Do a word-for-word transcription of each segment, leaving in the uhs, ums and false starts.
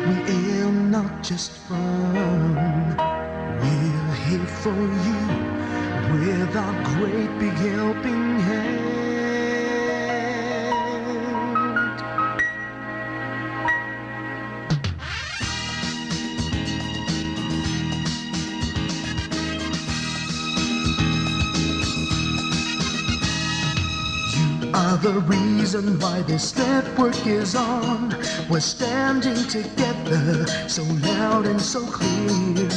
We are not just fun. We're here for you with our great big helping hand. You are the reason why this network is on. We're standing together, so loud and so clear.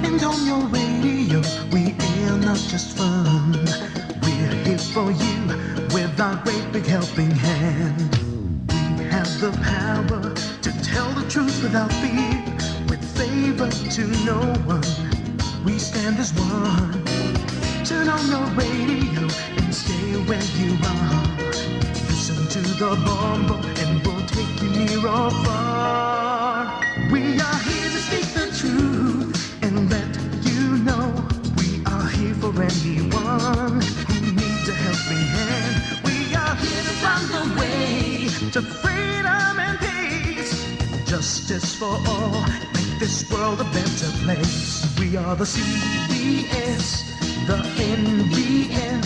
And on your radio, we are not just fun. We're here for you with our great big helping hand. We have the power to tell the truth without fear, with favor to no one. We stand as one. Turn on your radio and stay where you are. Listen to the Bombo and we'll take you near or far. We are here to speak the truth and let you know we are here for anyone who needs a helping hand. We are here to find the way to freedom and peace. Justice for all, make this world a better place. We are the C B S, the N B N,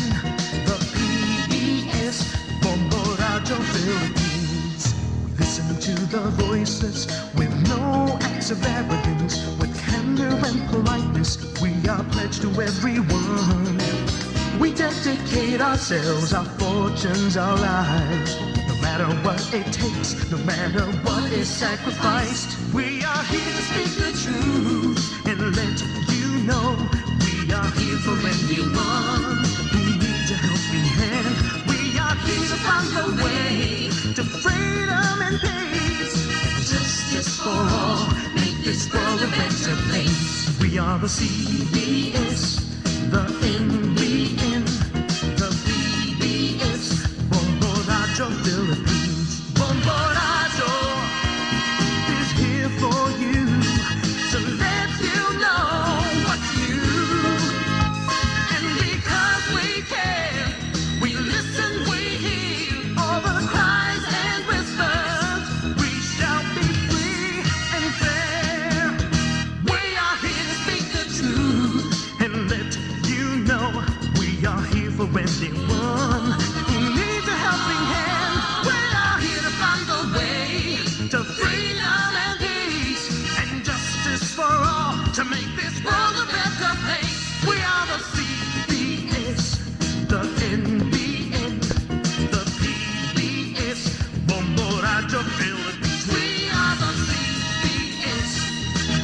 the P B S, Bombo Radyo Philippines. We listen to the voices with no acts of arrogance, with candor and politeness. We are pledged to everyone. We dedicate ourselves, our fortunes, our lives. No matter what it takes, no matter what is sacrificed, we are here to speak the truth and let you know we are here for anyone who needs a helping hand. We are here to find the way to freedom and peace. Justice for all, make this world a better place. We are the C B S, the N B N, the P B S, Bombo Radyo Philippines. Bombo Radyo is here for you to let you know what's new. And because we care, we listen, we hear all the cries and whispers. We shall be free and fair. We are here to speak the truth and let you know we are here for anyone who needs a helping hand. We are here to find the way to freedom and peace and justice for all to make this world a better place. We are the C B S, the N B N, the P B S, Bombo Radyo Philippines. We are the C B S,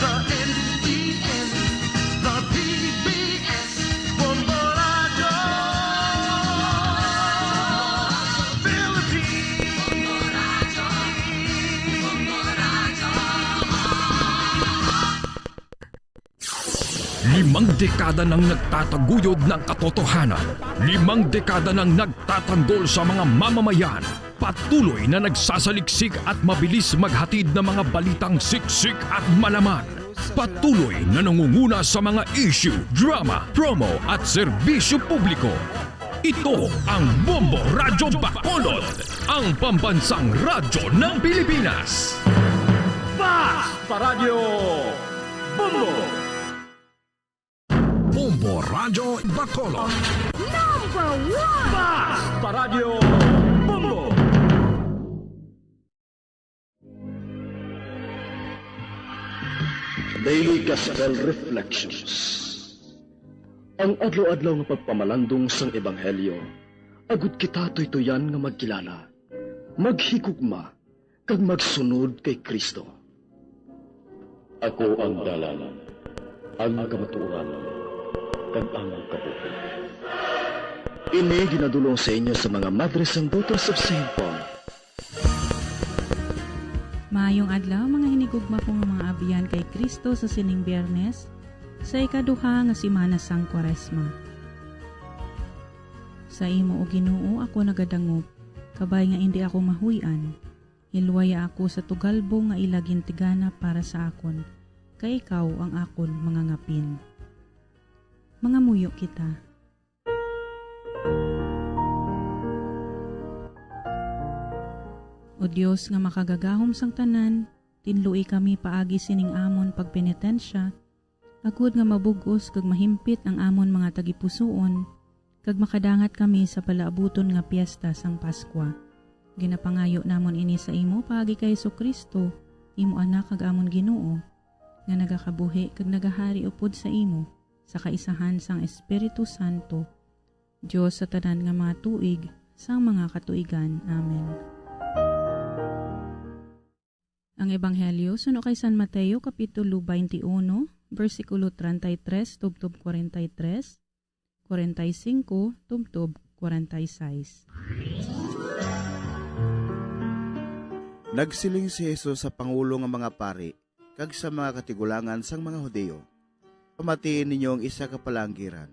the N B N, the P B S, Bombo Radyo Philippines. Limang dekada nang nagtataguyod ng katotohanan. Limang dekada nang nagtatanggol sa mga mamamayan. Patuloy na nagsasaliksik at mabilis maghatid ng mga balitang siksik at malaman. Patuloy na nangunguna sa mga issue, drama, promo at serbisyo publiko. Ito ang Bombo Radyo Bacolod, ang pambansang radyo ng Pilipinas. Basta Radyo Bombo! Bombo Radyo Bacolod. Number one! Basta Radyo Bombo! Daily Gospel Reflections. Ang adlaw-adlaw nga pagpamalandong sang ebanghelyo, agud kita tuytoyan nga magkilala, maghigugma, kag magsunod kay Cristo. Ako ang dalan, ang kamatuoran, kag ang kabuhi. Ini ginadul-ong sa inyo sa mga Madres and Daughters of Saint Paul. Maayong adlaw, mga hinigugma ko nga mga abyan kay Cristo, sa sining Biyernes, sa ikaduha nga semana sang Kwaresma. Sa imo, O Ginoo, ako nagadangop, kabay nga indi ako mahuy-an. Hilwaya ako sa tugalbong nga ila gintigana para sa akon, kay ikaw ang akon mangangapin. Mangamuyo kita. O Dios nga makagagahom sang tanan, Tinloi kami paagi sining amon pagpenitensya, agod nga mabug-os kag mahimpit ang amon mga tagipusoon, kag makadangat kami sa palaabuton nga piesta sang Pascua. Ginapangayo namon ini sa imo paagi kay Jesu-Cristo, imo Anak kag amon Ginoo, nga nagakabuhi kag nagahari upod sa imo sa kaisahan sang Espiritu Santo, Dios sa tanan nga mga tuig sang mga katuigan. Amen. Ang Ebanghelyo suno kay San Mateo, Kapitulo twenty-one, bersikulo treinta y tres tubtob kwarenta y tres, kwarenta y cinco tubtob kwarenta y seis. Nagsiling si Jesus sa pangulo nga mga pari kag sa mga katigulangan sang mga Hudiyo, "Pamatii ninyo ang isa ka palaanggiran.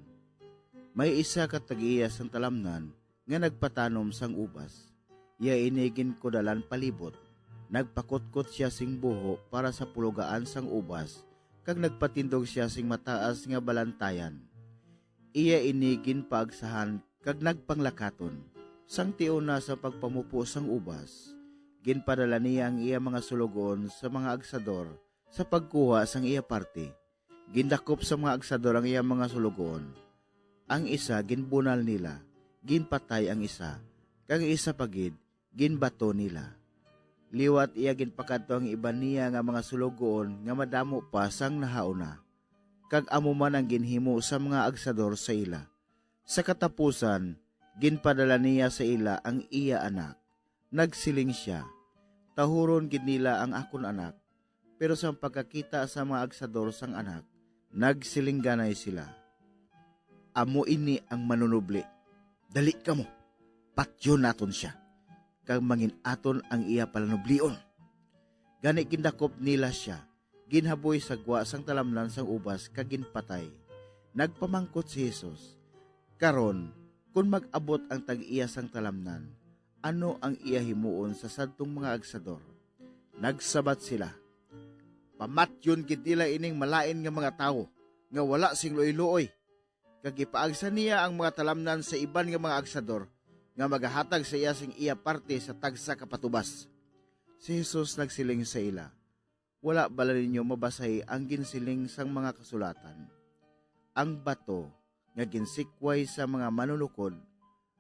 May isa ka tag-iya sang talamnan nga nagpatanom sang ubas. Iya ini ginkudalan palibot. Nagpakutkot sia sing buho para sa pulogaan sang ubas, kag nagpatindog sia sing mataas nga balantayan. Iya ini ginpaagsahan kag nagpanglakaton. Sang tion na sa pagpamupo sang ubas, ginpadala niya ang iya mga suloguon sa mga agsador sa pagkuha sang iya parti. Gindakop sa mga agsador ang iya mga suloguon. Ang isa ginbunal nila, ginpatay ang isa, kag ang isa pa gid ginbato nila. Liwat iya ginpakadto ang iban niya nga mga suloguon nga madamo pa sang nahauna, kag amo man ang ginhimo sa mga agsador sa ila. Sa katapusan, ginpadala niya sa ila ang iya anak. Nagsiling sia, 'Tahuron gid nila ang akon anak.' Pero sang pagkakita sa mga agsador sang anak, nagsilingganay sila, 'Amo ini ang manunubli. Dali kamo, patyon naton sia, kag mangin-aton ang iya palanublion.' Gani gindakop nila sia, ginhaboy sa gwa sang talamnan sang ubas, kag ginpatay. Nagpamangkot si Jesus, "Karon, kon mag-abot ang tag-iya sang talamnan, ano ang iya himuon sa sadtong mga agsador?" Nagsabat sila, "Pamatyon gid nila ining malain nga mga tawo nga wala sing luoy-luoy, kag ipaagsa niya ang mga talamnan sa iban nga mga agsador nga magahatag sa iya sing iya parte sa tagsa ka patubas." Si Jesus nagsiling sa ila, "Wala bala ninyo mabasahi ang ginsiling sang mga kasulatan, 'Ang bato nga ginsikway sa mga manunukod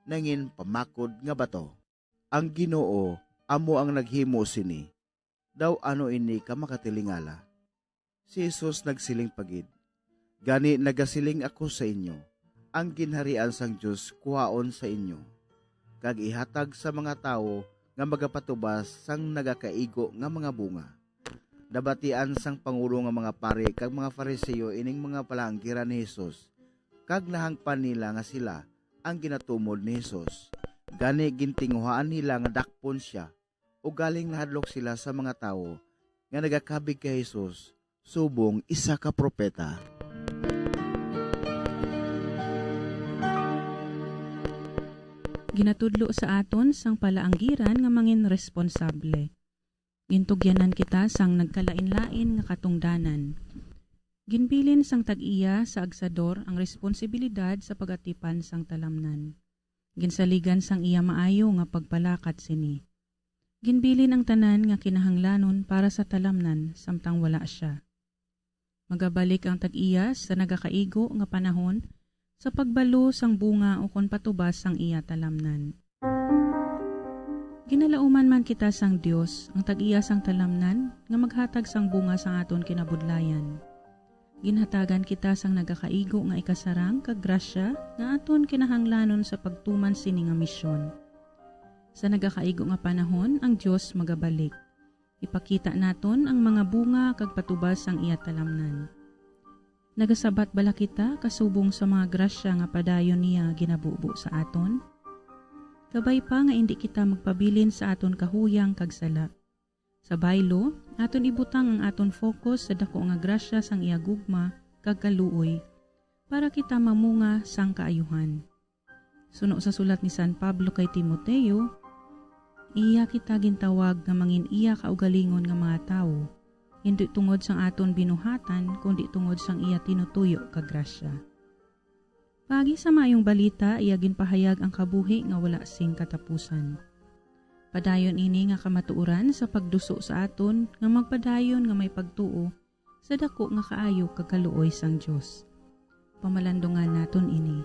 nangin pamakod nga bato?' Ang Ginoo amo ang naghimo sini. Daw ano ini ka makatilingala?" Si Jesus nagsiling pa gid, "Gani nagasiling ako sa inyo, ang Ginharian sang Dios kuhaon sa inyo, kag ihatag sa mga tawo nga magapatubas sang nagakaigo nga mga bunga." Nabatian sang pangulo nga mga pari kag mga Fariseo ining mga palaanggiran ni Jesus, kag nahangpan nila nga sila ang ginatumod ni Jesus. Gani gintinguhaan nila nga dakpon sia, ugaling nahadlok sila sa mga tawo nga nagakabig kay Jesus subong isa ka propeta. Ginatudlo sa aton sang palaanggiran nga mangin responsable. Gintugyanan kita sang nagkalainlain nga katungdanan. Ginbilin sang tag-iya sa agsador ang responsibilidad sa pag-atipan sang talamnan. Ginsaligan sang iya maayo nga pagpalakat sini. Ginbilin ang tanan nga kinahanglanon para sa talamnan samtang wala sia. Magabalik ang tag-iya sa nagakaigo nga panahon sa pagbalo sang bunga ukon patubas sang iya talamnan. Ginalauman man kita sang Dios, ang tag-iya sang talamnan, nga maghatag sang bunga sang aton kinabudlayan. Ginhatagan kita sang nagakaigo nga ikasarang kag grasya nga aton kinahanglanon sa pagtuman sini nga misyon. Sa nagakaigo nga panahon, ang Dios magabalik. Ipakita naton ang mga bunga kag patubas sang iya talamnan. Nagasabat bala kita kasubong sa mga grasya nga padayon niya ginabubo sa aton? Kabay pa nga indi kita magpabilin sa aton kahuyang kag sala. Sa baylo, aton ibutang ang aton focus sa dako nga grasya sang iya gugma kag kaluoy para kita mamunga sang kaayuhan. Suno sa sulat ni San Pablo kay Timoteo, iya kita gintawag nga mangin iya kaugalingon nga mga tawo, hindi tungod sang aton binuhatan, kundi tungod sang iya tinutuyo ka grasya. Paagi sa Maayong Balita, iya ginpahayag ang kabuhi nga wala sing katapusan. Padayon ini nga kamatuoran sa pagduso sa aton nga magpadayon nga may pagtuo sa daku nga kaayo kag kaluoy sang Dios. Pamalandungan naton ini.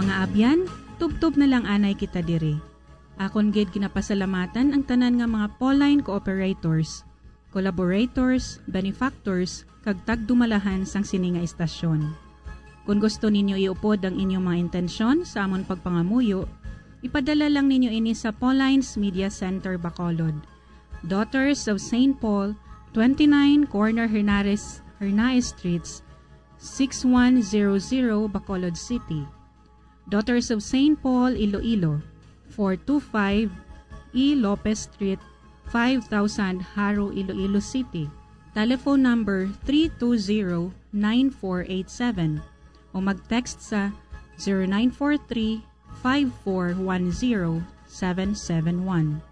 Mga abyan, tubtob na lang anay kita diri. Akon gid ginapasalamatan ang tanan nga mga Pauline cooperators, collaborators, benefactors, kag tagdumalahan sang sini nga istasyon. Kon gusto ninyo iupod ang inyong mga intensyon sa amon pagpangamuyo, ipadala lang ninyo ini sa Pauline's Media Center, Bacolod, Daughters of Saint Paul, twenty-nine Corner Hernares, Hernaez Streets, six one zero zero, Bacolod City. Daughters of Saint Paul, Iloilo, four two five E Lopez Street, five thousand, Jaro, Iloilo City. Telephone number three two zero, nine four eight seven o mag-text sa zero nine four three, five four one zero, seven seven one.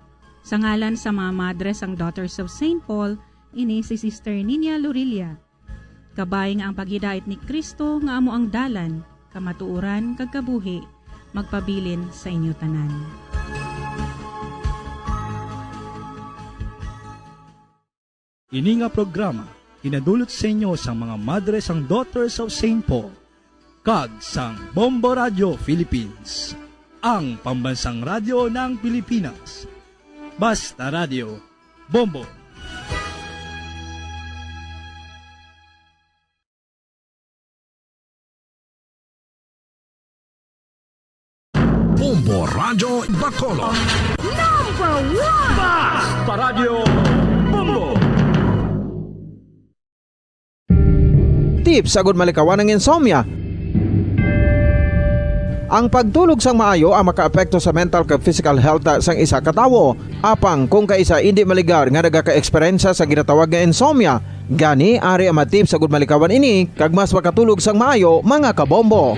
Sa ngalan sa mga madre sang Daughters of Saint Paul, ini si Sister Nina Lorilla. Kabay nga ang paghidait ni Cristo nga amo ang dalan, kamatuoran, kag kabuhi, magpabilin sa inyo tanan. Ini nga programa ginadulot sa inyo sang mga madre sang Daughters of Saint Paul kag sang Bombo Radio Philippines, ang pambansang radyo ng Pilipinas. Basta Radio, Bombo. Bombo Radyo Bacolod. Number one! Basta Radyo Bombo. Tips agud malikawan ang insomnia. Ang pagtulog sang maayo ang makaapekto sa mental kag physical health sang isa ka tawo. Apang kung kaisa indi maligar nga nagaka-eksperyensya sa ginatawag nga insomnia, gani ari ang mga tips agud malikawan ini kag mas makatulog sang maayo, mga kabombo.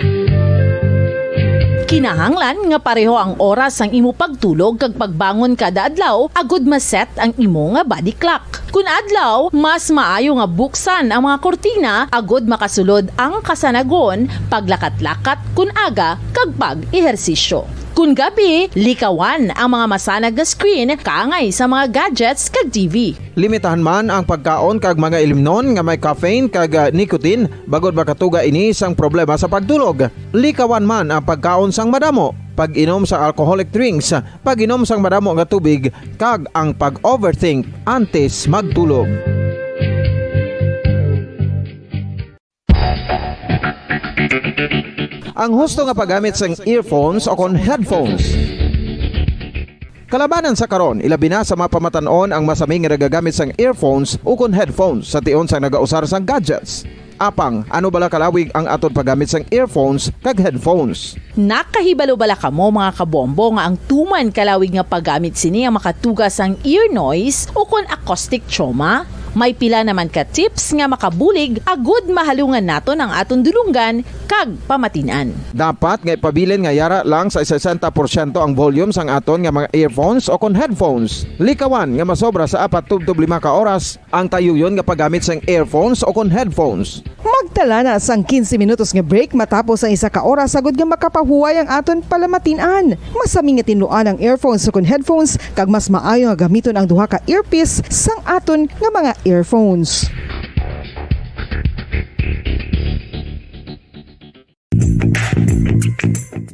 Kinahanglan nga pareho ang oras sang imo pagtulog kag pagbangon kada adlaw agud ma-set ang imo nga body clock. Kun adlaw, mas maayo nga buksan ang mga kurtina agud makasulod ang kasanagon, paglakat-lakat kun aga, kag pag-ehersisyo. Kun gabi, likawan ang mga masanag nga screen kaangay sa mga gadgets kag T V. Limitahan man ang pagkaon kag mga ilimnon nga may caffeine kag, ah, nicotine, bangod makatuga ini sang problema sa pagtulog. Likawan man ang pagkaon sang madamo, pag-inom sa alcoholic drinks, pag-inom sang madamo nga tubig, kag ang pag-overthink antes magtulog. Ang husto nga paggamit sang earphones o kon headphones. Kalabanan sa karon, ilabi na sa mga pamatan-on ang masami nga nagagamit sang earphones o kon headphones sa tion sang nagausar sang gadgets. Apang, ano bala kalawig ang aton paggamit sang earphones kag headphones? Nakahibalo bala kamo, mga kabombo, nga ang tuman kalawig nga paggamit sini ang makatuga sang ear noise o kon acoustic trauma? May pila naman ka tips nga makabulig agud mahalungan naton ang aton dulonggan kag pamatin-an. Dapat nga ipabilin nga yara lang sa sesenta porsyento ang volume sang aton nga mga earphones o kon headphones. Likawan nga masobra sa apat tubtob lima ka oras ang tayuyon nga paggamit sang earphones o kon headphones. Magtala na sang quince minutos nga break matapos ang isa ka oras, agud nga makapahuway ang aton palamatin-an. Masami nga tinluan ang earphones o kon headphones, kag mas maayo nga gamiton ang duha ka earpiece sang aton nga mga earphones.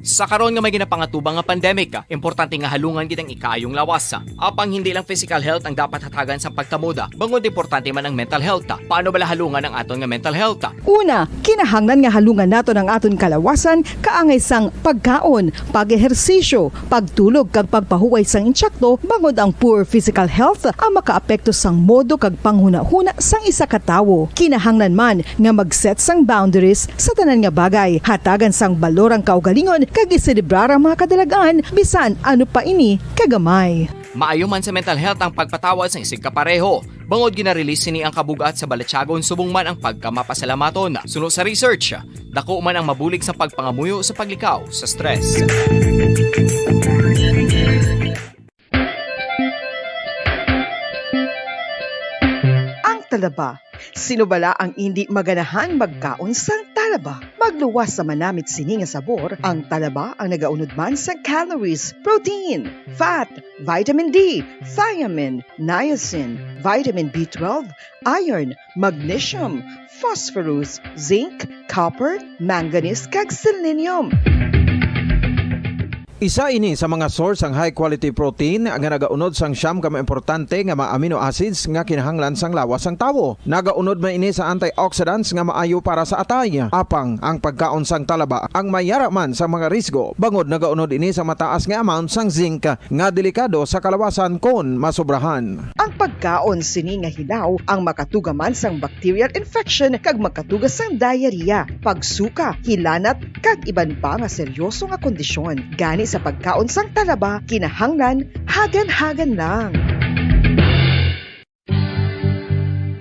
Sa karon nga may ginapangatubang nga pandemic, importante nga halungan gid ang ikaayong lawas. Apang hindi lang physical health ang dapat hatagan sang pagtamod, bangod importante man ang mental health. Paano bala halungan ang aton nga mental health? Una, kinahanglan nga halungan naton ang aton kalawasan kaangay sang pagkaon, pag-ehersisyo, pagtulog kag pagpahuway sang insakto, bangod ang poor physical health ang makaapekto sang modo kag panghunahuna sang isa ka tawo. Kinahanglan man nga mag-set sang boundaries sa tanan nga bagay. Hatagan sang balor ang kaugalingon kag iselebrar ang mga kadalag-an, bisan ano pa ini kagamay. Maayo man sa mental health ang pagpatawad sang isigkapareho, bangod gina-release sini ang kabug-at sa balatyagon subong man ang pagkamapasalamaton. Suno sa research, dako man ang mabulig sa pagpangamuyo sa paglikaw sa stress. Ang talaba. Sino bala ang indi maganahan magkaon sang talaba? Talaba. Magluwas sa manamit sini nga sabor, ang talaba ang nagaunod man sa calories, protein, fat, vitamin D, thiamine, niacin, vitamin B twelve, iron, magnesium, phosphorus, zinc, copper, manganese, kag selenium. Isa ini sa mga source sang high quality protein nga nagaunod sang siyam ka mga importante nga mga amino acids nga kinahanglan sang lawas sang tawo. Nagaunod man ini sa antioxidants nga maayo para sa atay. Apang ang pagkaon sang talaba ang may yara man sa mga risgo, bangod nagaunod ini sa mataas nga amount sang zinc nga delikado sa kalawasan kon masobrahan. Ang pagkaon sini nga hilaw ang makatuga man sang bacterial infection kag makatuga sang diarrhea, pagsuka, hilanat, kag iban pa nga seryoso nga kondisyon. Gani sa pagkaon sang talaba, kinahanglan hagan-hagan lang.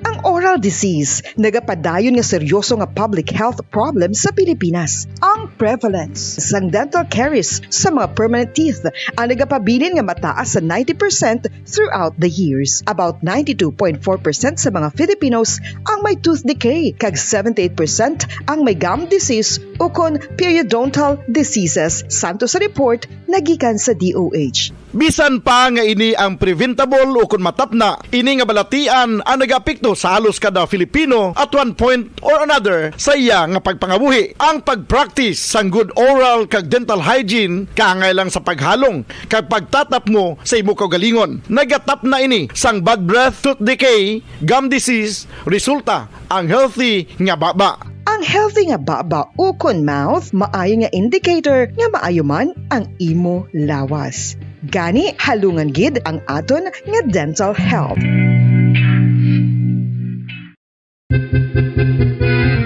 Ang oral disease nagapadayon nga seryoso nga public health problem sa Pilipinas. Ang prevalence sang dental caries sa mga permanent teeth ang nagapabilin nga mataas sa ninety percent throughout the years. About ninety-two point four percent sa mga Filipinos ang may tooth decay, kag seventy-eight percent ang may gum disease ukon periodontal diseases, santo sa report nagikan sa D O H. Bisan pa nga ini ang preventable ukon matapna, ini nga balatian ang nagaapekto sa halos kada Filipino at one point or another sa iya nga pagpangabuhi. Ang pag-practice sang good oral kag dental hygiene kaangay lang sa paghalong kag pagtatapmo sa imo kaugalingon. Nagatapna ini sang bad breath, tooth decay, gum disease, resulta ang healthy nga baba. Ang healthy nga baba ukon mouth maayo nga indicator nga maayo man ang imo lawas. Gani, halungan gid ang aton nga dental health.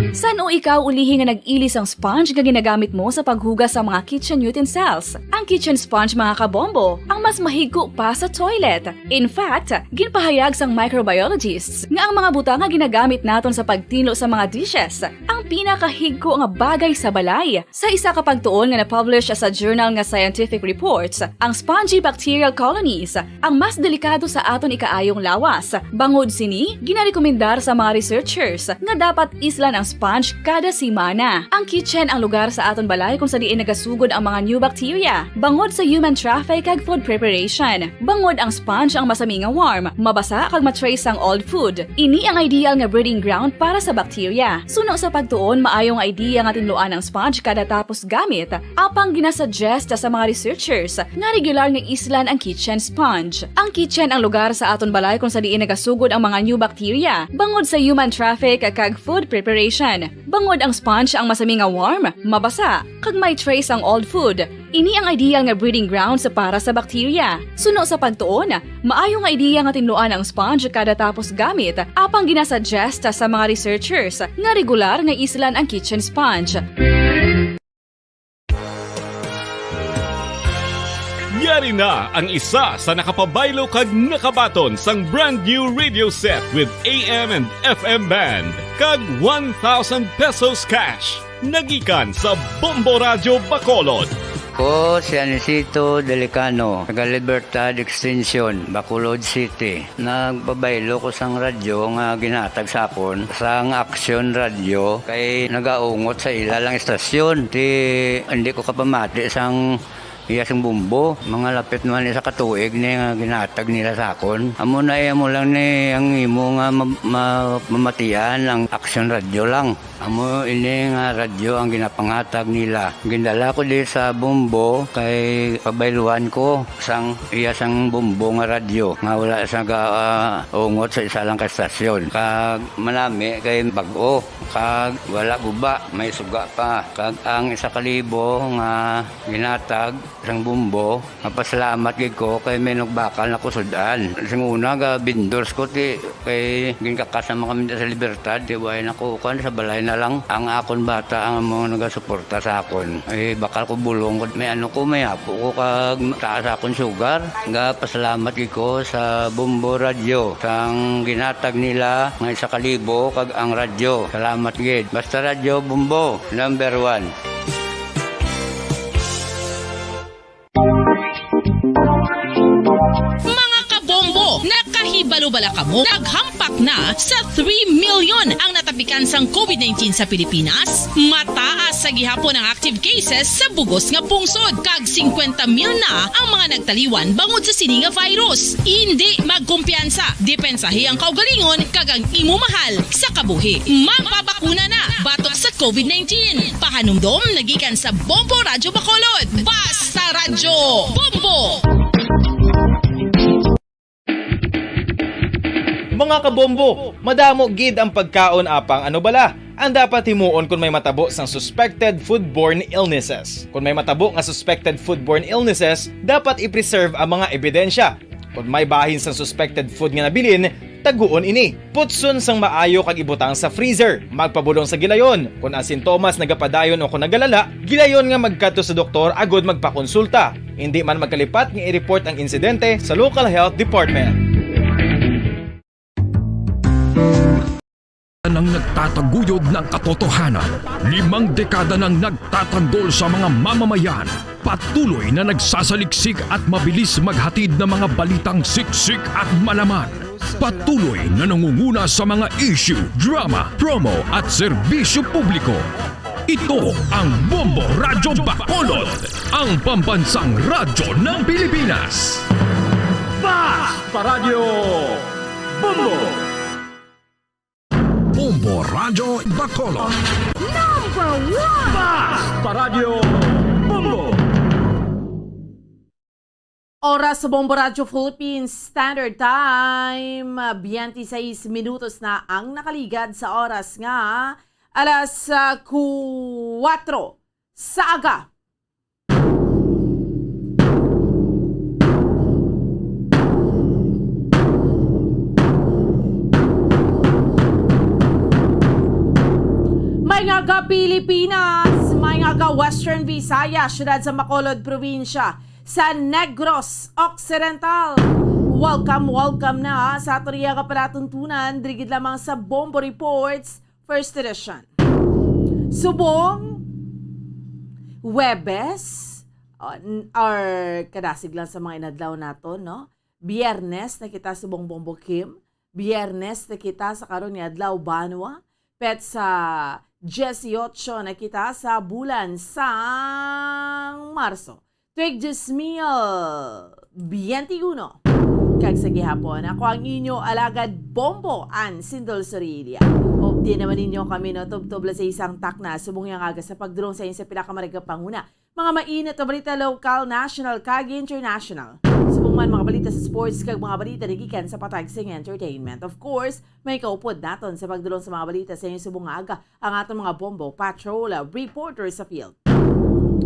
San-o ikaw ulihi nga nag-ili sang sponge nga ginagamit mo sa paghugas sa mga kitchen utensils? Ang kitchen sponge, mga kabombo, ang mas mahigko pa sa toilet. In fact, ginpahayag sang microbiologists nga ang mga butang nga ginagamit naton sa pagtinlo sa mga dishes ang pinakahigko nga bagay sa balay. Sa isa ka pagtuon nga na-publish sa journal nga Scientific Reports, ang spongy bacterial colonies ang mas delikado sa aton ikaayong lawas. Bangod sini, ginarekomendar sa mga researchers nga dapat islan ang sponge kada semana. Ang kitchen ang lugar sa aton balay kung sa diin nagasugod ang mga new bacteria, bangod sa human traffic kag food preparation. Bangod ang sponge ang masami nga warm, mabasa kag ma-trace ang old food. Ini ang ideal nga breeding ground para sa bacteria. Suno sa pagtuon, maayo nga idea nga tinluan ang sponge kada tapos gamit, apang ginasuggest sa mga researchers nga regular nga islan ang kitchen sponge. Ang kitchen ang lugar sa aton balay kung sa diin nagasugod ang mga new bacteria, bangod sa human traffic kag food preparation. Bangod ang sponge ang masami nga warm, mabasa, kag may trace ang old food, ini ang ideal nga breeding grounds para sa bacteria. Suno sa pagtuon, maayo nga idea nga tinluan ang sponge kada tapos gamit, apang ginasuggest sa mga researchers nga regular nga islan ang kitchen sponge. Yari na ang isa sa nakapabaylo kag nakabaton sang brand new radio set with A M and F M band kag one thousand pesos cash. Nagikan sa Bombo Radyo Bacolod. Ko si Anisito Delicano, taga Libertad Extension, Bacolod City. Nagpabaylo ko sang radyo nga ginhatag sa akon sang Action Radio kay nagaungot sa ila lang istasyon. Ti, hindi ko kapamati sang iya sang bombo. Mga lapit naman isa ka tuig ni nga ginhatag nila sa akon. Amo na, eh, amo lang ni ang imo nga ma-, ma-, mamatian ang Action Radio lang. Amo ini nga radyo ang ginapanghatag nila. Gindala ko di sa bombo kay pabayluan ko sang iya sang bombo nga radyo nga wala sa ga-, ah, ungot sa isa lang ka estasyon. Kag manami kay bag-o, kag wala guba, may suga pa. Kag ang isa ka libo nga ginatag sang bombo, mapasalamat gid ko kay may nagbakal na ko sud-an. Sing una, ga vendors ko, ti, kay ginkakas naman kami sa Libertad, ti, way na ko, kuan, sa balay na lang. Ang akon bata ang mga nagasuporta sa akon. Eh, bakal ko bulong ko, may ano ko, may apo ko, kag taas akon sugar. Ga pasalamat gid ko sa Bombo Radyo, sang ginatag nila nga isa ka libo, kag ang radyo. Salamat gid. Basta Radyo Bombo, number one. Mga kabombo, nakahibalo Balo bala kamo, naghampak na sa three million ang natapikan sang covid nineteen sa Pilipinas. Mataas sa gihapon ang active cases sa bugos nga pungsod, kag singkwenta mil na ang mga nagtaliwan bangod sa sini nga virus. Indi magkumpiyansa, depensahi ang kaugalingon kag ang imo mahal sa kabuhi. Magpabakuna na batok sa covid nineteen. Pahanumdom nagikan sa Bombo Radyo Bacolod. Basta Radyo Bombo! Mga kabombo, madamo gid ang pagkaon apang ano bala ang dapat himuon kon may matabo sang suspected foodborne illnesses. Kon may matabo nga suspected foodborne illnesses, dapat i-preserve ang mga ebidensya. Kon may bahin sang suspected food nga nabilin, taguon ini. Putson sang maayo kag ibutang sa freezer. Magpabulong sa gilayon. Kon ang sintomas nagapadayon o kon nagalala, gilayon nga magkadto sa doktor agud magpakonsulta. Indi man magkalipat nga i-report ang insidente sa local health department. Nang nagtataguyod ng katotohanan, limang dekada nang nagtatanggol sa mga mamamayan. Patuloy na nagsasaliksik at mabilis maghatid ng mga balitang siksik at malaman. Patuloy na nangunguna sa mga issue, drama, promo at serbisyo publiko. Ito ang Bombo Radyo Bacolod, ang pambansang radyo ng Pilipinas. Basta Radyo Bombo! Bombo Radyo Bacolod. Number one! Basta Radyo Bombo! Oras sa Bombo Radyo Philippines Standard Time, twenty-six minutos na ang nakaligad sa oras nga alas, ah, kuwatro sa aga. May nga aga Pilipinas, may nga aga Western Visayas, siyudad sa Bacolod, probinsya sa Negros Occidental. Welcome, welcome na sa aton iya nga palatuntunan, diri gid lamang sa Bombo Reports, First Edition. Subong Huwebes, uh, n-, or kadasig lang sa mga inadlaw naton, no? Biyernes na kita, subong Bombo Kim. Biyernes na kita sa karon nga adlaw, banwa. Petsa dieciocho na kita sa bulan sang Marso. Tuig dos mil biyente uno. Kag sa gihapon, ako ang inyo alagad Bombo, Ann Sindol Sorilla. Updi naman ninyo kami, no, tubtob lang sa isang takna, subong yang aga sa pagdulong sa inyo sa pila ka maragapanguna. Mga mainit nga balita, lokal, national, kag international. Subong man mga balita sa sports kag mga balita nagikan sa patag sing entertainment. Of course, may kaupod naton sa pagdulong sa mga balita sa inyo subong nga aga ang aton mga Bombo Patrol, uh, reporter sa field.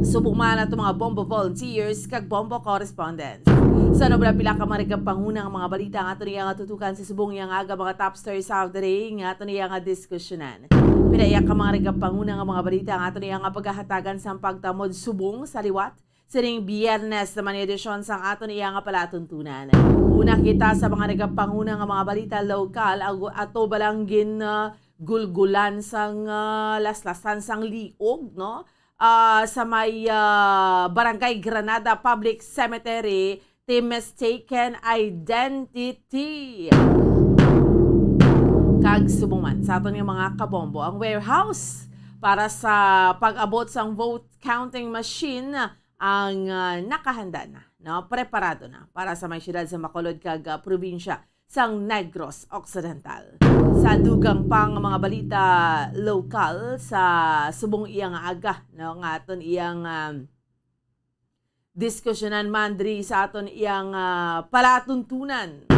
Subong man aton mga Bombo volunteers kag Bombo correspondents. Sa sobra pila ka mga nagapanguna nga mga balita ang aton iya nga tutukan sa subong iya nga aga, mga top stories of the day nga aton iya nga diskusyonan. Pila iya ka mga nagapanguna nga mga balita ang aton iya nga pagahatagan sang pagtamod subong sa liwat sining Biyernes naman edisyon sang aton iya nga palatuntunan. Una kita sa mga nagapanguna nga mga balita lokal, ago-, ato ba lang gin, ah, gulgulan sang, ah, laslasan sang liog, no? Ah, sa may, ah, Barangay Granada Public Cemetery, the mistaken identity. Kag subong man sa aton nga mga kabombo, ang warehouse para sa pag-abot sang vote counting machine ang, ah, nakahanda na, no? Preparado na para sa may siyudad sa Bacolod kag, ah, probinsya sang Negros Occidental. Sa dugang pa nga mga balita lokal sa subong iya nga aga, no, nga aton iyang, ah, diskusyonan man diri sa aton iyang, ah, palatuntunan.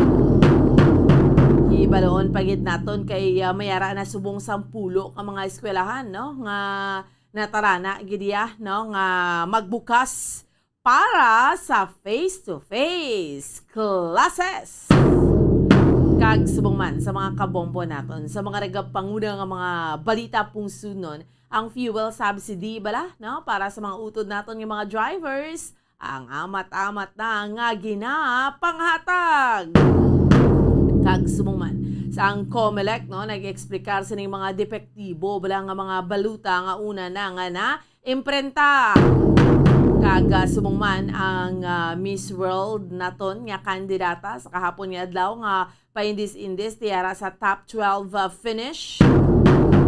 Hibaloon pa gid naton kay, ah, may ara na subong sampulo ka mga eskwelahan, no, nga natarana gid iya, no, nga magbukas para sa face-to-face classes. Kag subong man sa mga kabombo naton, sa mga nagapanguna nga mga balita pungsudnon, ang fuel subsidy bala, no, para sa mga utod naton nga mga drivers, ang amat-amat na nga ginapanghatag. Kag subong man, sa ang Comelec, no, nag-eksplikar sining mga depektibo bala nga mga baluta nga una na nga na imprenta. Kag, ah, subong man ang, ah, Miss World naton nga kandidata sa kahapon nga adlaw nga paindis-indis, ti ara sa top twelve, ah, finish.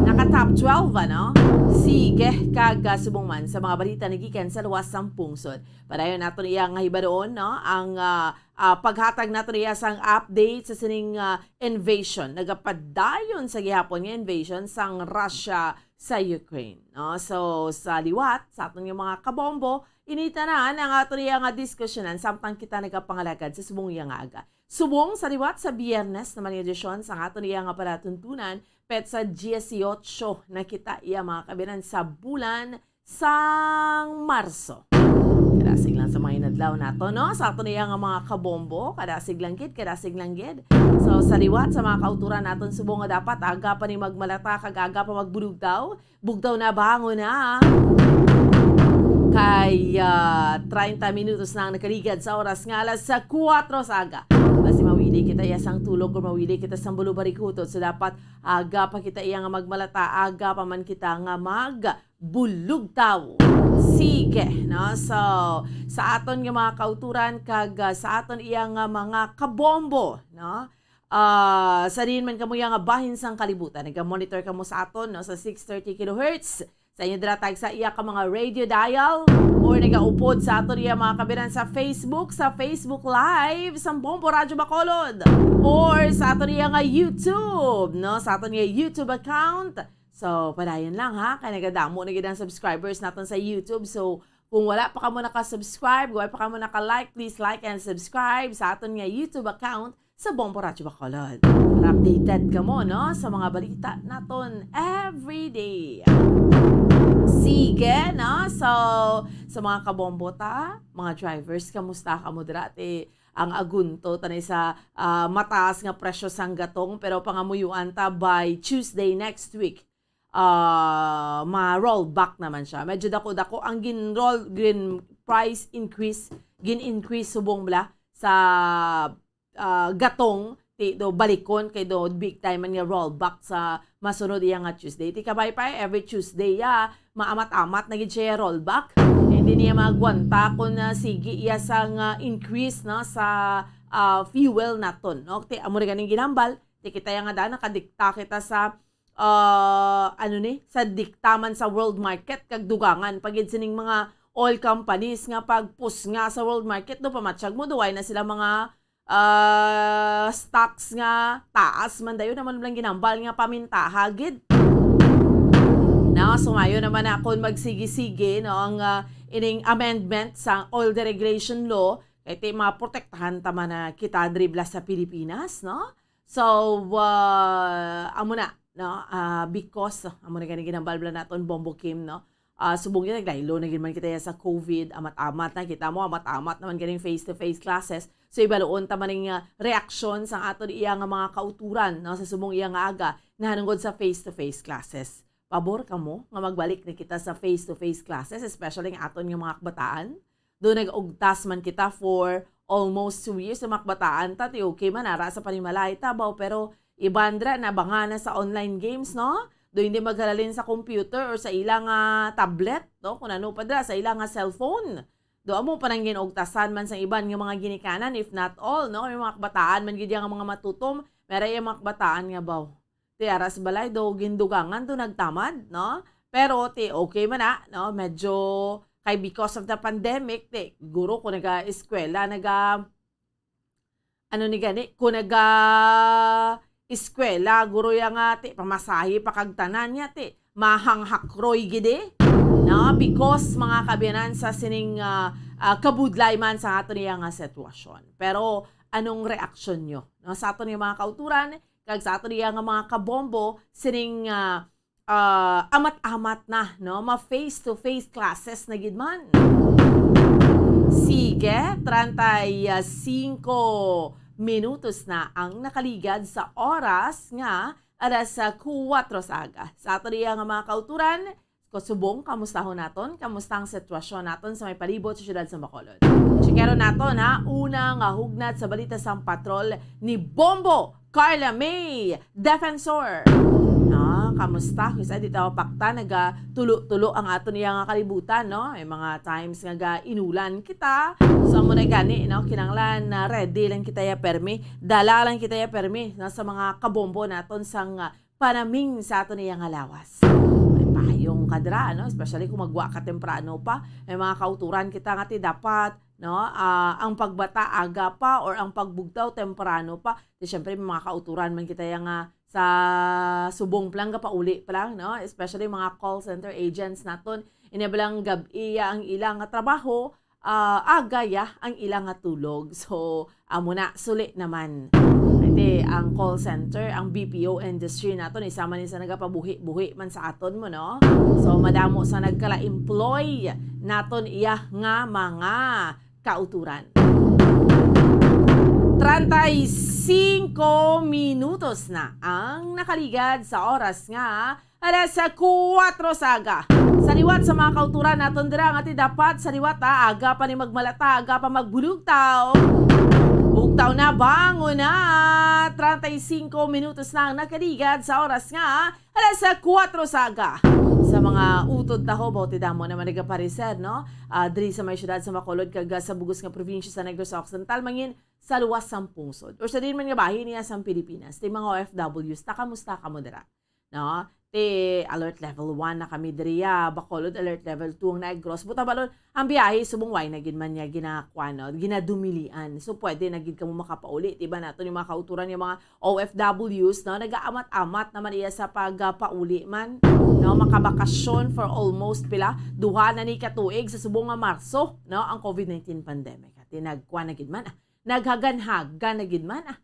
Naka top twelve, ano? Sige, kag, ah, subong man sa mga balita nagikan sa luwas sang pungsod. Padayon naton iya nga hibadoon, no? Ang, ah, ah, paghatag nato niya sang update sa sining, ah, invasion. Nagapadayon sa gihapon nga invasion sang Russia sa Ukraine, no? So, sa liwat, sa aton nga mga kabombo, ini tanan ang aton iya nga diskusyonan samtang kita nagapangalagad sa subong iya nga aga. Subong sa liwat sa Biyernes naman nga edisyon sang aton iya nga palatuntunan, petsa dieciocho na kita iya mga kabinan sa bulan sang Marso. Kadasig lang sa mga inadlaw nato, no? Sa aton iya nga mga kabombo, kadasig lang gid, kadasig lang gid. So, sa liwat sa mga kauturan naton subong nga dapat aga pa ni magmalata kag aga pa magbulugtaw. Bugtaw na, bangon na. Kay, ah, treinta minutos na ang nakaligad sa oras nga alas sa kuwatro sa aga. Basi mawili kita iya sang tulog o mawili kita sang bulubarikutot. So, dapat aga pa kita iya nga magmalata, aga pa man kita nga mag bulugtaw. Sige, no? So, sa aton nga mga kauturan kag, ah, sa aton iya nga mga kabombo, no? Ah, sa diin man kamo iya nga bahin sang kalibutan, naga-monitor kamo sa aton, no, sa six thirty kilohertz. Sa inyo dira tagsa iya ka mga radio dial or nagaupod sa aton iya mga kabiran sa Facebook, sa Facebook Live sang Bombo Radyo Bacolod, or sa aton iya nga YouTube, no, sa aton iya YouTube account. So, padayon lang, ha, kay nagadamo na gid ang subscribers naton sa YouTube. So, kung wala pa kamo naka-subscribe, wala pa kamo naka-like, please like and subscribe sa aton nga YouTube account sa Bombo Radyo Bacolod. Para updated kamo, no, sa mga balita naton everyday. Sige, no? So, sa mga kabombo ta, mga drivers, kamusta kamo dira? Ti, ang agunto tanay sa, ah, mataas nga presyo sang gatong, pero pangamuyuan ta by Tuesday next week, ah, ma-roll back naman siya. Medyo dako-dako ang gin-roll, gin price increase, gin-increase subong bala sa, ah, gatong, ti do balikon kay do big time man nga rollback sa masunod iya nga Tuesday. Ti kabay pa, eh, every Tuesday ya maamat-amat na gid siya rollback. Hindi niya magwanta kung, ah, sige iya sang, ah, increase, no, sa, ah, fuel naton, no? Ti amo rin ganing ginambal, ti kita ya nga daan nakadikta kita sa, ah, ano ni, sa diktaman sa world market, kag dugangan pa gid sining mga oil companies nga pagpusnga sa world market, do pamatyag mo, duway na sila mga, ah, stocks nga taas man dayon naman lang ginambal nga pamintaha gid. Now, sumayo naman na kung magsigi-sige, no, ang, ah, ining amendment sa oil deregulation law, kay ti maprotektahan ta man na kita diri bala sa Pilipinas, no? So, ah, amo na, no? Ah, because, amo na gani ginambal bala naton, Bombo Kim, no? Ah, subong gyud, naglaylo na gid man kita ya sa COVID, amat-amat na kita mo, amat-amat naman ganing face-to-face classes. So, ibaluon ta man ning, ah, reaksyon sang aton iya nga mga kauturan, no, sa subong iya nga aga, nahanungod sa face-to-face classes. Pabor kamo nga magbalik na kita sa face-to-face classes, especially ang aton nga mga kabataan? Do nag-ugtas man kita for almost two years sa mga kabataan ta, ti okay man, ara sa panimalay ta, baw, pero iban dira nabanga na sa online games, no? Do hindi maghalalin sa computer or sa ila nga tablet, no? Kung ano pa dira, sa ila nga cellphone. Do amo pa nang gin-ugtasan man sa iban nga mga ginikanan, if not all, no? May mga kabataan man gid yang mga matutom, may mga kabataan nga baw. Ti ara sa balay do gindugangan do nagtamad, no? Pero ti okay man na, no? Medyo kay because of the pandemic, ti guro ko naga-eskwela, naga, ano ni gani, ko naga-eskwela, guro ya nga ti pamasahe pa kag tanan niya, ti mahanghakroy gid eh. No? Because mga kabiyanan sa sining, ah, ah, kabudlay man sa ato niya nga sitwasyon. Pero anong reaksyon nyo, no? Sa ato niya mga kauturan, kag sa ato niya nga mga kabombo, sining, ah, ah, amat-amat na, no? Ma face-to-face classes na gid man. Sige, treinta y cinco minutos na ang nakaligad sa oras nga alas, ah, kuwatro sa aga. Sa ato niya nga mga kauturan, Ko subong, kamustahon naton? Kamusta ang sitwasyon naton sa may palibot sa siyudad sa Bacolod? Checkeron naton, ha? Una nga hugnat sa balita sang patrol ni Bombo Carla May Defensor. No? Ah, kamusta? Kisa di tawa pakta, naga tulo-tulo ang aton iya nga kalibutan, no? May mga times nga ga inulan kita. So, amo na gani, no? Kinahanglan na ready lang kita ya permi. Dala lang kita ya permi, no? Sa mga kabombo naton sang, ah, panaming sa aton iya nga lawas. May payong ka dira, no? Especially kung magwa ka temprano pa. May mga kauturan kita nga ti dapat, no? Ah, ang pagbata aga pa or ang pagbugtaw temprano pa. Ti syempre, may mga kauturan man kita ya nga sa subong pa lang, gapauli pa lang, no? Especially mga call center agents naton. Ini ba lang gab-i ya ang ilang nga trabaho, ah, aga ya ang ilang nga tulog. So, amo na, suli naman. Pwede ang call center, ang B P O industry naton, isa man ni sa nagapabuhi-buhi man sa aton mo, no? So, madamo sa nagkala-employ naton iya nga mga kauturan. Treinta y cinco minutos na ang nakaligad sa oras nga alas kuwatro sa aga. Sa liwat sa mga kauturan naton dira nga ti dapat sa liwat, ah, aga pa ni magmalata, aga pa magbulugtaw. Bugtaw na, bangon na. Treinta y cinco minutos na ang nakaligad sa oras nga alas kuwatro sa aga. Sa mga utod taho, baw ti damo naman nagapareser, no? Ah, diri sa may siyudad sa Bacolod kag, ah, sa bugos nga probinsya sa Negros Occidental, mangin sa luwas sang pungsod or sa diin man nga bahin niya sang Pilipinas. Ti mga O F Ws, ta kamusta kamo dira? No? Ti alert level one na kami diri, ah, Bacolod alert level two ang Negros. Buta balon, ang biyahe subong way na gid man niya ginakuan, no? Ginadumilian. So, pwede na gid kamo makapauli. Ti ba naton yung mga kauturan, yung mga O F Ws, no? Nagaamat-amat naman iya sa pagpauli man, no? Makabakasyon for almost pila, duha na ni katuig sa subong nga Marso, no? Ang COVID nineteen pandemic. At nagkuan na gid man, ah. Naghaganhagan na gid man, ah.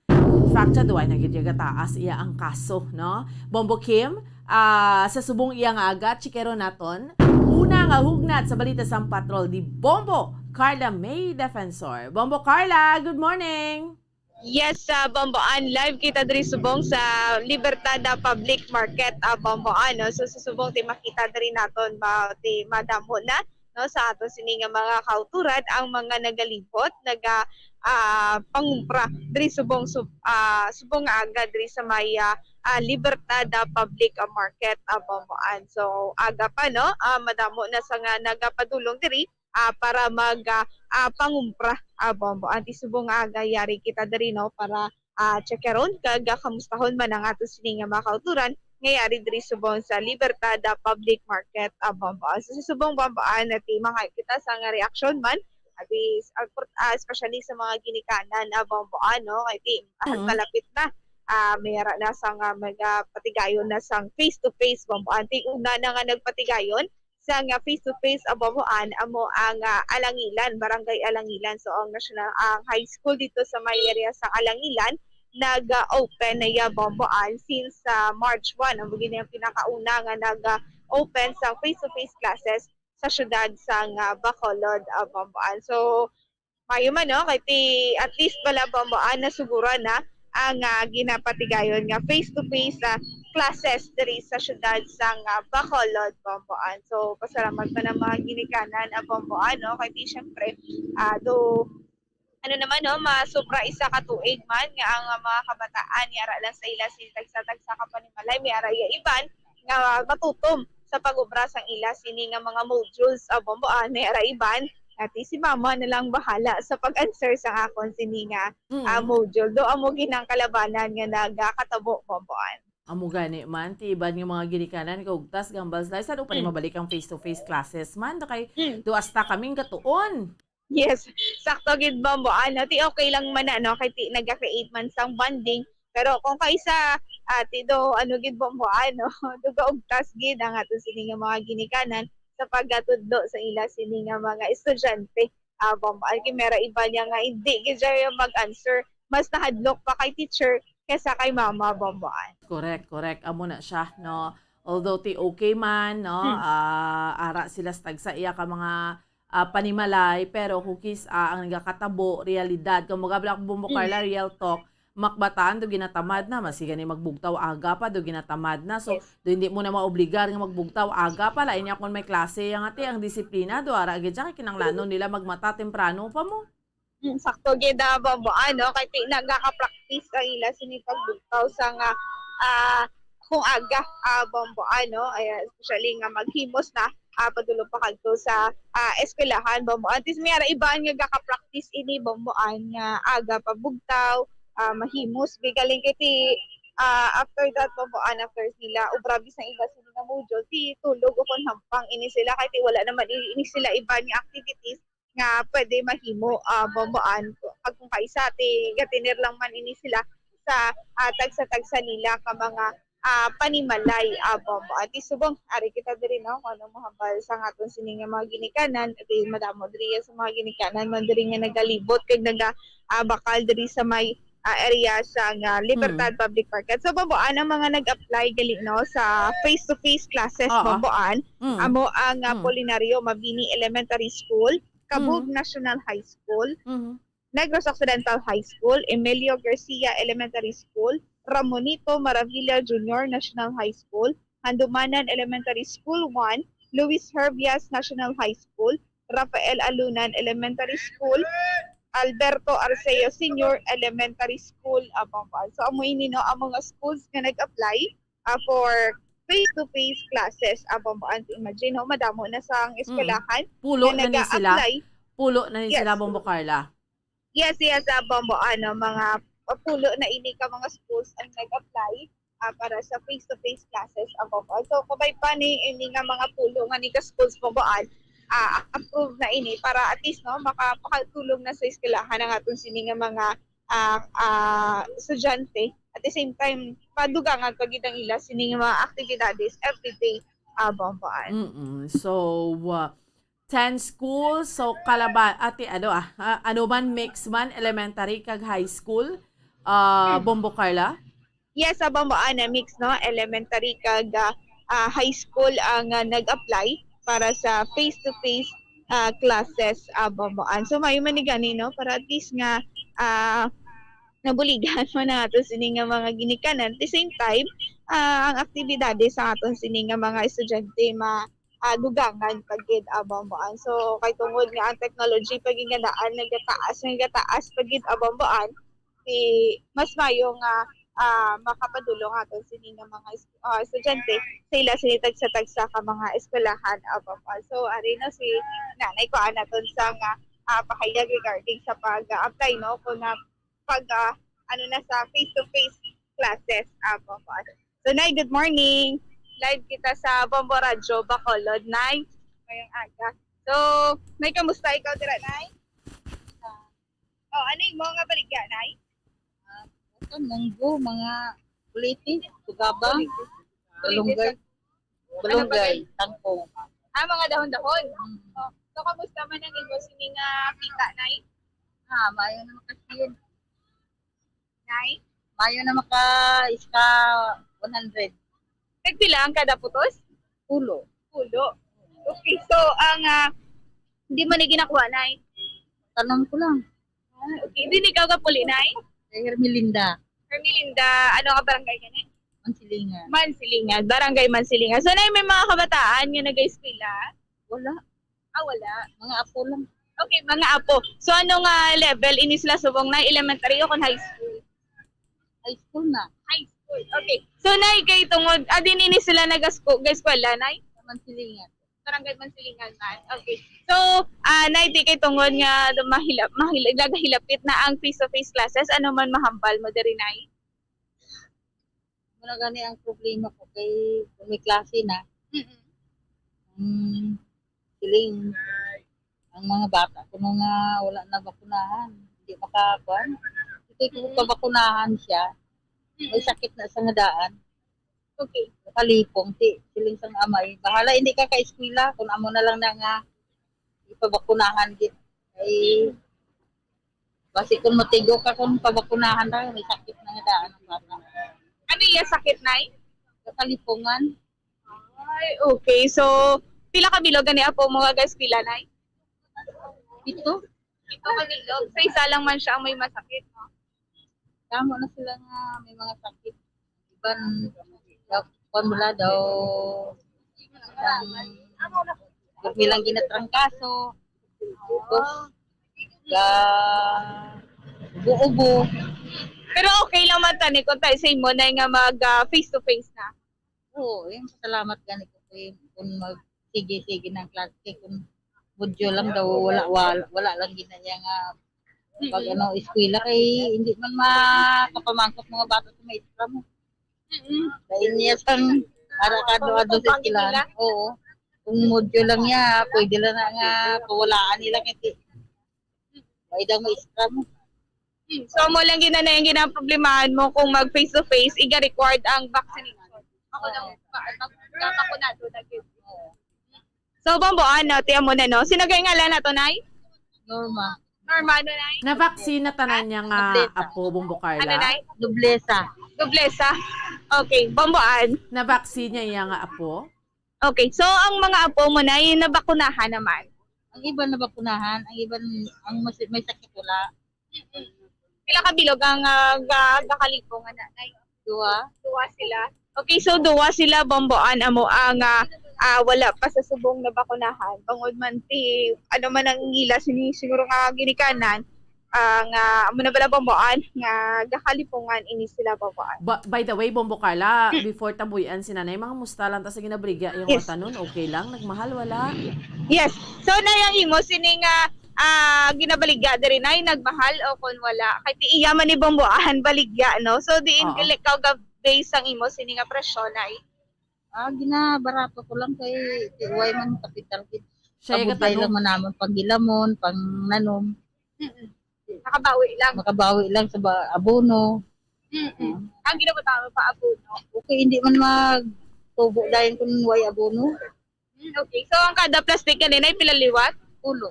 Fracture, duway na gid gataas iya ang kaso, no? Bombo Kim, ah, sa subong iya nga aga, chikero naton. Una nga hugnat sa balita sang patrol di Bombo Carla May Defensor. Bombo Carla, good morning! Yes, sa Bomboan, live kita diri subong sa Libertad, ah, Public Market, ah, Bomboan, no? So, sa subong ti makita diri naton ba, ti madamo na, no, sa aton sini nga mga kauturan ang mga nagalibot, naga, ah, pangumpra diri subong sub-, ah, subong nga aga diri sa may, ah, ah, Libertad, ah, Public, ah, Market, ah, Bomboan. So, aga pa, no? Ah, madamo na sa nga nagapadulong diri, ah, para mag, ah, ah, pangumpra, ah, Bomboan. Ti subong nga aga, yari kita diri, no, para, ah, checkeron kag, ah, kamustahon man ang ato sini nga mga kauturan nga yari diri subong sa Libertad, ah, Public Market, ah, Bomboan. So, sa subong Bomboan, na ti mga kita sa nga reaksyon man, abi, ah, por-, ah, especially sa mga ginikanan, ah, Bomboan, no, kay ti, ah, Mm. malapit na. Ah, may ara na sa nga mga patigayon na sang face-to-face, Bomboan. Ti una na nga nagpatigayon, sa nga face-to-face, ah, Bomboan, amo ang, ah, Alangilan, Barangay Alangilan. So, ang national, ang high school dito sa may area sa Alangilan, nag-open na ya, Bomboan, since, ah, March one. Amo gini ang pinakauna nga nag-open sa face-to-face classes sa syudad sa nga Bacolod, ah, Bomboan. So, mayo man, no? Kay ti, at least pala, Bomboan, nasuguran na ang, ah, ginapatigayon nga face-to-face, ah, classes diri sa syudad sang, ah, Bacolod, Bomboan. So, pasalamat pa ng mga ginikanan, ah, Bomboan, no? Kay ti, syempre, ah, do, ano naman, no? Masubra isa ka tuig man nga ang, ah, mga kabataan, yara lang sa ila sini tagsa-tagsa ka panimalay, may ara iya iban nga matutom sa pag-obra sang ila sini nga mga modules, ah, Bomboan, may ara iban. Ati si mama na lang bahala sa pag-answer sa akon sini nga, Mm. ah, module. Do amo ginang kalabanan nga nagakatabo, Bomboan. Amo gani man, ti iban nga mga ginikanan, kaugtas, gambal slice, ano pa ni Mm. mabalik ang face-to-face classes man? Do kay, Mm. do hasta kaming gatuon. Yes, sakto gid, Bomboan. Ati okay lang man na, no? Kay ti, nag-create man sang bonding. Pero kung kaisa, ati do, ano gid, Bomboan, no? Do gaugtas gid ang ato sini nga mga ginikanan sa pagkatudlo sa ila sini nga mga estudyante. Ah, Bomboan, kay mera iba niya nga hindi gid siya yung mag-answer. Mas nahadlok pa kay teacher kesa kay mama, Bomboan. Correct, correct. Amo na siya, no? Although ti okay man, no? Hmm. Ah, ara sila sa tagsa iya ka mga, ah, panimalay, pero kung kis-, ah, ang nagakatabo, realidad. Kung magabla ko, Bombo Hmm. Carla, real talk, makbataan do ginatamad na, mas gani magbugtaw aga pa do ginatamad na. So, Yes. do hindi mo na maobligar nga magbugtaw aga pa, lain niya kung may klase yang ati, ang disiplina do ara gid siya, kay kinanglanon nila magmata temprano pa mo. Mm, sakto gid, ah, Bombo, ano, kay ti-, nagaka-practice ang ila sini pagbugtaw sa nga, ah, kung aga, ah, Bomboan, no? Ay, especially nga maghimos na, ah, padulong pa kadto sa, ah, eskwelahan, Bomboan. Tis may ara iban nga gaka-practice ini, Bomboan, nga aga pa bugtaw, ah, mahimos. Bigaling kay ti, ah, after that, Bomboan, after sila, ubra bisang iba sila nga module, ti tulog o kon hampang ini sila, kay ti wala naman ini, ini sila iban nga activities nga pwede mahimo, ah, Bomboan. Kag kung kaisa, ti gatener lang man ini sila sa, ah, tagsa-tagsa nila ka mga, ah, panimalay, ah, Bomboan. Ti subong, ari kita diri, no, kung ano mahambal sa aton sini nga mga ginikanan, ti madamo diri sa mga ginikanan man diri nga nagalibot kag naga, ah, bakal diri sa may, ah, area sa nga Libertad Mm. Public Market. So, Bomboan, ang mga nag-apply gali, no, sa face-to-face classes, Oo. Bomboan, Mm. amo ang, ah, Mm. Polinario Mabini Elementary School, Kabug Mhm. National High School, Mhm. Negros Occidental High School, Emilio Garcia Elementary School, Ramonito Maravilla Junior National High School, Handumanan Elementary School one, Luis Herbias National High School, Rafael Alunan Elementary School, Alberto Arceo Senior Elementary School, Abamban. So, amo ini, no, ang mga schools nga nag-apply, ah, for face-to-face classes, Abamban. So, imagine, no, madamo na sa ang Mm. eskwelahan Pulo nga na ni sila. nag-a-apply. Pulo na ni Yes. sila, Bombo Carla. Yes, yes, ah, Bombo, ano, mga pulo na ini ka mga schools ang nag-apply, ah, para sa face-to-face classes, ah, Bombo. So, kabay pa ni ini nga mga pulo nga ni ka schools, Bombo, ah, ah, approve na ini para at least, no, makapakatulong na sa eskwelahan ang aton sini nga mga, ah, ah, estudyante. At the same time, padugangan pa gid ang ila sini nga mga aktibidades everyday, ah, Bombo. Mm-mm. So, uh, ten schools, so kalaba-, ati, ano, ah, ah, ano man, mix man, elementary kag high school, ah, Bombo Carla? Yes, sa Bombo, ah, na mix, no? Elementary kag, ah, ah, high school ang, ah, nag-apply para sa face-to-face, ah, classes, ah, Bombo. And so, may man ni gani, no? Para at least nga, ah, nabuligan mo na ato sini nga mga ginikanan. At the same time, ah, ang aktibidades sa aton sini nga mga estudyante ma-, ah, dugangan pa gid, ah, Bomboan. So, kay tungod nga ang technology pa gid nga daan nagataas, nagataas pa gid, ah, Bomboan, di mas mayo nga, ah, makapadulong aton sini nga mga es-, ah, estudyante sa ila sini tagsa-tagsa ka mga eskwelahan, ah, Bomboan. So, ari na si Nanay Kuan naton sa nga, ah, pahayag regarding sa pag-apply, no, kung na pag, ah, ano na sa face-to-face classes, ah, Bombo. So, Nay, good morning. Live kita sa Bombo Radyo, Bacolod, Nay. Ngayong aga. So, Nay, kamusta ikaw dira, Nay? Ah. Oh, ano yung mga baligya, Nay? Ah, ito, munggo, mga kuliti, tugaba, balunggay. Balunggay, tangkong. Ah, mga dahon-dahon. Mm. Oh. So, kamusta man ang imo sini nga kita, Nay? Ah, maayo na makasin. Nay? Maayo na maka iska one hundred. Nagpila ang kada putos? Pulo. Pulo. Okay, so ang, ah, hindi mo na ginakuha, Nay? Tanom ko lang. Ah, okay. Hindi ikaw ka puli, Nay? Kay Hermelinda. Hermelinda, ano ka barangay gani? Mansilingan. Mansilingan, barangay Mansilingan. So, Nay, may mga kabataan nga nag-eskwela? Wala. Ah, wala. Mga apo lang. Okay, mga apo. So, ano nga level ini sila subong, Nay? Elementary o kon high school? High school na. High school. Okay. So, Nay, kay tungod, ah, din ini sila nag-eskwela, Nay? Mansilingan. Barangay Mansilingan man. Okay. So, ah, Nay, di kay tungod nga mahila-, mahila-, nagahilapit na ang face-to-face classes, ano man mahambal mo diri, Nay? Muna gani ang problema ko kay kung may klase na, Mm-mm. mm, siling ang mga bata kuno nga wala na bakunahan, hindi makakuan. Ito ko Mm. pabakunahan siya, may Mm. sakit na sa nga daan. Okay. Kalipong, ti, siling sang amay. Bahala, hindi ka ka-eskwela, kung amo na lang na nga ipabakunahan gid. Ay, basi kung matigo ka kung pabakunahan na, may sakit na nga daan ang bata. Ano iya sakit, Nay? Kalipungan. Ay, okay. So, pila ka bilog gani apo mo nga ga-eskwela, Nay? Pito. Pito ka bilog. Sa isa lang man siya ang may masakit, no? Tama na sila nga may mga sakit. Iban, kuwan mo lang daw, ang, nilang ginatrangkaso. Tapos, ga, ubo-ubo. Pero okay lang man tani kung tayo sa imo na nga mag ah, face to face na. Oo, yung salamat gani ko kay kung mag sige-sige ng klase kay kung module lang daw wala wala, wala lang gina niya nga pag ano eskwela kay hindi man makapamangkot mga bata sa maestra mo. Mm-mm. Kay niya sang ara ka do sa eskwelahan. Oo. Kung module lang niya, pwede lang na nga pawalaan nila kasi may daw maestra mo. Hmm, so mo lang gina na yung ginaproblemahan mo kung mag face to face, iga required ang vaccination. Ako lang pa, pag nakakunado na gyud. So, Bombo, ano, tiyan mo na, no? Sino kay ngalan na to, Nay? Norma. Norma, ano, Nay? Na-vaccine na tanan niya nga Noblesa. apo, Bombo Carla. Carla. Nay? Noblesa. Noblesa. Okay, Bomboan. Na-vaccine niya iya nga apo. Okay, so ang mga apo mo na yung nabakunahan naman. Ang iban nabakunahan, ang iban ang mas, may sakit wala. Pila ka bilog ang uh, ga, gakalipong nga nanay? Duha. Duwa sila. Okay, so duwa sila, Bomboan, amo ang ah, ah, wala pa sa subong nabakunahan. Bangod man ti ano man ang ila sini siguro nga ginikanan, ah, nga amo na bala, Bomboan, nga gakalipungan ini sila, Bomboan. Ba- by the way, Bombo Carla, before tabuyan si Nanay, mga musta lang ta sa ginabaligya yung Yes. Watanon? Okay lang? Nagmahal? Wala? Yes. So na yung imo sini nga ah, ginabaligya diri na nagmahal o kon wala. Kay ti iya man ni Bomboan baligya, no? So diin Oo. Ikaw ga base ang imo sini nga presyo na Ah, ginabarato ko lang kay ti way man kapital gid. Siya yung Kabuday lang katanong. Man namon panggilamon, pangnanom. Nakabawi lang. Makabawi lang sa ba, abono. Mm-mm. Ang ginabutang pa abono. Okay, hindi man magtubo dahil kung way abono. Mm, okay. So ang kada plastic kanina ay pila liwat? Ulo.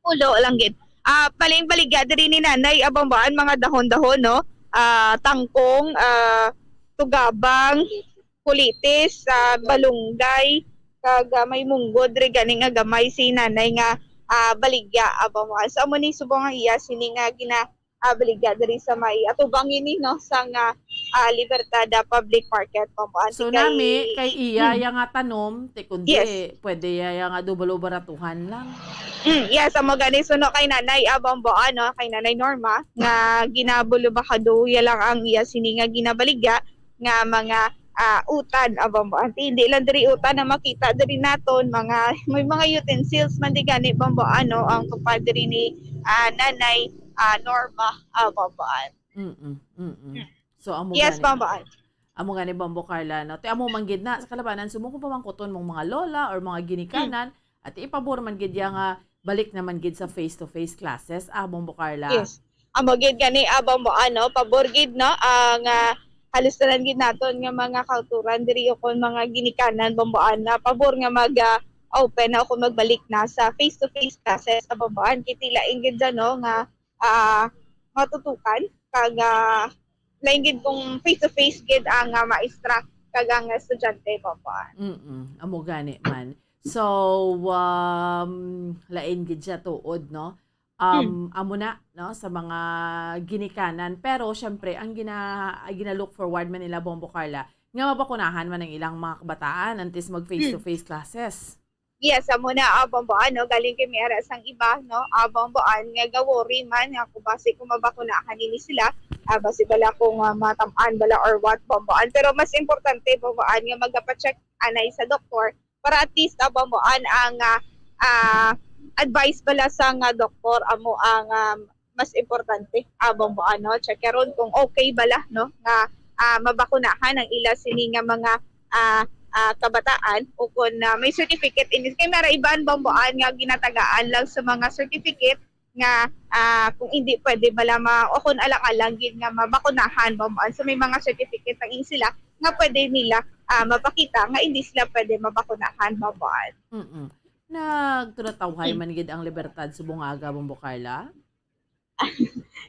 Ulo lang gid. Ah, paling baligya diri ni Nanay Abambaan mga dahon-dahon, no? Ah, tangkong, ah, tugabang, kulitis, ah, balunggay, kag ah, may munggo diri gani nga gamay si Nanay nga ah, baligya Abambaan. So amo ni subong ang iya sini nga gina ah, baligya diri sa may atubang ini, no, sa nga ah, Libertad ah, Public Market, Abambaan. So Kay- nami kay iya Mm. ya nga tanom, ti kundi Yes. pwede iya ya nga double baratuhan lang. Mm, yes, amo gani suno kay Nanay Abamboa, no, kay Nanay Norma nga ginabulubahaduya lang ang iya sini nga ginabaligya nga mga ah, utan, Abamboa. Ti hindi lang diri utan na makita diri naton, mga may mga utensils man di gani, Abamboa, no, ang tupad diri ni ah, Nanay ah, Norma, Abamboa. Mm. Mm. So amo Yes, gani. Abamboa. Amo gani, Bombo Carla, no? Ti amo man gid na sa kalabanan, subong kung pamangkuton mong mga lola or mga ginikanan, at ipabor man gid ya nga balik naman gid sa face-to-face classes, ah, Bombo Carla. Yes. Amo gid gani, Abamboa, no, pabor gid, no, ang ah, halos tanan gid naton nga mga kauturan diri o kon mga ginikanan, Abamboa, na pabor nga mag ah, open na o kon magbalik na sa face-to-face classes, Abamboa. Kay ti lain gid dyan, no, nga ah, matutukan kag ah, lain gid kung face-to-face gid ang ah, maestra kag ang estudyante, Abamboa. Mm, amo gani man. So, um, lain gid siya tuod, no? Um, amo na, no, sa mga ginikanan. Pero, syempre, ang gina, ang gina-look forward man nila, Bombo Carla, nga mabakunahan man ang ilang mga kabataan antes mag face-to-face classes. Yes, amo na, Abamboa, no? Galing kay may ara sang iba, no, Abamboa, nga ga-worry man nga kung basi kung mabakunahan ini sila, ah, basi bala kung ah, matam-an bala or what, Abamboa. Pero mas importante, Abamboa, nga magapacheck anay sa doktor para at least, Abamboa, ang ah, ah, advice bala sa nga doktor amo ang ah, mas importante, Abamboa, no? Check karon kung okay bala, no, nga ah, mabakunahan ang ila sini nga mga ah, ah, kabataan o kung ah, may certificate ini. Kay may ara iban, Abamboa, nga ginatagaan lang sa mga certificate nga ah, kung hindi pwede bala ma o kung alang-alang gid nga mabakunahan, Abamboa. So may mga certificate ang sila nga pwede nila ah, mapakita nga hindi sila pwede mabakunahan, Abamboa. Mm. Nagtulatawhay Hmm. man gid ang Libertad subong aga, Bombo Carla?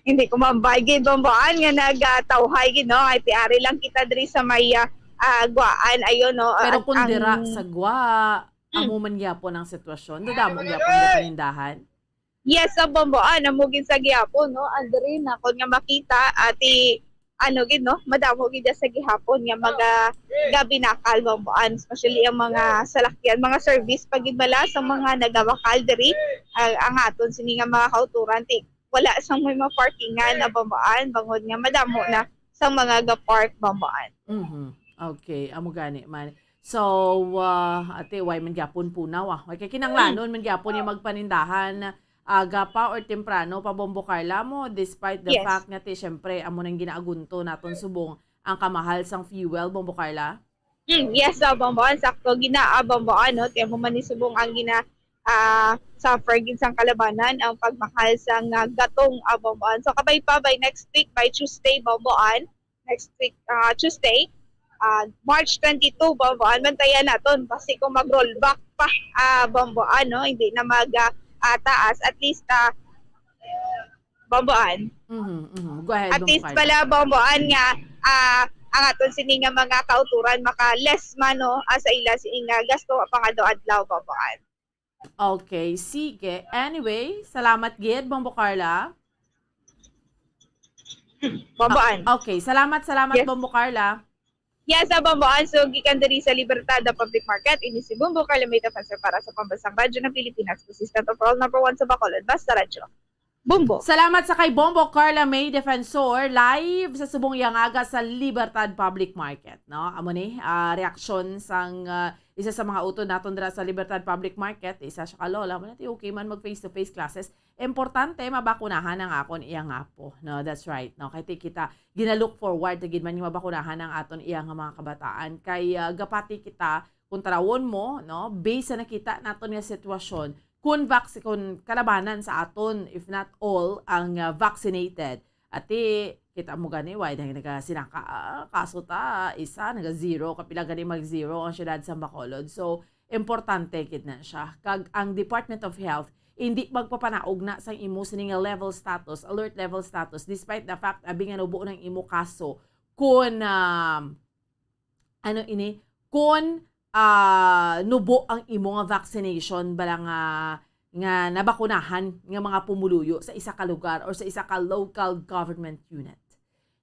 Hindi ko mambay gid, Abamboa, nga nagatawhay gid, no? Ay ti ari lang kita diri sa may ah, ah, Guaan, ayo, no? Pero Ang- kung ang- dira sa Gua, amo man gyapon ang sitwasyon. Dadamo gyapon ang panindahan. Yes, Abamboa, amo gid sa gihapon, no? Ang diri na kon nga makita, ati ano gid, no? Madamo gid sa gihapon nga mga gabinakal, Abamboa, especially ang mga salakyan, mga service pa gid bala sa mga nagabakal diri, ah, ang aton sini nga mga kauturan, ti wala sang may maparkingan na Bamboan, bangod nga madamo na sang mga ga-park Bamboan. Mhm. Okay, amo gani man. So, ah, ate, why man gyapon punaw, ah? Why kay kinahanglanon man gyapon yung magpanindahan aga pa or temprano pa, Bombo Carla, mo, despite the Yes. fact nga, ti, syempre, amo nang ginaagunto naton subong ang kamahal sang fuel, Bombo Carla? Mm, yes, sa Bamboan, sakto, gina-, ah, Bamboan, no? Tiyan mo man ni subong ang gina, ah, suffer gid sang kalabanan ang pagmahal sang, ah, gatong, ah, Bamboan. So, kabay pa, by next week, by Tuesday, Bamboan, next week, ah, Tuesday, ah, March twenty-two, Bamboan, bantayan naton, basi kung mag-rollback pa, ah, Bamboan, no? Hindi na mag, ah, ah, taas, at least, ah, Bamboan. Mhm, mhm. Go ahead, At Bombo least Carla. pala, Bamboan, nga, ah, ang aton sini nga mga kauturan maka-less man, no, ah, sa ila sini nga gasto pangadlaw-adlaw, Bamboan. Okay, sige. Anyway, salamat gid, Bombo Carla. Bamboan. Okay, salamat, salamat, Yes. Bombo Carla. Yes, sa Bamboan, so gikan diri sa Libertad Public Market, ini si Bombo Carla May Defensor para sa Pambansang Radyo ng Pilipinas, consistent of all, number one sa Bacolod, basta radyo. Bombo. Salamat sa kay Bombo Carla May Defensor, live sa subong iya nga aga sa Libertad Public Market, no? Amo ni, ah, reaksyon sang, ah, isa sa mga utod naton dira sa Libertad Public Market, isa siya ka lola, mo na ti okay man mag face-to-face classes. Importante mabakunahan ang akon iya nga apo, no? That's right, no? Kay ti kita gina-look forward na gid man yung mabakunahan ang aton iya nga mga kabataan. Kay, ah, gapati kita kung tarawon mo, no? Based sa nakita naton nga sitwasyon, kung vac-, kung kalabanan sa aton, if not all, ang, ah, vaccinated. Ati, kita mo gani, why dahil nagasinaka, ah, kaso ta, isa, naga-zero, kapila gani mag-zero ang syudad sa Bacolod. So, importante gid na siya. Kag ang Department of Health, hindi magpapanaog na sang imo sini nga level status, alert level status, despite the fact, abi nga nubo ng imo kaso, kung, um, ano ini, kung, ah, nubo ang imo nga vaccination, bala nga, nga nabakunahan nga mga pumuluyo sa isa ka lugar or sa isa ka local government unit.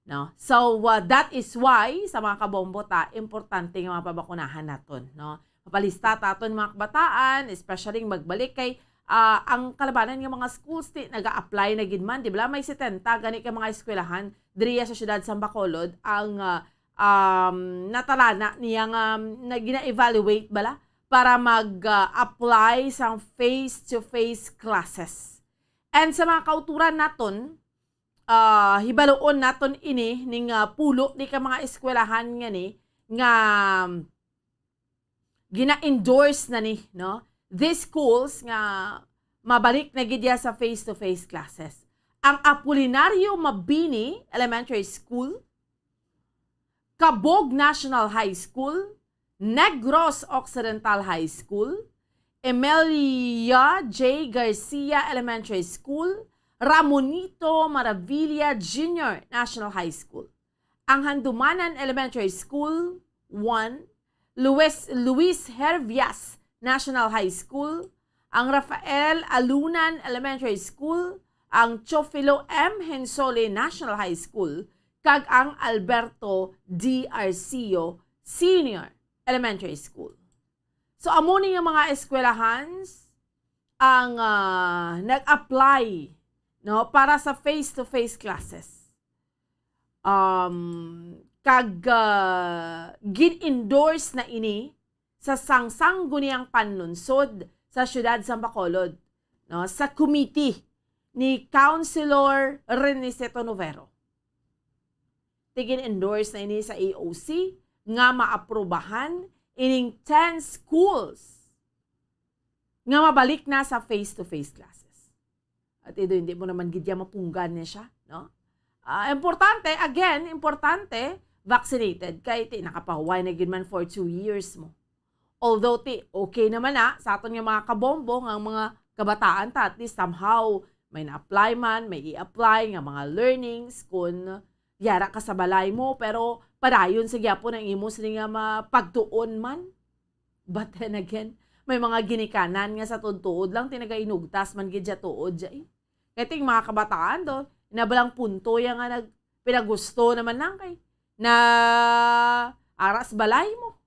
No? So, uh, that is why, sa mga kabombo ta, importante nga mapabakunahan naton, no? Mapalista ta aton mga kabataan, especially magbalik kay, ah, ang kalabanan nga mga schools ti naga-apply na gid man, di ba? May setenta gani ka mga eskwelahan diriya sa siyudad sa Bacolod ang, ah, um, natalana niya nga, um, na gina-evaluate bala para mag, ah, apply sang face-to-face classes. And sa mga kauturan naton, ah, hibaluon naton ini ning, ah, pulo ni ka mga eskwelahan nga ni nga gina-endorse na ni, no? These schools nga mabalik na gid ya sa face-to-face classes. Ang Apolinario Mabini Elementary School, Cabog National High School, Negros Occidental High School, Emelia J. Garcia Elementary School, Ramonito Maravilla Junior National High School, ang Handumanan Elementary School one, Luis, Luis Hervias National High School, ang Rafael Alunan Elementary School, ang Teofilo M. Hensole National High School, kag ang Alberto D. Arcio Senior Elementary School. So, amo ni nga mga eskwelahan ang, ah, nag-apply, no, para sa face-to-face classes. Um, kag, ah, gin-endorse na ini sa Sangguniang Panlunsod sa Siyudad sa Bacolod, no, sa committee ni Councilor Reniceto Novero. Ti gin-endorse na ini sa A O C nga maaprubahan ining ten schools nga mabalik na sa face-to-face classes. At ito, hindi mo naman gid ya mapunggan niya siya, no? Ah, importante, again, importante, vaccinated kay ti nakapahuway na gid man for two years mo. Although ti, okay naman na sa aton nga mga kabombo, nga ang mga kabataan ta, at least somehow may na-apply man, may i-apply nga mga learnings, kung yara ka sa balay mo, pero padayon sa gyapon ang imo sini nga mapagtuon man. But then again, may mga ginikanan nga sa tuod-tuod lang, ti nagainugtas man gid siya tuod siya eh. Kaya ting mga kabataan do, nabalang punto ya nga nag-, pinagusto naman lang kay na aras balay mo.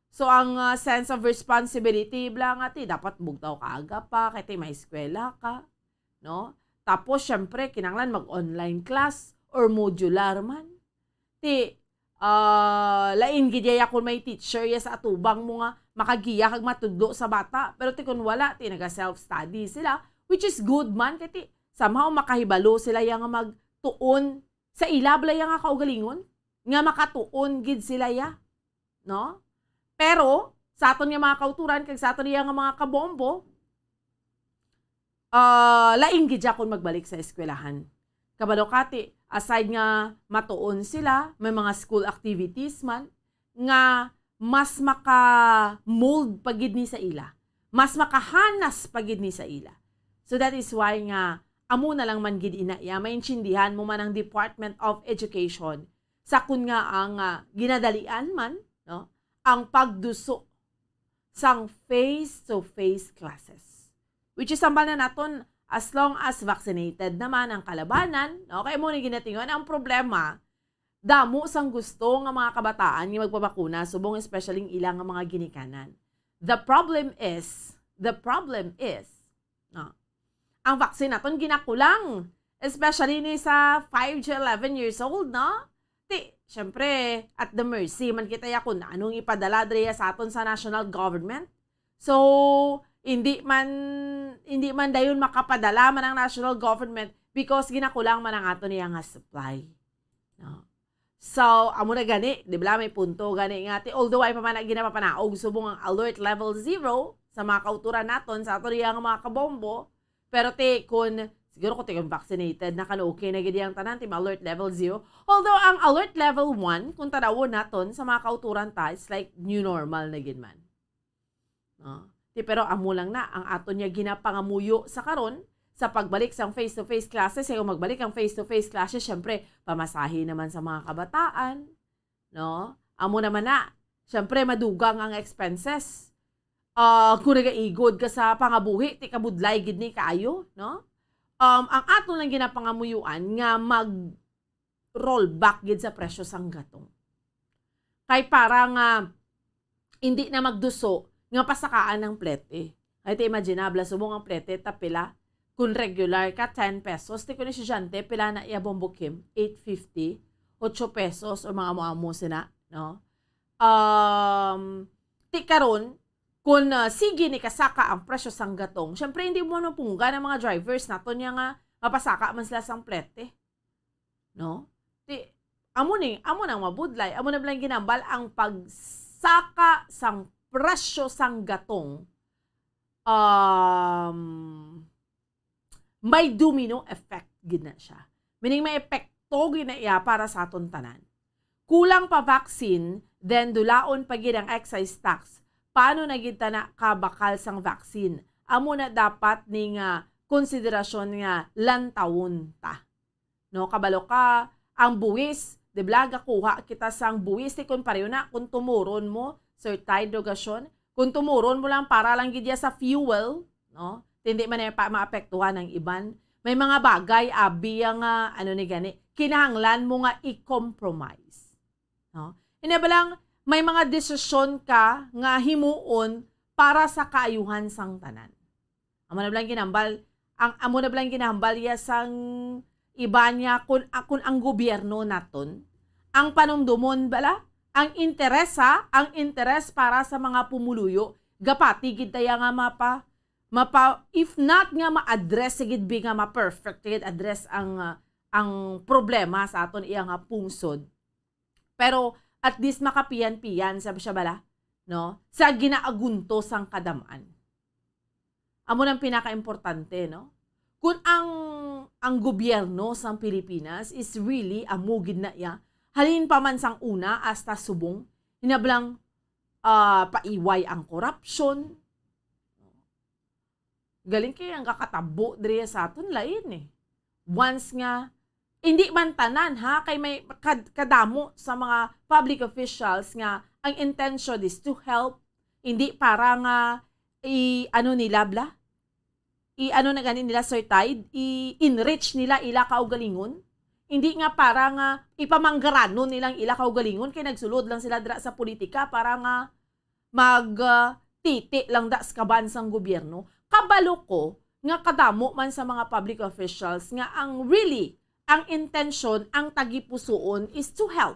So, ang, ah, sense of responsibility, bla nga ti, dapat bugtaw ka aga pa, kay ti may eskwela ka, no? Tapos, syempre, kinahanglan mag-online class or modular man. Ti, ah, lain gid ya kon may teacher ya sa atubang mo nga makagiya kag matudlo sa bata. Pero ti kon wala, ti naga-self-study sila, which is good man, kay ti somehow makahibalo sila ya nga magtuon sa ila bala ya nga kaugalingon, nga makatuon gid sila ya, no? Pero sa aton nga mga kauturan kag sa aton ya nga mga kabombo, ah, lain gid ya kon magbalik sa eskwelahan. Kabalo ka ti, aside nga matuon sila, may mga school activities man nga mas maka-mold pa gid ni sa ila, mas makahanas pa gid ni sa ila. So that is why nga amo na lang man gid ina ya, maintindihan mo man ang Department of Education sa kun nga ang, ah, ginadalian man, no, ang pagduso sang face-to-face classes. Which is, hambal na naton, as long as vaccinated naman ang kalabanan, no? Kay mo ni ginatingon ang problema, damo sang gusto nga mga kabataan nga magpabakuna, subong especially ang ilang nga mga ginikanan. The problem is, the problem is, no? Ang vaccine naton ginakulang, especially ni sa five to eleven years old, no? Ti, syempre, at the mercy man kita ya kung anong ipadala diri sa aton sa national government. So, hindi man, hindi man dayon makapadala man ang national government because ginakulang man ang aton iya nga supply. No? So, amo na gani, di ba, may punto gani nga, ti, although ay pa man na ginapapanaog subong ang alert level zero sa mga kauturan naton, sa aton iya nga mga kabombo, pero ti, kun, siguro kung ti, kun vaccinated na, kan okay na gid ang tanan, ti, alert level zero. Although, ang alert level one, kung tanawon naton sa mga kauturan ta, it's like new normal na gid man. No? Ti, pero amo lang na ang aton niya ginapangamuyo sa karon, sa pagbalik sang face-to-face classes, kay kung magbalik ang face-to-face classes, syempre, pamasahe naman sa mga kabataan, no? Amo naman na, syempre, madugang ang expenses. Ah, kung nagaigod ka sa pangabuhi, ti kabudlay gid ni kaayo, no? Um, ang aton lang ginapangamuyuan nga mag rollback gid sa presyo sang gatong. Kay para nga hindi na magduso nga pasakaan ang plete. Kay ti imaginable, subong ang plete ta pila, kung regular ka, ten pesos, ti kung estudyante, pila na iya, Bombo Kim? Eight fifty, ocho pesos, o mga amo-amo sina, no? Um, ti karon, kung, ah, sige ni kasaka ang presyo sang gatong, syempre, hindi mo mapunggan ang mga drivers naton niya nga mapasaka man sila sang plete. No? Ti, amo ni, amo nang mabudlay, amo na lang ginambal ang pagsaka sang presyo sang gatong, um, may domino effect gid na siya. Meaning, may epekto gid na iya para sa aton tanan. Kulang pa vaccine, then dulaon pa gid ang excise tax. Paano na gid ta na kabakal sang vaccine? Amo na dapat ni nga konsiderasyon nga lantawon ta. No, kabalo ka, ang buwis, di ba, gakuha kita sang buwis, ti kung pareho na, kung tumuron mo, Sir Tide Rogasyon, kung tumuron mo lang para lang gid ya sa fuel, no, ti hindi man na pa maapektuhan ang iban. May mga bagay, abi, nga, ano ni gani, kinahanglan mo nga i-compromise. No? Ina ba lang, may mga desisyon ka nga himuon para sa kaayuhan sang tanan. Amo na ba lang ginambal, ang, amo na ba lang ginambal ya sang iba niya, kun, ah, kun ang gobyerno naton, ang panumdumon bala, ang interes, ha, ang interes para sa mga pumuluyo, gapati gid ta ya nga mapa, mapa, if not nga ma-address, sige gid bi nga ma-perfect, sige gid address ang, ah, ang problema sa aton iya nga pungsod. Pero at least makapiyan-piyan sa siya bala, no? Sa ginaagunto sang kadam-an. Amo nang pinakaimportante, no? Kung ang, ang gobyerno sang Pilipinas is really amo gid na iya, halin pa man sang una hasta subong, hinablang, ah, paiway ang korupsyon. Galing kay ang kakatabo diri sa aton lain eh. Once nga, hindi man tanan ha, kay may kad-, kadamo sa mga public officials nga ang intention is to help, hindi para nga i-, ano nila bla? I-, ano na gani nila, Sir Tide? I-enrich nila ila kaugalingon? Hindi nga para nga ipamanggaranon nilang ila kaugalingon kay nagsulod lang sila dira sa politika para nga mag, ah, titi lang da sa kaban sang gobyerno. Kabalo ko nga kadamo man sa mga public officials nga ang really, ang intensyon, ang tagipusoon is to help,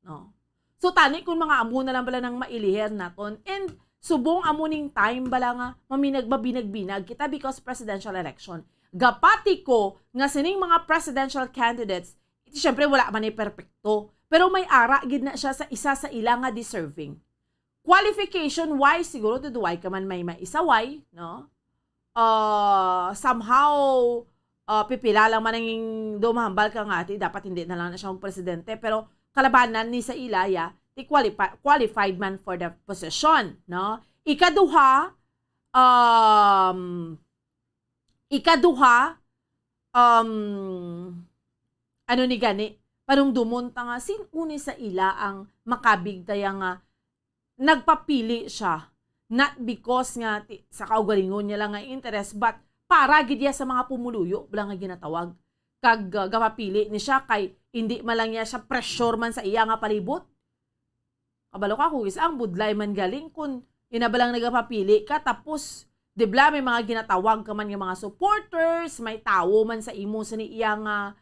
no? So, tani kung mga amo na lang bala nang mailiher naton, and subong amo ning time bala nga maminag-, mabinag-binag kita because presidential election. Gapati ko nga sining mga presidential candidates, siyempre, wala man ni perpekto, pero may ara gid na siya sa isa sa ila nga deserving. Qualification-wise, siguro duduway ka man may maisaway, no? Ah, somehow, ah, pipila lang man ang do mahambal ka nga, ti, dapat hindi na lang na siya magpresidente, pero kalabanan ni sa ilaya, ti qualifi-, qualified man for the position, no? Ikaduha, um, ikaduha, um, ano ni gani, panumdumon ta nga, sin-o ni sa ila ang makabig kaya nga nagpapili siya, not because nga ti-, sa kaugalingon niya lang nga interest, but para gid iya sa mga pumuluyo bala nga ginatawag. Kag, uh, gapapili ni siya kay hindi man lang niya siya pressure man sa iya nga palibot. Kabalo ka, kung isa ang budlay man galing, kung ina ba lang nagapapili ka, tapos, di bala, may mga ginatawag ka man nga mga supporters, may tawo man sa imo sa ni iya nga,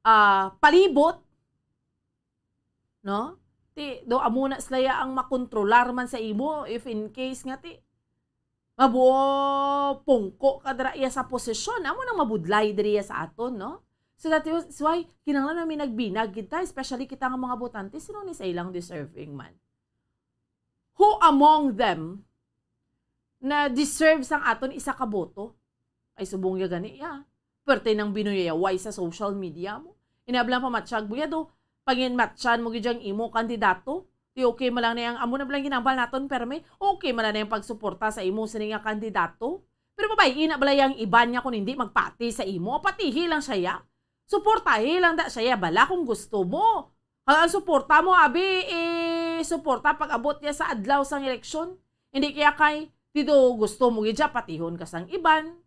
ah, palibot, no? Ti, do amo na sila ya ang makontrolar man sa imo if in case nga ti mabuo pungko ka dira iya sa posisyon, amo nang mabudlay diri ya sa aton, no? So that is why kinahanglan na may nagbinag kita, especially kita nga mga botante, sino ni sa ilang deserving man? Who among them na deserve sang aton isa ka boto? Ay, subong ya gani, ya. Perte nang binuyaway sa social media mo. Inablang pamatsyag mo ya do, pangin matchan mo gid ang imo kandidato. Di okay man lang na yang amo na bala ang ginambal naton, perme. Okay man lang na yung pagsuporta sa imo sini nga kandidato. Pero mabay-i na bala yang iban niya kung hindi magpati sa imo. Patihi lang siya ya. Suportahi lang da siya ya bala kung gusto mo. Ang, ang suporta mo, abi, eh, suporta pag-abot niya sa adlaw sang eleksyon. Hindi kaya kay, ti do gusto mo gid siya, patihon ka sang iban,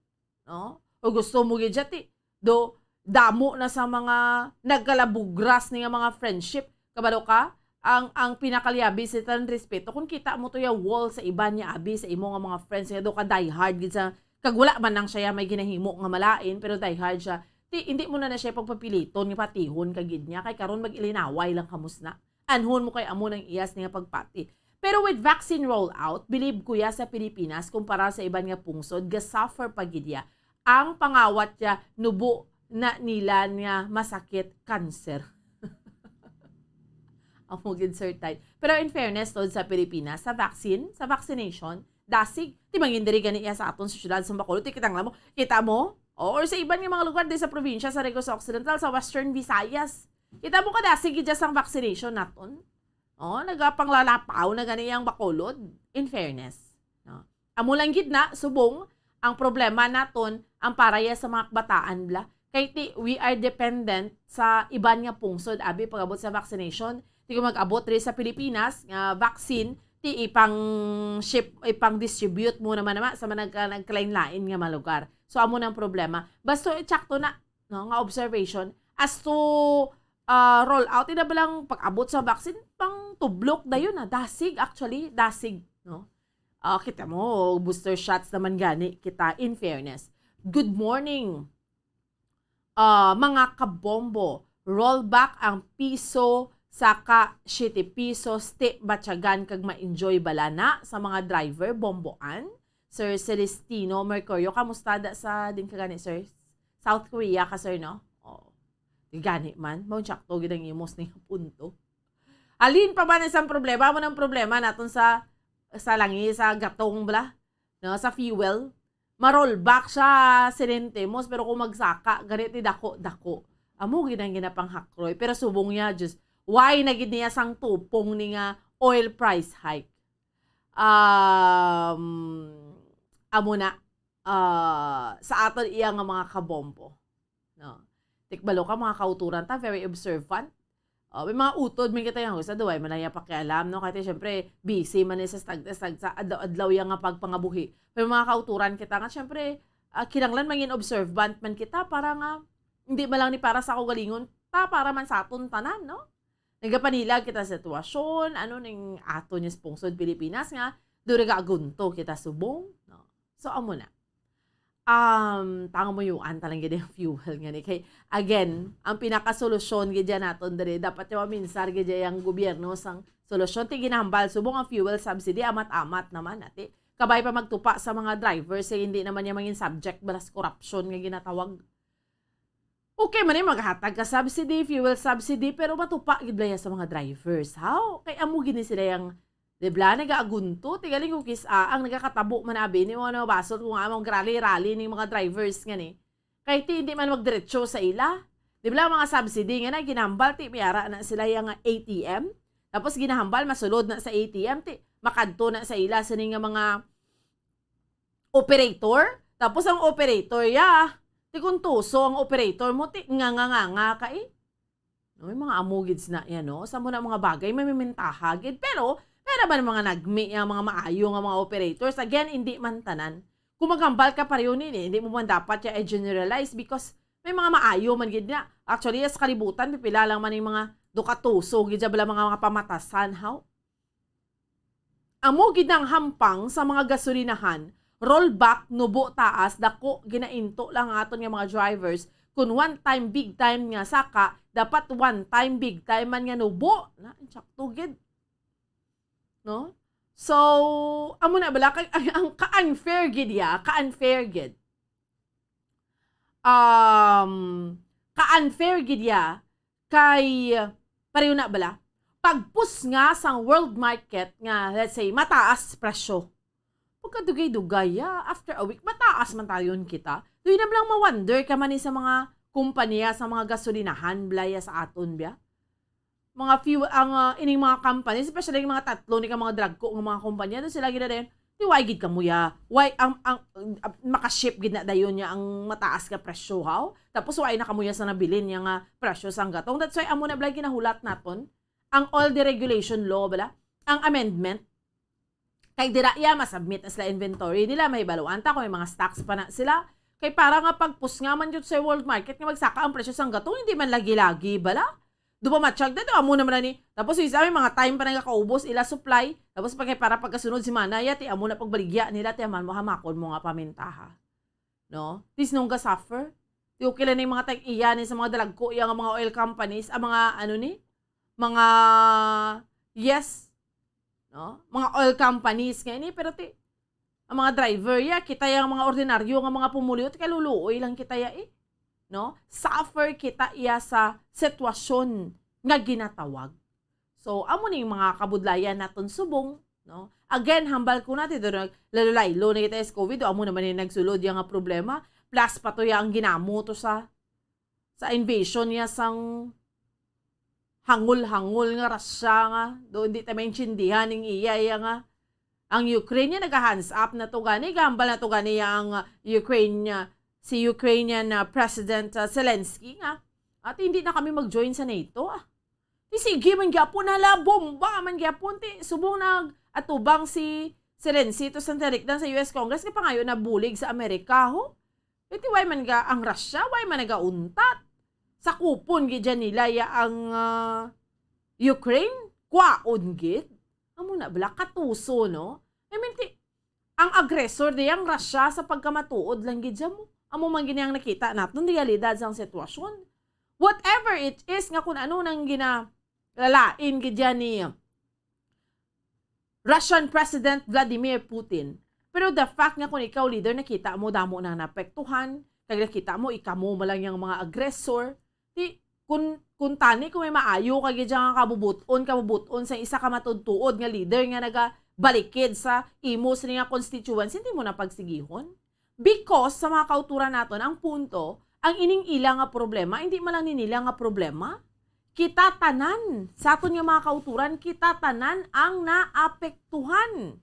no? O gusto mo gid siya, ti do damo na sa mga nagkalabugras ni nga mga friendship. Kabalo ka, ang, ang pinakaliabi sa tan respeto, kung kita mo to ya wall sa iban niya, abi, sa imo nga mga friends, nga do ka diehard gid sa, kag wala man lang siya may ginahimo nga malain, pero diehard siya, ti, hindi mo na na siya pagpapiliton nga patihon ka gid niya, kay karon mag-ilinaway lang kamo sina. Anhon mo kay amo nang iyas niya pagpati. Pero with vaccine rollout, bilib ko ya sa Pilipinas kumpara sa iban nga pungsod, ga-suffer pa gid ya. Ang pangawat ya, nubo na nila nga masakit, cancer. Amo gid, Sir Tay. Pero in fairness, tod sa Pilipinas, sa vaccine, sa vaccination, dasig, ti mangin diri gani iya sa aton sa syudad sa Bacolod, ti kita nga mo, kita mo? O, or sa iban nga mga lugar di sa probinsya sa Negros Occidental, sa Western Visayas. Kita mo kadasig gid sang vaccination naton. O, nagapanglalapaw na gani ang Bacolod, in fairness. No? Amo lang gid na, subong, ang problema naton, ang para ya sa mga kabataan bla. Kay ti, we are dependent sa iban nga pungsod, abi, pag-abot sa vaccination. Ti kung mag-abot rin sa Pilipinas, nga vaccine, ti ipang-ship, ipang-distribute mo naman naman sa mga nagka-, nagkalain-lain nga mga lugar. So, amo nang problema. Basta, eh, tsakto na, no, nga observation as to, ah, roll out, ina ba lang pag-abot sa vaccine, pang tublok dayon na, dasig, actually, dasig, no? Ah, kita mo, booster shots naman gani kita, in fairness. Good morning, ah, mga kabombo. Roll back ang piso, saka siete pisos, ti batyagan kag ma-enjoy bala na sa mga driver, bomboan. Sir Celestino Mercurio, kamusta da sa din ka gani, sir? South Korea ka, sir, no? Oo. Di gani man, mao sakto gid ang imos ni punto. Alin pa ba na isang problema? Amo nang problema naton sa, sa langi, sa gatong bala, no, sa fuel. Ma-rollback siya, seventy pesos, pero kung magsaka, gani ti dako-dako. Amo gid ang ginapanghakroy. Pero subong niya, just, why na gid niya sang tupong ni nga oil price hike? Um, amo na, ah, sa aton iya nga mga kabombo. No? Tikbalo ka, mga kauturan ta, very observant. Oh, may mga utod man kita yang, sa duway man lang iya pakialam, no? Kaya, siyempre, busy man ni sa stag-, stag-, sa adlaw-adlaw yang nga pagpangabuhi. Pero mga kauturan kita nga, siyempre, ah, kinahanglan mangin observant man kita para nga, hindi man lang ni para sa kaugalingon, ta para man sa aton tanan, no? Nagapanilag kita sa sitwasyon, ano ning ato niya sa pungsod Pilipinas nga, dura ga agunto kita subong, no? So, amo na. Um, tango mo yuan talang gid ang fuel nga ni. Kay, again, ang pinakasolusyon gid dyan naton diri, dapat yung maminsar gid dyan ang gobyerno sang solusyon. Ti ginahambal, subong ang fuel subsidy, amat-amat naman, ati. Kabay pa magtupa sa mga drivers, eh, hindi naman niya mangin subject bala sa corruption nga ginatawag. Okay man yung maghatag ka subsidy, fuel subsidy, pero matupa gid bala sa mga drivers. How? Kay amo gini sila yung, di ba, nagaagunto, tigaling kung kis-, ah, ang nagakatabo man abi ni mga basot kung among rally-rally ning mga drivers nga ni. Kay ti hindi man magdiretso sa ila. Di ba, mga subsidy nga na ginahambal, ti may ara na sila yung A T M. Tapos ginahambal, masulod na sa A T M, ti makadto na sa ila sini nga mga operator. Tapos ang operator, ya, ti kung tuso ang operator mo, ti nga, nga, nga, nga ka, eh. No, may mga amo gid na yan, no? Sa mo na mga bagay, may mimintaha gid. Pero, pero ba mga nagmi, ang mga maayo nga mga operators? Again, hindi man tanan. Kung maghambal ka pareho ni, hindi mo man dapat ya i-generalize because may mga maayo man gid na. Actually, sa kalibutan, pipila lang man yung mga dukatuso gid ya bala mga, mga pamatasan, how? Amo gid ang hampang sa mga gasolinahan, rollback, nubo taas, dako, ginainto lang ang aton nga mga drivers. Kun one time, big time nga saka, dapat one time, big time man nga nubo. Na, insakto gid. No? So, amo na bala, kay, ang, ang ka-unfair gid ya, ka-unfair gid. Um, ka-unfair gid ya, kay, pareho na bala, pagpusnga sang world market nga, let's say, mataas presyo. Pagkadugay-dugay, ya, after a week, mataas man tayon kita. Doon na lang ma-wonder ka man ni sa mga kumpanya, sa mga gasolinahan, bala ya sa aton, biya. Mga few, ang, ah, ining mga companies, especially yung mga tatlo ni ka mga dragko nga mga kumpanya, doon sila gina dayon, "Ti why gid kamo ya? Why ang, ang, ah, makaship gid na dayon niya ang mataas nga presyo, haw? Tapos why na kamo ya sa nabilin niya nga presyo sang gatong?" That's why amo na bala ginahulat naton ang all deregulation law bala, ang amendment. Kay dira iya masubmit na sila inventory nila, mahibaluan ta kung may mga stocks pa na sila. Kay para nga pagpusnga man gyud sa world market nga magsaka ang presyo sang gatong, hindi man lagi-lagi bala. Do ba matsyag na to? Amo naman na ni. Tapos yung isa may mga time pa nagakaubos ila supply. Tapos pag para pagkasunod si Manay, ti amo na pagbaligya nila, ti aman mo hamakon mo nga pamintaha. No? Tis nung ga-suffer. Ti okay lang yung mga tag-iya ni sa mga dalagko, iya nga mga oil companies, ang mga ano ni? Mga, yes, no? Mga oil companies nga ini, pero ti, ang mga driver ya, kita ya ang mga ordinaryo nga mga pumuluyo, ti kaluluoy lang kita ya eh. No? Suffer kita iya sa sitwasyon nga ginatawag. So, amo ning mga kabudlayan naton subong, no? Again, hambal ko na, ti do nag-, lalaylo na kita sa covid, amo naman yung nagsulod ya nga problema, plus pa to ya ang ginamo to sa, sa invasion niya sang hangul-hangul nga Russia nga, do hindi ta maintindihan ning iya, iya nga, ang Ukraine niya naga-hands up na to gani, gambal na to gani ang, uh, Ukraine niya, si Ukrainian, uh, President, uh, Zelensky nga, at hindi na kami mag-join sa nato, ah. Ti sige man gyapon, hala, bomba man gyapon, ti subong nag-atubang si Zelensky to sa talikdan sa U S Congress, nga pangayo na bulig sa Amerika, ho? Iti why man ga ang Russia, why man nagauntat? Sakupon gid dyan nila ya ang, ah, Ukraine? Kwaon gid? Amo na bala, katuso, no? I mean, ti, ang aggressor di ang Russia sa pagkamatuod lang gid dyan mo. Amo man gini ang nakita naton, realidad sang sitwasyon. Whatever it is nga kung ano nang ginalalain gid dyan ni Russian President Vladimir Putin. Pero the fact nga kung ikaw leader, nakita mo damo na naapektuhan, kag nakita mo, ikamo man lang yang mga aggressor. Ti, kun, kun tani, kung may maayo ka gid nga kabubut-on, kabubut-on sa isa ka matuod-tuod nga leader nga nagabalikid sa imo sini nga constituency, hindi mo na pagsigihon. Because sa mga kauturan naton, ang punto, ang ining ila nga problema, hindi man lang ni nila nga problema. Kita tanan, sa aton nga mga kauturan, kita tanan ang naapektuhan.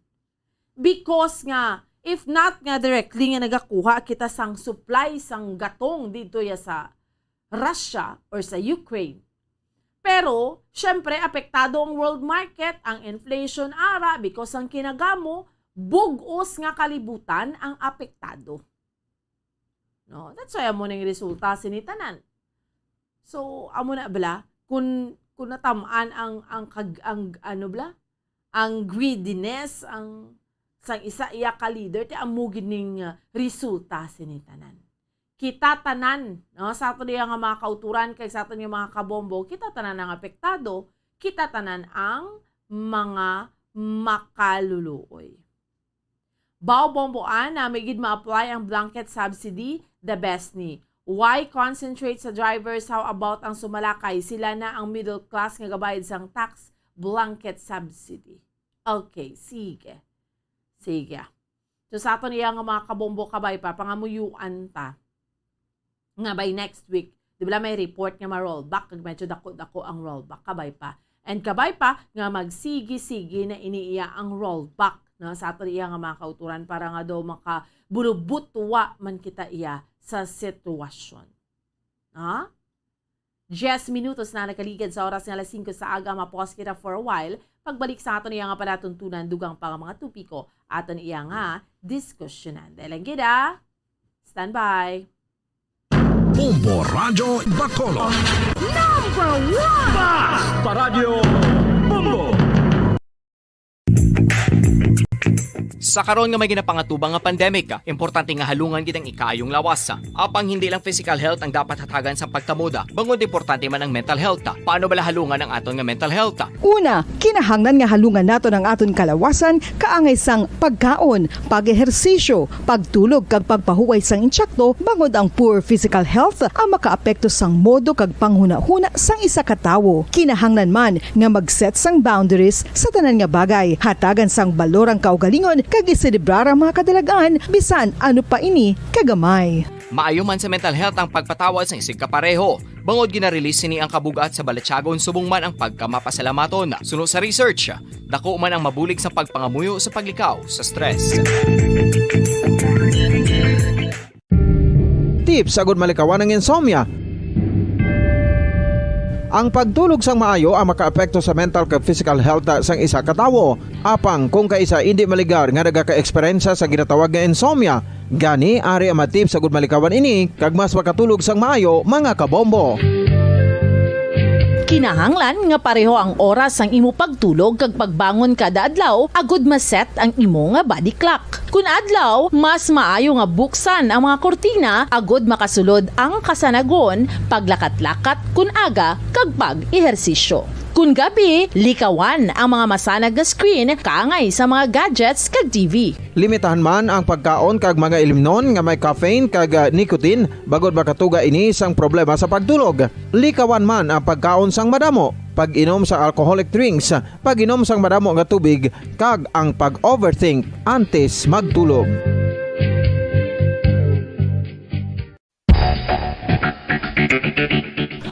Because nga, if not nga directly nga nagakuha kita sang supply sang gatong dito ya sa Russia or sa Ukraine. Pero, syempre, apektado ang world market, ang inflation ara, because ang kinagamo, bug-os nga kalibutan ang apektado. No? That's why amo ning resulta sini tanan. So, amo na bala, kung, kung natamaan ang, ang kag-, ang ano bala, ang greediness, ang, sang isa iya ka leader, ti amo gid ning, ah, resulta sini tanan. Kita tanan, no, sa aton iya nga mga kauturan kag sa aton iya mga kabombo, kita tanan ang apektado, kita tanan ang mga makaluluoy. Bao bomboan, nami gid ma-apply ang blanket subsidy, the best ni. Why concentrate sa drivers? How about ang sumalakay? Sila na ang middle class nga gabayad sang tax, blanket subsidy. Okay, sige. Sige. So sa aton iya nga mga kabombo, kabay pa, pangamuyuan ta nga by next week, di ba, may report nga ma-rollback, kag medyo dako-dako ang rollback, kabay pa. And kabay pa nga magsigi-sigi na ini iya ang rollback, no, sa aton iya nga mga kauturan para nga daw makabulubutwa man kita iya sa sitwasyon. Ha? Diyes minutos na nakaligad sa oras nga alas singko sa aga, ma-pause kita for a while. Pagbalik sa aton iya nga palatuntunan, dugang pa nga mga topiko, aton iya nga diskusyonan. Dahil lang gid, ah. Standby. Bombo Radyo Bacolod. Number one! Basta Radyo Bombo! Sa karon nga may ginapangatubang nga pandemic, importante nga halungan gid ang ikaayong lawas. Apang hindi lang physical health ang dapat hatagan sa pagtamod, bangod importante man ang mental health. Paano bala halungan ang aton nga mental health? Una, kinahanglan nga halungan naton ang aton kalawasan kaangay sang pagkaon, pag-ehersisyo, pagtulog kag pagpahuway sang insakto, bangod ang poor physical health ang makaapekto sang modo kag panghunahuna sang isa ka tawo. Kinahanglan man nga mag-set sang boundaries sa tanan nga bagay, hatagan sang balor ang kaugalingon kag iselebrar ang mga kadalagan, bisan ano pa ini kagamay. Maayo man sa mental health ang pagpatawad sang isigkapareho, bangod gina-release sini ang kabug-at sa balatyagon subong man ang pagkamapasalamaton. Suno sa research, dako man ang mabulig sa pagpangamuyo sa paglikaw sa stress. Tips agud malikawan ang insomnia. Ang pagtulog sang maayo ang makaapekto sa mental kag physical health sang isa ka tawo. Apang kung kaisa indi maligar nga nagaka-eksperyensya sa ginatawag nga insomnia, gani ari ang mga tips agud malikawan ini kag mas makatulog sang maayo, mga kabombo. Kinahanglan nga pareho ang oras sang imo pagtulog kag pagbangon kada adlaw agud ma-set ang imo nga body clock. Kun adlaw, mas maayo nga buksan ang mga kurtina agud makasulod ang kasanagon, paglakat-lakat kun aga, kag pag-ehersisyo. Kun gabi, likawan ang mga masanag nga screen kaangay sa mga gadgets kag T V. Limitahan man ang pagkaon kag mga ilimnon nga may caffeine kag, ah, nicotine, bangod makatuga ini sang problema sa pagtulog. Likawan man ang pagkaon sang madamo, pag-inom sa alcoholic drinks, pag-inom sang madamo nga tubig, kag ang pag-overthink antes magtulog.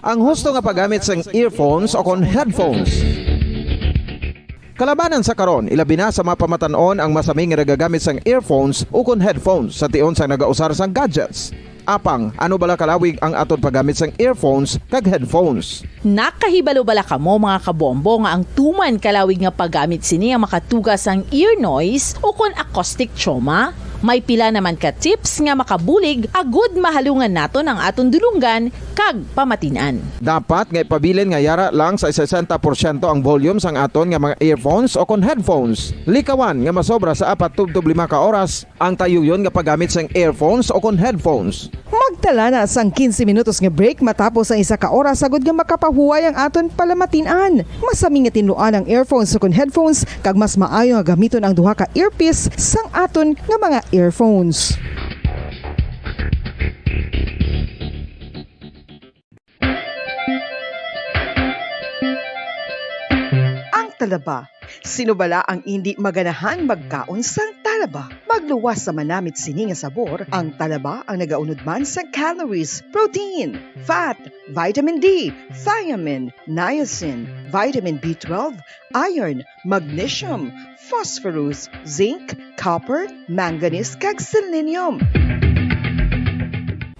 Ang husto nga paggamit sang earphones o kon headphones. Kalabanan sa karon, ilabi na sa mga pamatan-on ang masami nga nagagamit sang earphones o kon headphones sa tion sang nagausar sang gadgets. Apang, ano bala kalawig ang aton paggamit sang earphones kag headphones? Nakahibalo bala kamo, mga kabombo, nga ang tuman kalawig nga paggamit sini ang makatuga sang ear noise o kon acoustic trauma? May pila naman ka tips nga makabulig agud mahalungan naton ang aton dulonggan kag pamatin-an. Dapat nga ipabilin nga yara lang sa sesenta porsyento ang volume sang aton nga mga earphones o kon headphones. Likawan nga masobra sa apat tubtob lima ka oras ang tayuyon nga paggamit sang earphones o kon headphones. Magtala na sang quince minutos nga break matapos ang isa ka oras, agud nga makapahuway ang aton palamatin-an. Masami nga tinluan ang earphones o kon headphones, kag mas maayo nga gamiton ang duha ka earpiece sang aton nga mga earphones. Ang talaba. Sino bala ang indi maganahan magkaon sang talaba? Magluwas sa manamit sini nga sabor, ang talaba ang nagaunod man sang calories, protein, fat, vitamin D, thiamine, niacin, vitamin B twelve, iron, magnesium, phosphorus, zinc, copper, manganese, kag selenium.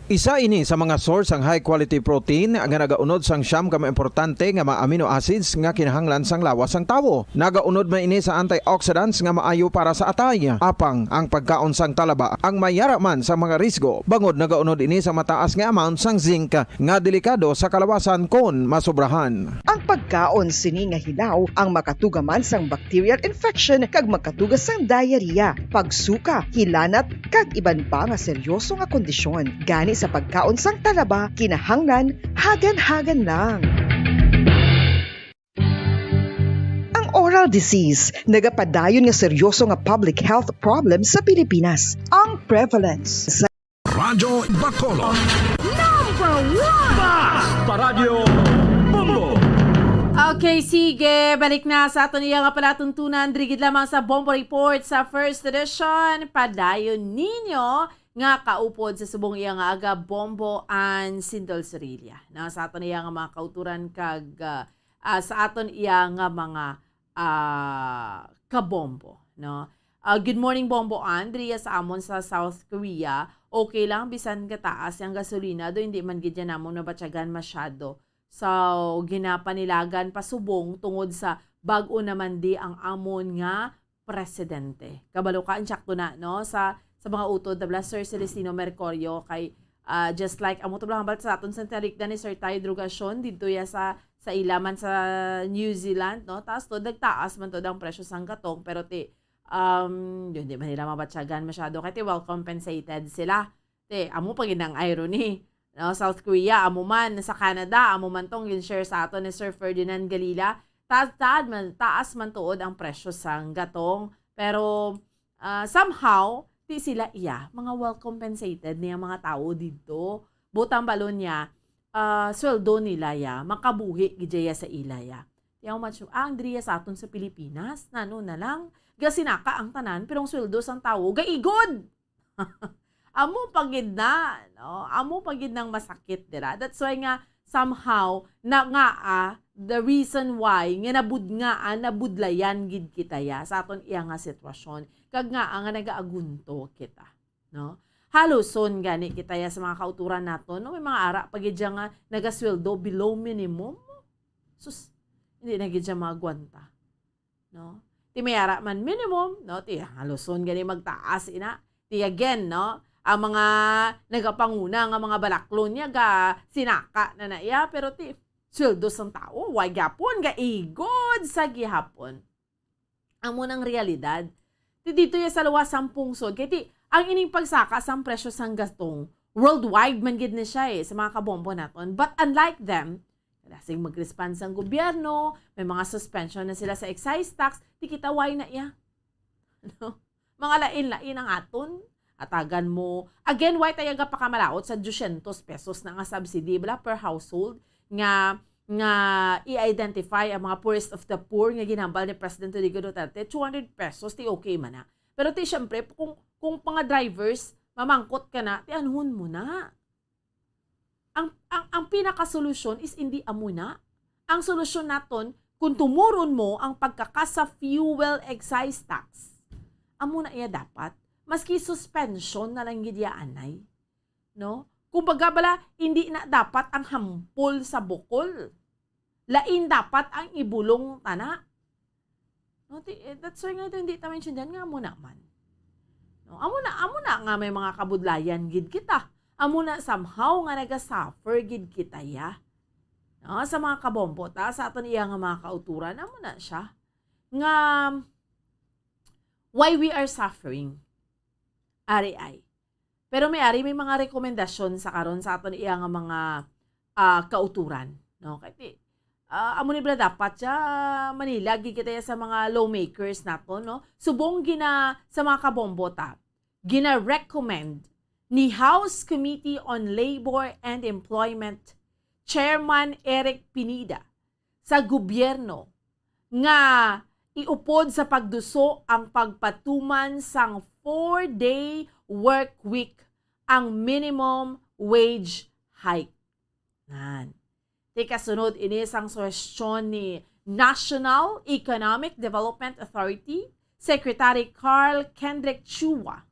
Isa ini sa mga source sang high quality protein nga nagaunod sang siyam ka mga importante nga mga amino acids nga kinahanglan sang lawas sang tawo. Nagaunod man ini sa antioxidants nga maayo para sa atay. Apang ang pagkaon sang talaba ang mayara man sa mga risgo, bangod nagaunod ini sa mataas nga amount sang zinc nga delikado sa kalawasan kon masobrahan. Ang pagkaon sini nga hilaw ang makatuga man sang bacterial infection kag makatuga sang diarrhea, pagsuka, hilanat, kag iban pa nga seryoso nga kondisyon. Gani sa pagkaon sang talaba, kinahanglan hagan-hagan lang. Ang oral disease nagapadayon nga seryoso nga public health problem sa Pilipinas. Ang prevalence sa Radyo Bacolod. Number one! Paradyo Bombo! Okay, sige. Balik na sa aton iya nga palatuntunan. Diri gid lamang sa Bombo Report sa first edition. Padayon ninyo nga kaupod sa subong iya nga aga, Bombo Ann Sindol Sorilla. No, sa aton iya nga mga kauturan kag, ah, ah, sa aton iya nga mga, ah, kabombo, no? Ah, good morning, Bombo Ann. Diri sa amon sa South Korea, okay lang bisan kataas ang gasolina, do hindi man gid yan namon mabatyagan masyado. So, ginapanilagan pa subong tungod sa bag-o naman di ang amon nga presidente. Kabalo ka, insakto na, no? Sa, sa mga utod, tabla, Sir Celestino Mercurio, kay, ah, just like, amo to lang hambal sa aton sa talikdan ni Sir Tayo Drogacion, dito ya sa, sa ila man sa New Zealand, no? Taas to, nagtaas man to ang presyo sang gatong, pero ti, um, yun, di man nila mabatyagan masyado, kay ti well compensated sila. Te, amo pa gid ang irony. No, South Korea, amo man sa Canada, amo man tong gin-share sa aton ni Sir Ferdinand Galila. Taas, taas man, taas man tuod ang presyo sang gatong, pero, ah, somehow, ti sila iya, mga well compensated niya mga tawo didto. Butang balon niya, ah, sweldo nila ya, makabuhi gid ya sa ila ya. Ti how much, ah, ang diri ya sa aton sa Pilipinas, nano na lang, gasinaka ang tanan, pero ang sweldo sang tawo, gaigod! Amo pa gid na, no? Amo pa gid nang masakit dira. That's why nga, somehow, na nga, ah, the reason why nga nabud-, nga, ah, nabudlayan gid kita ya sa aton iya nga sitwasyon. Kag nga, ah, nga nagaagunto kita, no? Haluson gani kita ya sa mga kauturan naton, no? May mga ara pa gid ya nga nagasweldo below minimum. Sus, hindi na gid siya maagwanta, no? Ti may ara man minimum, no? Ti haluson gani magtaas ina. Ti again, no? Ang mga nagapanguna nga mga balaklon niya ga sinaka na na iya, pero ti sweldo sang tawo, wa gyapon, gaigod sa gihapon. Amo nang realidad. Ti dito ya sa luwas sang pungsod, kay ti ang ining pagsaka sang presyo sang gatong worldwide man gid ni siya eh, sa mga kabombo naton. But unlike them, Lasing mag-respond sang gobyerno, may mga suspension na sila sa excise tax, ti kita way na iya. No? Mga lain-lain ang aton. Atagan mo. Again, why tayo gapakamalaot sa dosyentos pesos na nga subsidy bala per household nga, nga i-identify ang mga poorest of the poor nga ginhambal ni President Rodrigo Duterte, two hundred pesos, ti okay man na. Pero ti, syempre, kung, kung mga drivers, mamangkot ka na, ti anuhon mo na? Ang, ang, ang pinakasolusyon is hindi amo na. Ang solusyon naton, kung tumuron mo ang pagkakasa fuel excise tax, amo na iya dapat. Maski suspension na lang gid iya anay. No? Kumbaga bala, hindi na dapat ang hampol sa bukol. Lain dapat ang ibulong tana. No, ti-, eh, that's why nga ito, hindi ta maintindihan nga amo na man. No, amo na, amo na nga may mga kabudlayan gid kita. Amo na somehow nga naga-suffer gid kita, ya. No, sa mga kabombo ta, sa aton iya nga mga kauturan, amo na siya. Nga, why we are suffering? Ari ay. Pero may ari, may mga rekomendasyon sa karon sa aton iya nga mga, ah, kauturan, no? Kay ti, ah, amo ni bala dapat siya, Manila, gid kita sa mga lawmakers naton, no? Subong gina, sa mga kabombo ta, gina-recommend ni House Committee on Labor and Employment Chairman Eric Pineda sa gobyerno nga iupod sa pagduso ang pagpatuman sang four-day work week ang minimum wage hike. Nan. Ti kasunod ini sang suhestyon ni National Economic Development Authority Secretary Carl Kendrick Chua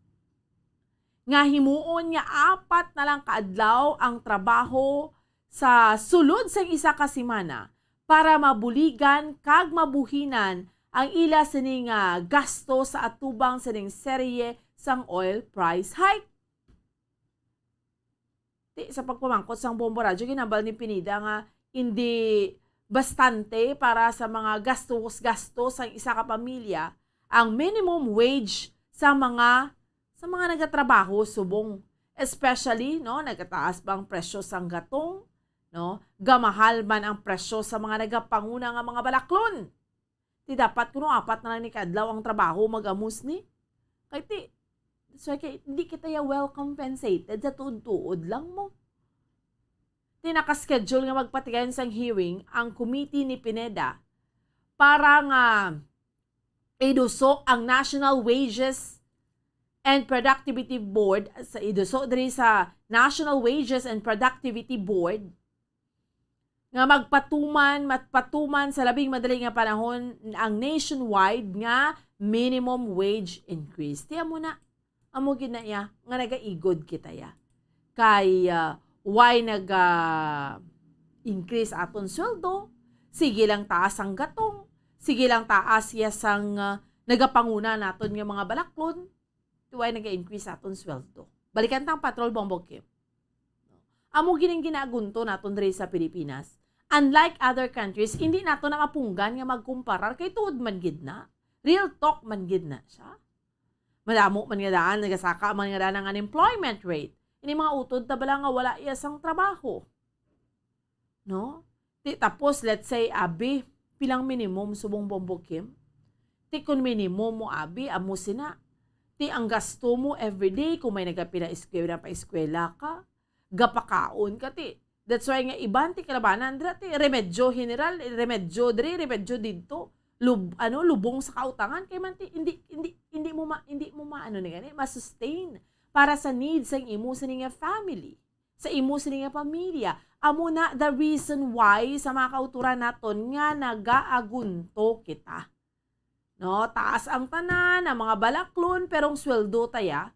nga himuon nga apat na lang ka adlaw ang trabaho sa sulod sang isa ka semana para mabuligan kag mabuhinan ang ila sini nga gasto sa atubang sining serye sang oil price hike. Ti, sa pagpamangkot sang Bombo Radyo, ginhambal ni Pineda nga hindi bastante para sa mga gastos-gastos sang isa ka pamilya ang minimum wage sa mga, sa mga nagatrabaho subong. Especially, no, nagataas pa ang presyo sang gatong, no? Gamahal man ang presyo sa mga nagapanguna nga mga balaklon. Ti dapat kuno apat na lang ni ka adlaw ang trabaho, mag-amos ni. Kay ti, so kay, di kita ya well compensated sa tuod-tuod lang mo. Ti naka-schedule nga magpatigayon sang hearing ang committee ni Pineda para nga iduso ang National Wages and Productivity Board, sa iduso diri sa National Wages and Productivity Board, nga magpatuman, magpatuman sa labing madali nga panahon ang nationwide nga minimum wage increase. Ti amo na, amo gid na iya nga nagaigod kita ya. Kay, ah, why naga increase aton sweldo? Sige lang taas ang gatong, sige lang taas ya sang, ah, nagapanguna naton nga mga balaklon. Ti why naga-increase aton sweldo? Balikan tang patrol, Bombo Kim. Amo gining ginaagunto naton diri sa Pilipinas. Unlike other countries, hindi nato na mapunggan nga magkumparar kay tuod man gid na. Real talk man gid na siya. Madamo man nga daan, nagasaka man nga daan ang unemployment rate. Ini mga utod ta bala nga wala iya sang trabaho. No? Ti, tapos, let's say, abi, pilang minimum subong, Bombo Kim? Ti, kung minimum mo, abi, amo sina. Ti, ang gasto mo everyday, kung may nagapila eskwela, pa-eskwela ka, gapakaon ka, ti. That's why nga iban, ti, kalabanan, dira, ti, remedyo general, remedyo diri, remedyo didto. Lub-, ano, lubong sa kautangan, kay man, ti, hindi, hindi, hindi mo ma-, hindi mo ma-, ano ni gani, ma-sustain para sa needs sang imo sini nga family, sa imo sini nga pamilya. Amo na the reason why sa mga kauturan naton nga nagaagunto kita. No, taas ang tanan, ang mga balaklon, pero ang sweldo taya,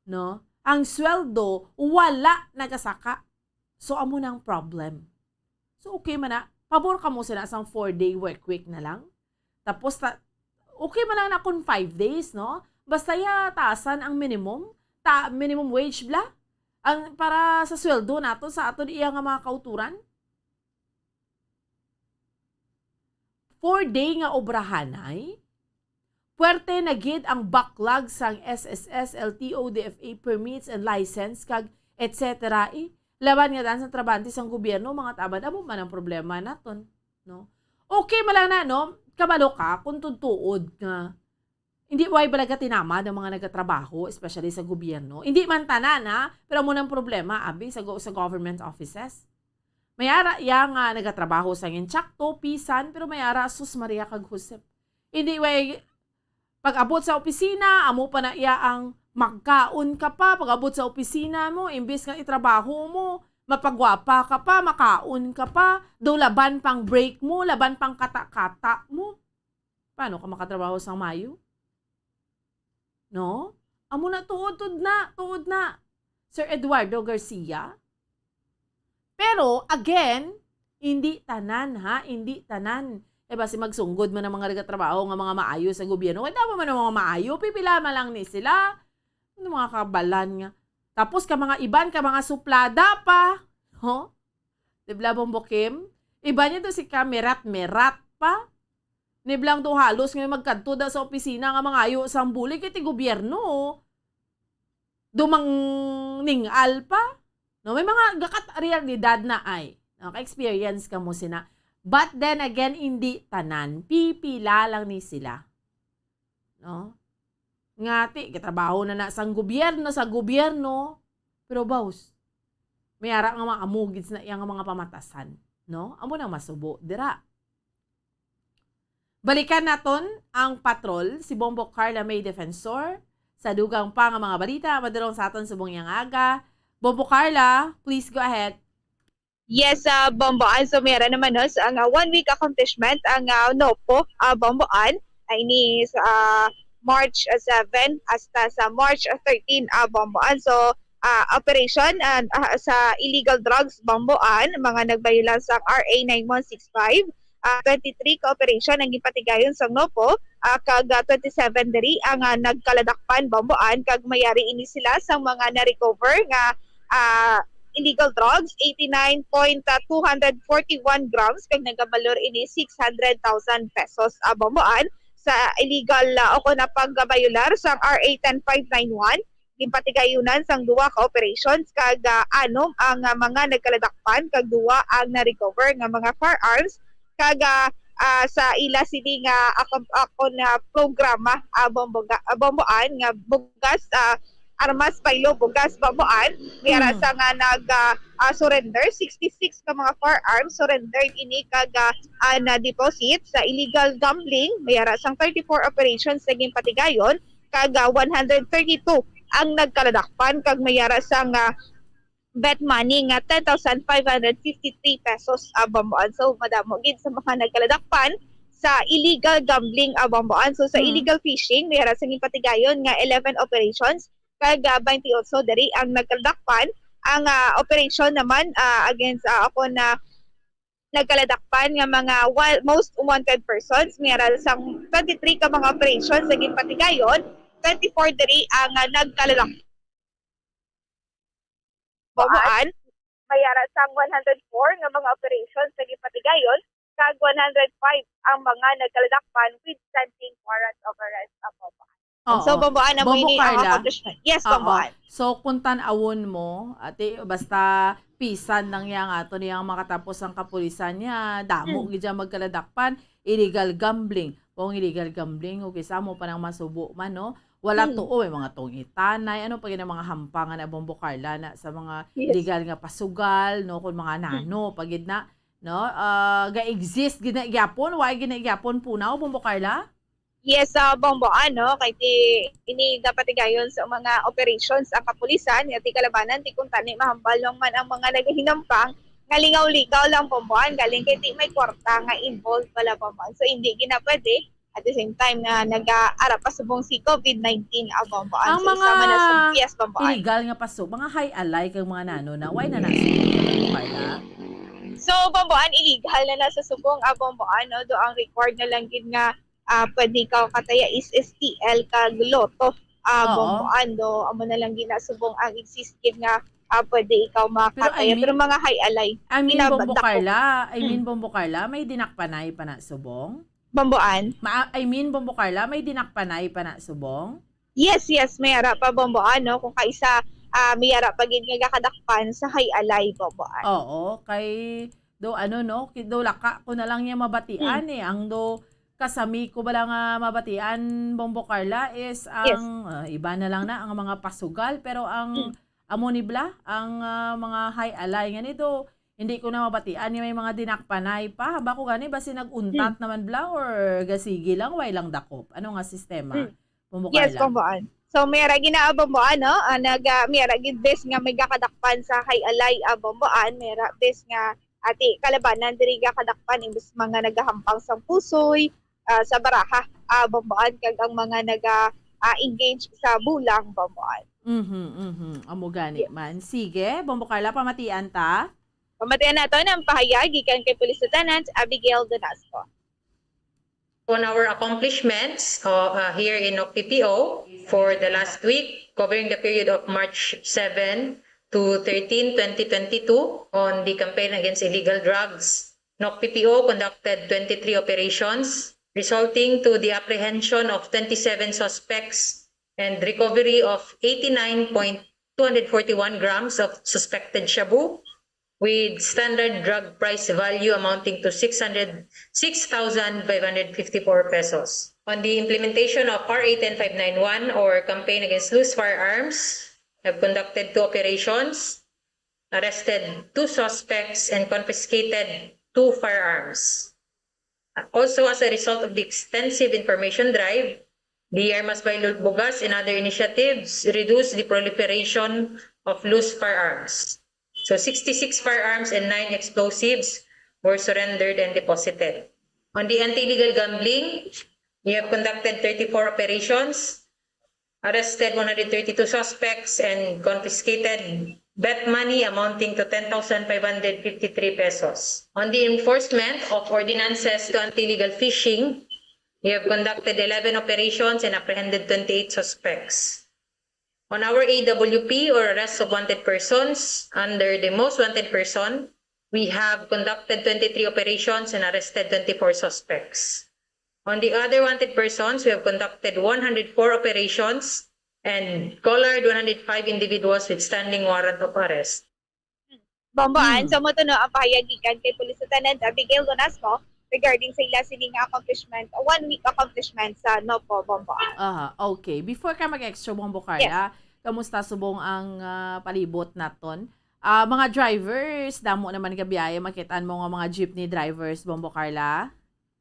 no? Ang sweldo wala nagasaka. So, amo na ang problem. So, okay man na, pabor ka mo sina sang four-day work week na lang? Tapos, ta-, okay man lang na kung five days, no? Basta ya taasan ang minimum, ta-, minimum wage bla, ang para sa sweldo nato sa aton iya nga mga kauturan. Four-day nga obrahanay, puwerte na gid ang backlog sang S S S, L T O, D F A permits and license, kag et cetera, eh. Laban nga daan sa trabahante sang gobyerno, mga tabad, amo man ang problema naton, no? Okay man lang na, no? Kabalo ka kung tuod-tuod nga hindi way balaga tinamad ang mga nagatrabaho, especially sa gobyerno. Hindi man tanan, ha? Pero amo nang problema, abi, sa go-, sa government offices. May ara iya nga nagatrabaho sa intsakto, pisan, pero may ara, sus, Maria kag Josep. Hindi way, pag-abot sa opisina, amo pa na iya ang magkaon ka pa. Pag-abot sa opisina mo, imbis nga itrabaho mo, mapagwapa ka pa, makaon ka pa, daw laban pang break mo, laban pang kata-kata mo. Paano ka makatrabaho sang mayo? No? Amo na, tuod, tuod na, tuod na, Sir Eduardo Garcia. Pero, again, hindi tanan, ha? Hindi tanan. Eh, basi magsunggod man ang mga nagatrabaho nga mga maayo sa gobyerno. Kaya tama man ang mga maayo, pipila man lang ni sila. Ano, mga kabalan nga. Tapos ka mga iban, ka mga suplada pa. Ho? Di ba, Bombo Kim? Iba niya to si ka merat-merat pa. Niblang do halos nga magkadto da sa opisina nga mangayo sang bulig kay ti gobyerno. Dumang ningal pa. No, may mga gakat realidad na ay. Naka-experience ka mo sina. But then again, hindi tanan. Pipila lang ni sila. No? Nga ti, katrabaho na na sang gobyerno, sa gobyerno. Pero, boss, may ara nga mga amugits na iya nga mga pamatasan. No? Amo nang masubo. Dira. Balikan naton ang patrol, si Bombo Carla May Defensor, sa dugang pa nga mga balita, madulong sa aton subong yang aga. Bombo Carla, please go ahead. Yes, ah, Bombo Ann. So, meron naman, no, sa, ang, ah, one week accomplishment ang, ah, NOPO, ah, Bombo Ann, ay ni sa, ah, March, ah, seven hasta sa March, ah, thirteen, ah, Bomboan. So, ah, operation, ah, ah, sa illegal drugs, Bomboan, mga nagbayulan sa R A nine one six five, ah, twenty-three ka operation ang ginpatigayon sa NOPO, ah, kag, ah, twenty-seven diri ang, ah, nagkaladakpan, Bomboan, kag mayari ini sila sa mga na-recover nga, ah, illegal drugs, eighty-nine point two hundred forty-one grams, kag nagabalor ini six hundred thousand pesos, ah, Bomboan, sa illegal, ah, o kon na pagbayular sang R A ten five nine one, ginpatigayunan sang duwa ka operations kag, ah, anom ang, ah, mga nagkaladakpan kag duwa ang na-recover nga mga firearms kag, ah, ah, sa ila sini nga akon, akon na programa, ah, Bomboga-, ah, Bomboan nga bugas, ah, armas, baylo, bugas, Bomboan, may ara Mm. sa nga nag, ah, ah, surrender, sixty-six ka mga firearms surrendered ini kag, ah, ah, na-deposit sa illegal gambling, may ara sang thirty-four operations na ginpatigayon, kag, ah, one hundred thirty-two ang nagkaladakpan kag may ara sang, ah, bet money nga ten thousand five hundred fifty-three pesos, ah, Bomboan. So, madamo gid sa mga nagkaladakpan sa illegal gambling, ah, Bomboan. So, sa Mm. illegal fishing, may ara sa ginpatigayon nga eleven operations, kag, ah, twenty-eight diri ang nagkaladakpan. Ang, ah, operation naman, ah, against, ah, ako na nagkaladakpan nga mga wa-, most wanted persons, may ara sang twenty-three ka mga operations sa ginpatigayon, twenty-four diri ang, ah, nagkaladakpan. Bomboan, may ara sang one hundred four nga mga operations sa ginpatigayon, kag one hundred five ang mga nagkaladakpan with standing warrant of arrest, ah, Bomboan. Oo. So, Bomboan, amo Bombo ini ang Carla. Accomplishment. Yes, Oo. Bomboan. So, kung tan-awon mo, ate, basta pisan lang yang ato niyang makatapos ang kapulisan niya, damo Hmm. gid siya magkaladakpan, illegal gambling. Kung illegal gambling, okay, sa mo pa nang masubo man, no? Wala Hmm. tuo, may mga tungitanay, ano pa gid ang mga hampangan na Bombo Carla na sa mga Yes. illegal nga pasugal, no? Kung mga Hmm. nano, pa gid na, no? Ah, ga-exist gid na gyapon, why gid na gyapon punaw, Bombo Carla? Yes, sa Bomboan, no? Kay ti, ini dapat tigayon sa mga operations ang kapulisan, nga ti kalabanan, ti kung tani mahambal lang man ang mga nagahinampang, nga lingaw-lingaw lang, Bomboan, galing kay ti may kwarta nga involved pala, Bomboan. So, hindi gina pwede. At the same time, nga nag-aara pa subong si COVID nineteen, ah, Bomboan. Ang So, isa man na mga sa yes, Bomboan. illegal nga paso, mga high alay kag mga nano na, why na nasa Carla? So, Bomboan, illegal na nasa subong, ah, Bomboan, no? Do ang record na lang gid nga ah, pwede ikaw kataya is S T L kag Lotto, ah, Oo. Bomboan, do amo na lang ginasubong ang exist gid nga, ah, pwede ikaw Pero I makataya. mean, Pero mga high alay, I mean, Bombo kinabadako. Carla, I mean, Mm. Bombo Carla, may dinakpanay pa na subong? Bomboan? Ma-, I mean, Bombo Carla, may dinakpanay pa na subong? Yes, yes, may ara pa, Bomboan, no? Kung kaisa, ah, may ara pa gid nga gakadakpan sa high alay, Bomboan. Oo, kay do ano, no? Ki-, do laka ko na lang niya mabatian, Mm. eh. Ang do kasami ko bala nga mabatian, Bombo Carla, is Yes. ang, ah, iba na lang na ang mga pasugal, pero ang Mm. amo ni bla, ang, ah, mga high alay nga nito, hindi ko na mabatian ni may mga dinakpanay pa. Haba ko gani, basi nag-untat Mm. naman bla or gasigi lang, way lang dakop. Ano nga sistema? Mm. Bombo Yes, Carla. Bomboan. So, may ara gina, ah, Bomboan, no? Ah, nag, ah, may ara gid bes nga may gakadakpan sa high alay, ah, Bomboan. May ara bes nga ati kalabanan diri gakadakpan imbes mga nagahampang sa pusoy, ah, sa baraha, ah, Bomboan, kag ang mga naga, ah, engage sa bulang, Bomboan. Mhm, mhm. Amo gani Yes. man. Sige, Bombo Carla, pamatian ta. Pamatian nato ang pahayag gikan kay Police Lieutenant Abigail Donasco. On our accomplishments, uh, uh, here in NOC-PPO for the last week, covering the period of March seven to thirteen, twenty twenty-two, on the campaign against illegal drugs, NOC-PPO conducted twenty-three operations, resulting to the apprehension of twenty-seven suspects and recovery of eighty-nine point two hundred forty-one grams of suspected shabu, with standard drug price value amounting to six hundred, six thousand five hundred fifty-four pesos. On the implementation of R A ten five nine one, or Campaign Against Loose Firearms, have conducted two operations, arrested two suspects, and confiscated two firearms. Also, as a result of the extensive information drive, the Armas Baylo Bugas and other initiatives reduced the proliferation of loose firearms. So, sixty-six firearms and nine explosives were surrendered and deposited. On the anti-illegal gambling, We have conducted thirty-four operations, arrested one hundred thirty-two suspects, and confiscated bet money amounting to ten thousand five hundred fifty-three pesos. On the enforcement of ordinances to anti-illegal fishing, we have conducted eleven operations and apprehended twenty-eight suspects. On our A W P, or arrest of wanted persons, under the most wanted person, we have conducted twenty-three operations and arrested twenty-four suspects. On the other wanted persons, we have conducted one hundred four operations and collared one hundred five individuals with standing warrant of arrest. Bomboan, Hmm. so mo to no, ang pahayag gikan kay Police Lieutenant Abigail Donasco regarding sa ila sini nga accomplishment, one week accomplishment sa NOPO, Bomboan. Aha, okay. Before ka mag-extra, Bombo Carla, kamusta subong ang ah, palibot naton? Ah, mga drivers, damo naman ka biyaya, makita mo nga mga jeepney drivers, Bombo Carla?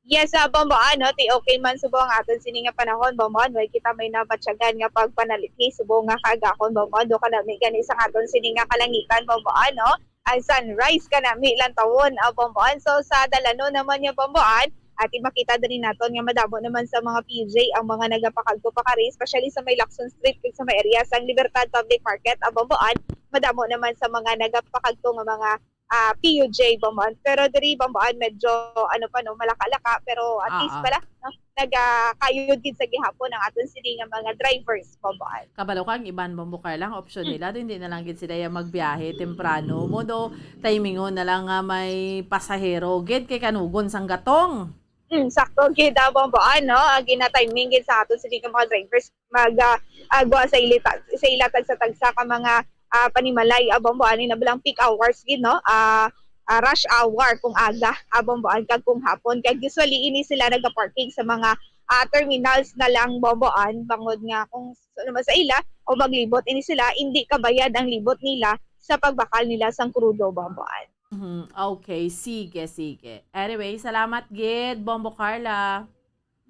Yes, sa Bomboan, no, ti okay man subong ang aton sini nga panahon, Bomboan, way kita may nabatyagan nga pagpanalithi subong nga kaagahon, Bomboan, do kanami gani sa aton sini nga kalangitan, Bomboan, no? Ang sunrise kanami lantawon, ah, Bomboan. So sa dalanon naman nga Bomboan, ati makita diri naton nga madamo naman sa mga P U J ang mga nagapakadto pakari, especially sa may Lacson Street kag sa may area sang Libertad Public Market, ah, Bomboan. Madamo naman sa mga nagapakadto nga mga ah, P U J, Bomboan. Pero diri, Bomboan, medyo ano pa, no, malaka-laka, pero at Ah, least ah. pala, no, nagakayod gid sa gihapon ang aton sini nga mga drivers, Bomboan. Kabalo ka, ang iban, Bombo Carla, ang option nila, do hindi na lang gid sila yung magbiyahe temprano mo, do timingon na lang nga may pasahero gid kay kanugon sang gatong. Mm, sakto gid, ah, Bomboan, no? Ang gina-timing gid sa aton sini nga mga drivers mag ah, agwa sa ila tag- sa ila tagsa-tagsa ka mga ah, panimalay, ah, Bomboan, na bilang peak hours gid, no? Ah, ah, rush hour kung aga, ah, Bomboan, kag kung hapon. Kag usually ini sila nagaparking sa mga ah, terminals na lang, Bomboan, bangod nga kung sa, naman sa ila o maglibot ini sila, hindi kabayad ang libot nila sa pagbakal nila sang krudo, Bomboan. Mhm. Okay, sige, sige. Anyway, salamat gid, Bombo Carla.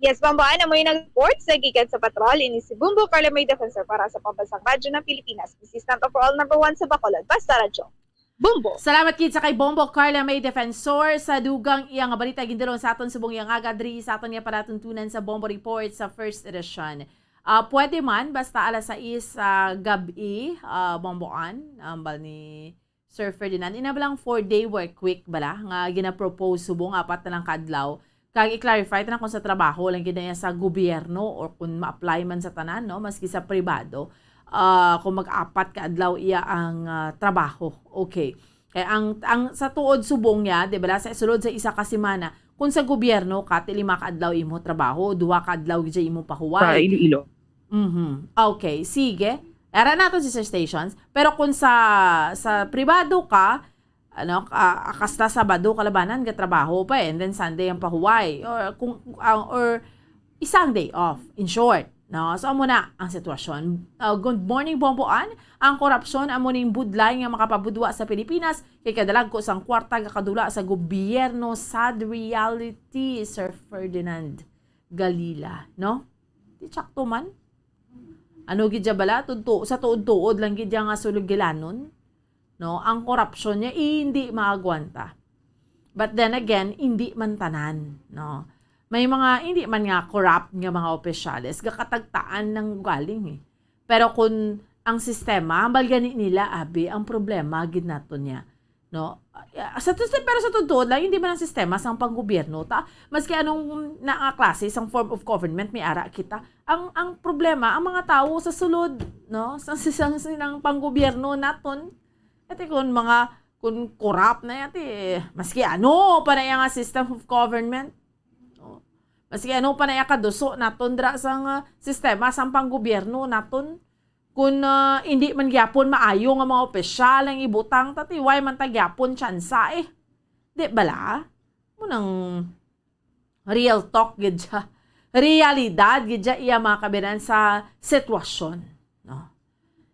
Yes, Bomboan, amo yung nag-report sa gikan sa patrol. Ini si Bombo Carla May Defensor para sa Pambansang Radyo ng Pilipinas. Assistant overall number one sa Bacolod. Basta Radyo. Bombo! Salamat gid sa kay Bombo Carla May Defensor sa dugang iya nga balita gindulong sa aton subong iya nga aga diri sa aton nga palatuntunan sa Bombo Report sa first edition. Ah, pwede man basta alas sais sa gabi, ah, Bomboan, ambal ni Sir Ferdinand. Ina ba lang four-day work week bala nga gina-propose subong apat na lang ka adlaw? Kag i-clarify ta na kung sa trabaho lang gid na iya sa gobyerno or kung ma-apply man sa tanan, no, maski sa pribado, ah, kung mag-apat ka adlaw iya ang ah, trabaho. Okay. Kay ang ang sa tuod subong niya, di ba, sa sulod sa isa ka semana, kung sa gobyerno ka, ti lima ka adlaw imo trabaho, duha ka adlaw gid siya imo pahuway. Sa Iloilo. Mhm. Okay, sige. Ara nato, sister stations. Pero kung sa sa pribado ka, ano, ah, kasta Sabado kalabanan ga trabaho pa eh, and then Sunday ang pahuway, or kung ah, or isang day off, in short, no? So amo na ang sitwasyon. Ah, good morning, Bomboan. Ang korupsyon amo ning budlay nga makapabudwa sa Pilipinas, kay kadalagko sang kwarta gakadula sa gobyerno. Sad reality, Sir Ferdinand Galila, no? Di tsakto man. Ano gid siya bala? Tudto, sa tuod-tuod lang gid siya nga sulugilanon, no? Ang korupsyon niya, eh, hindi maagwanta. But then again, hindi man tanan, no? May mga hindi man nga corrupt nga mga opisyales, gakatagtaan ng galing eh. Pero kung ang sistema, hambal gani nila, abi, ang problema gid nato niya, no? Ah, sa, sa, pero sa totoo lang, hindi man ang sistema sang panggobyerno ta, maski anong na nga klase sang form of government may ara kita, ang ang problema ang mga tawo sa sulod, no? Sa sa sang sinang panggobyerno naton. Ati kung mga kung corrupt na yati, maski ano pa na iya nga system of government, no? Maski ano pa na iya kaduso naton dira sang ah, sistema sang panggobyerno naton, kung ah, hindi man gyapon maayo nga mga opisyal ang ibutang, tati, way man ta gyapon tsansa eh. Di bala? Mo nang real talk gid siya. Realidad gid siya iya mga kabinan sa sitwasyon, no?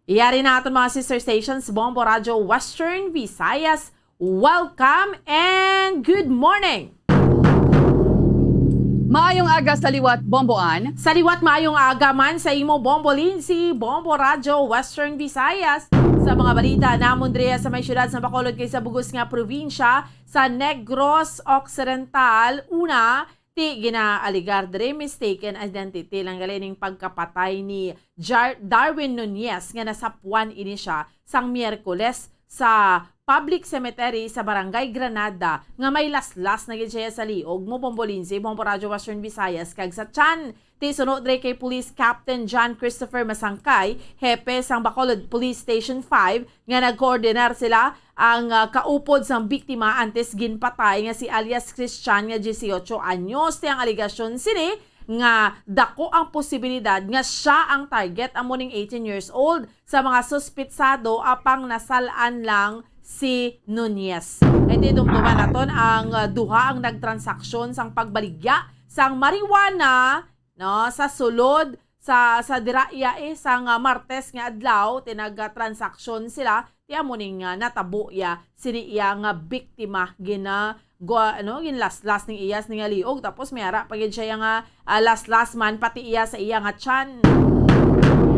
Iyari na aton mga sister stations, Bombo Radyo Western Visayas. Welcome and good morning! Maayong aga sa liwat, Bomboan. Sa liwat, maayong aga man sa imo, Bombo Lindsay, Bombo Radyo Western Visayas. Sa mga balita namon diri sa may siyudad sa Bacolod kay sa bugos nga probinsya, sa Negros Occidental, una, Ti ginaaligar diri mistaken identity lang gali ning pagkapatay ni Jar-, Darwin Nunez nga nasapwan ini siya sang Miyerkules sa public cemetery sa Barangay Granada nga may laslas na gid siya sa liog mo, Bombo Lindsay, Bombo Radyo Western Visayas, kag sa tiyan. Ti suno diri kay Police Captain John Christopher Masangkay, hepe sang Bacolod Police Station five, nga nagkoordinar sila ang, ah, kaupod sang biktima antes ginpatay nga si alias Christian nga dieciocho anyos. Ti ang alegasyon sini nga dako ang posibilidad nga siya ang target, amo ning eighteen years old, sa mga suspitsado, apang nasal-an lang si Nunez. Iti dumduman naton ang, ah, duha ang nagtransaksyon sang pagbaligya sang marijuana, no, sa sulod sa, sa dira iya, eh, sang, ah, Martes nga adlaw, ti nagtransaksyon sila, ti amo ning, ah, natabo iya, sini iya nga biktima, gina-, gwa-, ano, ginlaslas ning iya sini nga liog, tapos may ara pa gid siya nga, ah, laslas man, pati iya sa iya nga tiyan.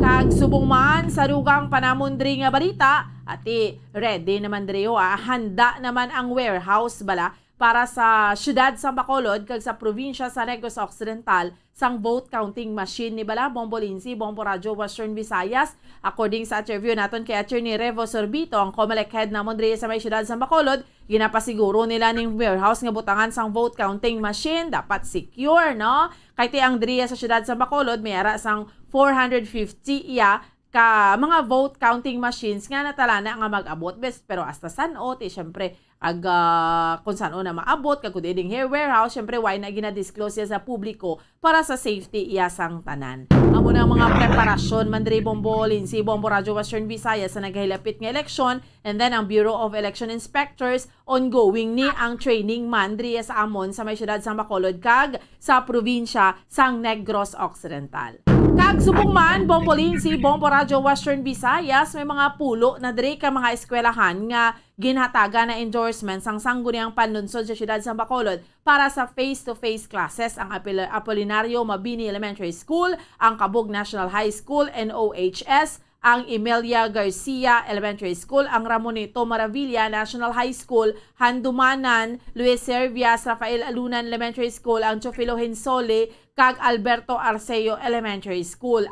Kag subong man sa dugang pa namon diri nga balita, ati, ready naman diri, oh, ah, handa naman ang warehouse bala para sa siyudad sang Bacolod kag sa probinsya sa Negros Occidental sang vote counting machine ni bala, Bombo Lindsay, Bombo Radyo Western Visayas. According sa interview naton kay Attorney Revo Sorbito, ang Comelec head namon diri sa may siyudad sang Bacolod, ginapasiguro nila ning warehouse nga butangan sang vote counting machine dapat secure, no? Kay ti ang diri sa siyudad sang Bacolod may ara sang four hundred fifty iya ka mga vote counting machines nga natalana nga mag-abot, bes-, pero hasta san-o, ti, syempre, ag, ah, kung san-o na maabot, kag kung dili dinhi warehouse, syempre, why na gina-disclose siya sa publiko para sa safety iya sang tanan. Amo na ang mga preparasyon man diri, Bombo Lindsay, Bombo Radyo Western Visayas, sa nagahilapit nga eleksyon, and then ang Bureau of Election Inspectors, ongoing ni ang training man diri sa amon sa may siyudad sang Bacolod kag sa probinsya sang Negros Occidental. Kag subong man, Bombo Lindsay, Bombo Radyo Western Visayas, may mga pulo na diri ka mga eskwelahan nga ginhatagan na endorsement sang Sangguniang Panlunsod sa Siyudad sang Bacolod para sa face-to-face classes. Ang Apil-, Apolinario Mabini Elementary School, ang Kabug National High School, N O H S, ang Emilia Garcia Elementary School, ang Ramonito Maravilla National High School, Handumanan, Luis Servias Rafael Alunan Elementary School, ang Teofilo Hensole kag Alberto Arceo Elementary School.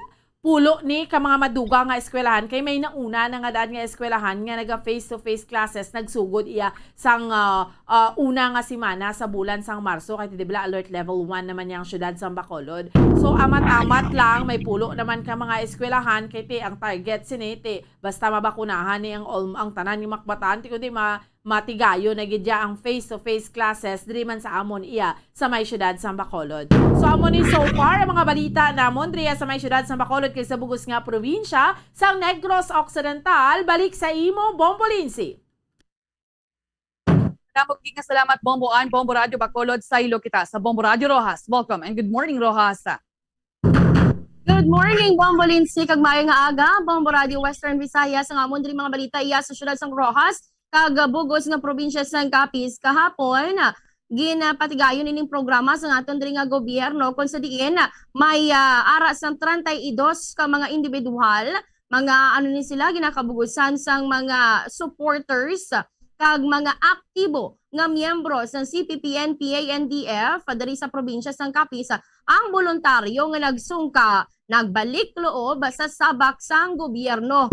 Pulo ni ka mga madugang nga eskwelahan kay may nauna na nga daan nga eskwelahan nga naga face-to-face classes nagsugod iya sang, ah, ah, una nga semana sa bulan sang Marso, kay ti di bala alert level one naman yang siyudad sang Bacolod. So, amat-amat lang, may pulo naman ka mga eskwelahan, kay ti ang target sini, ti basta mabakunahan ni ang, ol-, ang tanan nga mga kabataan, ti kundi ma-, matigayon na gid ya ang face-to-face classes diri man sa amon iya sa may siyudad sang Bacolod. So, amo ni so far ang mga balita namon diri sa may siyudad sang Bacolod kag sa bugos nga probinsya sang Negros Occidental. Balik sa imo, Bombo Lindsay. Damo gid nga salamat, Bombo Ann, Bombo Radyo Bacolod, saylo kita sa Bombo Radyo Roxas. Welcome and good morning, Roxas. Good morning, Bombo Lindsay, kag maayong nga aga, Bombo Radyo Western Visayas. Ang amon diri mga balita iya sa siyudad sang Roxas kag, ah, bugos nga probinsya sang Capiz. Kahapon, ah, ginapatigayon ining programa sa aton diri nga gobyerno, kung sa diin, ah, may, ah, ara sang treinta y dos ka mga individual, mga, ano ni sila, ginakabugusan sang mga supporters kag mga aktibo nga miyembro sang C P P N P A N D F diri sa probinsya sang Capiz ang boluntaryo nga nagsungka, nagbalik loob sa sabak sang gobyerno.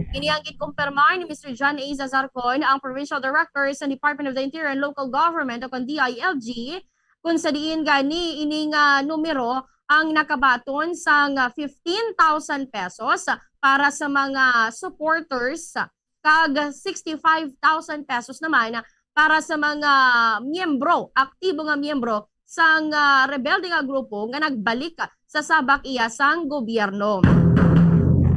Ini ang ginkumpirma ni Mister John A. Zazarcon, ang Provincial Director sa Department of the Interior and Local Government o kon D I L G, kung sa diin gani ini nga numero ang nakabaton sang fifteen thousand pesos para sa mga supporters kag sixty-five thousand pesos naman para sa mga miyembro, aktibo nga miyembro sang, ah, rebelde nga grupo nga nagbalik sa sabak iya sang gobyerno.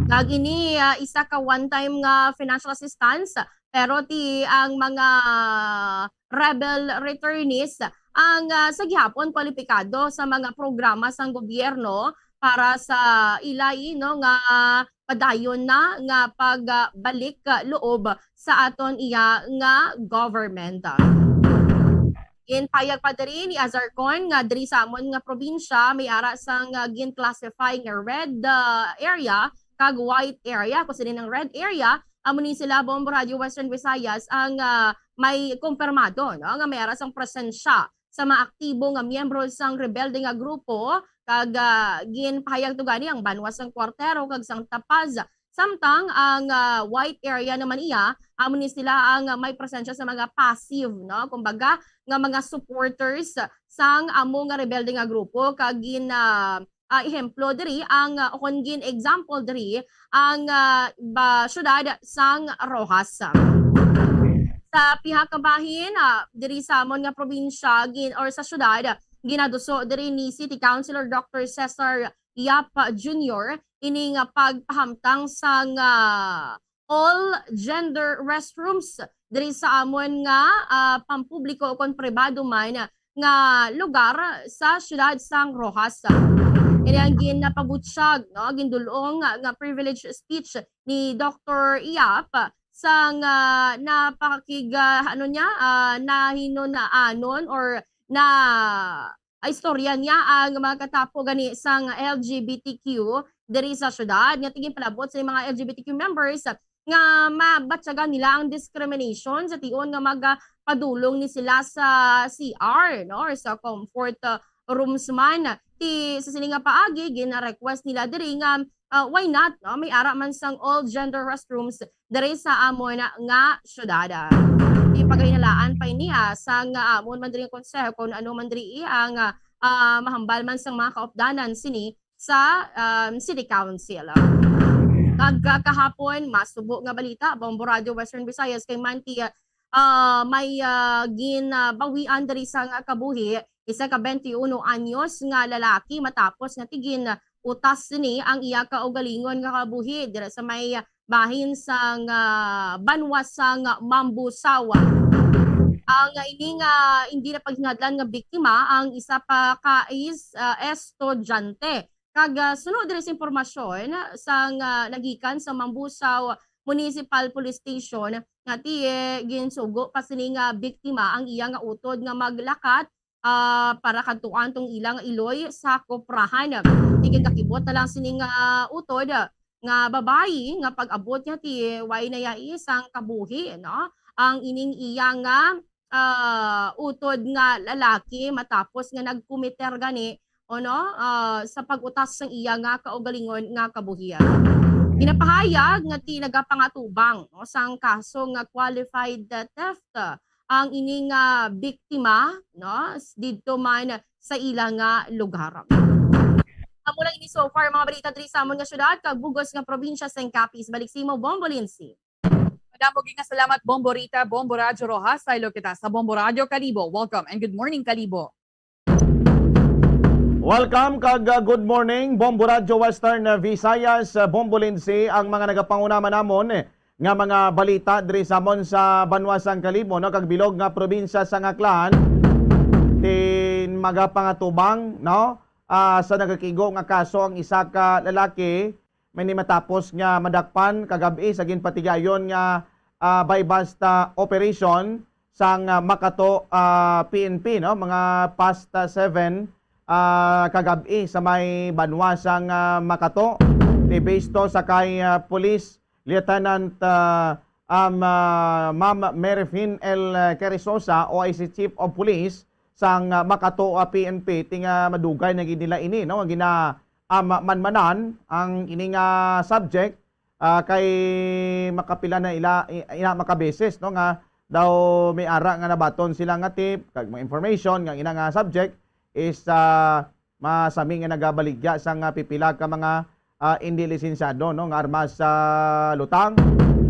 Kag ini, ah, isa ka one-time nga financial assistance, pero ti ang mga rebel returnees ang, ah, sa gihapon kwalipikado sa mga programa sang gobyerno para sa ila, no, nga padayon na nga pagbalik, ah, loob sa aton iya nga government. Ginpayag pa diri ni Azarcon nga diri sa amon nga probinsya may ara sang, ah, gin-classify nga red, ah, area kag white area. Kung sini ang red area, amo ni sila, Bombo Radyo Western Visayas, ang, ah, may kumpirmado, no, nga may ara sang presensya sa mga aktibo nga miyembro sang rebelde nga grupo, kag, ah, ginpahayag to gani ang banwa sang Cuartero kag sang Tapaz. Samtang ang, ah, white area naman iya, amo ni sila ang, ah, may presensya sa mga passive, no? Kumbaga, nga mga supporters sang amo nga rebelde nga grupo, kag gin, ah, ah, ehemplo diri ang, ah, o kon gin example diri ang, ah, ba, syudad sang Roxas. Sa pihak nga bahin, ah, diri sa amon nga probinsya gin, or sa syudad, ginaduso diri ni City Councilor Doctor Cesar Yap Junior ini nga pagpahamtang sang, ah, all gender restrooms diri sa amon nga, ah, pampubliko o kon pribado man nga lugar sa siyudad sang Roxas. Ini ang ginapabutyag, no, gindul-ong nga, nga privilege speech ni Doctor Yap sang, ah, napakig-, ah, ano niya, ah, nahinunaanon or na, ah, istorya niya ang mga katapo gani sang L G B T Q diri sa siyudad, nga tingin palabot sa mga L G B T Q members nga mabatyagan nila ang discrimination sa tion nga magapadulong ni sila sa C R, no, or sa comfort, uh, rooms man. Ti, sa sini nga paagi, gina-request nila diri nga, uh, why not, no? May ara man sang all gender restrooms diri sa amon nga syudad. Ti, pagahinalaan pa ini, ah, sang, ah, amon man diri nga konseho kung ano man diri ang, ah, ah, mahambal man sang mga kaupdanan sini sa, um, City Council. Kag, ah, kahapon, masubo nga balita, Bombo Radio Western Visayas, kay man ti, ah, may, ah, ginabawian diri sang kabuhi, isa ka twenty-one anyos nga lalaki matapos nga tigin utas ni ang iya kaugalingon nga kabuhi dira sa may bahin sang, ah, banwa sang Mambusaw. Ang ining, ah, hindi na paghinadlan nga biktima ang isa pa ka is, ah, estudyante. Kag, ah, suno diri sa impormasyon sang, ah, nagikan sa Mambusaw Municipal Police Station nga ti, eh, ginsugo pa sini nga biktima ang iya nga utod nga maglakat, ah, para kadtuan tong ila nga iloy sa koprahan. Ti gakibot na lang sini nga utod nga babayi nga pag-abot niya ti way na iya isang kabuhi, no? Ang ining iya nga, ah, utod nga lalaki matapos nga nagkumiter gani, o no, ah, sa pag-utas sang iya nga kaugalingon nga kabuhi. Ginapahayag nga ti nagapangatubang, no, sang kaso nga qualified, ah, theft, ah, ang ini nga biktima, no, s-, didto man sa ila nga lugar. Amo lang ini so far, mga balita diri sa amon nga syudad kag bug-os nga probinsya sang Capiz. Balik sa imo, Bombo Lindsay. Madamo gid nga salamat, Bombo Rita, Bombo Radyo Roxas. Saylo kita sa Bombo Radyo Kalibo. Welcome and good morning, Kalibo. Welcome kag, uh, good morning, Bombo Radyo Western, uh, Visayas, uh, Bombo Lindsay, ang mga nagapanguna man namon, eh, nga mga balita diri sa amon sa banwa sang Kalibo, no, kag bilog nga probinsya sang Aklan. Tin magapangatubang, no, ah, sa nagakigo nga kaso ang isa ka lalaki, may ni matapos nga madakpan kagab-i sa ginpatigayon nga, ah, buy-bust, ah, operation sang, ah, Makato, ah, P N P, no, mga past, ah, seven, ah, kagab-i sa may banwa sang, ah, Makato. Ti based to sa kay, ah, Police Lieutenant, ah, um, ah, Ma'am Merifin L. Querizosa, O I C Chief of Police sang, ah, Makato, ah, P N P, ti nga madugay na gid nila ini, no, nga gina-, ah, ma-, manmanan ang ini nga subject, ah, kay makapila na ila, i-, ina makabeses, no, nga daw may ara nga nabaton sila nga tip, kag mga information nga ina nga subject is, ah, masami nga nagabaligya sang, ah, pipila ka mga, ah, indi lisensyado, no, nga armas sa lutang.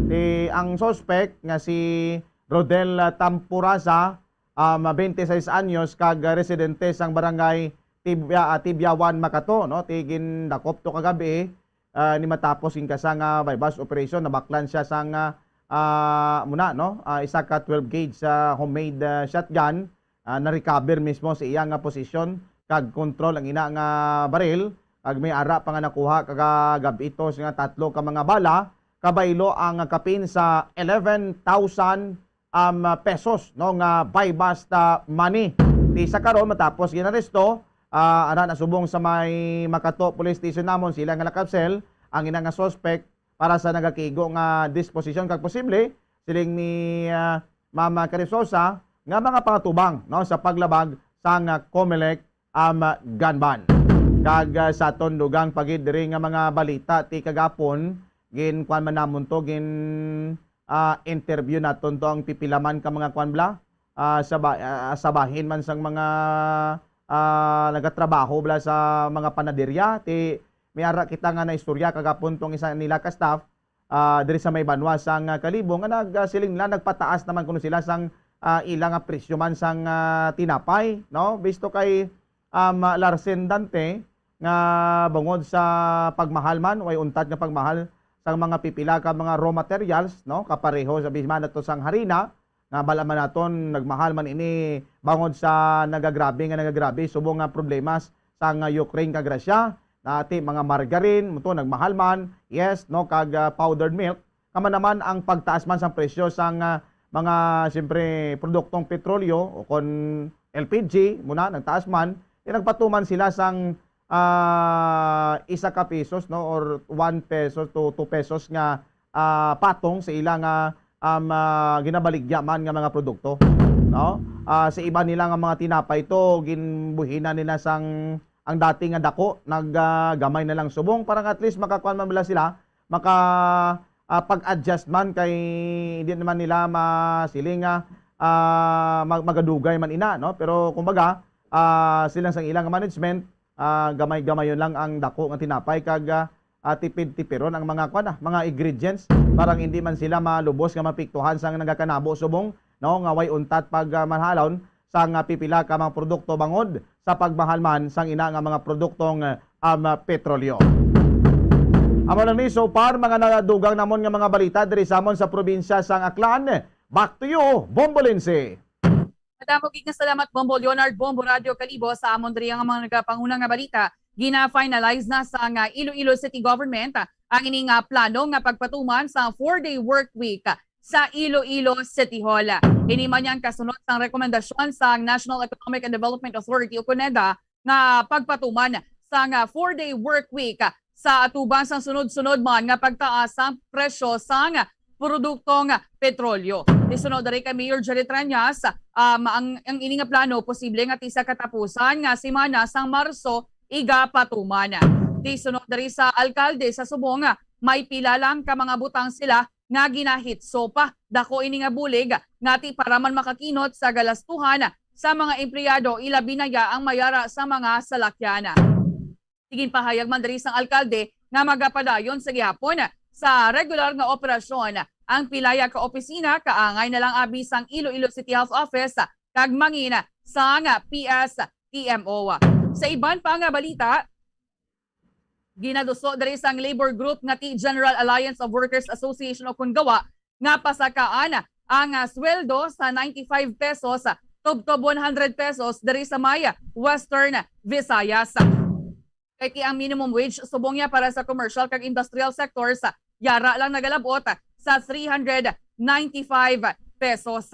Ti ang suspect nga si Rodel, ah, Tampurasa, um, twenty-six anyos kag, ah, residente sang barangay Tibya-, ah, Tibyawan, Makato, no? Ti gindakop to kagabi, ah, ni matapos gin kasa nga buy-bust operation, nabaklan siya sang, ah, ah, muna, no? Ah, isa ka twelve gauge sa homemade, ah, shotgun, ah, na-recover mismo sa iya nga posisyon kag kontrol ang ina nga baril, kag may ara pa nga nakuha kagab-i to nga tatlo ka mga bala, kabaylo ang kapin sa eleven thousand, um, pesos, no, nga buy-bust, ah, money. Ti sa karon, matapos ginaresto, ah, ara na subong sa may Makato Police Station namon, sila nga nakapsel ang ina nga suspect para sa nagakigo nga disposisyon kag posible, siling ni, ah, Ma'am Querizosa, nga mga pangatubang, no, sa paglabag sang, ah, Comelec, um, gun ban. Kag, ah, sa aton dugang pa gid diri nga mga balita ti kagapon, gin kuan man namon to, gin, ah, interview naton to ang pipila man ka mga kuan bala, ah, sa ba-, ah, sa bahin man sang mga, ah, nagatrabaho bala sa mga panaderya. Ti may ara kita nga naistorya kagapon tong isa nila ka staff, ah, diri sa may banwa sang, ah, Kalibo nga nag, ah, siling nila nagpataas naman kuno sila sang, ah, ila nga presyo man sang, ah, tinapay, no? Bisto kay, um, Larsen Dante nga bangod sa pagmahal man, way untat nga pagmahal sang mga pipila ka mga raw materials, no? Kapareho sa bisman ato sang harina, nga bala man naton nagmahal man ini bangod sa nagagrabe nga nagagrabe subong nga problemas sang Ukraine kag Russia, nati mga margarine mo to nagmahal man, yes, no, kag, ah, powdered milk, kama naman ang pagtaas man sang presyo sang, ah, mga, siyempre, produktong petrolyo o kon L P G muna nagtaas man, di nagpatuman sila sang, ah, isa ka pesos, no, or one pesos to two pesos nga, ah, patong sa ila nga, um, ah, ginabaligya man nga mga produkto, no? Ah, sa iba nila nga mga tinapay to, ginbuhina nila sang ang dati nga dako, nag, ah, gamay na lang subong para nga at least makakuan man bala sila, maka, ah, pag-adjust man kay hindi naman nila masiling nga, ah, mag-, magadugay man ina, no? Pero kumbaga, ah, silang sang ilang management, ah, gamay-gamayon lang ang dako nga tinapay kag, ah, ah, tipid-tipiron ang mga kuan, ah, mga ingredients para hindi man sila malubos nga mapiktuhan sang nagakanabo subong, no, nga way untat pag, ah, manhalon sang, ah, pipila ka mga produkto bangod sa pagmahal man sang ina nga mga produktong, ah, um, petrolyo. Amo lang ni so far mga nadugang namon nga mga balita diri sa amon sa probinsya sang Aklan. Back to you, Bombolinsi. Madamo gid nga salamat, Bombo Leonard, Bombo Radio Kalibo, sa amon diri nga mga nagapanguna nga balita. Gina-finalize na sa nga Iloilo City Government ang ini nga plano nga pagpatuman sa four-day work week sa Iloilo City Hall. Ini man ang kasunod sang rekomendasyon sa National Economic and Development Authority o CONEDA nga pagpatuman sang four-day work week sa atubang sang sunod-sunod man nga pagtaas sang presyo sang produktong petrolyo. Ti sunod diri kay Mayor Jerry Treñas, um, ang, ang ini nga plano posible nga ti sa katapusan nga semana sang Marso igapatuman. Ti sunod diri sa alkalde sa subong, may pila lang ka mga butang sila nga ginahitso pa. Dako ini nga bulig nga ti para man makakinot sa galastuhan sa mga empleyado, ilabi na ya ang mayara sa mga salakyan. Ti ginpahayag man diri sang alkalde nga magapadayon sa gihapon sa regular nga operasyon ang pilaya ka opisina kaangay na lang abi sang Iloilo City Health Office kag mangin sang P S T M O. Sa iban pa nga balita, ginaduso diri sang labor group nga ti General Alliance of Workers Association o kon gawa nga pasakaan ang, ah, sweldo sa ninety-five pesos tubtob one hundred pesos diri sa may Western Visayas. Kay ti ang minimum wage subong niya para sa commercial kag industrial sectors, yara lang nagalabot sa three hundred ninety-five pesos.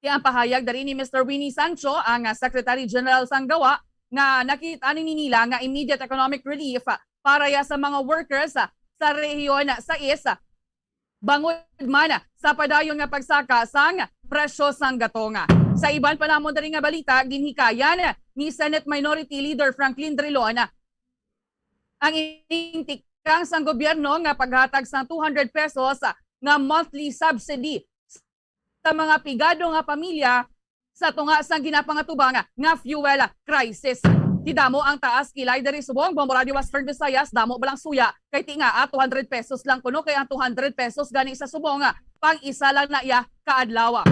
Ti ang pahayag diri ni Mister Winnie Sancho, ang, ah, Secretary General sang gawa, nga nakita ni nila nga immediate economic relief para ya sa mga workers sa Rehiyon sais bangod man sa padayon nga pagsaka sang presyo sang gatong. Sa iban pa namon diri nga balita, ginhikayan ni Senate Minority Leader Franklin Drilon ang ining tikang sang gobyerno nga paghatag sang two hundred pesos nga monthly subsidy sa mga pigado nga pamilya sa tunga sang ginapangatubang nga fuel crisis. Ti damo ang taas kilay diri subong, Bombo Radio Western Visayas, damo ba lang suya? Kay ti nga, ah, two hundred pesos lang kuno, kay ang two hundred pesos gani sa subong, ah, pang isa lang na iya ka adlaw.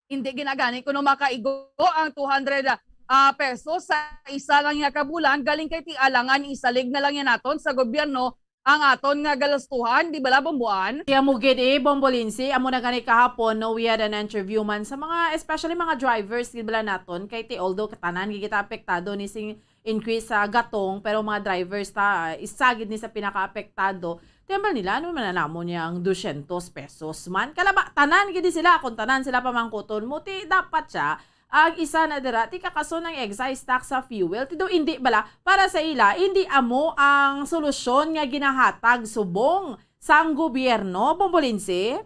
Hindi ginagani kuno makaigo ang two hundred, ah, pesos sa isa lang niya ka bulan, galing kay ti alangan isalig na lang yan naton sa gobyerno ang aton nga galastuhan, di bala, Bomboan? Kaya mo gid, eh, Bombolinsi, amo na gani kahapon, no, we had an interview man sa mga, especially mga drivers, di bala naton, kay ti, although katanan gid kita apektado ni sing increase sa gatong, pero mga drivers ta, isa gid ni sa pinakaapektado. Ti hambal nila, ano man namon niya ang dosyentos pesos man? Kalaba, tanan gid sila, kung tanan sila pamangkuton mo, ti dapat siya, ang isa na dira, ti kakason ang excise tax sa fuel. Ti daw, hindi bala, para sa ila, hindi amo ang solusyon nga ginahatag subong sang gobyerno, Bombolinsi?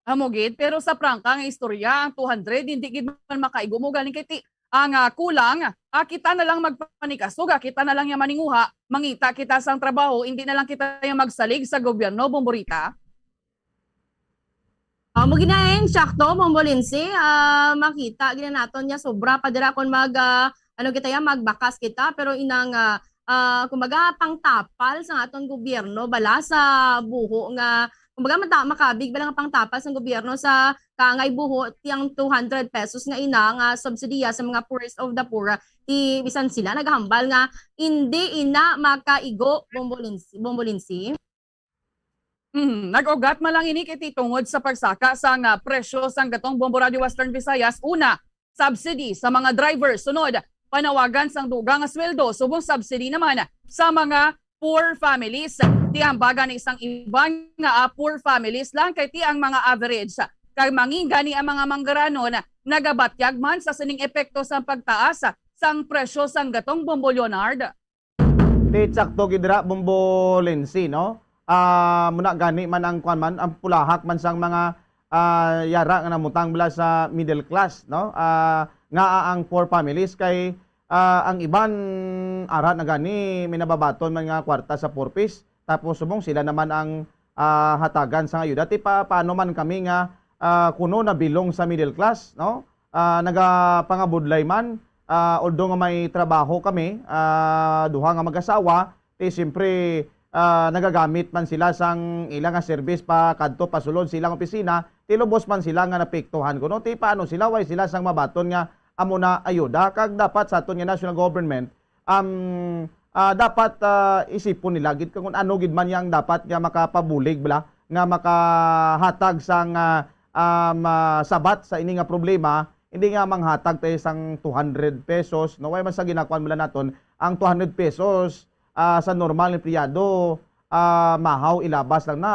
Amo gid, pero sa prangka nga istorya, ang two hundred, hindi gid man makaigo mo galing kay ti, ang, ah, kulang, ah, kita na lang magpanikasog, ah, kita na lang yang maninguha, mangita kita sang trabaho, hindi na lang kita yang magsalig sa gobyerno, Bombo Rita? Ah, mo ginaing, sakto, Bombo Lindsay, ah, makita gina naton nga sobra pa dira kon mag, ah, ano kita ya, magbakas kita, pero inang, ah, ah, kumbaga, pangtapal sa aton gobyerno bala sa buho nga, kumbaga, mata-, makabig bala nga pangtapal sang gobyerno sa kaangay buho tiyang two hundred pesos nga ina nga subsidiya sa mga poorest of the poor, ti bisan sila naghambal nga hindi ina makaigo, Bombo Lindsay, Bombo Lindsay. Mhm. Nag-ugat man lang ini kay ti tungod sa pagsaka sang, ah, presyo sang gatong, Bombo Radyo Western Visayas. Una, subsidy sa mga driver. Sunod, panawagan sang dugang nga sweldo subong subsidy naman sa mga poor families. Ti hambal gani sang iban nga, ah, poor families lang kay ti ang mga average kag mangin gani ang mga manggaranon nagabatyag man sa sining epekto sang pagtaas sang presyo sang gatong, Bombo Leonard. Ti sakto gid dira, Bombo Lindsay, no? Ah, muna gani man ang kwan man, ang pulahak man sang mga, ah, yara nga namutang bala sa middle class, no? Ah, nga ang poor families kay, ah, ang iban ara na gani may nababaton man nga kwarta sa Four Ps. Tapos subong sila naman ang, ah, hatagan sang ayuda. Ti pa, paano man kami nga, ah, kuno nabilong sa middle class, no? Ah, nagapangabudlay man, ah, although nga may trabaho kami, ah, duha nga mag-asawa, ti siyempre, ah, nagagamit man sila sang ila nga service pa kadto pa sulod sa ilang opisina, ti lubos man sila nga napiktuhan kuno. Ti paano sila, way sila sang mabaton nga amo na ayuda? Kag dapat sa aton nga national government, um, ah, dapat, ah, isipon nila gid kung ano gid man yang dapat nga makapabulig bala, nga makahatag sang, ah, um, ah, sabat sa ini nga problema. Hindi nga manghatag tayo sang two hundred pesos, no? Way man sa ginakuan bala naton ang two hundred pesos, ah, sa normal nga empleyado, ah, mahaw ilabas lang na,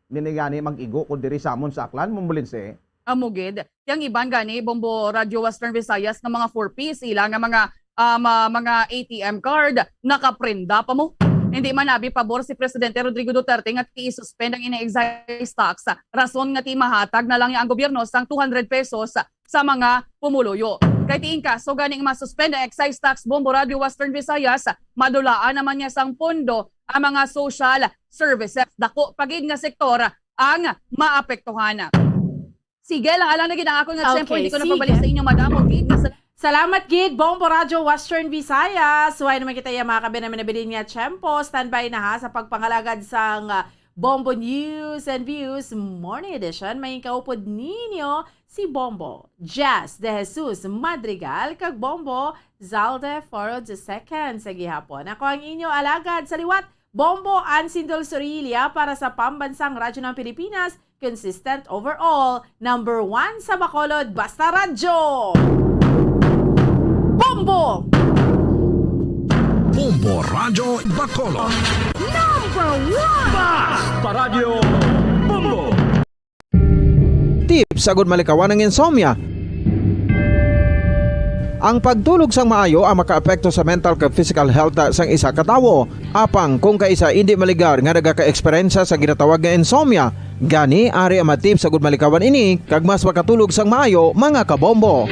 hindi na gani mag-igo kung diri sa amon sa Aklan, Bombo Lindsay. Amo gid. Yang iban gani, Bombo Radyo Western Visayas, nga mga four Ps, ila nga mga, ah, ma-, mga A T M card, nakaprenda pa mo. Hindi man abi pabor si Presidente Rodrigo Duterte nga ti i-suspend ang ina excise tax. Rason nga ti mahatag na lang niya ang gobyerno sang two hundred pesos sa mga pumuluyo. Kay ti in kaso ganing ma-suspend ang excise tax, Bombo Radyo Western Visayas, madulaan naman niya sang pondo ang mga social services. Dako pa gid nga sektor ang maapektuhan. Sige lang, alang na gid ang akon nga tiyempo, okay, hindi ko na sige pabalik sa inyo, madam. Okay, salamat gid, Bombo Radyo Western Visayas. Way naman kita iya mga kabe namin nabilin nga tiyempo. Standby na ha sa pagpangalagad sang, ah, Bombo News and Views Morning Edition. May kaupod ninyo si Bombo Jazz De Jesus Madrigal kag Bombo Zalde Foro the second sa gihapon. Ako ang inyo alagad sa liwat, Bombo Ansindol Sorilla para sa Pambansang Radyo ng Pilipinas, consistent overall, number one sa Bacolod, Basta Radyo! Bombo! Bombo Radyo Bacolod. Number one! Basta Radyo Bombo! Tips agud malikawan ang insomnia. Ang pagtulog sang maayo ang makaapekto sa mental kag physical health sang isa ka tawo. Apang kung kaisa indi maligar nga nagaka-eksperyensya sa ginatawag nga insomnia, gani ari ang mga tips agud malikawan ini kag mas makatulog sang maayo, mga kabombo.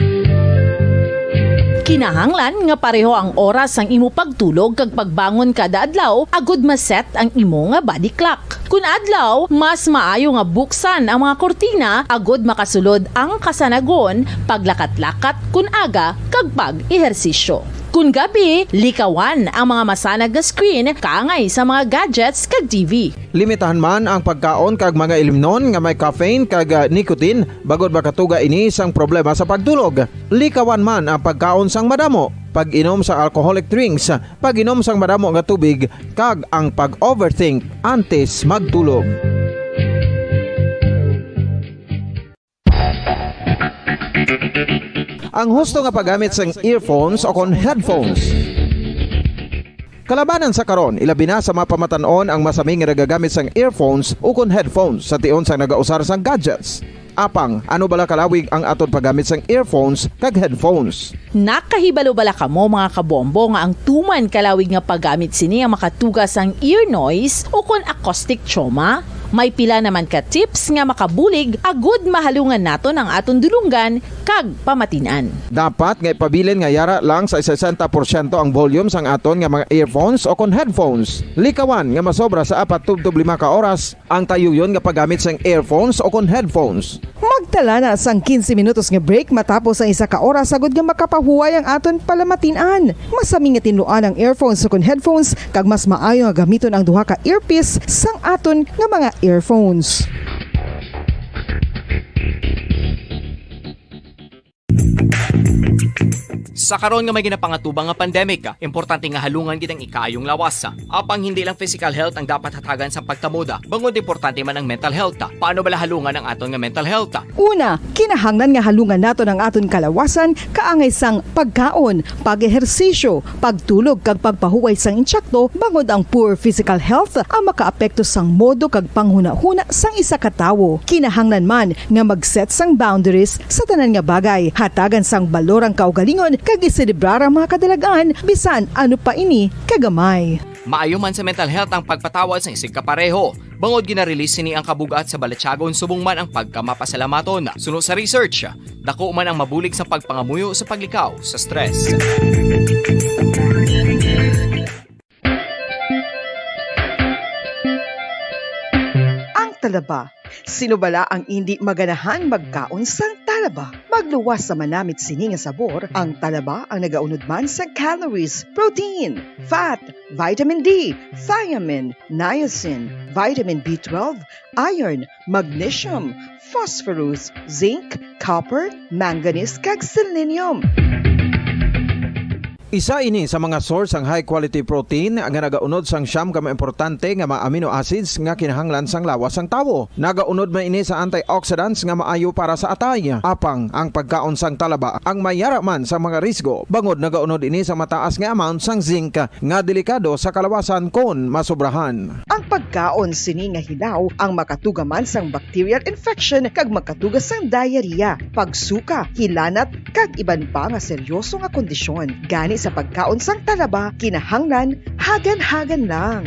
Kinahanglan nga pareho ang oras sang imo pagtulog kag pagbangon kada adlaw agud ma-set ang imo nga body clock. Kun adlaw, mas maayo nga buksan ang mga kurtina agud makasulod ang kasanagon, paglakat-lakat kun aga, kag pag-ehersisyo. Kun gabi, likawan ang mga masanag nga screen kaangay sa mga gadgets kag T V. Limitahan man ang pagkaon kag mga ilimnon nga may caffeine kag, ah, nicotine, bangod makatuga ini sang problema sa pagtulog. Likawan man ang pagkaon sang madamo, pag-inom sa alcoholic drinks, pag-inom sang madamo nga tubig, kag ang pag-overthink antes magtulog. Ang husto nga paggamit sang earphones o kon headphones. Kalabanan sa karon, ilabi na sa mga pamatan-on ang masami nga nagagamit sang earphones o kon headphones sa tion sang nagausar sang gadgets. Apang, ano bala kalawig ang aton paggamit sang earphones kag headphones? Nakahibalo bala kamo, mga kabombo, nga ang tuman kalawig nga paggamit sini ang makatuga sang ear noise o kon acoustic trauma? May pila naman ka tips nga makabulig agud mahalungan naton ang aton dulonggan kag pamatin-an. Dapat nga ipabilin nga yara lang sa sesenta porsyento ang volume sang aton nga mga earphones o kon headphones. Likawan nga masobra sa apat tubtob lima ka oras ang tayuyon nga paggamit sang earphones o kon headphones. Magtala na sang quince minutos nga break matapos ang isa ka oras, agud nga makapahuway ang aton palamatin-an. Masami nga tinluan ang earphones o kon headphones, kag mas maayo nga gamiton ang duha ka earpiece sang aton nga mga earphones. Sa karon nga may ginapangatubang nga pandemic, importante nga halungan gid ang ikaayong lawas. Apang hindi lang physical health ang dapat hatagan sang pagtamod, bangod importante man ang mental health. Paano bala halungan ang aton nga mental health? Una, kinahanglan nga halungan naton ang aton kalawasan kaangay sang pagkaon, pag-ehersisyo, pagtulog, kag pagpahuway sang insakto, bangod ang poor physical health ang makaapekto sang modo kag panghunahuna sang isa ka tawo. Kinahanglan man nga mag-set sang boundaries sa tanan nga bagay, hatagan sang balor ang kaugalingon, kag iselebrar ang mga kadalag-an bisan ano pa ini kagamay. Maayo man sa mental health ang pagpatawad sang isigkapareho, bangod gina-release sini ang kabug-at sa balatyagon subong man ang pagkamapasalamaton. Suno sa research, dako man ang mabulig sa pagpangamuyo sa paglikaw sa stress. Ang talaba. Sino bala ang indi maganahan magkaon sang talaba? Magluwas sa manamit sini nga sabor, ang talaba ang nagaunod man sa calories, protein, fat, vitamin D, thiamine, niacin, vitamin B twelve, iron, magnesium, phosphorus, zinc, copper, manganese, kag selenium. Isa ini sa mga source sang high quality protein nga nagaunod sang siyam ka mga importante nga mga amino acids nga kinahanglan sang lawas sang tawo. Nagaunod man ini sa antioxidants nga maayo para sa atay. Apang ang pagkaon sang talaba ang may yara man sa mga risgo, bangod nagaunod ini sa mataas nga amount sang zinc nga delikado sa kalawasan kon masobrahan. Ang pagkaon sini nga hilaw ang makatuga man sang bacterial infection kag makatuga sang diarrhea, pagsuka, hilanat, kag iban pa nga seryoso nga kondisyon. Gani sa pagkaon sang talaba, kinahanglan hagan-hagan lang.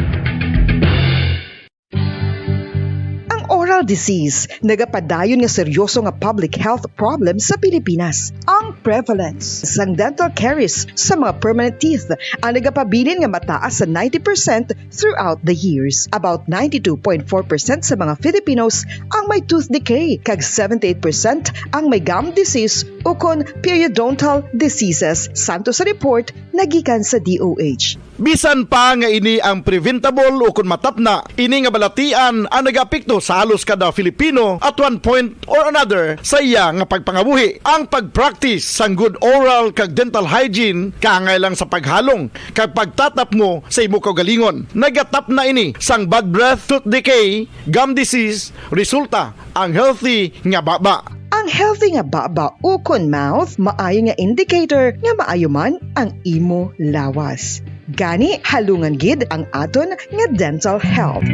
Ang oral disease nagapadayon nga seryoso nga public health problem sa Pilipinas. Ang prevalence sang dental caries sa mga permanent teeth ang nagapabilin nga mataas sa ninety percent throughout the years. About ninety-two point four percent sa mga Filipinos ang may tooth decay, kag seventy-eight percent ang may gum disease ukon periodontal diseases, santo sa report nga gikan sa D O H. Bisan pa nga ini ang preventable ukon matapna, ini nga balatian ang nagaapekto sa halos kada Filipino at one point or another sa iya nga pagpangabuhi. Ang pag-practice sang good oral kag dental hygiene kaangay lang sa paghalong kag pagtatapmo sa imo kaugalingon. Nagatapna ini sang bad breath, tooth decay, gum disease, resulta ang healthy nga baba. Ang healthy nga baba ukon mouth maayo nga indicator nga maayo man ang imo lawas. Gani, halungan gid ang aton nga dental health.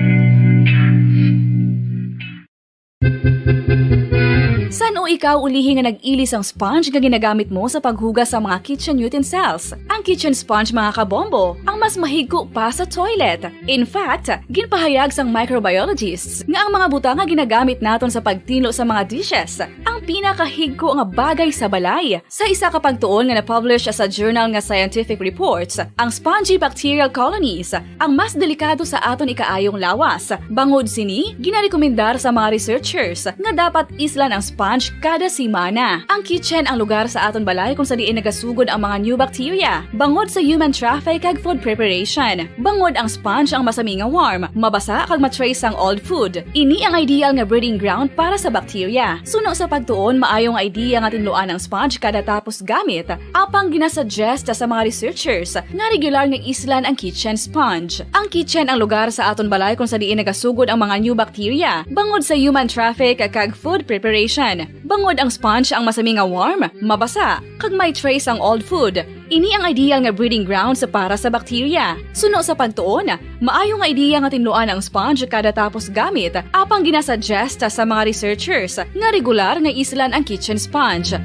San-o ikaw ulihi nga nag-ili sang sponge nga ginagamit mo sa paghugas sa mga kitchen utensils? Ang kitchen sponge, mga kabombo, ang mas mahigko pa sa toilet. In fact, ginpahayag sang microbiologists nga ang mga butang nga ginagamit naton sa pagtinlo sa mga dishes ang pinakahigko nga bagay sa balay. Sa isa ka pagtuon nga na-publish sa journal nga Scientific Reports, ang spongy bacterial colonies ang mas delikado sa aton ikaayong lawas. Bangod sini, ginarekomendar sa mga researchers nga dapat islan ang sponge kada semana. Ang kitchen ang lugar sa aton balay kung sa diin nagasugod ang mga new bacteria, bangod sa human traffic kag food preparation. Bangod ang sponge ang masami nga warm, mabasa kag ma-trace ang old food. Ini ang ideal nga breeding ground para sa bacteria. Suno sa pagtuon, maayo nga idea nga tinluan ang sponge kada tapos gamit, apang ginasuggest sa mga researchers nga regular nga islan ang kitchen sponge. Ang kitchen ang lugar sa aton balay kung sa diin nagasugod ang mga new bacteria, bangod sa human traffic kag food preparation. Bangod ang sponge ang masami nga warm, mabasa, kag may trace ang old food, ini ang ideal nga breeding grounds para sa bacteria. Suno sa pagtuon, maayo nga idea nga tinluan ang sponge kada tapos gamit, apang ginasuggest sa mga researchers nga regular nga islan ang kitchen sponge.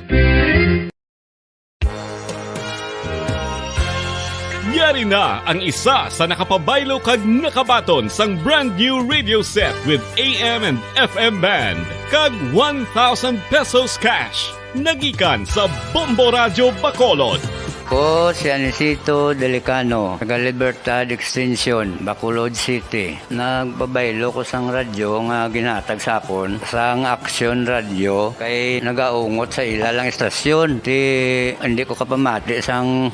Yari na ang isa sa nakapabaylo kag nakabaton sang brand new radio set with A M and F M band kag one thousand pesos cash. Nagikan sa Bombo Radyo Bacolod. Ko si Anisito Delicano, taga Libertad Extension, Bacolod City. Nagpabaylo ko sang radyo nga ginhatag sa akon sang Action Radio kay nagaungot sa ila lang istasyon. Ti hindi ko kapamati sang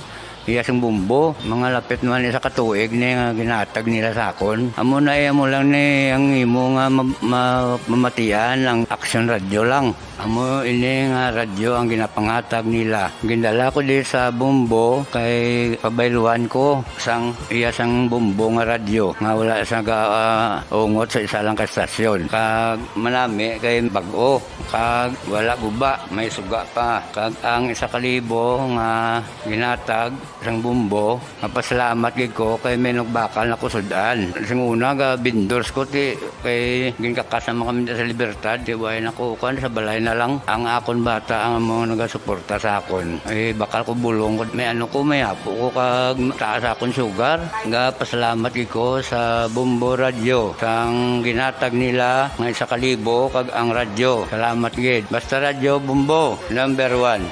iya sang Bombo. Mga lapit naman isa ka tuig ni nga ginhatag nila sa akon. Amo na iya mo lang ni ang imo nga ma-, ma-, mamatian ang Action Radio lang. Amo ini nga radyo ang ginapangatag nila. Gindala ko di sa Bombo kay pabayluan ko sang iya sang Bombo nga radyo nga wala sa ga, ah, ungot sa isa lang ka estasyon. Kag manami kay bag-o, kag wala guba, may suga pa. Kag ang isa ka libo nga ginatag sang Bombo, mapasalamat gid ko kay may nagbakal na ko sud-an. Sing una, ga vendors ko, ti, kay ginkakas naman kami sa Libertad, ti, way na ko, kuwan, sa balay na lang. Ang akon bata ang mga nagasuporta sa akon. Eh, bakal ko bulong ko, may ano ko, may apo ko, kag taas akon sugar. Ga pasalamat gid ko sa Bombo Radyo, sang ginatag nila nga isa ka libo, kag ang radyo. Salamat gid. Basta Radyo Bombo, number one.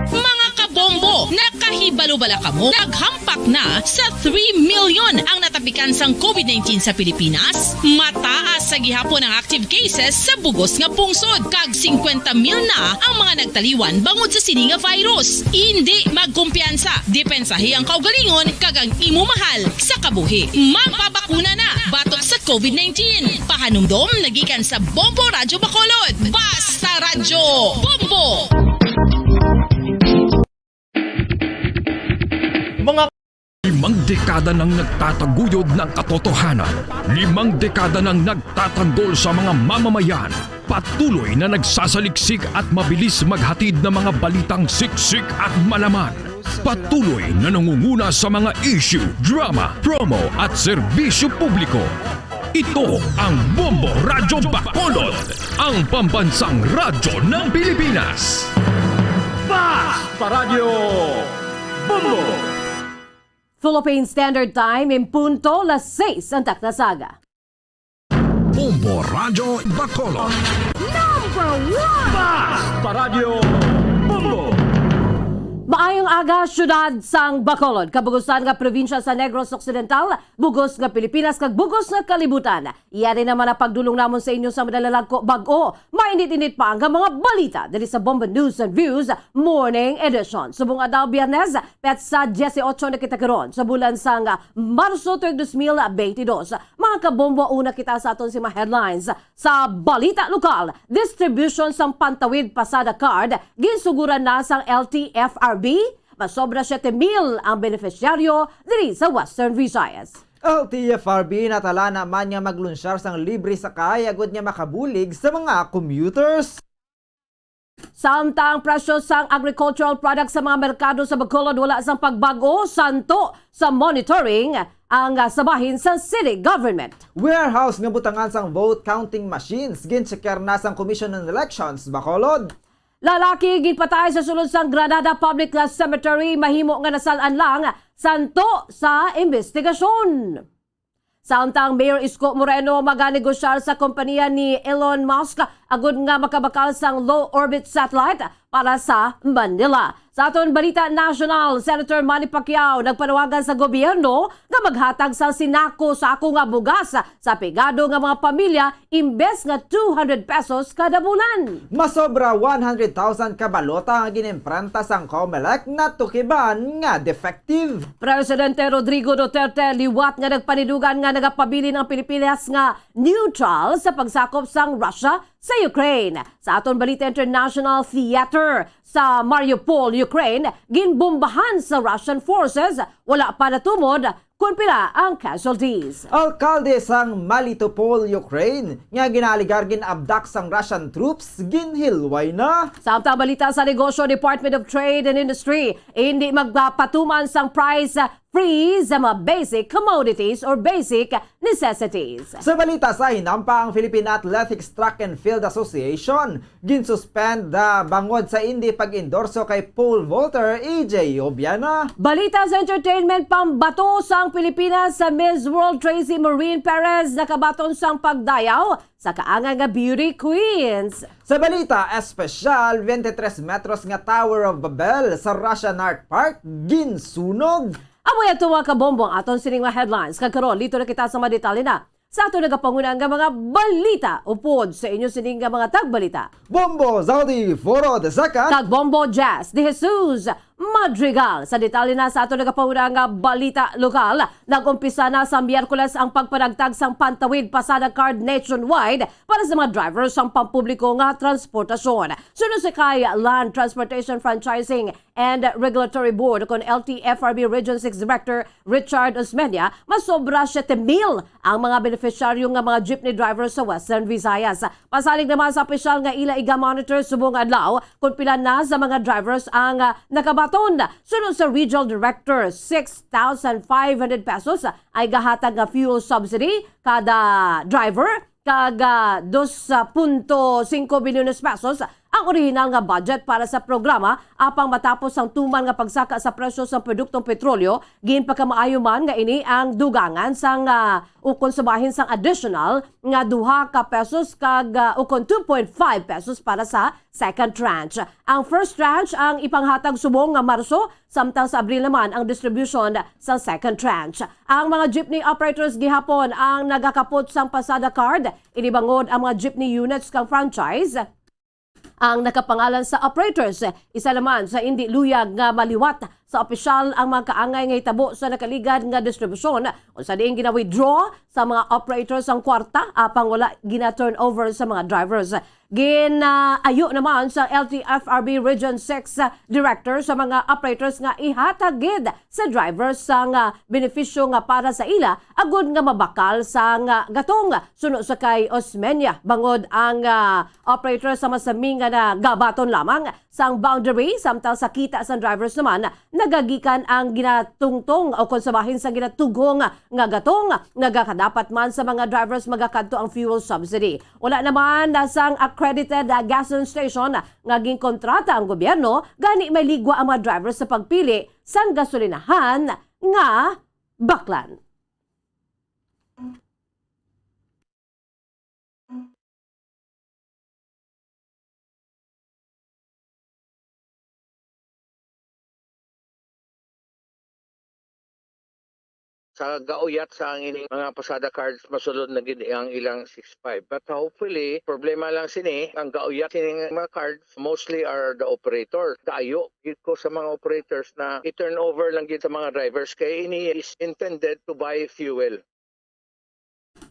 Mga kabombo, nakahibalo bala kamo? Naghampak na sa three million ang natapikan sang covid nineteen sa Pilipinas. Mataas sa gihapon ang active cases sa bugos nga pungsod, kag singkwenta mil na ang mga nagtaliwan bangod sa sini nga virus. Indi magkumpiyansa, depensahi ang kaugalingon kag ang imo mahal sa kabuhi. Magpabakuna na batok sa covid nineteen. Pahanumdom nagikan sa Bombo Radyo Bacolod. Basta Radyo Bombo! Mga limang dekada nang nagtataguyod ng katotohanan, limang dekada nang nagtatanggol sa mga mamamayan, patuloy na nagsasaliksik at mabilis maghatid ng mga balitang siksik at malaman. Patuloy na nangunguna sa mga issue, drama, promo at serbisyo publiko. Ito ang Bombo Radyo Bacolod, ang pambansang radyo ng Pilipinas. Basta Radyo Bombo! Philippine Standard Time, en punto las seis ang takna sa aga. Bombo Radyo Bacolod. Number one! Basta Radyo Bombo! Maayong aga, siyudad sang Bacolod, kabugusan nga probinsya sa Negros Occidental, bugos nga Pilipinas, kag bugos nga kalibutan. Iya rin naman ang pagdulong namon sa inyo sa madalalagko bag-o, mainit-init pa nga mga balita diri sa Bombo News and Views Morning Edition. Subong adlaw, Biyernes, petsa dieciocho na kita karon sa bulan sang Marso tuig dos mil beintidos. Mga kabombo, una kita sa aton sing mga headlines. Sa balita lokal, distribution sang Pantawid Pasada Card ginsuguran na sang L T F R B. Masobra siete mil ang benepisyaryo diri sa Western Visayas. L T F R B natala naman nga maglunsyar sang libre sakay agud nga makabulig sa mga commuters. Samtang presyo sang agricultural products sa mga merkado sa Bacolod wala sang pagbag-o, santo sa monitoring ang, ah, sa bahin sa city government. Warehouse nga butangan sang vote counting machines, ginchecker na sang Commission on Elections Bacolod. Lalaki ginpatay sa sulod sang Granada Public, ah, Cemetery, mahimo nga nasal-an lang, santo sa investigasyon. Samtang Mayor Isko Moreno maganegosyar sa kompanya ni Elon Musk agud nga makabakal sang low orbit satellite para sa Manila. Sa aton balita nasyonal, Senator Manny Pacquiao nagpanawagan sa gobyerno nga maghatag sang sinako-sako nga bugas sa pigado nga mga pamilya imbes nga two hundred pesos kada bulan. Masobra one hundred thousand ka balota nga ginimprenta sang Comelec natukiban nga defective. Presidente Rodrigo Duterte liwat nga nagpanidugan nga nagapabilin ang Pilipinas nga neutral sa pagsakop sang Russia sa Ukraine. Sa aton balita international, theater sa Mariupol, Ukraine, ginbombahan sa Russian forces. Wala pa natumod kon pila ang casualties. Alkalde sang Melitopol, Ukraine, nga ginaaligar gin-abduct sang Russian troops, ginhilway na. Samtang balita sa negosyo, Department of Trade and Industry, hindi magpapatuman sang price free sa mga basic commodities or basic necessities. Sa balita sa hinampa, ang Philippine Athletics Track and Field Association ginsuspend, ah, bangod sa indi pag-endorso kay pole vaulter A J Obiana. Balita sa entertainment, pambato sang Pilipinas sa Miss World Tracy Maureen Perez nakabaton sang pagdayaw sa kaangay nga beauty queens. Sa balita espesyal, twenty-three metros nga Tower of Babel sa Russian Art Park ginsunog. Amo ato, mga kabombo, ang aton sining mga headlines. Kag karon, lito na kita sa mga detalye na sa aton nagapanguna nga mga balita. Upod sa inyo sining nga mga tagbalita, Bombo Zaldi Foro de Seca. Kag Bombo Jazz de Jesus Madrigal. Sa detalye na sa aton nagapanguna nga balita lokal, nag-umpisa na sa Miyerkules ang pagpanagtag sang Pantawid Pasada Card nationwide para sa mga driver sang pampubliko nga transportasyon. Suno sa kay Land Transportation Franchising and Regulatory Board, kon L T F R B Region six Director Richard Osmeña, masobra siyete mil ang mga benepisyaryo nga mga jeepney driver sa Western Visayas. Pasalig naman sa opisyal nga ila iga-monitor subong adlaw kung pila na sa mga drivers ang, ah, nakabaton. Suno sa Regional Director, six thousand five hundred pesos ay gahatag nga fuel subsidy kada driver, kag, ah, dos punto singko bilyones pesos ang orihinal nga budget para sa programa, apang matapos ang tuman nga pagsaka sa presyo sa produktong petrolyo, ginpakamaayo man nga ini ang dugangan sang, ah, ukon sa bahin sang additional nga duha ka pesos kag, ah, ukon two point five pesos para sa second tranche. Ang first tranche ang ipanghatag subong nga Marso, samtang sa Abril naman ang distribution sa second tranche. Ang mga jeepney operators gihapon ang nagakapot sang Pasada Card. Ini bangod ang mga jeepney units kang franchise ang nakapangalan sa operators. Isa naman sa indi luyag nga maliwat sa opisyal ang mga kaangay nga hitabo sa nakaligad nga distribusyon, kung sa diin gina-withdraw sa mga operators ang kwarta, apang wala gina-turnover sa mga drivers. Gin-ayo naman sa L T F R B Region six, ah, Director sa mga operators nga ihatag gid sa drivers sang, ah, benepisyo nga para sa ila, agud nga mabakal sang, ah, gatong. Suno sa kay Osmeña, bangod ang, ah, operator sa masami nga nagabaton lamang sang boundary, samtang sa kita sang drivers naman, nagagikan ang ginatungtong o kon sa bahin sang ginatughong nga gatong, nagakadapat man sa mga drivers magakadto ang fuel subsidy. Wala naman na sang accredited, ah, gasoline station nga ginkontrata ang gobyerno, gani may ligwa ang mga drivers sa pagpili sang gasolinahan nga baklan. Sa gauyat sa ang ining mga Pasada cards, masulod na gid ang ilang six five. But hopefully, problema lang sini, ang gauyat sining mga cards mostly are the operator. Kaayo gid ko sa mga operators na i-turn over lang gid sa mga drivers kay ini is intended to buy fuel.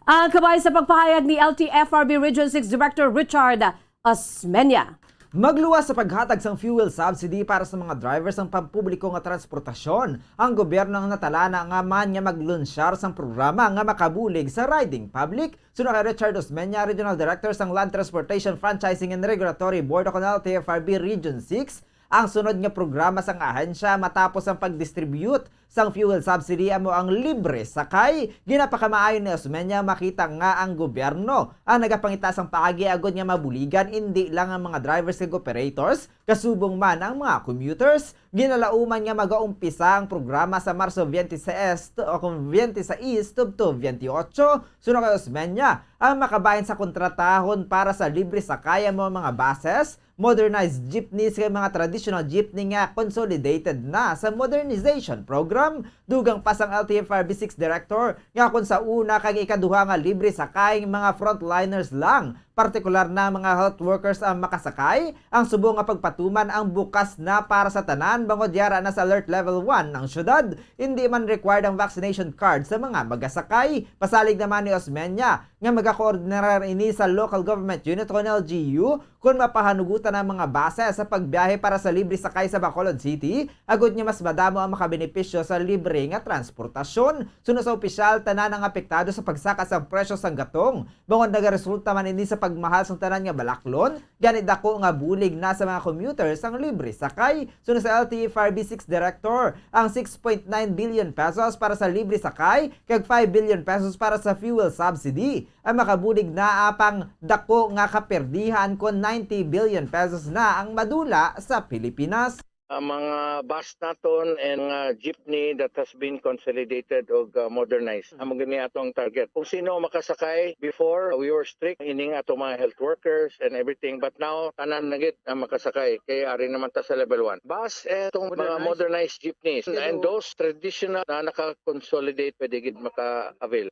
Ang kabay sa pagpahayag ni L T F R B Region six Director Richard Osmeña. Magluwas sa paghatag sang fuel subsidy para sa mga driver sang pampubliko nga transportasyon, ang gobyerno ang natalana nga man nga maglunsyar sang programa nga makabulig sa riding public. Suno kay Richard Osmeña, Regional Director sang Land Transportation Franchising and Regulatory Board o kon L T F R B Region six, ang sunod nga programa sang ahensya matapos ang pag-distribute sang fuel subsidy amo ang libre sakay. Ginapakamaayo ni Osmeña makita nga ang gobyerno ang nagapangita sang paagi agud nga mabuligan indi lang ang mga drivers kag operators, kasubong man ang mga commuters. Ginalauman nga magaumpisa ang programa sa Marso twenty-six o kon twenty-six tubto twenty-eight. Suno kay Osmeña, ang makabahin sa kontratahon para sa libre sakay amo ang mga buses, modernized jeepneys kag mga traditional jeepney nga consolidated na sa modernization program. Dugang pa sang L T F R B six Director nga kon sa una kag ikaduha nga libre sakay ang mga frontliners lang, partikular na mga health workers ang makasakay, ang subong nga pagpatuman ang bukas na para sa tanan bangod yara na sa Alert Level one ang syudad. Hindi man required ang vaccination card sa mga magasakay. Pasalig naman ni Osmeña nga magakoordinar ini sa local government unit o kon L G U kon mapahanugutan ang mga base sa pagbiyahe para sa libre sakay sa Bacolod City, agud nga mas madamo ang makabenepisyo sa libre nga transportasyon. Suno sa opisyal, tanan ang apektado sa pagsaka sang presyo sang gatong, bangod nagaresulta man ini sa pagmahal sang tanan nga balaklon, gani dako nga bulig na sa mga commuters ang libre sakay. Suno sa L T F R B six Director, ang six point nine billion pesos para sa libre sakay kag five billion pesos para sa fuel subsidy ang makabulig na apang dako nga kaperdihan kon ninety billion pesos na ang madula sa Pilipinas. Ang mga bus naton and mga jeepney that has been consolidated o, uh, modernized. Amo gani atong target. Kung sino makasakay, before, we were strict ining atong mga health workers and everything. But now, tanan na gid ang makasakay. Kay ari naman ta sa level one. Bus and itong mga modernized jeepneys. And those traditional na naka-consolidate, pwede gid maka-avail.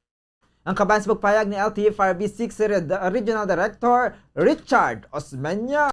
Ang kaban sa pagpahayag ni L T F R B six Red-, Regional Director Richard Osmeña.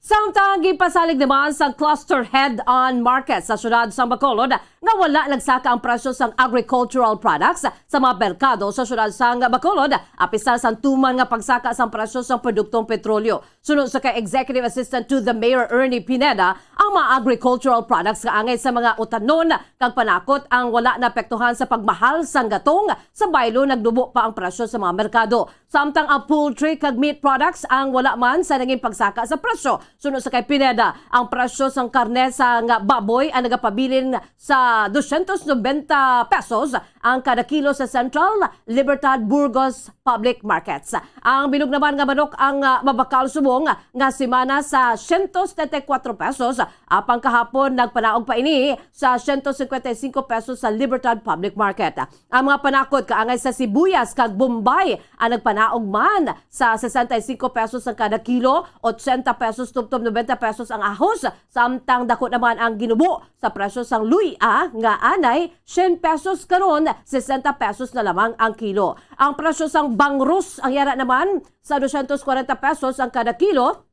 Samtang ginpasalig naman sang Cluster Head-On Market sa siyudad sang Bacolod nga wala nagsaka ang presyo sang agricultural products sa mga merkado sa siyudad sang Bacolod, apisar sang tuman nga pagsaka sang presyo sang produktong petrolyo. Suno sa kay Executive Assistant to the Mayor Ernie Pineda, ang mga agricultural products nga angay sa mga utanon kag panakot ang wala naapektuhan sa pagmahal sang gatong, sa baylo nagnubo pa ang presyo sa mga merkado. Samtang ang poultry kag meat products ang wala man sa nangin pagsaka sa presyo. Suno sa kay Pineda, ang presyo sang karne sang baboy ang nagapabilin sa dosyentos nobenta pesos ang kada kilo sa Central, Libertad, Burgos Public Markets. Ang bilog naman nga manok ang, ah, mabakal subong nga semana sa siyento setenta y kuwatro pesos, apang kahapon nagpanaog pa ini sa siyento singkwenta y singko pesos sa Libertad Public Market. Ang mga panakot kaangay sa sibuyas kag bombay ang nagpanaog man sa sesenta y singko pesos ang kada kilo, otsenta pesos tubtob nobenta pesos ang ahos, samtang dako naman ang ginubo sa presyo sang luy-a nga anay syen pesos, karon sesenta pesos na lamang ang kilo. Ang presyo sang bangrus ang yara naman sa dosyentos kwarenta pesos ang kada kilo.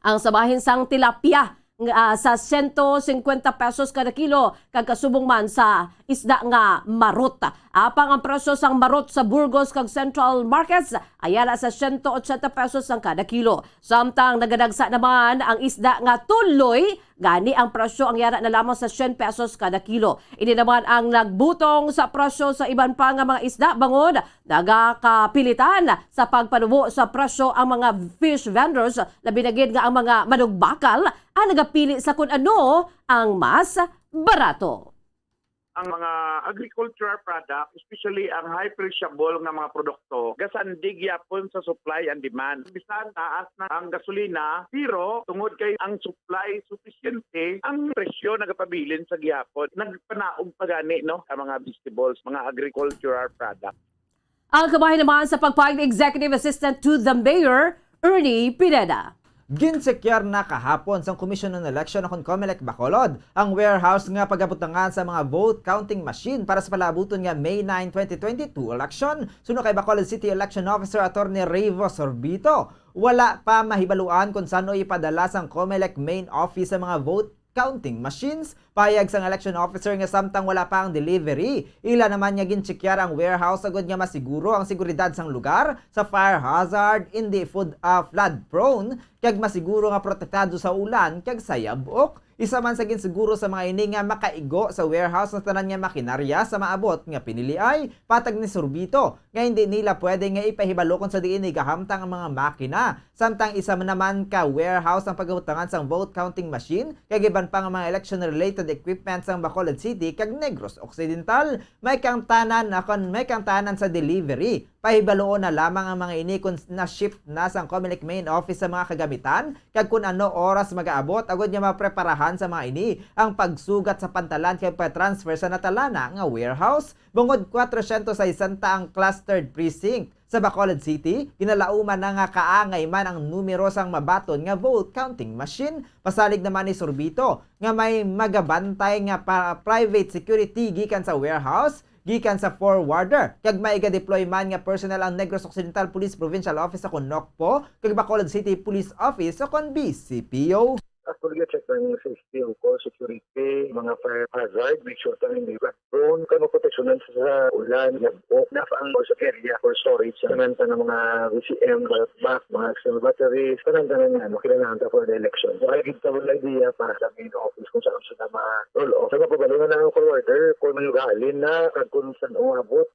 Ang sa bahin sang tilapia nga, ah, sa siyento singkwenta pesos kada kilo, kag kasubong man sa isda nga marot. Apang ang presyo sang marot sa Burgos kag Central Markets ay yara sa siyento otsenta pesos ang kada kilo. Samtang nagadagsa naman ang isda nga tuloy, gani ang presyo ang yara na lamang sa syen pesos kada kilo. Ini naman ang nagbutong sa presyo sa iban pa nga mga isda, bangod nagakapilitan sa pagpanubo sa presyo ang mga fish vendors, labi na gid nga ang mga manugbakal ang nagapili sa kun ano ang mas barato. Ang mga agricultural product, especially ang high perishable nga mga produkto, gasandig yapon sa supply and demand. Bisan taas na ang gasolina, pero tungod kay ang supply sufisyente, ang presyo nagapabilin sa gihapon. Nagpanaog pa gani, no, ang mga vegetables, mga agricultural product. Ang kabahin naman sa pagpahayag ni Executive Assistant to the Mayor, Ernie Pineda. Ginsekyar na kahapon sang Commission on Election o kon Comelec Bacolod ang warehouse nga pagabutangan sa mga vote counting machine para sa palaabuton nga May nine, twenty twenty-two election. Suno kay Bacolod City Election Officer Attorney Rayvo Sorbito, wala pa mahibaluan kon san-o ipadala sang Comelec main office sa mga vote counting machines. Pahayag sang election officer nga samtang wala pa ang delivery, ila naman nga ginchekyar ang warehouse agud nga masiguro ang seguridad sang lugar sa fire hazard, indi food, ah, flood prone, kag masiguro nga protektado sa ulan kag sa yab-ok. Isa man sa ginsiguro sa mga ini nga makaigo sa warehouse ang tanan nga makinarya sa maabot nga piniliay, patag ni Sorbito, nga hindi nila pwede nga ipahibalo kon sa diin igahamtang ang mga makina. Samtang isa man naman ka warehouse ang pagabutangan sang vote counting machine kag iban pa nga mga election-related equipment sang Bacolod City kag Negros Occidental, may kaangtanan kon may kaangtanan sa delivery. Pahibaluon na lamang ang mga ini kon na-ship na sang Comelec main office sa mga kagamitan kag kon ano oras magaabot, agud nga mapreparahan sa mga ini ang pagsugat sa pantalan kag pag-transfer sa natalana nga warehouse. Bungod kwatro siyento sesenta ang clustered precinct sa Bacolod City, ginalauman na nga kaangay man ang numero sang mabaton nga vote counting machine. Pasalig naman ni Sorbito nga may magabantay nga pa-, private security gikan sa warehouse, gikan sa forwarder, kag may iga-deploy man nga personnel ang Negros Occidental Police Provincial Office o kon NOCPO kag Bacolod City Police Office o kon B C P O. Actually, check Ang safety, of course, security, mga fire hazard, make sure ta hindi ka prone ka maproteksyonan sa, sa ulan, yabo, na ang sa area for storage, sa tanan nga mga V C M, bulk bag, mga external batteries, tanan-tanan nga, ano, kinahanglan ta for the election. So, I give the whole idea para sa main office kung saan sila ma-roll off. Sa mapabalo na lang ang order, kung manugahalin na, kag kung saan umabot.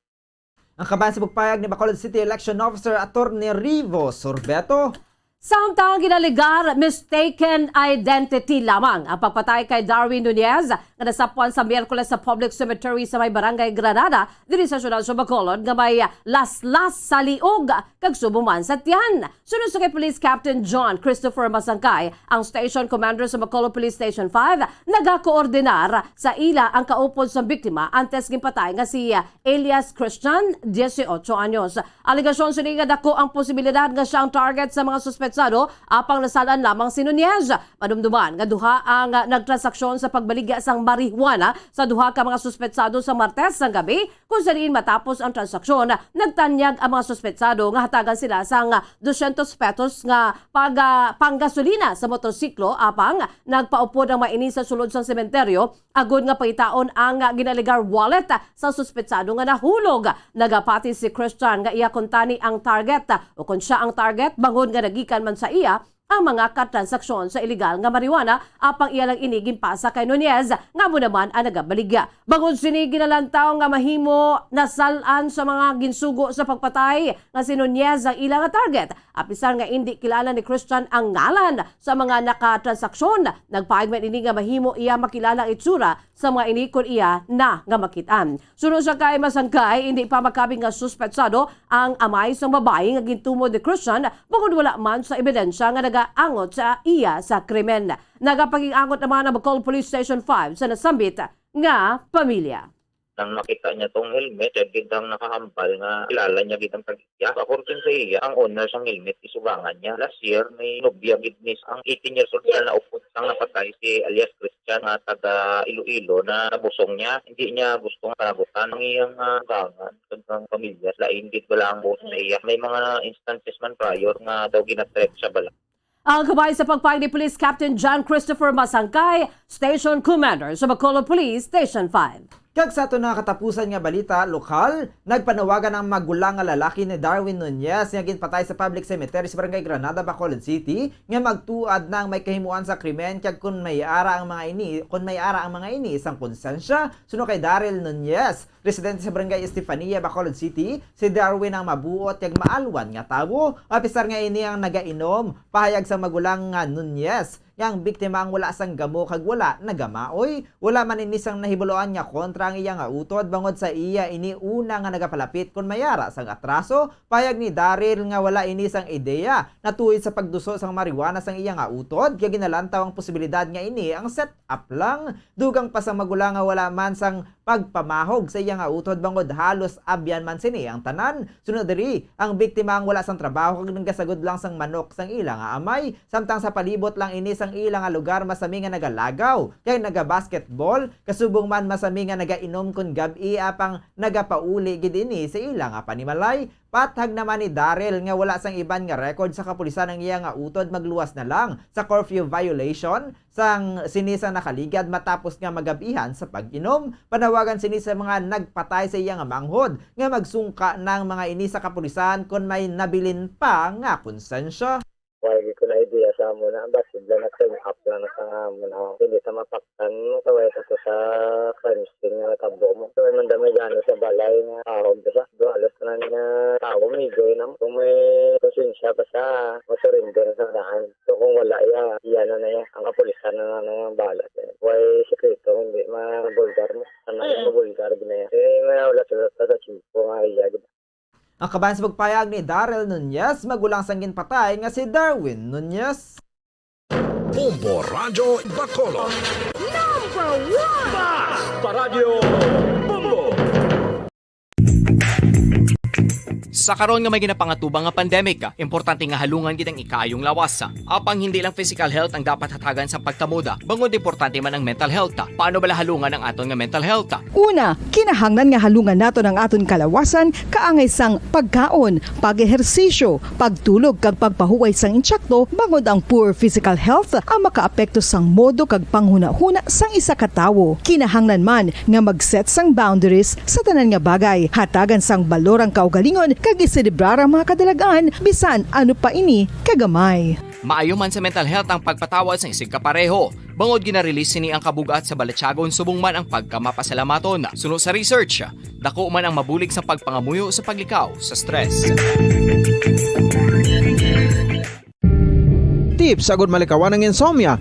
Ang kabahin sa pagpayag ni Bacolod City Election Officer Attorney Rivo Sorbeto. Samtang ginalegar mistaken identity lamang ang pagpatay kay Darwin Nunez nga nasapwan sa Miyerkules sa public cemetery sa may Barangay Granada diri sa siyudad sa Bacolod nga may laslas sa liog kag subo man sa tiyan. Suno sa kay Police Captain John Christopher Masangkay, ang Station Commander sa Bacolod Police Station five, nagakoordinar sa ila ang kaupod sang biktima antes ginpatay nga si Elias Christian, dieciocho anyos. Alegasyon sini nga dako ang posibilidad nga siya ang target sa mga suspetsado, apang nasal-an lamang si Nunez. Madumduman nga duha ang nagtransaksyon sa pagbaligya sang marijuana sa duha ka mga suspetsado sa Martes sang gabi, kung sa diin matapos ang transaksyon, nagtanyag ang mga suspetsado nga hatagan sila sang dusyentos pesos nga pag, ah, panggasolina sa motorsiklo, apang nagpaupod ang mga ini sa sulod sang sementeryo agod nga pangitaon ang ginalegar wallet sa suspetsado nga nahulog. Nagapati si Christian nga iya kuntani ang target, o kon sia ang target, bangod nga nagikan man sa iya ang mga katransaksyon sa iligal nga marijuana, apang iya lang ini ginpasa kay Nunez, nga amo naman ang nagabaligya. Bangod sini, ginalantaw nga mahimo nasal-an sa mga ginsugo sa pagpatay nga si Nunez ang ila nga target. Apisar nga indi kilala ni Christian ang ngalan sa mga nakatransaksyon, nagpaayag man ini nga mahimo iya makilala ang itsura sa mga ini kon iya na nga makit-an. Suno sa kay Masangkay, indi pa makabig nga suspetsado ang amay sang babayi nga gintumod ni Christian, bangod wala man sa ebidensya nga nagaangot sa iya sa krimen. Nagapakig-angot naman ang Bacol Police Station five sa nasambit nga pamilya. Nang makita niya tong helmet, siya gid ang nakahambal nga kilala niya gid ang tag-iya. According sa iya, ang owner sang helmet, isugangan niya. Last year, may nobya gid ni ang eighteen years old na naupod sang napatay, si alias Christian, nga taga Iloilo, na nabusong niya. Hindi niya gusto nga panagutan ang iyang, ah, sugangan kag ang pamilya. Lain gid bala ang buot sa iya. May mga instances man prior nga daw ginatrek siya bala. Ang kabahin sa pagpayag ni Police Captain John Christopher Masangkay, Station Commander sa Bacolod Police Station five. Kag sa aton nga katapusan nga balita lokal, nagpanawagan ang magulang nga lalaki ni Darwin Nunez nga ginpatay sa public cemetery sa Barangay Granada, Bacolod City, nga magtuad na ang may kahimuan sa krimen kag kon may ara ang mga ini, kon may ara ang mga ini sang konsensya, suno kay Daryl Nunez. Residente sa Barangay Estefania, Bacolod City, si Darwin ang mabuot kag maalwan nga tawo. Apisar nga ini ang nagainom, pahayag sang magulang nga Nunez nga ang biktima ang wala sang gamo kag wala nagamaoy. Wala man ini sang nahibaluan nga kontra ang iya nga utod, bangod sa iya ini una nga nagapalapit kon may ara sang atraso. Pahayag ni Daryl nga wala ini sang ideya natuod sa pagduso sang marijuana sang iya nga utod, kay ginalantaw ang posibilidad nga ini ang set-up lang. Dugang pa sang magulang nga wala man sang pagpamahog sa iya nga utod, bangod halos abyan man sini ang tanan. Sunod diri, ang biktima ang wala sang trabaho kag nagasagod lang sang manok sang ila nga amay, samtang sa palibot lang ini sang ila nga lugar masami nga nagalagaw kay nagabasketball, kasubong man masami nga nagainom kon gab-i, apang nagapauli gid ini sa ila nga panimalay. Pathag naman ni Daryl nga wala sang iban nga record sa kapulisan ang iya nga utod, magluwas na lang sa curfew violation sang sini sa nakaligad matapos nga magab-ihan sa pag-inom. Panawagan sini sa mga nagpatay sa iya nga manghod nga magsungka na ang mga ini sa kapulisan kon may nabilin pa nga konsensya. Wala gid ko na idea sa amo na, basi bala na-turn up lang na sa amo na. Hindi ta mapaktan mo, kaway ta sa crime scene nga natabo mo. So, man dami gano sa balay nga ahon ta sa. Do halos tanan nga tawo, migoy na mo. Kung may konsensya pa sa, masurrender sa daan. So, kung wala iya, iya na na iya. Ang kapulisan na na na ang bahala sa iya. Way sikreto, hindi mabulgar mo. Ano, mm, mabulgar gid na iya. Eh, may wala sa, sa, sa chipo nga iya gid. Ang kabahin sa pagpayag ni Daryl Nunez, magulang sang ginpatay nga si Darwin Nunez. Bombo Radyo Bacolod. Number one! Basta Radyo Bombo! Sa karon nga may ginapangatubang nga pandemic, importante nga halungan gid ang ikaayong lawas. Apang hindi lang physical health ang dapat hatagan sa pagtamod, bangod importante man ang mental health. Paano bala halungan ang aton nga mental health? Una, kinahanglan nga halungan naton ang aton kalawasan kaangay sang pagkaon, pag-ehersisyo, pagtulog kag pagpahuway sang insakto, bangod ang poor physical health ang makaapekto sang modo kag panghunahuna sang isa ka tawo. Kinahanglan man nga mag-set sang boundaries sa tanan nga bagay, hatagan sang balor ang kaugalingon kag iselebrar ang mga kadalagan, bisan ano pa ini kagamay. Maayo man sa mental health ang pagpatawad sa isigkapareho, bangod gina-release sini ang kabug-at sa balatyagon subong man ang pagkamapasalamaton. Suno sa research, dako man ang mabulig sa pagpangamuyo sa paglikaw sa stress. Tips agud malikawan ang insomnia.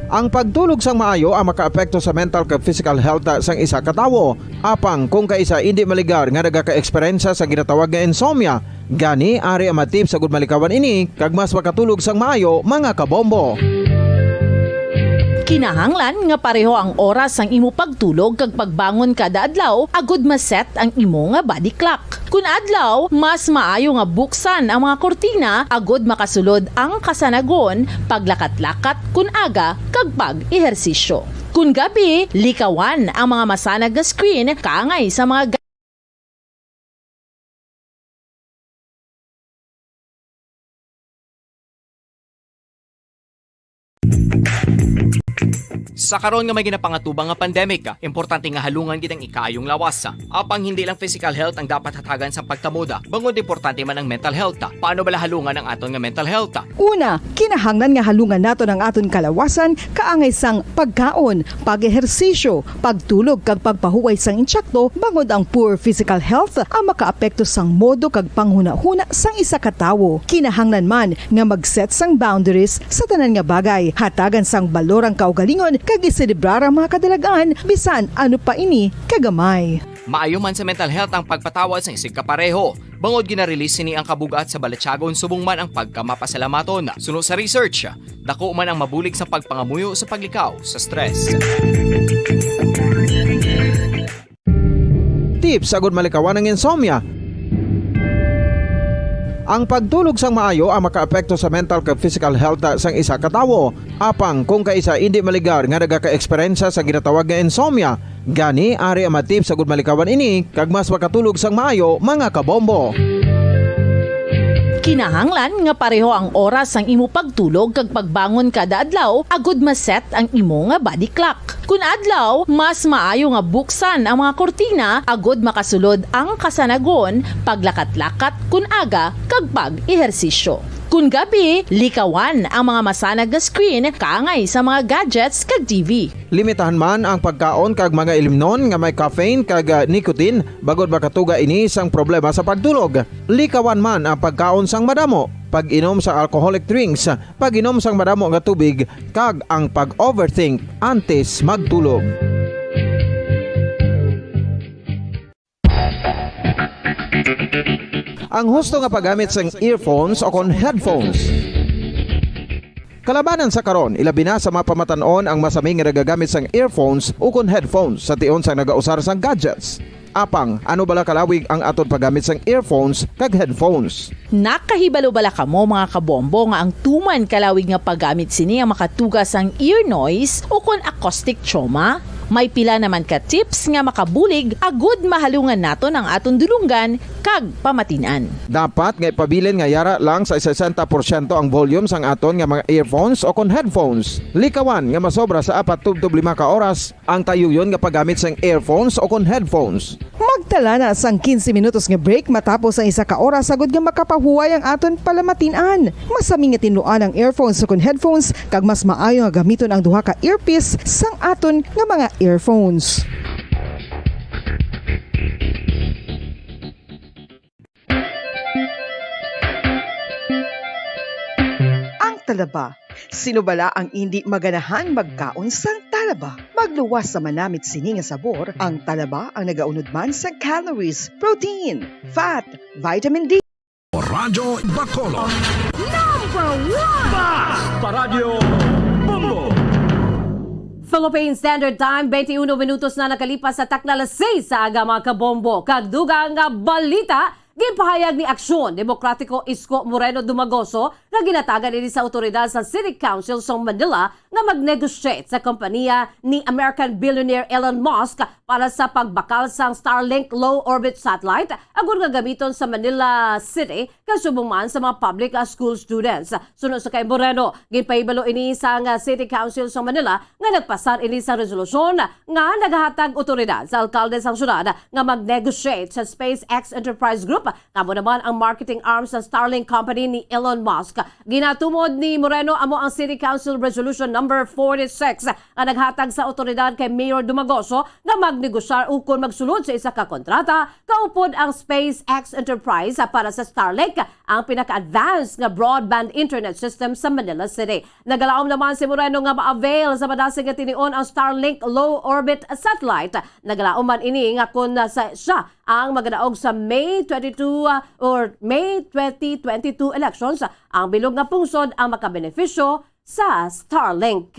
Ang pagtulog sang maayo ang makaapekto sa mental kag physical health sang isa ka tawo. Apang kung kaisa indi maligar nga nagaka-eksperyensya sa ginatawag nga insomnia, gani ari ang mga tips agud malikawan ini kag mas makatulog sang maayo, mga kabombo. Kinahanglan nga pareho ang oras sang imo pagtulog kag pagbangon kada adlaw agud ma-set ang imo nga body clock. Kun adlaw, mas maayo nga buksan ang mga kurtina agud makasulod ang kasanagon, paglakat-lakat kun aga, kag pag-ehersisyo. Kun gabi, likawan ang mga masanag nga screen kaangay sa mga ga- Sa karon nga may ginapangatubang nga pandemic, importante nga halungan gid ang ikaayong lawas. Apang hindi lang physical health ang dapat hatagan sa pagtamod, bangod importante man ang mental health. Paano bala halungan ang aton nga mental health? Una, kinahanglan nga halungan naton ang aton kalawasan kaangay sang pagkaon, pag-ehersisyo, pagtulog kag pagpahuway sang insakto, bangod ang poor physical health ang makaapekto sang modo kag panghunahuna sang isa ka tawo. Kinahanglan man nga mag-set sang boundaries sa tanan nga bagay, hatagan sang balor ang kaugalingon kag iselebrar ang mga kadalagan, bisan ano pa ini kagamay. Maayo man sa mental health ang pagpatawad sang isigkapareho, bangod gina-release sini ang kabug-at sa balatyagon subong man ang pagkamapasalamaton. Suno sa research, dako man ang mabulig sa pagpangamuyo sa paglikaw sa stress. Tips agud malikawan ang insomnia. Ang pagtulog sang maayo ang makaapekto sa mental kag physical health sang isa ka tawo. Apang kung kaisa indi maligar nga nagaka-eksperyensya sa ginatawag nga insomnia, gani ari ang mga tips agud malikawan ini kag mas makatulog sang maayo, mga kabombo. Kinahanglan nga pareho ang oras sang imo pagtulog kag pagbangon kada adlaw agud ma-set ang imo nga body clock. Kun adlaw, mas maayo nga buksan ang mga kurtina agud makasulod ang kasanagon, paglakat-lakat kun aga, kag pag-ehersisyo. Kun gabi, likawan ang mga masanag nga screen kaangay sa mga gadgets kag T V. Limitahan man ang pagkaon kag mga ilimnon nga may caffeine kag, ah, nicotine, bangod makatuga ini sang problema sa pagtulog. Likawan man ang pagkaon sang madamo, pag-inom sa alcoholic drinks, pag-inom sang madamo nga tubig, kag ang pag-overthink antes magtulog. Ang husto nga paggamit sang earphones o kon headphones. Kalabanan sa karon, ilabi na sa mga pamatan-on ang masami nga nagagamit sang earphones o kon headphones sa tion sang nagausar sang gadgets. Apang, ano bala kalawig ang aton paggamit sang earphones kag headphones? Nakahibalo bala kamo, mga kabombo, nga ang tuman kalawig nga paggamit sini ang makatuga sang ear noise o kon acoustic trauma? May pila naman ka tips nga makabulig agud mahalungan naton ang aton dulonggan kag pamatin-an. Dapat nga ipabilin nga yara lang sa sesenta porsyento ang volume sang aton nga mga earphones o kon headphones. Likawan nga masobra sa apat tubtob lima ka oras ang tayuyon nga paggamit sang earphones o kon headphones. Magtala na sang quince minutos nga break matapos ang isa ka oras agud nga makapahuway ang aton palamatin-an. Masami nga tinluan ang earphones o kon headphones, kag mas maayo nga gamiton ang duha ka earpiece sang aton nga mga earphones. Ang talaba. Sino bala ang indi maganahan magkaon sang talaba? Magluwas sa manamit sini nga sabor, ang talaba ang nagaunod man sa calories, protein, fat, vitamin D. Radyo Bacolod. Number one! Basta Radyo Bombo! Philippine Standard Time, twenty-one minutos na nakalipas sa takna alas seis sa aga, mga kabombo. Kag dugang nga balita, ginpahayag ni Aksyon Demokratiko Isko Moreno Dumagoso nga ginatagan ini sa awtoridad sa City Council sa Manila nga mag-negotiate sa kompanya ni American billionaire Elon Musk para sa pagbakal sang Starlink low orbit satellite agud nga gamiton sa Manila City kag subong man sa mga public, ah, school students. Suno sa kay Moreno, ginpahibalo ini sang, ah, City Council sa Manila nga nagpasar ini sa resolusyon nga nagahatag awtoridad sa alkalde sang syudad nga mag-negotiate sa SpaceX Enterprise Group, nga amo naman ang marketing arm sa Starlink company ni Elon Musk. Ginatumod ni Moreno amo ang City Council Resolution Number forty-six nga naghatag sa awtoridad kay Mayor Dumagoso nga magnegosyar ukon magsulod sa isa ka kontrata kaupod ang SpaceX Enterprise para sa Starlink, ang pinaka-advanced nga broadband internet system sa Manila City. Nagalaom naman si Moreno nga ma-avail sa madasig nga tinion ang Starlink low orbit satellite. Nagalaom man ini nga kon sa siya ang magadaog sa May twenty-two, uh, or May twenty twenty-two elections, ang bilog nga pungsod ang makabenepisyo sa Starlink.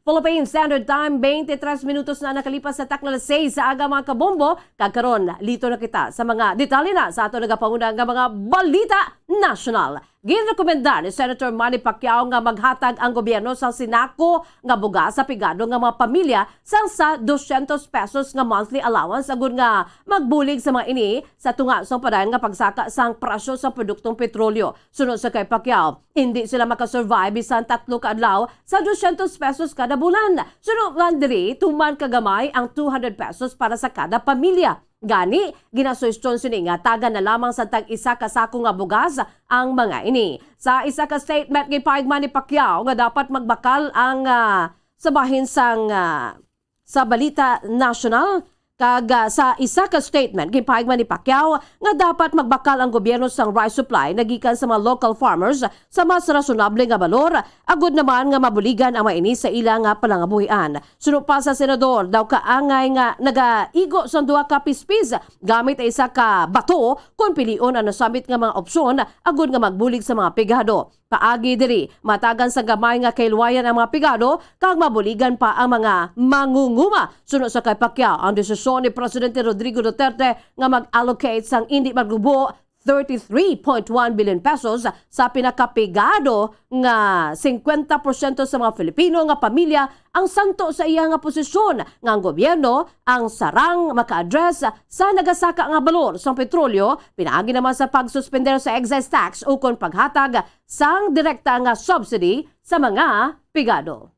Philippine Standard Time, twenty-three minutos na nakalipas sa takna alas seis sa aga, mga kabombo. Kag karon, lito na kita sa mga detalye na sa ato nagapanguna nga mga balita nasyonal. Ginrekomenda ni Senator Manny Pacquiao nga maghatag ang gobyerno sa sinako nga bugas sa pigado nga mga pamilya sang sa dosyentos pesos nga monthly allowance agud nga magbulig sa mga ini sa tunga sang padayon nga pagsaka sang presyo sa produktong petrolyo. Suno sa kay Pacquiao, hindi sila makasurvive bisan tatlo ka adlaw sa dosyentos pesos kada bulan. Suno man diri, tuman ka gamay ang two hundred pesos para sa kada pamilya. Gani, ginasuhestyon sini nga tagan na lamang sa tag isa ka sako nga bugas ang mga ini. Sa isa ka statement, ginpahayag man ni Pacquiao nga dapat magbakal ang, ah, sa bahin sang, ah, sa balita nasyonal. Kag, ah, sa isa ka statement, ginpahayag man ni Pacquiao nga dapat magbakal ang gobyerno sang rice supply nagikan sa mga local farmers sa mas rasonable nga balor, agud naman nga mabuligan ang mga ini sa ila nga palangabuhian. Suno pa sa senador, daw kaangay nga nagaigo sang duha ka pispis gamit ang isa ka bato kon pilion ang nasamit nga mga opsyon agud nga magbulig sa mga pigado. Paagi diri, matagan sa gamay nga kahilwayan ang mga pigado kag mabuligan pa ang mga mangunguma. Suno sa kay Pacquiao, ang desisyon ni Presidente Rodrigo Duterte nga mag-allocate sang indi magrubo thirty-three point one billion pesos sa pinakapigado nga singkwenta porsyento sa mga Filipino nga pamilya ang santo sa iya nga posisyon nga ang gobyerno ang sarang maka-address sa nagasaka nga balor sang petrolyo, pinaagi naman sa pagsuspender sa excise tax ukon paghatag sang direkta nga subsidy sa mga pigado.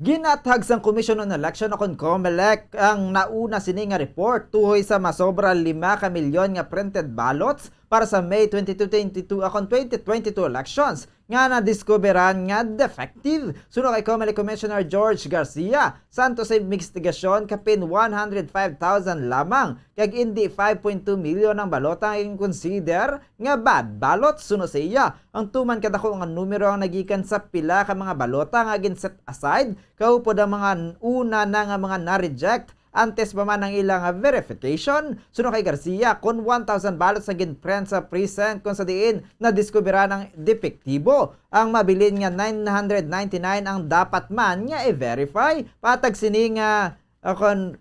Ginathag sang Commission on Election o kon COMELEC ang nauna sini nga report tuhoy sa masobra lima ka milyon nga printed ballots para sa May twenty-two twenty-two akon twenty twenty-two elections nga nadiskuberan nga defective. Suno kay COMELEC Commissioner George Garcia, santo sa investigasyon kapin one hundred five thousand lamang kag indi five point two million ang balota nga ginkonsider nga bad ballots. Suno sa iya, ang tuman kadako nga numero ang nagikan sa pila ka mga balota nga gin-set aside, kaupod ang mga una na nga mga na-reject antes pa man ang ilang verification. Suno kay Garcia, kon one thousand ballots ang gin-print sa precinct kon sa diin nadiskuberan ang depektibo, ang mabilin nga nine hundred ninety-nine ang dapat man nga i-verify. Patag sini nga, ah, kon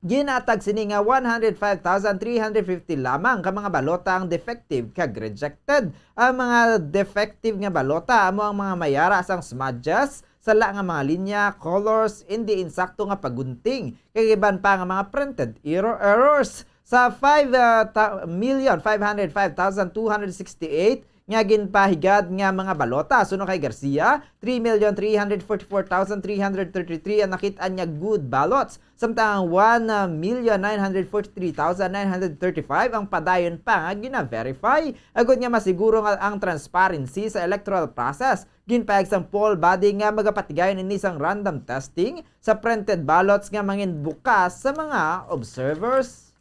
ginatag sini nga one hundred five thousand three hundred fifty lamang ka mga balota ang defective kag rejected. Ang mga defective nga balota amo ang mga may ara sang smudges, sala nga mga linya, colors, indi insakto nga paggunting, kag iban pa nga mga printed error, errors. Sa five, ah, ta-, million five hundred five thousand two hundred sixty-eight nga ginpahigad nga mga balota, suno kay Garcia, three million three hundred forty-four thousand three hundred thirty-three ang nakit-an nga good ballots, samtang ang one million nine hundred forty-three thousand nine hundred thirty-five ang padayon pa nga gina-verify. Agud nga masiguro nga ang transparency sa electoral process, ginpahayag sang poll body nga magapatigayon ini sang random testing sa printed ballots nga manginbukas sa mga observers.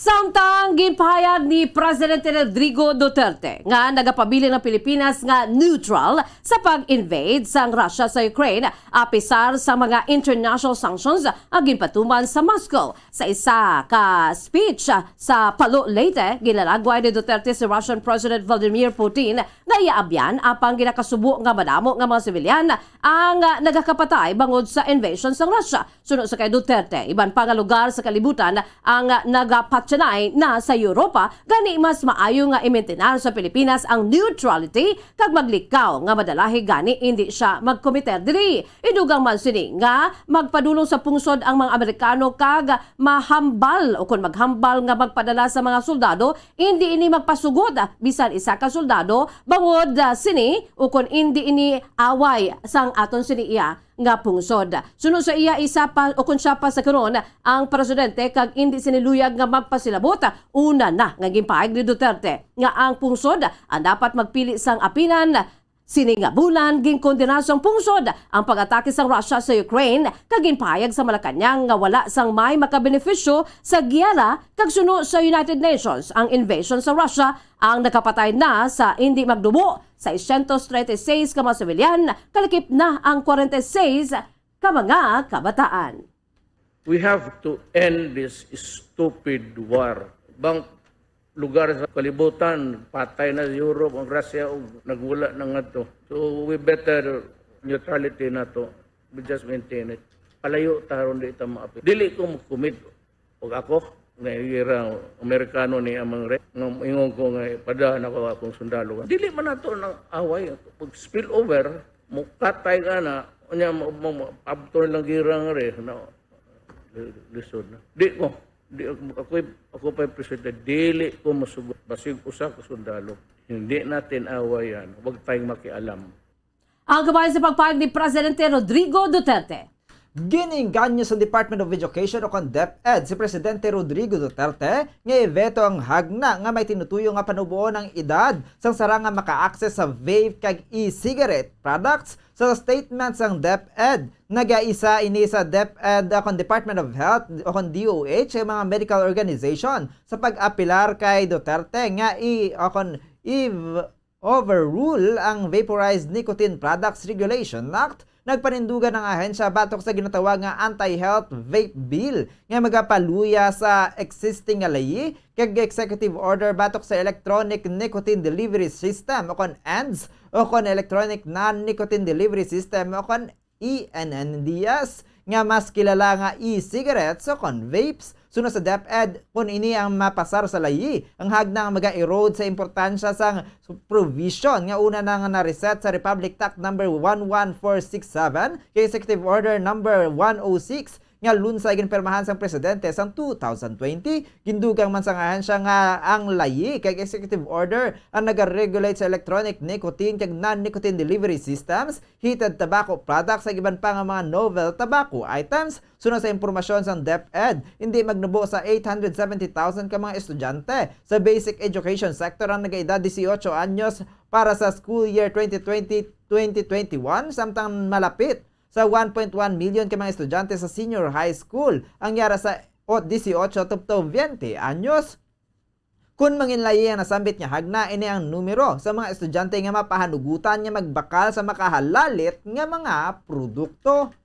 Samtang ginpahayag ni Presidente Rodrigo Duterte nga nagapabilin ang Pilipinas nga neutral sa pag-invade sang Russia sa Ukraine, apisar sa mga international sanctions nga ginpatuman sa Moscow. Sa isa ka speech sa Palo, Leyte, ginalagway ni Duterte si Russian President Vladimir Putin nga iya abyan, apang ginakasubo nga madamo nga mga sibilyan ang nagakapatay bangod sa invasion sang Russia. Suno sa kay Duterte, iban pa nga lugar sa kalibutan ang nagapatyanay na sa Europa, gani mas maayo nga imintinar sa Pilipinas ang neutrality kag maglikaw nga madalahi gani indi siya magkomiter diri. Idugang man sini nga magpadulong sa pungsod ang mga Amerikano kag mahambal o kon maghambal nga magpadala sa mga soldado, indi ini magpasugod bisan isa ka soldado bangod, ah, sini o kon indi ini away sang aton sini iya nga pungsod. Suno sa iya, isa pa o kon siya pa sa karon ang presidente kag indi sini luyag nga magpasilabot. Una na nga ginpahayag ni Duterte nga ang pungsod ang dapat magpili sang apinan. Sini nga bulan, ginkondena sang pungsod ang pag-atake sang Russia sa Ukraine, kag ginpahayag sa Malacañang nga wala sang may makabenepisyo sa giyera, kag suno sa United Nations, ang invasion sa Russia ang nakapatay na sa indi magdumo seiscientos treinta y seis ka mga sibilyan, kalakip na ang kwarenta y seis ka mga kabataan. We have to end this stupid war. Bang lugar sa kalibutan, patay na Europe, ang Russia, ug nagwala na ngadto. So, we better neutrality nato. We just maintain it. Palayo ta ron, di ta maapi. Dili ko mo-commit. Ug ako, nga ira Amerikano ni amang re, nga ingon ko nga ipadala nako akong sundalo. Dili man nato nang away. Pag spill over, mukatay ka na, unya mo, mo, mo, abto nilang gira nga re, na, lisod na. Di ko, di ako, ako, ako pa'y presidente, dili ko masugot. Basig usa ka sundalo. Hindi natin awayan. Huwag tayong makialam. Ang kabahin sa pagpahayag ni Presidente Rodrigo Duterte. Gin-inganyo sa Department of Education o kon DepEd si Presidente Rodrigo Duterte nga i-veto ang hagna nga may tinutuyo nga panuboon ang edad sang sarang nga maka-access sa vape kag e-cigarette products. Sa statement sang DepEd, nagaisa ini sa DepEd o kon Department of Health o kon D O H, ang mga medical organization, sa pag-apelar kay Duterte nga i-, o kon i-, overrule ang Vaporized Nicotine Products Regulation Act. Nagpanindugan ang ahensya batok sa ginatawag nga anti-health vape bill nga magapaluya sa existing nga layi kag executive order batok sa Electronic Nicotine Delivery System o kon ends o kon Electronic Non-Nicotine Delivery System o kon E N N D S, nga mas kilala nga e-cigarettes o kon vapes. Suno sa DepEd, kon ini ang mapasar sa layi, ang hagna nga maga-erode sa importansya sang provision nga una na nga na-reset sa Republic Act number one one four six seven kag Executive Order number one oh six nga lunsay ginpirmahan sang presidente sang two thousand twenty. Gindugang man sang ahensya nga ang layi kag executive order ang nagaregulate sa electronic nicotine kag non-nicotine delivery systems, heated tobacco products, kag iban pa nga mga novel tobacco items. Suno sa impormasyon sang DepEd, indi magnubo sa eight hundred seventy thousand ka mga estudyante sa basic education sector ang nagaedad dieciocho anyos para sa school year twenty twenty, twenty twenty-one, samtang malapit sa one point one million ka mga estudyante sa senior high school ang yara sa o-, dieciocho tubtob veinte anyos. Kon manginlayi ang nasambit nga hagna, ini ang numero sa mga estudyante nga mapahanugutan nga magbakal sa makahalalit nga mga produkto.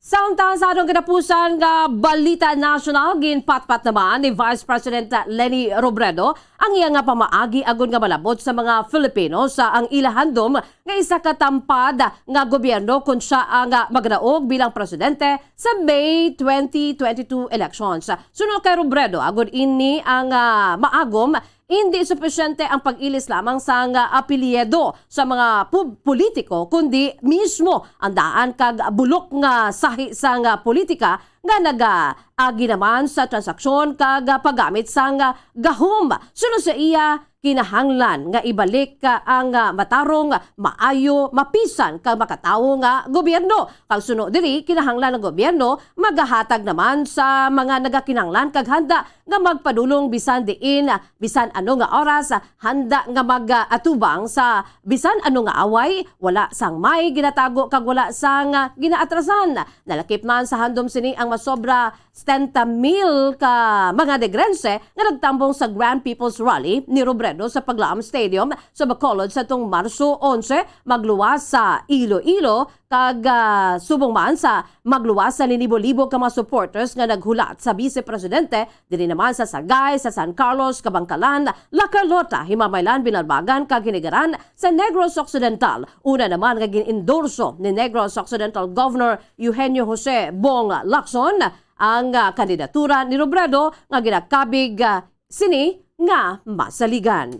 Samtang sa atong katapusan nga balita nasyonal, ginpatpat naman ni Vice President Leni Robredo ang iya nga pamaagi agod nga malabot sa mga Filipino sa ang ila handom nga isa ka tampad nga gobyerno kon siya ang, ah, magdaog bilang presidente sa May twenty twenty-two elections. Suno kay Robredo, agod ini ang, ah, maagom, indi supisyente ang pag-ilis lamang sang, ah, apelyido sa mga pub-, politiko, kundi mismo ang daan kag bulok nga sahi sang, ah, politika nga nagaagi naman sa transaksyon kag, ah, paggamit sang, ah, gahom. Suno sa iya, kinahanglan nga ibalik, ah, ang, ah, matarong, maayo, mapisan kag makatawo nga gobyerno. Kag suno diri, kinahanglan ang gobyerno magahatag naman sa mga nagakinahanglan kag handa nga magpadulong bisan diin, ah, bisan ano nga oras, ah, handa nga mag-atubang sa bisan ano nga away. Wala sang may ginatago kag wala sang, ah, ginaatrasan. Nalakip man sa handom sini ang masobra setenta mil ka mga Negrense nga nagtambong sa Grand People's Rally ni Robredo sa Paglaam Stadium sa Bacolod sa tung Marso onse, magluwas sa Iloilo, kag, ah, subong man sa magluwas sa linibo-libo ka mga supporters nga naghulat sa Vice Presidente, diri naman sa Sagay, sa San Carlos, Kabankalan, La Carlota, Himamaylan, Binalbagan, kag Hinigaran sa Negros Occidental. Una naman nga gin-endorso ni Negros Occidental Governor Eugenio Jose Bong Lacson ang, ah, kandidatura ni Robredo nga ginakabig, ah, sini nga masaligan.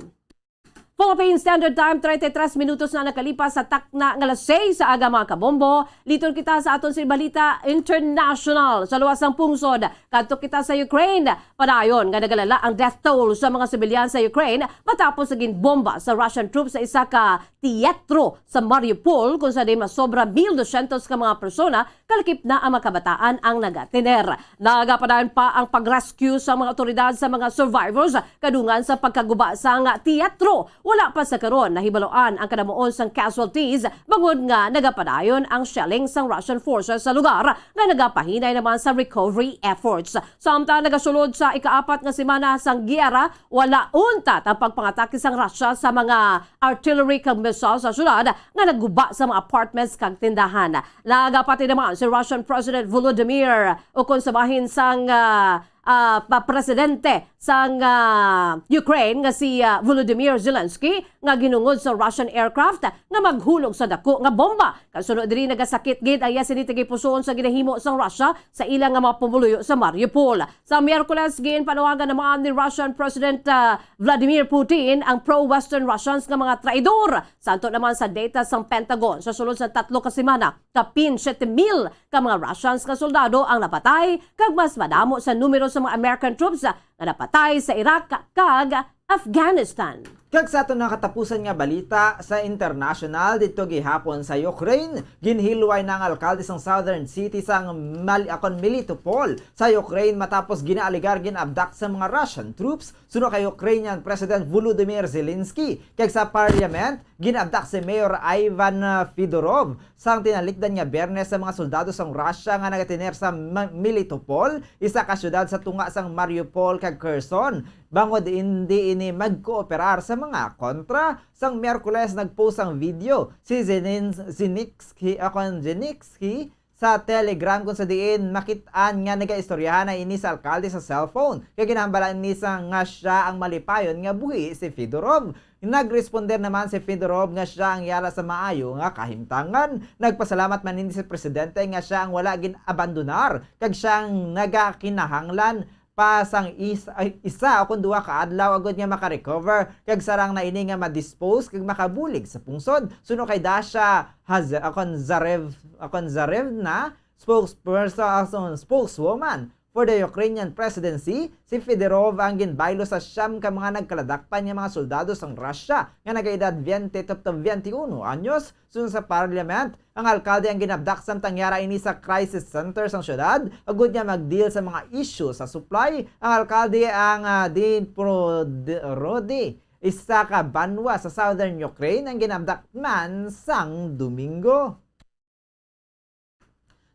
Philippine Standard Time, treinta y tres minutos na nakalipas sa takna nga alas seis sa aga, mga kabombo. Liton kita sa aton sini balita international. Sa luwas sang pungsod, kadto kita sa Ukraine. Padayon nga nagalala ang death toll sa mga sibilyan sa Ukraine matapos nga ginbomba sa Russian troops sa isa ka teatro sa Mariupol, kung sa diin masobra mil dosyentos ka mga persona, kalakip na ang mga kabataan ang nagatiner. Nagapadayon pa ang pag-rescue sa mga awtoridad sa mga survivors kadungan sa pagkaguba sang teatro. Wala pa sa karon nahibaloan ang kadamuon sang casualties, bangod nga nagapadayon ang shelling sang Russian forces sa lugar, nga nagapahinay naman sa recovery efforts. Samtang nagasulod sa ikaapat nga semana sang giyera, wala untat ang pagpangatake sang Russia sa mga artillery kag missile sa syudad nga nagguba sa mga apartments kag tindahan. Nagapati naman si Russian President Volodymyr, ukon sa bahin sang, ah, ah, pa-, presidente sang, ah, Ukraine nga si, ah, Volodymyr Zelensky, nga ginungod sa Russian aircraft nga maghulog sa dako nga bomba. Kasunod diri, nagasakit gid ang iya sini tagipusoon sa ginahimo sang Russia sa ila nga mga pumuluyo sa Mariupol. Sa Miyerkules, ginpanawagan naman ni Russian President, ah, Vladimir Putin ang pro-Western Russians nga mga traidor. Santo naman sa data sang Pentagon, sa sulod sa tatlo ka semana, kapin siyete mil ka mga Russians nga soldado ang napatay, kag mas madamo sa numero sa mga American troops nga napatay sa Iraq kag Afghanistan. Kag sa aton nga katapusan nga balita sa international, didto gihapon sa Ukraine, ginhilway na ang alkalde sang southern city sang Mal-, akon, Melitopol sa Ukraine matapos ginaaligar gin-abduct sa mga Russian troops suno kay Ukrainian President Volodymyr Zelensky. Kag sa parliament, gin-abduct si Mayor Ivan, ah, Fedorov sang tinalikdan nga Biyernes sa mga soldado sang Russia nga nagatiner sa Ma-, Melitopol, isa ka syudad sa tunga sang Mariupol kag Kherson, bangod indi ini magkooperar sa mga kontra. Sang Miyerkules, nag-post sang video si Zenin-, Zinitsky, akon, Zinitsky sa Telegram, kung sa diin makit-an nga nagaistoryahan na ini sa alkalde sa cellphone, kay ginahambal ini sa nga sia ang malipayon nga buhi si Fedorov. Nagresponder naman si Fedorov nga sia ang yara sa maayo nga kahimtangan. Nagpasalamat man ini sa presidente nga sia ang wala gin-abandonar kag sia ang nagakinahanglan pa sang is-, ay, isa o kon duha ka adlaw agud nga maka-recover kag sarang na ini nga ma-dispose kag makabulig sa pungsod, suno kay Dasha Haz-, akon, Zarev-, akon, Zarevna, spokesperson, akon, spokeswoman for the Ukrainian presidency. Si Fedorov ang ginbaylo sa siyam ka mga nagkaladakpan nga mga soldado sang Russia nga nagaedad veinte to veinte y uno anyos. Suno sa parliament, ang alkalde ang ginabdak samtang yara ini sa crisis center sang syudad, agud nga mag-deal sa mga issue sa supply. Ang alkalde ang, ah, Din Pro-, D-, Rodi, isa ka banwa sa southern Ukraine, ang ginabdak man sang Domingo.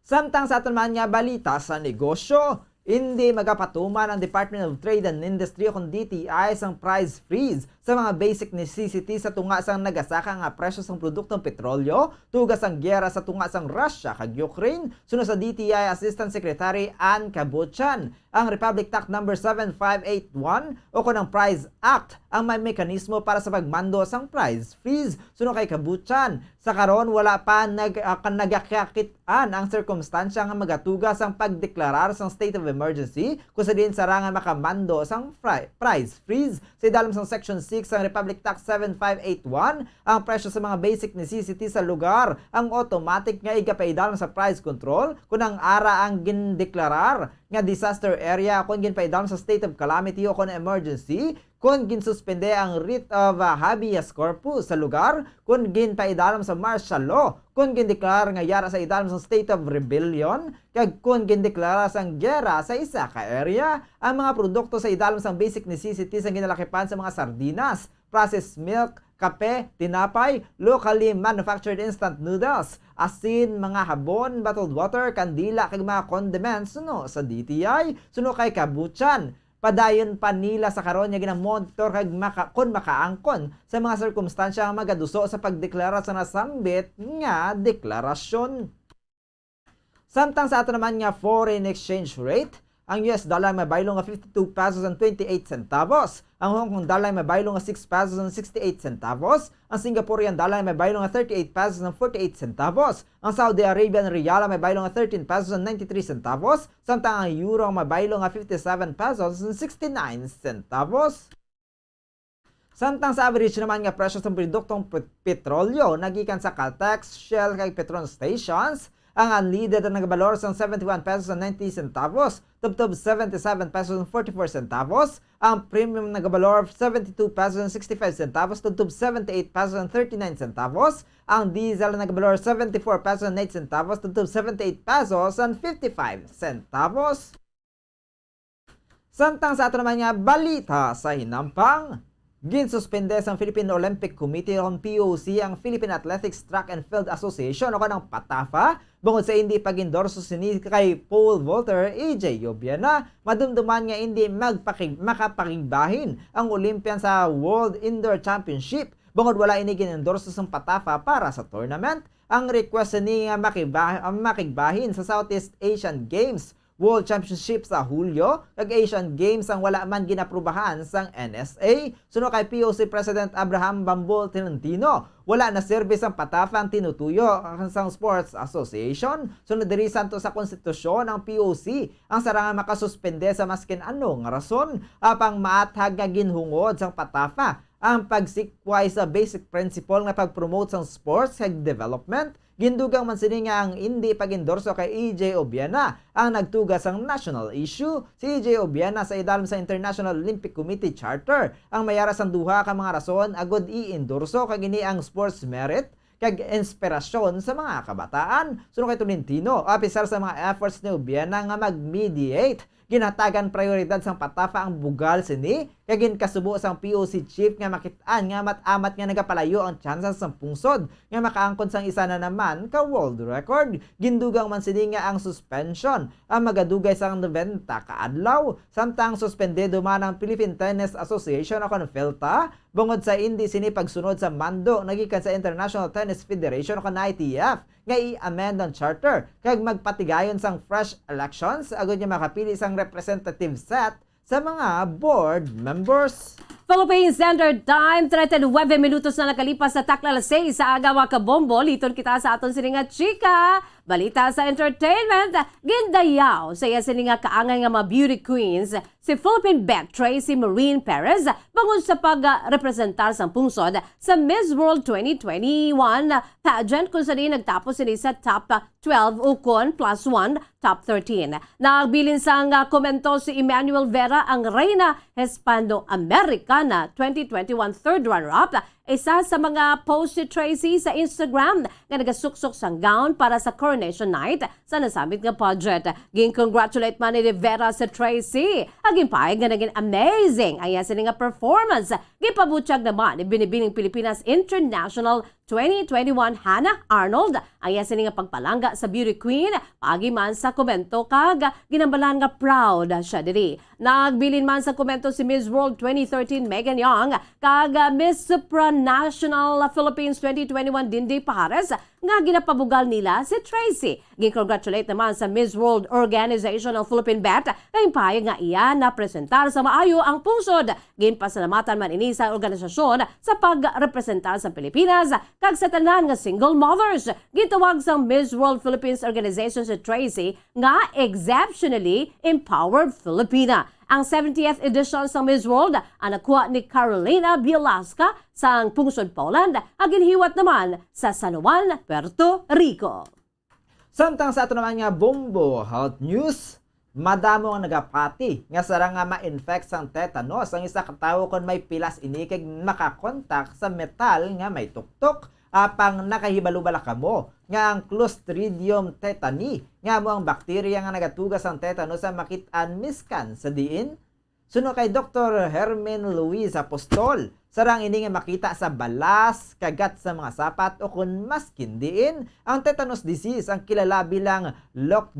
Samtang sa aton man nga balita sa negosyo, indi magapatuman ang Department of Trade and Industry o kon D T I sang price freeze sa mga basic necessities sa tunga sang nagasaka nga presyo sang produktong petrolyo, tugas sang giyera sa tunga sang Russia kag Ukraine, suno sa D T I Assistant Secretary Ann Cabuchan. Ang Republic Tax Number seven five eight one o kon ang Price Act ang may mekanismo para sa pagmando sang price freeze, suno kay Cabuchan. Sa karon, wala pa nag-, ah, kan-, nagakakit-an ang sirkumstansya nga magatuga sang pagdeklarar sang state of emergency, kung sa diin sara nga makamando sang fri-, price freeze. Sa idalom sang Section six sang Republic Tax seven five eight one, ang presyo sa mga basic necessities sa lugar ang automatic nga igapaidalom sa price control kung ang ara ang gindeklarar nga disaster area o kon ginpaidalom sa state of calamity o kon emergency, Kon ginsuspende ang writ of, ah, habeas corpus sa lugar, kon ginpaidalom sa martial law, kon gindeklara nga yara sa idalom sa state of rebellion, kag kon gindeklara sang giyera sa isa ka area, ang mga produkto sa idalom sang basic necessities ang ginalakipan sa mga sardinas, processed milk, kape, tinapay, locally manufactured instant noodles, asin, mga habon, bottled water, kandila, kag mga condiments suno sa D T I, suno kay Kabuchan. Padayon pa nila sa karon nga ginamonitor kag maka-, kon makaangkon sa mga sirkumstansya nga magaduso sa pagdeklara sa nasambit nga deklarasyon. Samtang sa ato naman nga foreign exchange rate, ang U S dollar may baylo nga fifty-two pesos and twenty-eight centavos, ang Hong Kong dollar may baylo nga six pesos and sixty-eight centavos, ang Singaporean dollar may baylo nga thirty-eight pesos and forty-eight centavos, ang Saudi Arabian riyal may baylo nga thirteen pesos and ninety-three centavos, samtang ang euro may baylo nga fifty-seven pesos and sixty-nine centavos. Samtang sa average naman nga presyo sang produktong pet-, petrolyo nagikan sa Caltex, Shell, kag Petron stations, ang unleaded ang nagabalor sang seventy-one pesos and ninety centavos, tubtob seventy-seven pesos and forty-four centavos, ang premium nagabalor seventy-two pesos and sixty-five centavos, tubtob seventy-eight pesos and thirty-nine centavos, ang diesel nagabalor seventy-four pesos and eight centavos, tubtob seventy-eight pesos and fifty-five centavos. Samtang sa ato naman nga balita sa hinampang, ginsuspende sang Philippine Olympic Committee o P O C ang Philippine Athletics Track and Field Association o kanang PATAFA bangod sa indi pag-endorso sini kay pole vaulter A J Obiana. Madumduman nga indi magpakig-, makapakigbahin ang Olympian sa World Indoor Championship bangod wala ini gin-endorso sang PATAFA para sa tournament. Ang request sini nga makiba-, ang makigbahin sa Southeast Asian Games, World Championship sa Hulyo, kag Asian Games ang wala man ginaprubahan sang N S A. Suno kay P O C President Abraham Bambol Tolentino, wala na serbi sang PATAFA ang tinutuyo sang Sports Association. Sunod diri santo sa konstitusyon ang P O C ang sarang nga makasuspende sa maskin ano nga rason, apang maathag nga ginhungod sang PATAFA ang pagsikway sa basic principle nga pag-promote sang sports kag development. Gindugang man sini nga ang indi pag-endorso kay A J Obiana ang nagtuga sang national issue. Si A J Obiana sa idalom sa International Olympic Committee Charter ang may ara sang duha ka mga rason agud i-endorso kag ini ang sports merit kag inspirasyon sa mga kabataan. Suno kay Tolentino, apisar sa mga efforts ni Obiana nga mag-mediate, ginhatagan prioridad sang PATAFA ang bugal sini, kag ginkasubo sang P O C chief nga makit-an nga amat-amat nga nagapalayo ang tsansa sang pungsod nga makaangkon sang isa na naman ka world record. Gindugang man sini nga ang suspension ang magadugay sang nobenta ka adlaw, samtang suspendido man ang Philippine Tennis Association o kon PHILTA, bangod sa indi sini pagsunod sa mando nagikan sa International Tennis Federation o kon I T F nga i-amend ang charter kag magpatigayon sang fresh elections agud nga makapili sang representative set sa mga board members. Philippine Standard Time, treinta y nueve minutos na nakalipas sa takna alas seis sa aga, mga kabombo. Liton kita sa aton sini nga chika. Balita sa entertainment, gindayaw sa iya sini nga kaangay nga mga beauty queens si Philippine Beth Tracy Marine Perez bangod sa pagrepresentar sang pungsod sa Miss World twenty twenty-one pageant, kung sa diin nagtapos sini sa top twelve ukon plus one, top thirteen. Nagbilin sang, ah, komento si Emmanuel Vera, ang Reyna Hispano-Americana twenty twenty-one third runner-up. Isa sa mga post si Tracy sa Instagram nga nagasuksok sang gown para sa Coronation Night sa nasambit nga pageant. Gin-congratulate man ni Vera si Tracy. Ang ginpahayag nga naging amazing ang iya sini nga performance. Gipabutyag naman ni Binibining Pilipinas International twenty twenty-one Hannah Arnold ang iya sini nga pagpalangga sa beauty queen paagi man sa komento, kag ginhambalan nga proud siya diri. Nagbilin man sa komento si Miss World twenty thirteen Megan Young kag Miss Supranational Philippines twenty twenty-one Dindy Pajares nga ginapabugal nila si Tracy. Gin-congratulate naman sa Miss World Organization ang Philippine Beth kay pahayag nga iya napresentar sa maayo ang pungsod. Ginpasalamatan man ini sa organisasyon sa pagrepresentar sa Pilipinas kag sa tanan nga single mothers. Gintawag sang Miss World Philippines Organization si Tracy nga exceptionally empowered Filipina. Ang seventieth edition sang Miss World ang nakuha ni Carolina Bielaska sang pungsod Poland, ang ginhiwat naman sa San Juan, Puerto Rico. Samtang sa ato naman nga bombo health news, Madamo ang nagapati nga sarang nga ma-infect sang tetanus ang isa ka tawo kon may pilas ini kag makakontak sa metal nga may tuktok. Apang nakahibalo bala kamo nga ang Clostridium tetani nga amo ang bakterya nga nagatuga sang tetanus ang makit-an miskan sa diin? Suno kay Doktor Hermin Luis Apostol, sarang ini nga makita sa balas, kagat sa mga sapat, o kon maskin diin. Ang tetanus disease ang kilala bilang lock,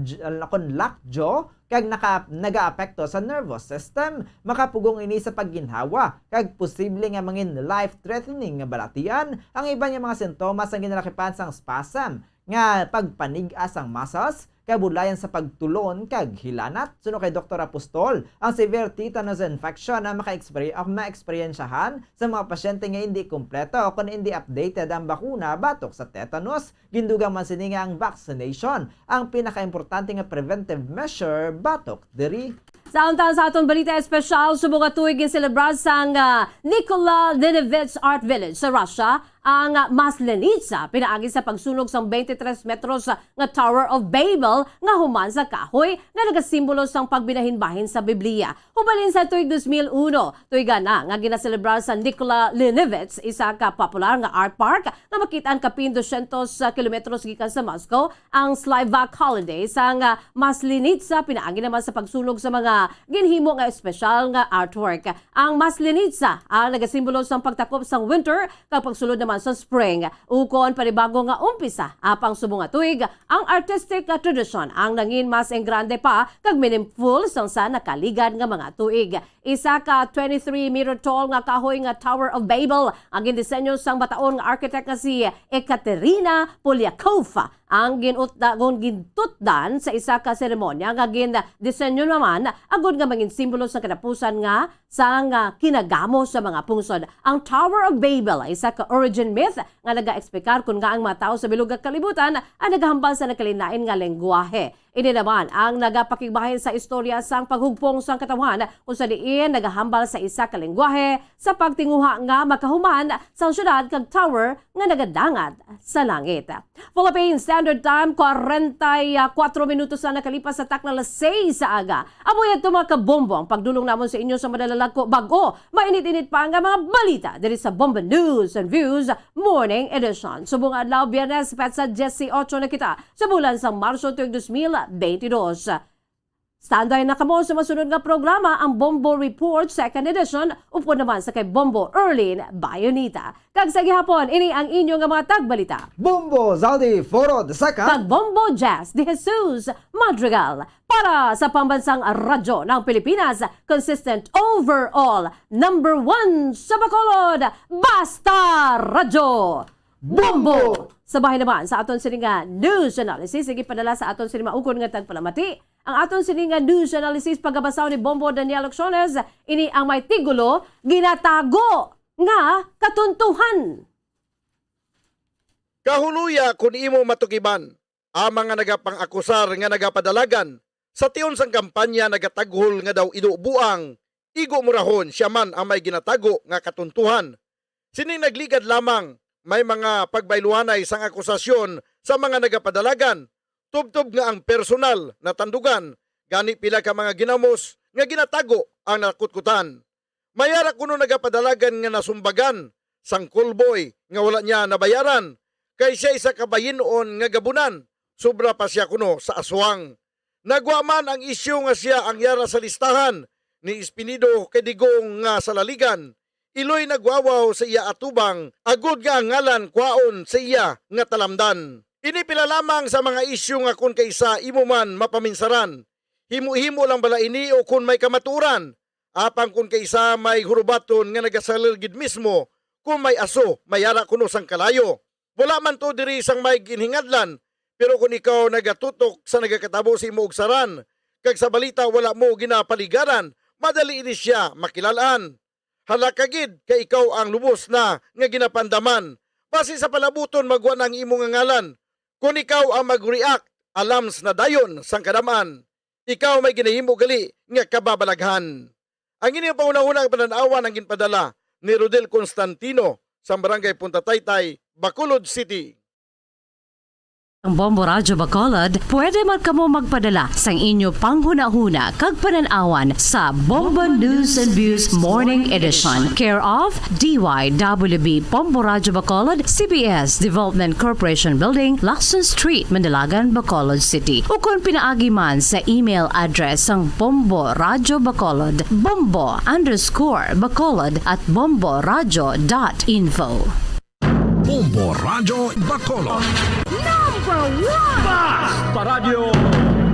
kon lockjaw, kag naka, nagaapekto sa nervous system. Makapugong ini sa pagginhawa, kag posible nga mangin life-threatening nga balatian. Ang iban nga mga sintomas ang ginalakipan sang spasm, nga pagpanig-a sang muscles, kabudlayan sa pagtulon kag hilanat. Suno kay Doktor Apostol, ang severe tetanus infection ang maka-experi-, ang maeksperiensyahan sa mga pasyente nga indi kompleto o kon indi updated ang bakuna batok sa tetanus. Gindugang man sini nga ang vaccination ang pinakaimportante nga preventive measure batok diri. Samtang sa aton balita espesyal, subong nga tuig ginselebrar sang, ah, Nikola Lenivets Art Village sa Russia ang Maslenitsa pinaagi sa pagsunog sang twenty-three metros nga Tower of Babel nga human sa kahoy nga nagasimbolo sang pagbinahinbahin sa Biblia. Hubalin sa tuig dos mil uno, tuiga na nga ginaselebrar sa Nikola Lenivets, isa ka popular nga art park nga makit-an kapin dosyentos kilometros gikan sa Moscow, ang Slyvak Holiday sang, ah, Maslenitsa pinaagi naman sa pagsunog sa mga ginhimo nga espesyal nga artwork. Ang Maslenitsa ang nagasimbolo sang pagtakop sang winter kag pagsulod naman sa spring, ukon panibago nga umpisa. Apang subong nga tuig, ang artistic nga tradisyon ang nangin mas engrande pa kag meaningful sang sa nakaligad nga mga tuig. Isa ka twenty-three meter tall nga kahoy nga Tower of Babel ang gindisenyo sang bataon nga architect nga si Ekaterina Polyakova. Ang ginutda-, gun-, gintutdan sa isa ka seremonya nga gindisenyo naman agud nga mangin simbolo sa katapusan nga sang, ah, kinagamo sa mga pungsod. Ang Tower of Babel ay isa ka origin myth nga nagaeksplikar kon ngaa ang mga tawo sa bilog nga kalibutan ang nagahambal sa nagkalainlain nga lenggwahe. Ini naman ang nagapakigbahin sa istorya sang paghugpong sang katawhan, kung sa diin nagahambal sa isa ka lenggwahe sa pagtinguha nga makahuman sang syudad kag tower nga nagadangat sa langit. Philippine Standard Time, kwarenta y kuatro minutos na nakalipas sa takna alas seis sa aga. Amo yadto, mga kabombo, ang pagdulong namon sa inyo sa madalalagko bag-o, mainit-init pa nga mga balita diri sa Bombo News and Views Morning Edition. Subong adlaw, Biyernes, petsa dieciocho na kita sa bulan sang Marso, tuig dos mil beintidos. Standby na kamo sa masunod nga programa, ang Bombo Report, Second Edition, upod naman sa kay Bombo Erlin Bayonita. Kag sa gihapon, ini ang inyo nga mga tagbalita, Bombo Zaldi Foro the Second kag Bombo Jazz de Jesus Madrigal. Para sa Pambansang Radyo ng Pilipinas, consistent overall, number one sa Bacolod, Basta Radyo Bombo! Sa bahin naman sa aton sini nga news analysis, sige padala sa aton sini maukon nga tagpalamati. Ang aton sini nga news analysis, pagabasa ni Bombo Daniel Locciones, ini ang may titulo, Ginatago nga Katuntuhan. Kahuloya kon imo matukiban ang mga nagapang-akusar nga nagapadalagan sa tion sang kampanya, nagataghol nga daw ido buang, igo murahon sia man ang may ginatago nga katuntuhan. Sining nagligad lamang may mga pagbayluhanay sang akusasyon sa mga nagapadalagan, tubtob nga ang personal natandugan, gani pila ka mga ginamos nga ginatago ang nakutkutan. May ara kuno nagapadalagan nga nasumbagan sang callboy nga wala niya nabayaran, kay sia isa ka bayin-on nga gabunan, sobra pa sia kuno sa aswang. Nagwa man ang isyu nga sia ang yara sa listahan ni Espinido kay Digong nga salaligan, iloy nagwawaw sa iya atubang, agod nga ang ngalan kwaon sa iya nga talamdan. Ini pila lamang sa mga isyu nga kon kaisa imo man mapaminsaran, himo-himo lang bala ini o kon may kamatuoran? Apang kon kaisa may hurubaton nga nagasalir gid mismo, kon may aso, may ara kuno sang kalayo. Wala man to diri sang may ginhingadlan, pero kon ikaw nagatutok sa nagakatabo sa imo ugsaran, kag sa balita wala mo ginapaligaran, madali ini sia makilal-an. Hala ka gid kay ikaw ang lubos na nga ginapandaman. Basi sa palabuton magwa na ang imo nga ngalan. Kon ikaw ang mag-react, alams na dayon sang kadam-an. Ikaw may ginahimo gali nga kababalaghan. Ang inyong panghunahuna nga panan-awan ang ginpadala ni Rodel Constantino sa Barangay Punta Taytay, Bacolod City. Bombo Radyo Bacolod, pwede man kamo magpadala sang inyo panghunahuna kag panan-awan sa Bombo News and Views Morning Edition, care of D Y W B Bombo Radyo Bacolod, C B S Development Corporation Building, Lacson Street, Mandalagan, Bacolod City. Ukon pinaagi man sa email address sang Bombo Radyo Bacolod, bombo underscore bacolod at bombo radyo dot info. Bombo Radyo Bacolod. Number one! Basta Radyo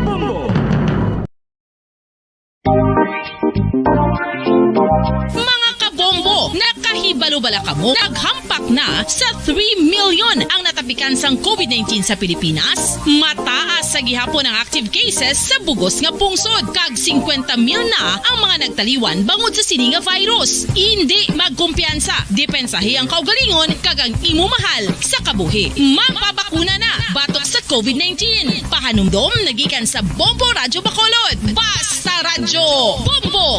Bombo! Mga kabombo, nakahibalo bala kamo? Naghampak na sa three million ang natapikan sang covid nineteen sa Pilipinas. Mataas sa gihapon ang active cases sa bugos nga pungsod, kag singkwenta mil na ang mga nagtaliwan bangod sa sini nga virus. Indi magkumpiyansa, depensahi ang kaugalingon kag ang imo mahal sa kabuhi. Magpabakuna na batok sa covid nineteen. Pahanumdom nagikan sa Bombo Radyo Bacolod. Basta Radyo Bombo!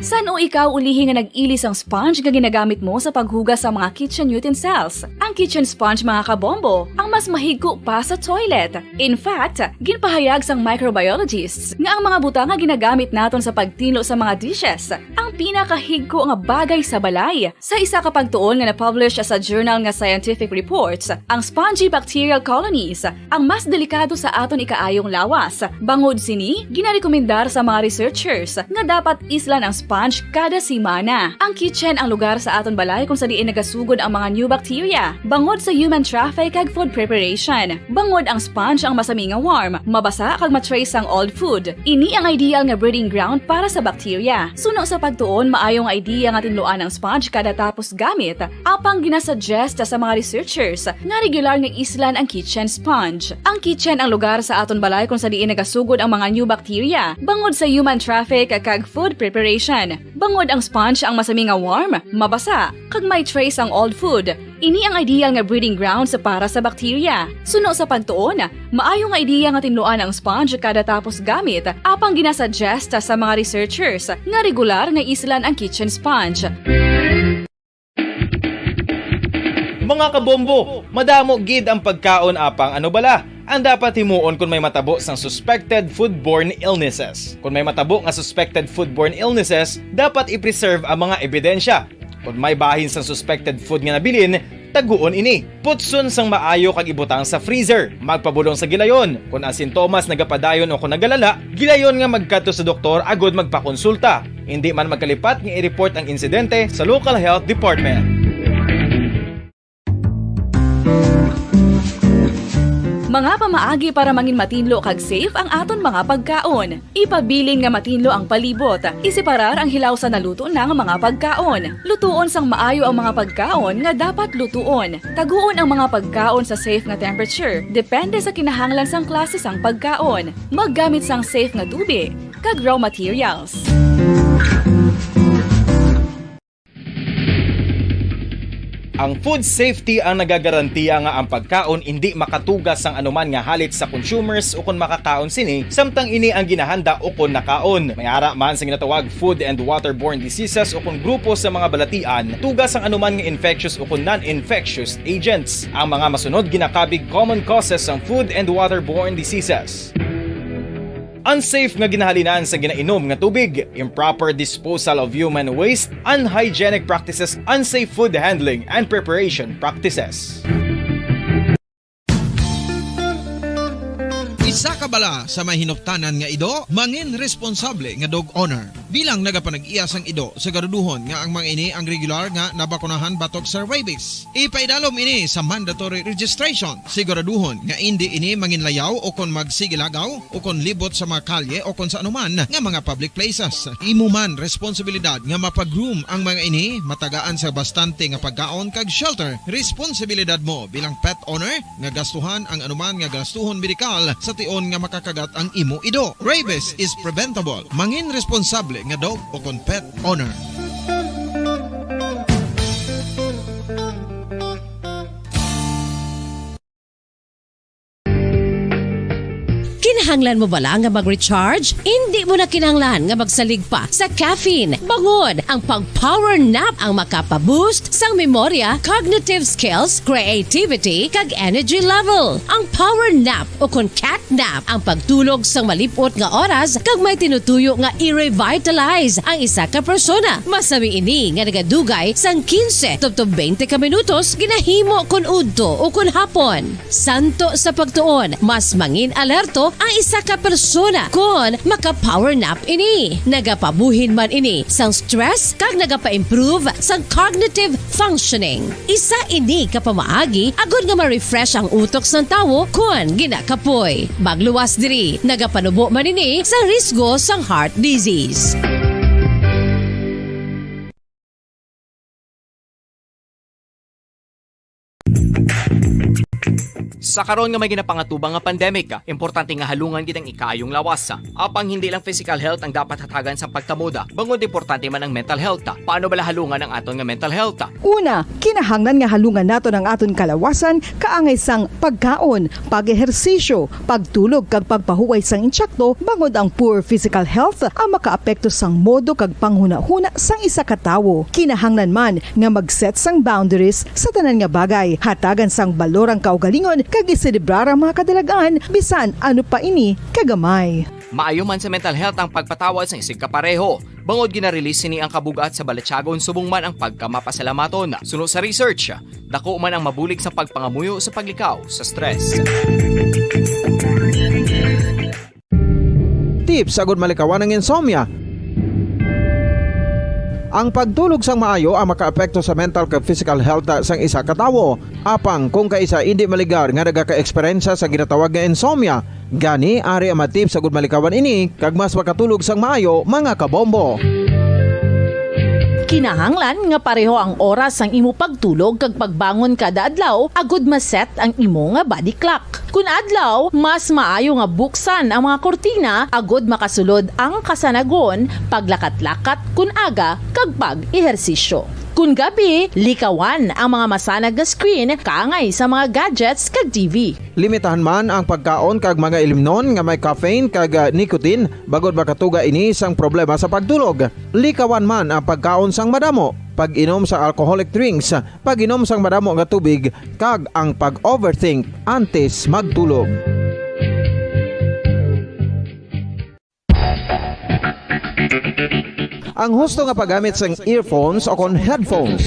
San-o ikaw ulihi nga nag-ili sang sponge nga ginagamit mo sa paghugas sa mga kitchen utensils? Ang kitchen sponge, mga kabombo, ang mas mahigko pa sa toilet. In fact, ginpahayag sang microbiologists nga ang mga butang nga ginagamit naton sa pagtinlo sa mga dishes ang pinakahigko nga bagay sa balay. Sa isa ka pagtuon nga na-publish sa journal nga Scientific Reports, ang spongy bacterial colonies ang mas delikado sa aton ikaayong lawas. Bangod sini, ginarekomendar sa mga researchers nga dapat islan ang sponge kada semana. Ang kitchen ang lugar sa aton balay kung sa diin nagasugod ang mga new bacteria, bangod sa human traffic kag food preparation. Bangod ang sponge ang masami nga warm, mabasa kag ma-trace ang old food. Ini ang ideal nga breeding ground para sa bacteria. Suno sa pagtuon, maayo nga idea nga tinluan ang sponge kada tapos gamit, apang ginasuggest sa mga researchers nga regular nga islan ang kitchen sponge. Ang kitchen ang lugar sa aton balay kung sa diin nagasugod ang mga new bacteria, bangod sa human traffic kag food preparation. Bangod ang sponge ang masami nga warm, mabasa, kag may trace ang old food. Ini ang ideal nga breeding grounds para sa bacteria. Suno sa pagtuon, maayo nga idea nga tinluan ang sponge kada tapos gamit, apang ginasuggest sa mga researchers nga regular nga islan ang kitchen sponge. Mga kabombo, madamo gid ang pagkaon, apang ano bala ang dapat himuon kon may matabo sang suspected foodborne illnesses? Kon may matabo nga suspected foodborne illnesses, dapat i-preserve ang mga ebidensya. Kon may bahin sang suspected food nga nabilin, taguon ini. Putson sang maayo kag ibutang sa freezer. Magpabulong sa gilayon. Kon ang sintomas nagapadayon o kon nagalala, gilayon nga magkadto sa doktor agud magpakonsulta. Indi man magkalipat nga i-report ang insidente sa local health department. Mga pamaagi para mangin matinlo kag safe ang aton mga pagkaon. Ipabilin nga matinlo ang palibot. Isiparar ang hilaw sa naluto na nga mga pagkaon. Lutuon sang maayo ang mga pagkaon nga dapat lutuon. Taguon ang mga pagkaon sa safe nga temperature, depende sa kinahanglan sang klase sang pagkaon. Maggamit sang safe nga tubi kag raw materials. Ang food safety ang nagagarantiya nga ang pagkaon indi makatuga sang anuman nga halit sa consumers ukon makakaon sini, samtang ini ang ginahanda ukon nakaon. May ara man sa ginatawag food and waterborne diseases ukon grupo sa mga balatian, tuga sang anuman nga infectious ukon non-infectious agents. Ang mga masunod ginakabig common causes sang food and waterborne diseases. Unsafe nga ginahalinan sa ginainom nga tubig, improper disposal of human waste, unhygienic practices, unsafe food handling and preparation practices. Isa ka bala sa may hinuptanan nga ido, mangin responsable nga dog owner. Bilang nagapanag-iya sang ido, siguraduhon nga ang mga ini ang regular nga nabakunahan batok sa rabies. Ipaidalom ini sa mandatory registration. Siguraduhon nga indi ini manginlayaw o kon magsigilagaw o kon libot sa mga kalye o kon sa anuman nga mga public places. Imo man responsibilidad nga mapa-groom ang mga ini, matagaan sa bastante nga pagkaon kag shelter. Responsibilidad mo bilang pet owner nga gastuhan ang anuman nga gastuhon medikal sa tion nga makakagat ang imo ido. Rabies is preventable. Mangin responsable nga dog o kon pet owner. Kinahanglan mo bala nga mag-recharge? Indi mo na kinahanglan nga magsalig pa sa caffeine. Bangod ang pag-power nap ang makapa-boost sang memorya, cognitive skills, creativity, kag energy level. Ang power nap o kon cat nap ang pagtulog sang malip-ot nga oras kag may tinutuyo nga i-revitalize ang isa ka persona. Masami ini nga nagadugay sang quince tubtob twenty ka minutos ginahimo kon udto o kon hapon. Santo sa pagtuon, mas mangin alerto ang isa ka persona kon maka-power nap ini. Nagapabuhin man ini sang stress kag nagapa-improve sang cognitive functioning. Isa ini ka pamaagi agod nga ma-refresh ang utok sang tawo kon ginakapoy. Magluwas diri, nagapanubo man ini sa risgo sang heart disease. Sa karon nga may ginapangatubang nga pandemic, importante nga halungan gid ang ikaayong lawas. Apang hindi lang physical health ang dapat hatagan sa pagtamuda, bangod importante man ang mental health. Paano bala halungan ang aton nga mental health? Una, kinahanglan nga halungan naton ang aton kalawasan kaangay sang pagkaon, pag-ehersisyo, pagtulog kag pagpahuway sang insakto, bangod ang poor physical health ang makaapekto sang modo kag panghunahuna sang isa ka tawo. Kinahanglan man nga mag-set sang boundaries sa tanan nga bagay, hatagan sang balor ang kaugalingon kag iselebrar ang mga kadalag-an, bisan ano pa ini kagamay. Maayo man sa mental health ang pagpatawad sang isigkapareho, bangod gina-release sini ang kabug-at sa balatyagon subong man ang pagkamapasalamaton. Suno sa research, dako man ang mabulig sa pagpangamuyo sa paglikaw sa stress. Tips agud malikawan ang insomnia. Ang pagtulog sang maayo ang makaapekto sa mental kag physical health sang isa ka tawo. Apang kung kaisa indi maligar nga nagaka-eksperyensya sa ginatawag nga insomnia, gani ari ang mga tips agud malikawan ini kag mas makatulog sang maayo, mga kabombo. Kinahanglan nga pareho ang oras sang imo pagtulog kag pagbangon kada adlaw agud ma-set ang imo nga body clock. Kun adlaw, mas maayo nga buksan ang mga kurtina agud makasulod ang kasanagon, paglakat-lakat kun aga, kag pag-ehersisyo. Kun gabi, likawan ang mga masanag nga screen kaangay sa mga gadgets kag T V. Limitahan man ang pagkaon kag mga ilimnon nga may caffeine kag, ah, nicotine, bangod makatuga ini sang problema sa pagtulog. Likawan man ang pagkaon sang madamo, pag-inom sang alcoholic drinks, pag-inom sang madamo nga tubig, kag ang pag-overthink antes magtulog. Ang husto nga paggamit sang earphones o kon headphones.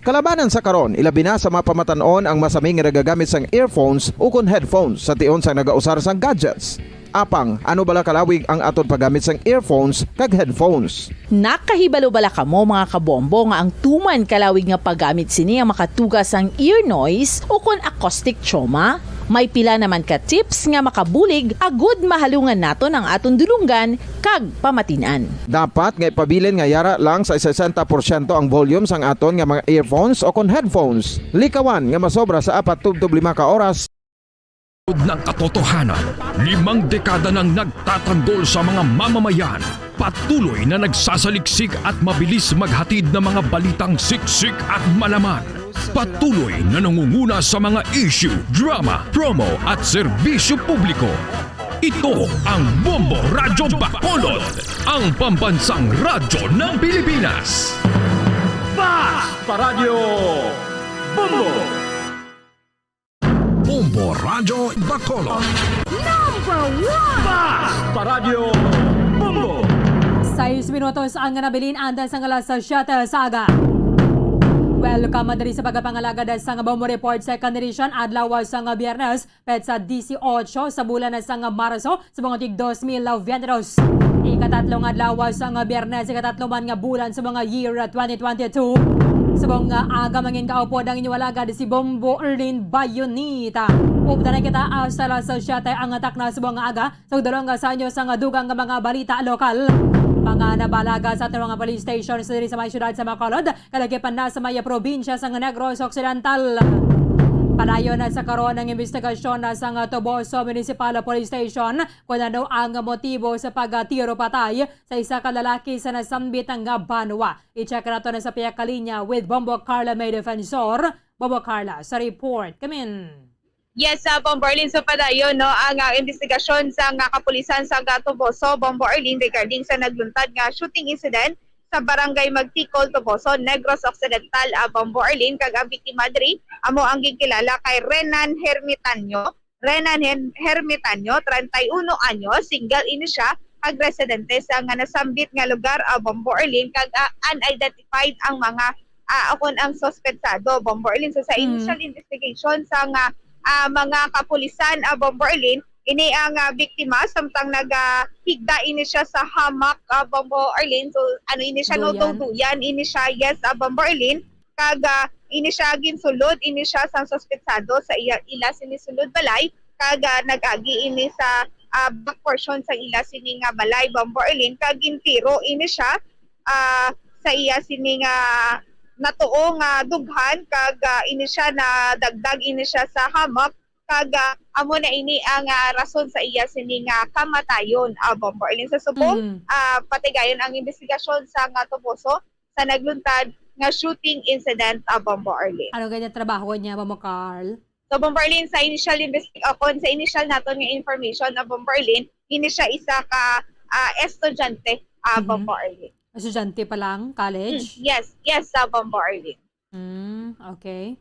Kalabanan sa karon, ilabi na sa mga pamatan-on ang masami nga nagagamit sang earphones o kon headphones sa tion sang nagausar sang gadgets. Apang, ano bala kalawig ang aton paggamit sang earphones kag headphones? Nakahibalo bala kamo, mga kabombo, nga ang tuman kalawig nga paggamit sini ang makatuga sang ear noise o kon acoustic trauma? May pila naman ka tips nga makabulig agud mahalungan naton ang aton dulonggan kag pamatin-an. Dapat nga ipabilin nga yara lang sa sesenta porsyento ang volume sang aton nga mga earphones o kon headphones. Likawan nga masobra sa apat tubtob lima ka oras. Ng katotohanan, limang dekada nang nagtatanggol sa mga mamamayan, patuloy na nagsasaliksik at mabilis maghatid ng mga balitang siksik at malaman. Patuloy na nangunguna sa mga issue, drama, promo at serbisyo publiko. Ito ang Bombo Radyo Bacolod, ang pambansang radyo ng Pilipinas. Fast Paradyo Bombo! Bombo Radyo Bacolod. Number one! Fast Paradyo Bombo! Sais minutos ang nabilin antes sang alas siyete sa aga. Welcome diri sa pagpangalagad sang Bombo Report, second edition, adlaw sang Biyernes, petsa disiotso sa bulan sang Marso, sa mga tig dos mil veintidos. Ikatatlo nga adlaw sang Biyernes, ikatatlo man nga bulan sa mga year twenty twenty-two. Sa mga aga, mangin kaupod ang inyo alagad, si Bombo Erlin Bayonita. Updan na kita hasta alas siyete ang takna sa mga aga. Sa dalong sa inyo sa dugang nga mga balita lokal. Mga nabalaga sa aton mga police stations diri sa may siyudad sa Bacolod, kalagipan na sa may probinsya sa Negros Occidental. Padayon na sa karon ang imbestigasyon na sa Toboso Municipal Police Station kung ano ang motibo sa pagtiro patay sa isa ka lalaki sa nasambit nga banwa. I-check nato na sa pihak kalinya with Bombo Carla May Defensor. Bombo Carla, sa report. Kamin. Yes, sa Bombo Arlene, so padayon, no, ang, ah, investigasyon sa nga kapulisan sa nga Toboso, Bombo Arlene, regarding sa nagluntad nga shooting incident sa Barangay Magtikol, Toboso, Negros Occidental, ah, Bombo Arlene, kag ang biktima diri amo ang ginkilala kay Renan Hermitanyo. Renan Hen-, Hermitanyo, treinta y uno anyos, single ini siya, kag residente sa nga nasambit nga lugar, ah, Bombo Arlene, kag, ah, unidentified ang mga, ah, akon ang suspetsado, Bombo Arlene. So, sa Mm. initial investigation sa nga, ah, mga kapulisan, ah, Bombo Arlene, ini ang, ah, biktima, samtang nagahigda ini siya sa hamak, ah, Bombo Arlene. So, ano ini siya, no? Duyan. Duduyan ini siya, yes, ah, Bombo Arlene. Kag, ah, ini siya ginsulod, ini siya sang suspetsado sa iya, ila sini sulod balay. Kag, ah, nag-agi ini sa, ah, back portion sa ila sini nga balay, Bombo Arlene. Kag gintiro ini siya, ah, sa iya sini nga natuo nga dughan. Kag, ah, ini siya nadagdag ini siya sa hamak. Kag, ah, amo na ini ang, ah, rason sa iya sini nga kamatayon, ah, Bombo Arlene. Sa subong, Mm. ah, patigayon ang investigasyon sa nga Toboso sa nagluntad nga shooting incident, ah, Bombo Arlene. Ano gani ang trabaho niya, Bombo Carl? So, Bombo Arlene, sa initial investi-, ah, kon sa initial naton nga information, ah, Bombo Arlene, ini siya isa ka, ah, estudyante, ah, Mhm. Bombo Arlene. Estudyante pa lang, college? Mm, yes, yes, sa Bombo Arlene. Mm, okay.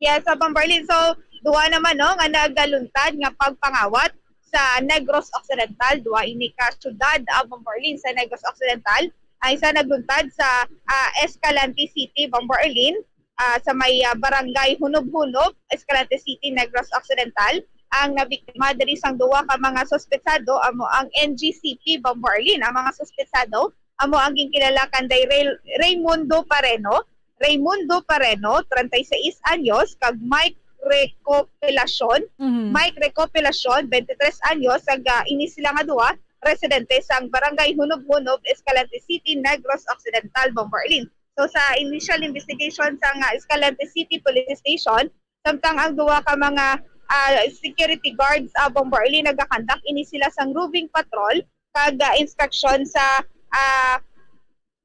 Yes, sa Bombo Arlene. So, duha naman, no, nga nagaluntad nga pagpangawat sa Negros Occidental. Duha ini ka syudad, ah, Bombo Arlene, sa Negros Occidental. Ang isa nagluntad sa, ah, Escalante City, Bombo Arlene, ah, sa may, ah, Barangay Hunob-Hunob, Escalante City, Negros Occidental. Ang nabiktima diri sang duha ka mga suspetsado amo ang N G C P, Bombo Arlene. Ang mga suspetsado amo ang ginkilala kanday Ray-, Raymundo Pareno, Raymundo Pareno, treinta y seis anyos, kag Mike Recopilacion, Mhm. Mike Recopilacion, twenty-tres anyos, kag, ah, ini sila nga duha, residente sang Barangay Hunob-Hunob, Escalante City, Negros Occidental, Bombo Arlene. So, sa initial investigation sa nga Escalante City Police Station, samtang ang duha ka mga, ah, security guards, ah, Bombo Arlene, nagakandak ini sila sang roving patrol kag, ah, inspeksyon sa, ah,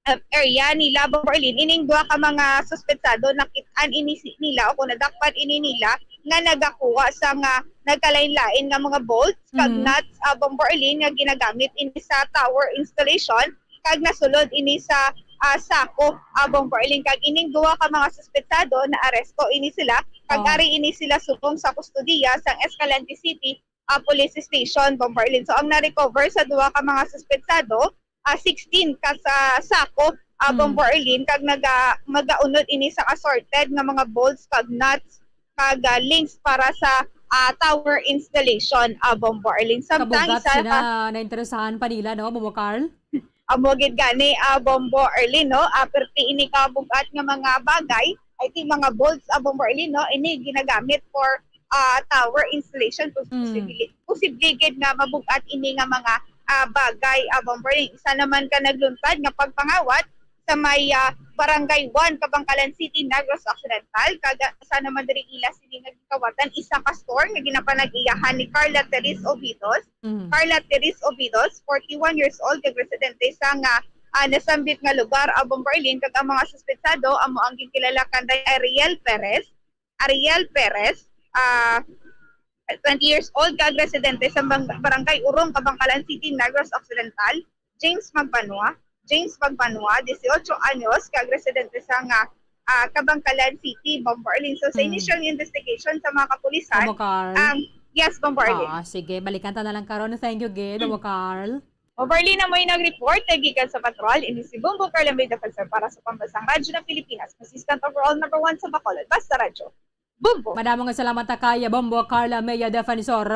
um, area nila, Bombo Arlene, ining duha ka mga suspetsado, nakit-an ini si-, nila o kung nadakpan ini nila nga nagakuha sa nga nagkalain-lain nga mga bolts kag Mm. nuts, ah, Bombo Arlene, nga ginagamit ini sa tower installation kag nasulod ini sa, ah, sako, ah, Bombo Arlene. Kag ining duha ka mga suspetsado, naaresto ini sila kag Oh. ari ini sila subong sa kustodiya sang Escalante City, ah, Police Station, Bombo Arlene. So, ang na-recover sa duha ka mga suspetsado, ah, sixteen ka sa sako, ah, Mm. Bombo Arlene, kag naga-, magaunod ini sa assorted nga mga bolts kag nuts kag, ah, links para sa, ah, tower installation, ah, Bombo Arlene. Samtang Kabugat isa sila, ka nainteresahan pa nila, no, Bombo Carl? Amo gid gani, ah, Bombo Arlene, no? Ah, perti ini kabugat nga mga bagay, I think mga bolts, ah, Bombo Arlene, no? Ini ginagamit for, ah, tower installation. Pos-, Mm. posible, posible gid nga mabugat ini nga mga, ah, bagay, ah, Bombo Arlene. Isa naman ka nagluntad nga pagpangawat sa may, ah, Barangay one, Kabankalan City, Negros Occidental. Kag, ah, isa naman diri ila sini nga gikawatan, isa ka store nga ginapanag-iyahan ni Carla Teres Obidos. Mhm. Carla Teres Obidos, forty-one years old, kag residente sa nga, ah, nasambit nga lugar, ah, Bombo Arlene, kag ang mga suspetsado amo ang ginkilala kanday Ariel Perez, Ariel Perez, ah, twenty years old, kag residente sa bang-, Barangay Urong, Kabankalan City, Negros Occidental, James Magbanua, James Magbanua, dieciocho anyos, kag residente sa nga, ah, Kabankalan City, Bombo Arlene. So, sa Mm. initial investigation sa mga kapulisan, Bombo Carl? ang, yes, Bombo Arlene. Ah, sige, balikan ta na lang karon. Thank you gid, Mm. Bombo Carl. Bombo Arlene, amo yung nag-report, eh, gikan sa patrol. Ini si Bombo Carl, ang may defensor para sa Pambansang Radyo ng Pilipinas, Assistant Overall Number One sa Bacolod. Basta Radyo. Bombo. Madamo nga salamat ta kay Bombo Carla Mea Defensor.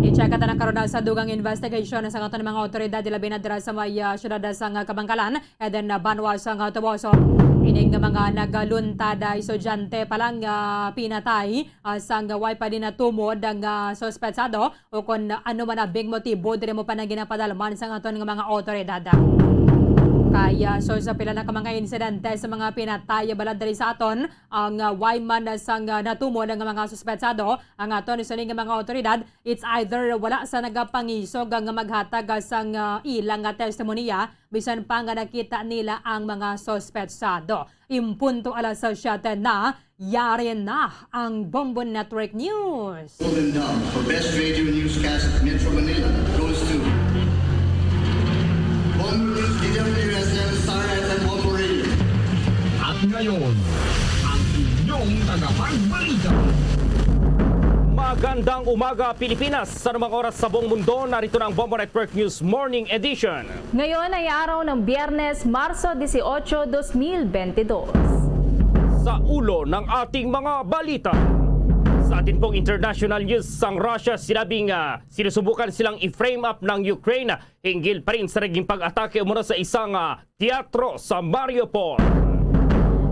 I-check ta na karon na sa dugang investigation sa aton mga otoridad, labi na dira sa may, ah, siyudad sang Kabankalan, and then, ah, banwa sang Toboso. Ining mga nagaluntad, ah, estudyante pa lang, ah, pinatay, ah, sang way pa din natumod ang, ah, suspetsado o kon ano man ang big motibo diri mo pa nang ginapadalman sang aton nga mga otoridad. Kaya, so, sa pila na ka mga insidente sa mga pinatay, bala diri sa aton, ang, ah, way man sang, ah, natumod ang mga suspetsado, ang aton sini nga mga otoridad, it's either wala sa nagapangisog nga maghatag, ah, sang, ah, ilang nga testimonya, bisan pa nga nakita nila ang mga suspetsado. Impunto alas siyete na, Yari na ang Bombo Network News. Golden Dome for Best Radio Newscast Metro Manila goes to Bombo News D W S M, Star F M, Bombo Radio. At ngayon, ang inyong tagapagbalita. Magandang umaga, Pilipinas. Sa anumang oras sa buong mundo, narito na ang Bombo Network News Morning Edition. Ngayon ay araw ng Biyernes, Marso dieciocho, dos mil bente dos. Sa ulo ng ating mga balita. Sa atin pong international news, ang Russia sinabing ah, sinusubukan silang i-frame up ng Ukraine hinggil pa rin sa naging pag-atake umano sa isang ah, teatro sa Mariupol.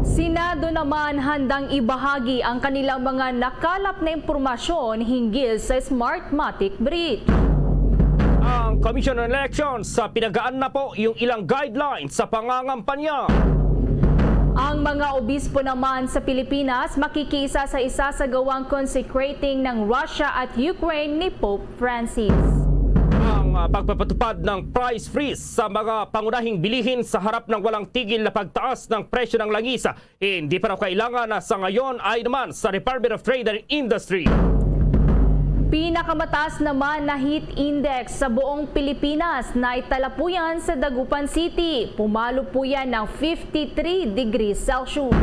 Senado naman handang ibahagi ang kanilang mga nakalap na impormasyon hinggil sa Smartmatic breach. Ang Commission on Elections sa pinagaan na po yung ilang guidelines sa pangangampanya. Ang mga obispo naman sa Pilipinas makikiisa sa isasagawang consecrating ng Russia at Ukraine ni Pope Francis. Ang ah, pagpapatupad ng price freeze sa mga pangunahing bilihin sa harap ng walang tigil na pagtaas ng presyo ng langis, hindi pa raw kailangan na sa ngayon, ayon naman sa Department of Trade and Industry. Pinakamataas naman na heat index sa buong Pilipinas na itala po yan sa Dagupan City. Pumalo po yan ng fifty-three degrees Celsius.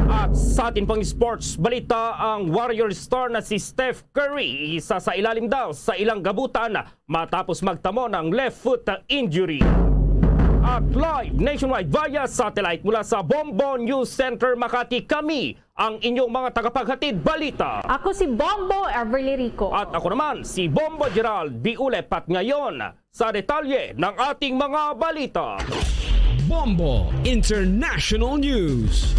At sa atin pang sports balita, ang Warrior star na si Steph Curry, isa sa ilalim daw sa ilang gabutan matapos magtamo ng left foot injury. At live nationwide via satellite mula sa Bombo News Center Makati, kami ang inyong mga tagapaghatid balita. Ako si Bombo Everly Rico. At ako naman si Bombo Gerald Biulep, at ngayon sa detalye ng ating mga balita. Bombo International News.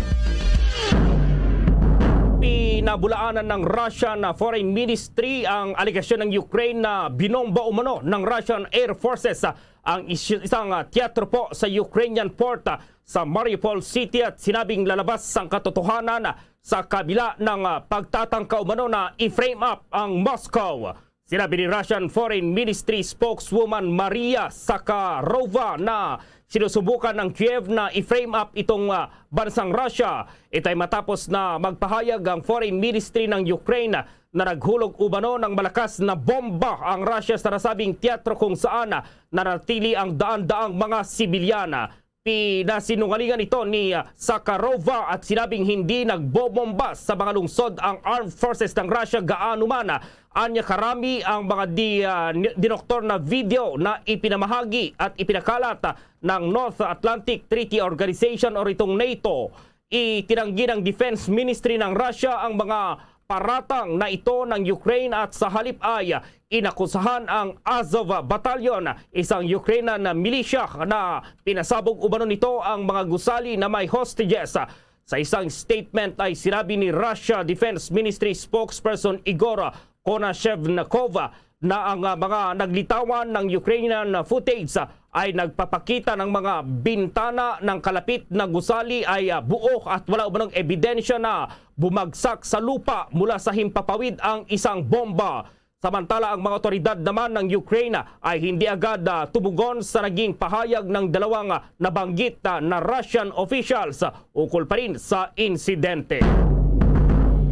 Pinabulaanan ng Russian Foreign Ministry ang alegasyon ng Ukraine na binomba umano ng Russian Air Forces ang is- isang ah, teatro po sa Ukrainian port ah, sa Mariupol City, at sinabing lalabas ang katotohanan sa kabila ng ah, pagtatangka umano na i-frame up ang Moscow. Sinabi ni Russian Foreign Ministry spokeswoman Maria Sakharova na sinusubukan ng Kiev na i-frame up itong ah, bansang Russia. Ito ay matapos na magpahayag ang Foreign Ministry ng Ukraine na naghulog umano ng malakas na bomba ang Russia sa nasabing teatro, kung saan nanatili ang daan-daang mga sibilyan. Pinasinungalingan ito ni ah, Sakharova at sinabing hindi nagbobomba sa mga lungsod ang armed forces ng Russia gaano man, ah, anya karami ang mga di, ah, ni- dinoktor na video na ipinamahagi at ipinakalat ah, ng North Atlantic Treaty Organization o itong NATO. Itinanggi ng Defense Ministry ng Russia ang mga paratang na ito ng Ukraine at sa halip ay inakusahan ang Azov Battalion, isang Ukrainian na milisya na pinasabog umano nito ang mga gusali na may hostages. Sa isang statement ay sinabi ni Russia Defense Ministry spokesperson Igor Konashevnikov na ang ah, mga naglitawan ng Ukrainian footage ay nagpapakita ng mga bintana ng kalapit na gusali ay ah, buo at wala umanong ebidensya na bumagsak sa lupa mula sa himpapawid ang isang bomba. Samantala, ang mga otoridad naman ng Ukraine ay hindi agad ah, tumugon sa naging pahayag ng dalawang ah, nabanggit ah, na Russian officials ukol pa rin sa insidente.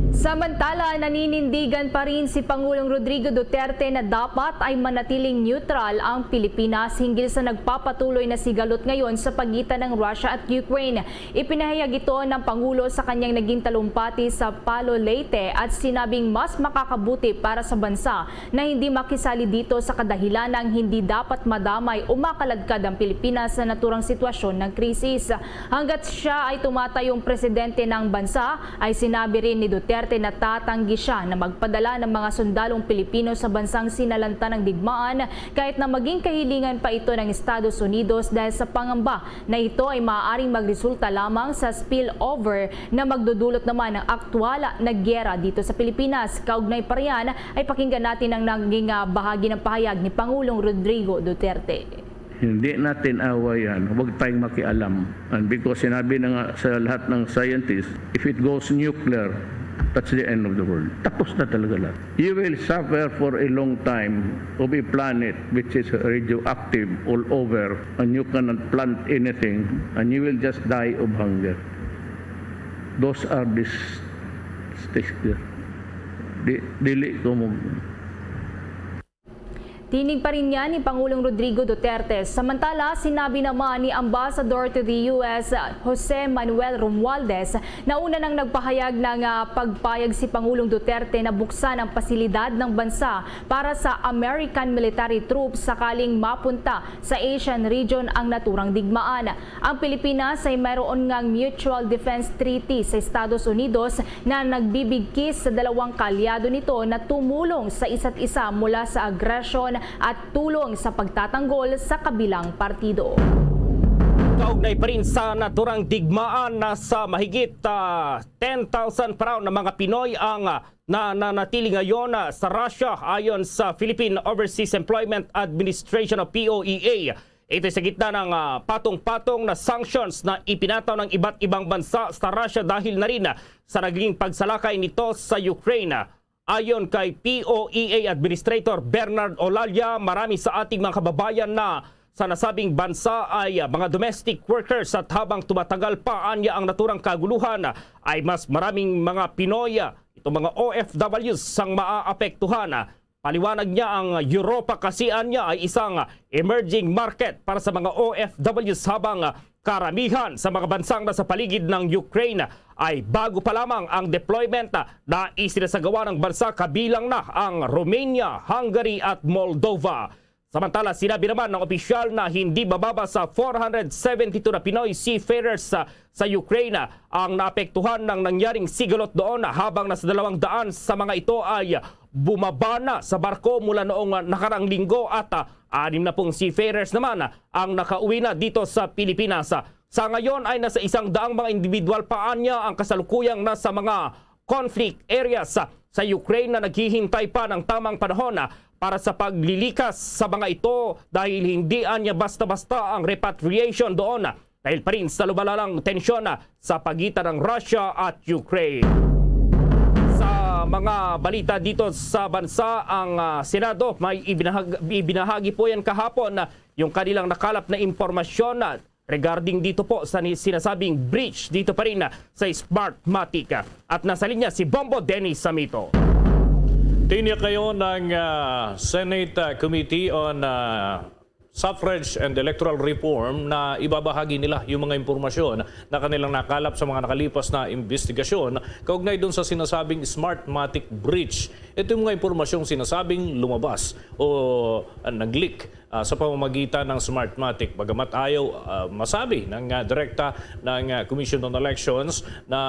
Samantala, naninindigan pa rin si Pangulong Rodrigo Duterte na dapat ay manatiling neutral ang Pilipinas hinggil sa nagpapatuloy na sigalot ngayon sa pagitan ng Russia at Ukraine. Ipinahayag ito ng Pangulo sa kanyang naging talumpati sa Palo, Leyte, at sinabing mas makakabuti para sa bansa na hindi makisali dito sa kadahilanang hindi dapat madamay o makaladkad ang Pilipinas sa naturang sitwasyon ng krisis. Hanggat siya ay tumatayong presidente ng bansa, ay sinabi rin ni Duterte na tatanggi siya na magpadala ng mga sundalong Pilipino sa bansang sinalanta ng digmaan, kahit na maging kahilingan pa ito ng Estados Unidos, dahil sa pangamba na ito ay maaaring magresulta lamang sa spillover na magdudulot naman ng aktwal na giyera dito sa Pilipinas. Kaugnay pa riyan, ay pakinggan natin ang naging ah, bahagi ng pahayag ni Pangulong Rodrigo Duterte. Hindi natin awayan. Huwag tayong makialam. And because sinabi na nga sa lahat ng scientists, if it goes nuclear, that's the end of the world. Tapos na talaga lahat. You will suffer for a long time of a planet which is radioactive all over, and you cannot plant anything, and you will just die of hunger. Those are this six year. Di, dili ko mag Tinig pa rin niya ni Pangulong Rodrigo Duterte. Samantala, sinabi naman ni Ambassador to the U S, Jose Manuel Romualdez, na una nang nagpahayag ng ah, pagpayag si Pangulong Duterte na buksan ang pasilidad ng bansa para sa American military troops sakaling mapunta sa Asian region ang naturang digmaan. Ang Pilipinas ay mayroon ngang Mutual Defense Treaty sa Estados Unidos na nagbibigkis sa dalawang kaalyado nito na tumulong sa isa't isa mula sa agresyon at tulong sa pagtatanggol sa kabilang partido. Kaugnay pa rin sa naturang digmaan, nasa mahigit ah, ten thousand pa raw na mga Pinoy ang ah, na nanatili ngayon ah, sa Russia, ayon sa Philippine Overseas Employment Administration o P O E A. Ito sa gitna ng ah, patong-patong na sanctions na ipinataw ng iba't ibang bansa sa Russia dahil na rin ah, sa naging pagsalakay nito sa Ukraine. Ayon kay P O E A Administrator Bernard Olalia, marami sa ating mga kababayan na sa nasabing bansa ay ah, mga domestic workers, at habang tumatagal pa anya ang naturang kaguluhan, ay mas maraming mga Pinoy, ah, itong mga O F Ws, ang maaapektuhan. Paliwanag niya, ang Europa kasi anya ay isang emerging market para sa mga O F Ws, habang karamihan sa mga bansang nasa paligid ng Ukraine ay bago pa lamang ang deployment na isinasagawa ng bansa, kabilang na ang Romania, Hungary at Moldova. Samantala, sinabi naman ng opisyal na hindi bababa sa four hundred seventy-two na Pinoy seafarers sa, sa Ukraine ang naapektuhan ng nangyaring sigalot doon, habang nasa dalawang daan sa mga ito ay bumaba na sa barko mula noong nakaraang linggo, at ah, anim na pung seafarers naman ang nakauwi na dito sa Pilipinas. Sa ngayon ay nasa isang daang mga individual pa anya ang kasalukuyang nasa mga conflict areas sa Ukraine na naghihintay pa ng tamang panahon para sa paglilikas sa mga ito, dahil hindi anya basta-basta ang repatriation doon, dahil pa rin sa lumalalang tensyon sa pagitan ng Russia at Ukraine. Sa mga balita dito sa bansa, ang ah, Senado may ibinahag- ibinahagi po yan kahapon, ah, yung kanilang nakalap na impormasyon, ah, regarding dito po sa ni- sinasabing breach dito pa rin, ah, sa Smartmatic. At nasa linya si Bombo Dennis Samito. Tiniyak ngayon ng ah, Senate ah, Committee on ah, Suffrage and Electoral Reform na ibabahagi nila yung mga impormasyon na kanilang nakalap sa mga nakalipas na investigasyon kaugnay dun sa sinasabing Smartmatic breach. Ito yung mga impormasyong sinasabing lumabas o ah, nag-leak ah, sa pamamagitan ng Smartmatic. Bagamat ayaw ah, masabi ng ah, direkta ng ah, Commission on Elections na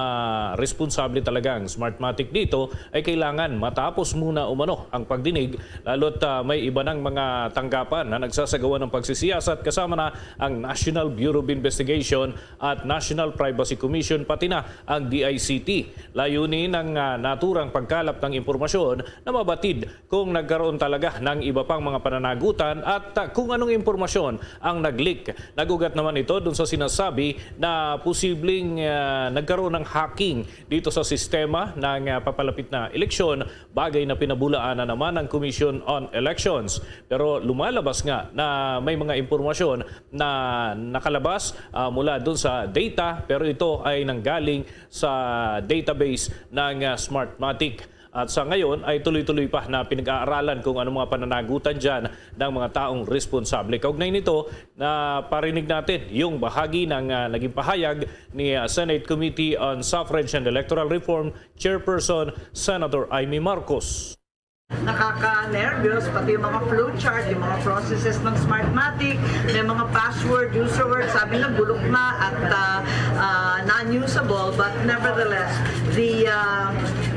responsable talaga ang Smartmatic dito, ay kailangan matapos muna umano ang pagdinig, lalo't ah, may iba ng mga tanggapan na nagsasagawa ng pagsisiyasat, kasama na ang National Bureau of Investigation at National Privacy Commission, pati na ang D I C T. Layunin ng ah, naturang pagkalap ng impormasyon na mabatid kung nagkaroon talaga ng iba pang mga pananagutan at ah, kung anong impormasyon ang nag-leak. Nag-ugat naman ito dun sa sinasabi na posibleng ah, nagkaroon ng hacking dito sa sistema ng ah, papalapit na eleksyon, bagay na pinabulaan na naman ng Commission on Elections. Pero lumalabas nga na may mga impormasyon na nakalabas ah, mula dun sa data, pero ito ay nanggaling sa database ng ah, Smartmatic. At sa ngayon ay tuloy-tuloy pa na pinag-aaralan kung anong mga pananagutan dyan ng mga taong responsable. Kaugnay nito, na parinig natin yung bahagi ng ah, naging pahayag ni ah, Senate Committee on Suffrage and Electoral Reform Chairperson Senator Imee Marcos. Nakaka-nervyos, pati yung mga flowchart, yung mga processes ng Smartmatic, may mga password, username, sabi na bulok na at ah, ah, non-usable, but nevertheless, the ah,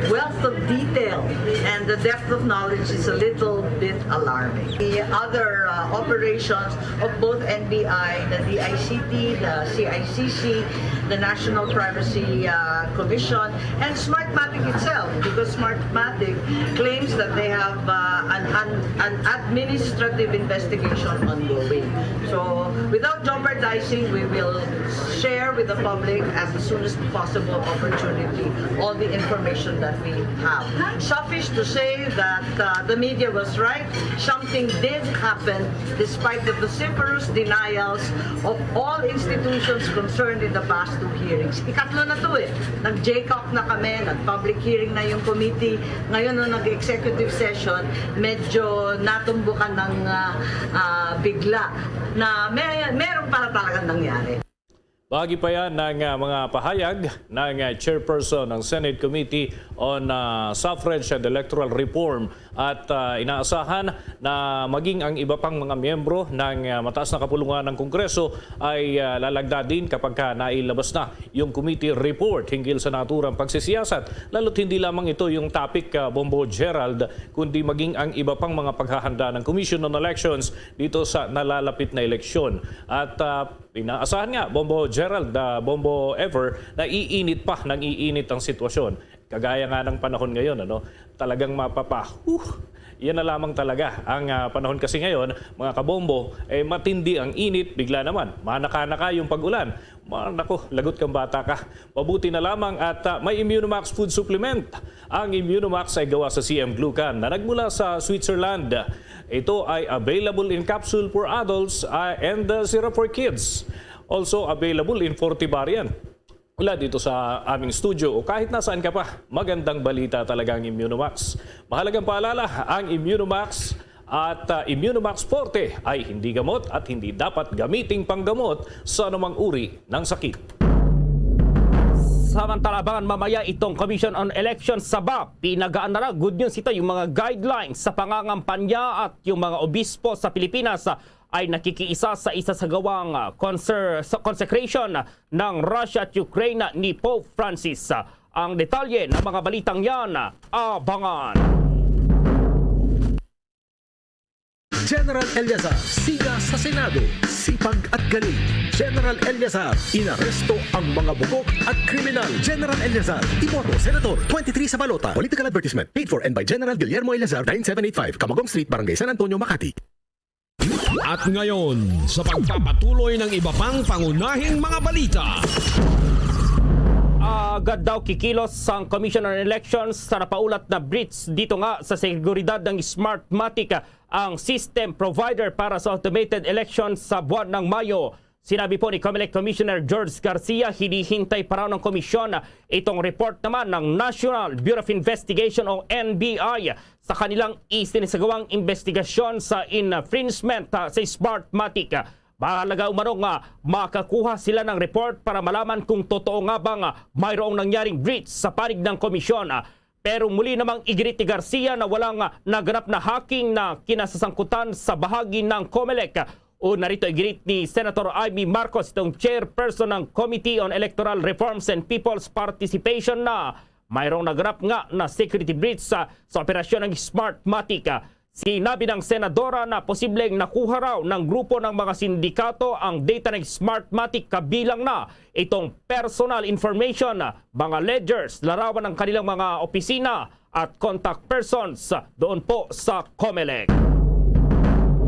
wealth of detail and the depth of knowledge is a little bit alarming. The other ah, operations of both N B I, the D I C T, the C I C C, the National Privacy ah, Commission, and Smart Matic itself, because Smartmatic claims that they have uh, an, an, an administrative investigation ongoing. So, without jeopardizing, we will share with the public as soon as possible opportunity all the information that we have. Suffice to say that uh, the media was right. Something did happen despite the vociferous denials of all institutions concerned in the past two hearings. Ikatlo na to eh. Nag-JCOC na kami, nag-public hearing na yung committee. Ngayon, nung nag-executive session, medyo natumbukan ng ah, ah, bigla na may, meron pala talagang nangyari. Bahagi pa yan ng ah, mga pahayag ng ah, chairperson ng Senate Committee on ah, Suffrage and Electoral Reform at ah, inaasahan na maging ang iba pang mga miyembro ng ah, mataas na kapulungan ng Kongreso ay ah, lalagda din kapag ka nailabas na yung committee report hinggil sa naturang pagsisiyasat. Lalo't hindi lamang ito yung topic, ah, Bombo Gerald, kundi maging ang iba pang mga paghahanda ng Commission on Elections dito sa nalalapit na eleksyon. At ah, inaasahan nga, Bombo Gerald, ah, Bombo Ever, na iinit pa ng iinit ang sitwasyon. Kagaya nga ng panahon ngayon, ano, talagang mapapa, huh, yan na lamang talaga ang ah, panahon kasi ngayon, mga kabombo, eh, matindi ang init, bigla naman, manaka-naka yung pag-ulan. Ma, nako, lagot kang bata ka. Mabuti na lamang at ah, may Immunomax food supplement. Ang Immunomax ay gawa sa C M glucan na nagmula sa Switzerland. Ito ay available in capsule for adults ah, and ah, syrup for kids. Also available in forty variant. Mula dito sa aming studio o kahit nasaan ka pa, magandang balita talaga ang Immunomax. Mahalagang paalala, ang Immunomax at ah, Immunomax Forte ay hindi gamot at hindi dapat gamiting panggamot sa anumang uri ng sakit. Samantala, abangan mamaya itong Commission on Elections sa bap. Pinagaan na lang, good news ito, yung mga guidelines sa pangangampanya at yung mga obispo sa Pilipinas ah, ay nakikiisa sa isa sa gawang ah, conser-, sa consecration ng Russia at Ukraine ni Pope Francis. Ang detalye ng mga balitang yan, abangan. General Eleazar, siga sa Senado, sipag at galing. General Eleazar, inaresto ang mga bugok at kriminal. General Eleazar, iboto Senator twenty-three sa balota. Political advertisement paid for and by General Guillermo Eleazar, nine seven eight five, Camagong Street, Barangay San Antonio, Makati. At ngayon, sa pagpapatuloy ng iba pang pangunahing mga balita. Agad daw kikilos ang Commission on Elections sa napaulat na breach dito nga sa seguridad ng Smartmatic, ang system provider para sa automated elections sa buwan ng Mayo. Sinabi po ni Comelec Commissioner George Garcia, hinihintay pa raw ng komisyon itong report naman ng National Bureau of Investigation o N B I sa kanilang isinasagawang investigasyon sa infringement, ah, sa Smartmatic. Mahalaga umano nga makakuha sila ng report para malaman kung totoo nga bang mayroong nangyaring breach sa panig ng komisyon. Pero muli namang iginit ni Garcia na walang naganap na hacking na kinasasangkutan sa bahagi ng Comelec. Una rito, iginit ni Senator Imee Marcos, itong chairperson ng Committee on Electoral Reforms and People's Participation, na mayroong naganap nga na security breach sa, sa operasyon ng Smartmatic. Sinabi ng senadora na posibleng nakuha raw ng grupo ng mga sindikato ang data ng Smartmatic, kabilang na itong personal information, mga ledgers, larawan ng kanilang mga opisina at contact persons doon po sa Comelec.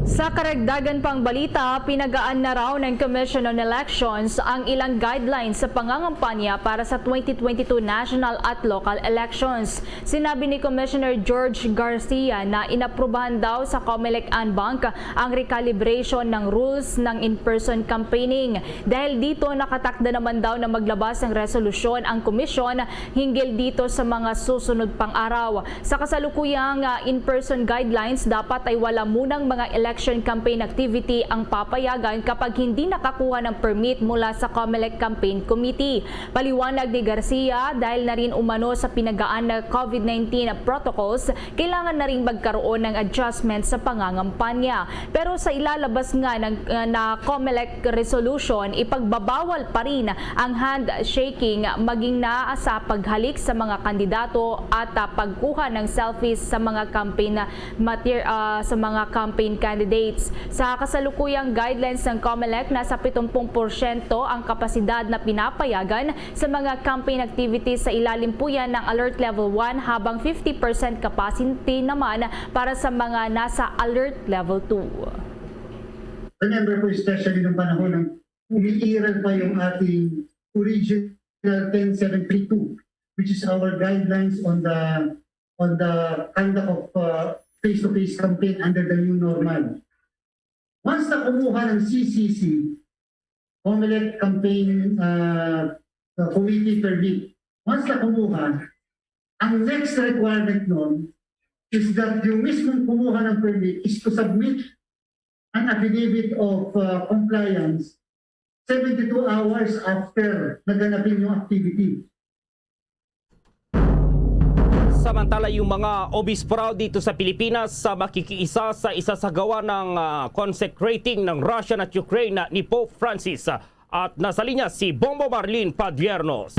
Sa karagdagan pang balita, pinagaan na raw ng Commission on Elections ang ilang guidelines sa pangangampanya para sa twenty twenty-two national at local elections. Sinabi ni Commissioner George Garcia na inaprubahan daw sa Comelec en banc ang recalibration ng rules ng in-person campaigning. Dahil dito, nakatakda naman daw na maglabas ng resolusyon ang komisyon hinggil dito sa mga susunod pang araw. Sa kasalukuyang ah, in-person guidelines, dapat ay wala munang mga election campaign activity ang papayagan kapag hindi nakakuha ng permit mula sa Comelec Campaign Committee. Paliwanag ni Garcia, dahil na rin umano sa pinagaan na COVID nineteen protocols, kailangan na rin magkaroon ng adjustment sa pangangampanya. Pero sa ilalabas nga ng, uh, na Comelec resolution, ipagbabawal pa rin ang handshaking, maging na sa paghalik sa mga kandidato at, uh, pagkuha ng selfies sa mga campaign mater-, uh, sa mga campaign candidates. Dates. Sa kasalukuyang guidelines ng COMELEC, nasa pitong porsyento ang kapasidad na pinapayagan sa mga campaign activities sa ilalim po yan ng Alert Level one, habang fifty percent capacity naman para sa mga nasa Alert Level two. Remember po, especially nung panahon ng umiiral pa yung ating original ten seven three two, which is our guidelines on the on the conduct of uh, face-to-face campaign under the new normal. Once na kumuha ng C C C, COMELEC campaign uh, committee permit, once na kumuha, ang next requirement nun is that yung mismong kumuha ng permit is to submit an affidavit of uh, compliance seventy-two hours after naganapin yung activity. Samantala, yung mga obispo raw dito sa Pilipinas sa makikiisa sa isasagawa ng ah, consecrating ng Russia at Ukraine ni Pope Francis. At nasa linya si Bombo Marlene Padiernos.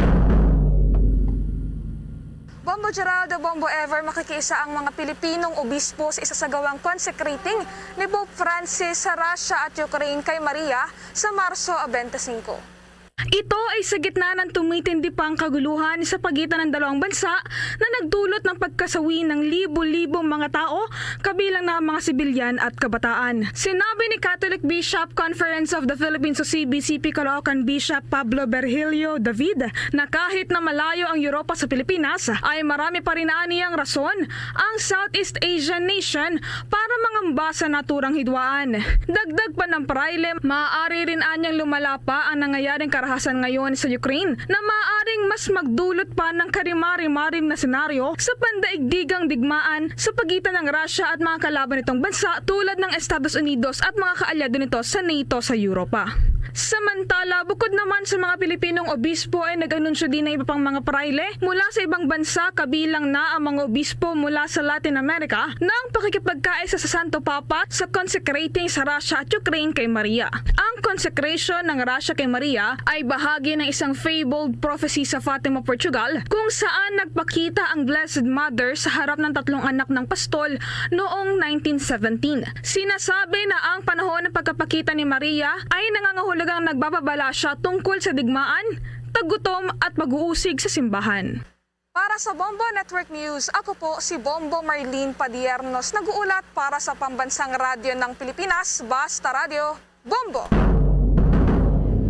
Bombo Geraldo, Bombo Ever, makikiisa ang mga Pilipinong obispo sa isasagawang consecrating ni Pope Francis sa Russia at Ukraine kay Maria sa Marso twenty-five. Ito ay sa gitna ng tumitindi pang kaguluhan sa pagitan ng dalawang bansa na nagdulot ng pagkasawi ng libo-libong mga tao, kabilang na ang mga sibilyan at kabataan. Sinabi ni Catholic Bishop Conference of the Philippines o C B C P Caloocan Bishop Pablo Virgilio David na kahit na malayo ang Europa sa Pilipinas, ay marami pa rin aniyang rason ang Southeast Asian nation para mangamba sa naturang hidwaan. Dagdag pa ng prayle, maaari rin anyang lumala pa ang nangyayaring karahasan ngayon sa Ukraine na maaaring mas magdulot pa ng karimari-marim na senaryo sa pandaigdigang digmaan sa pagitan ng Russia at mga kalaban nitong bansa tulad ng Estados Unidos at mga kaalyado nito sa NATO sa Europa. Samantala, bukod naman sa mga Pilipinong obispo ay nag-anunsyo din ang iba pang mga prayle mula sa ibang bansa, kabilang na ang mga obispo mula sa Latin America, na ang pakikipagkaisa sa Santo Papa sa consecrating sa Russia at Ukraine kay Maria. Ang consecration ng Russia kay Maria ay bahagi ng isang fabled prophecy sa Fatima, Portugal, kung saan nagpakita ang Blessed Mother sa harap ng tatlong anak ng pastol noong nineteen seventeen. Sinasabi na ang panahon ng pagkapakita ni Maria ay nangangahulugang nagbababala siya tungkol sa digmaan, tagutom at pag-uusig sa simbahan. Para sa Bombo Network News, ako po si Bombo Marlene Padiernos, nag-uulat para sa Pambansang Radyo ng Pilipinas, Basta Radyo, Bombo!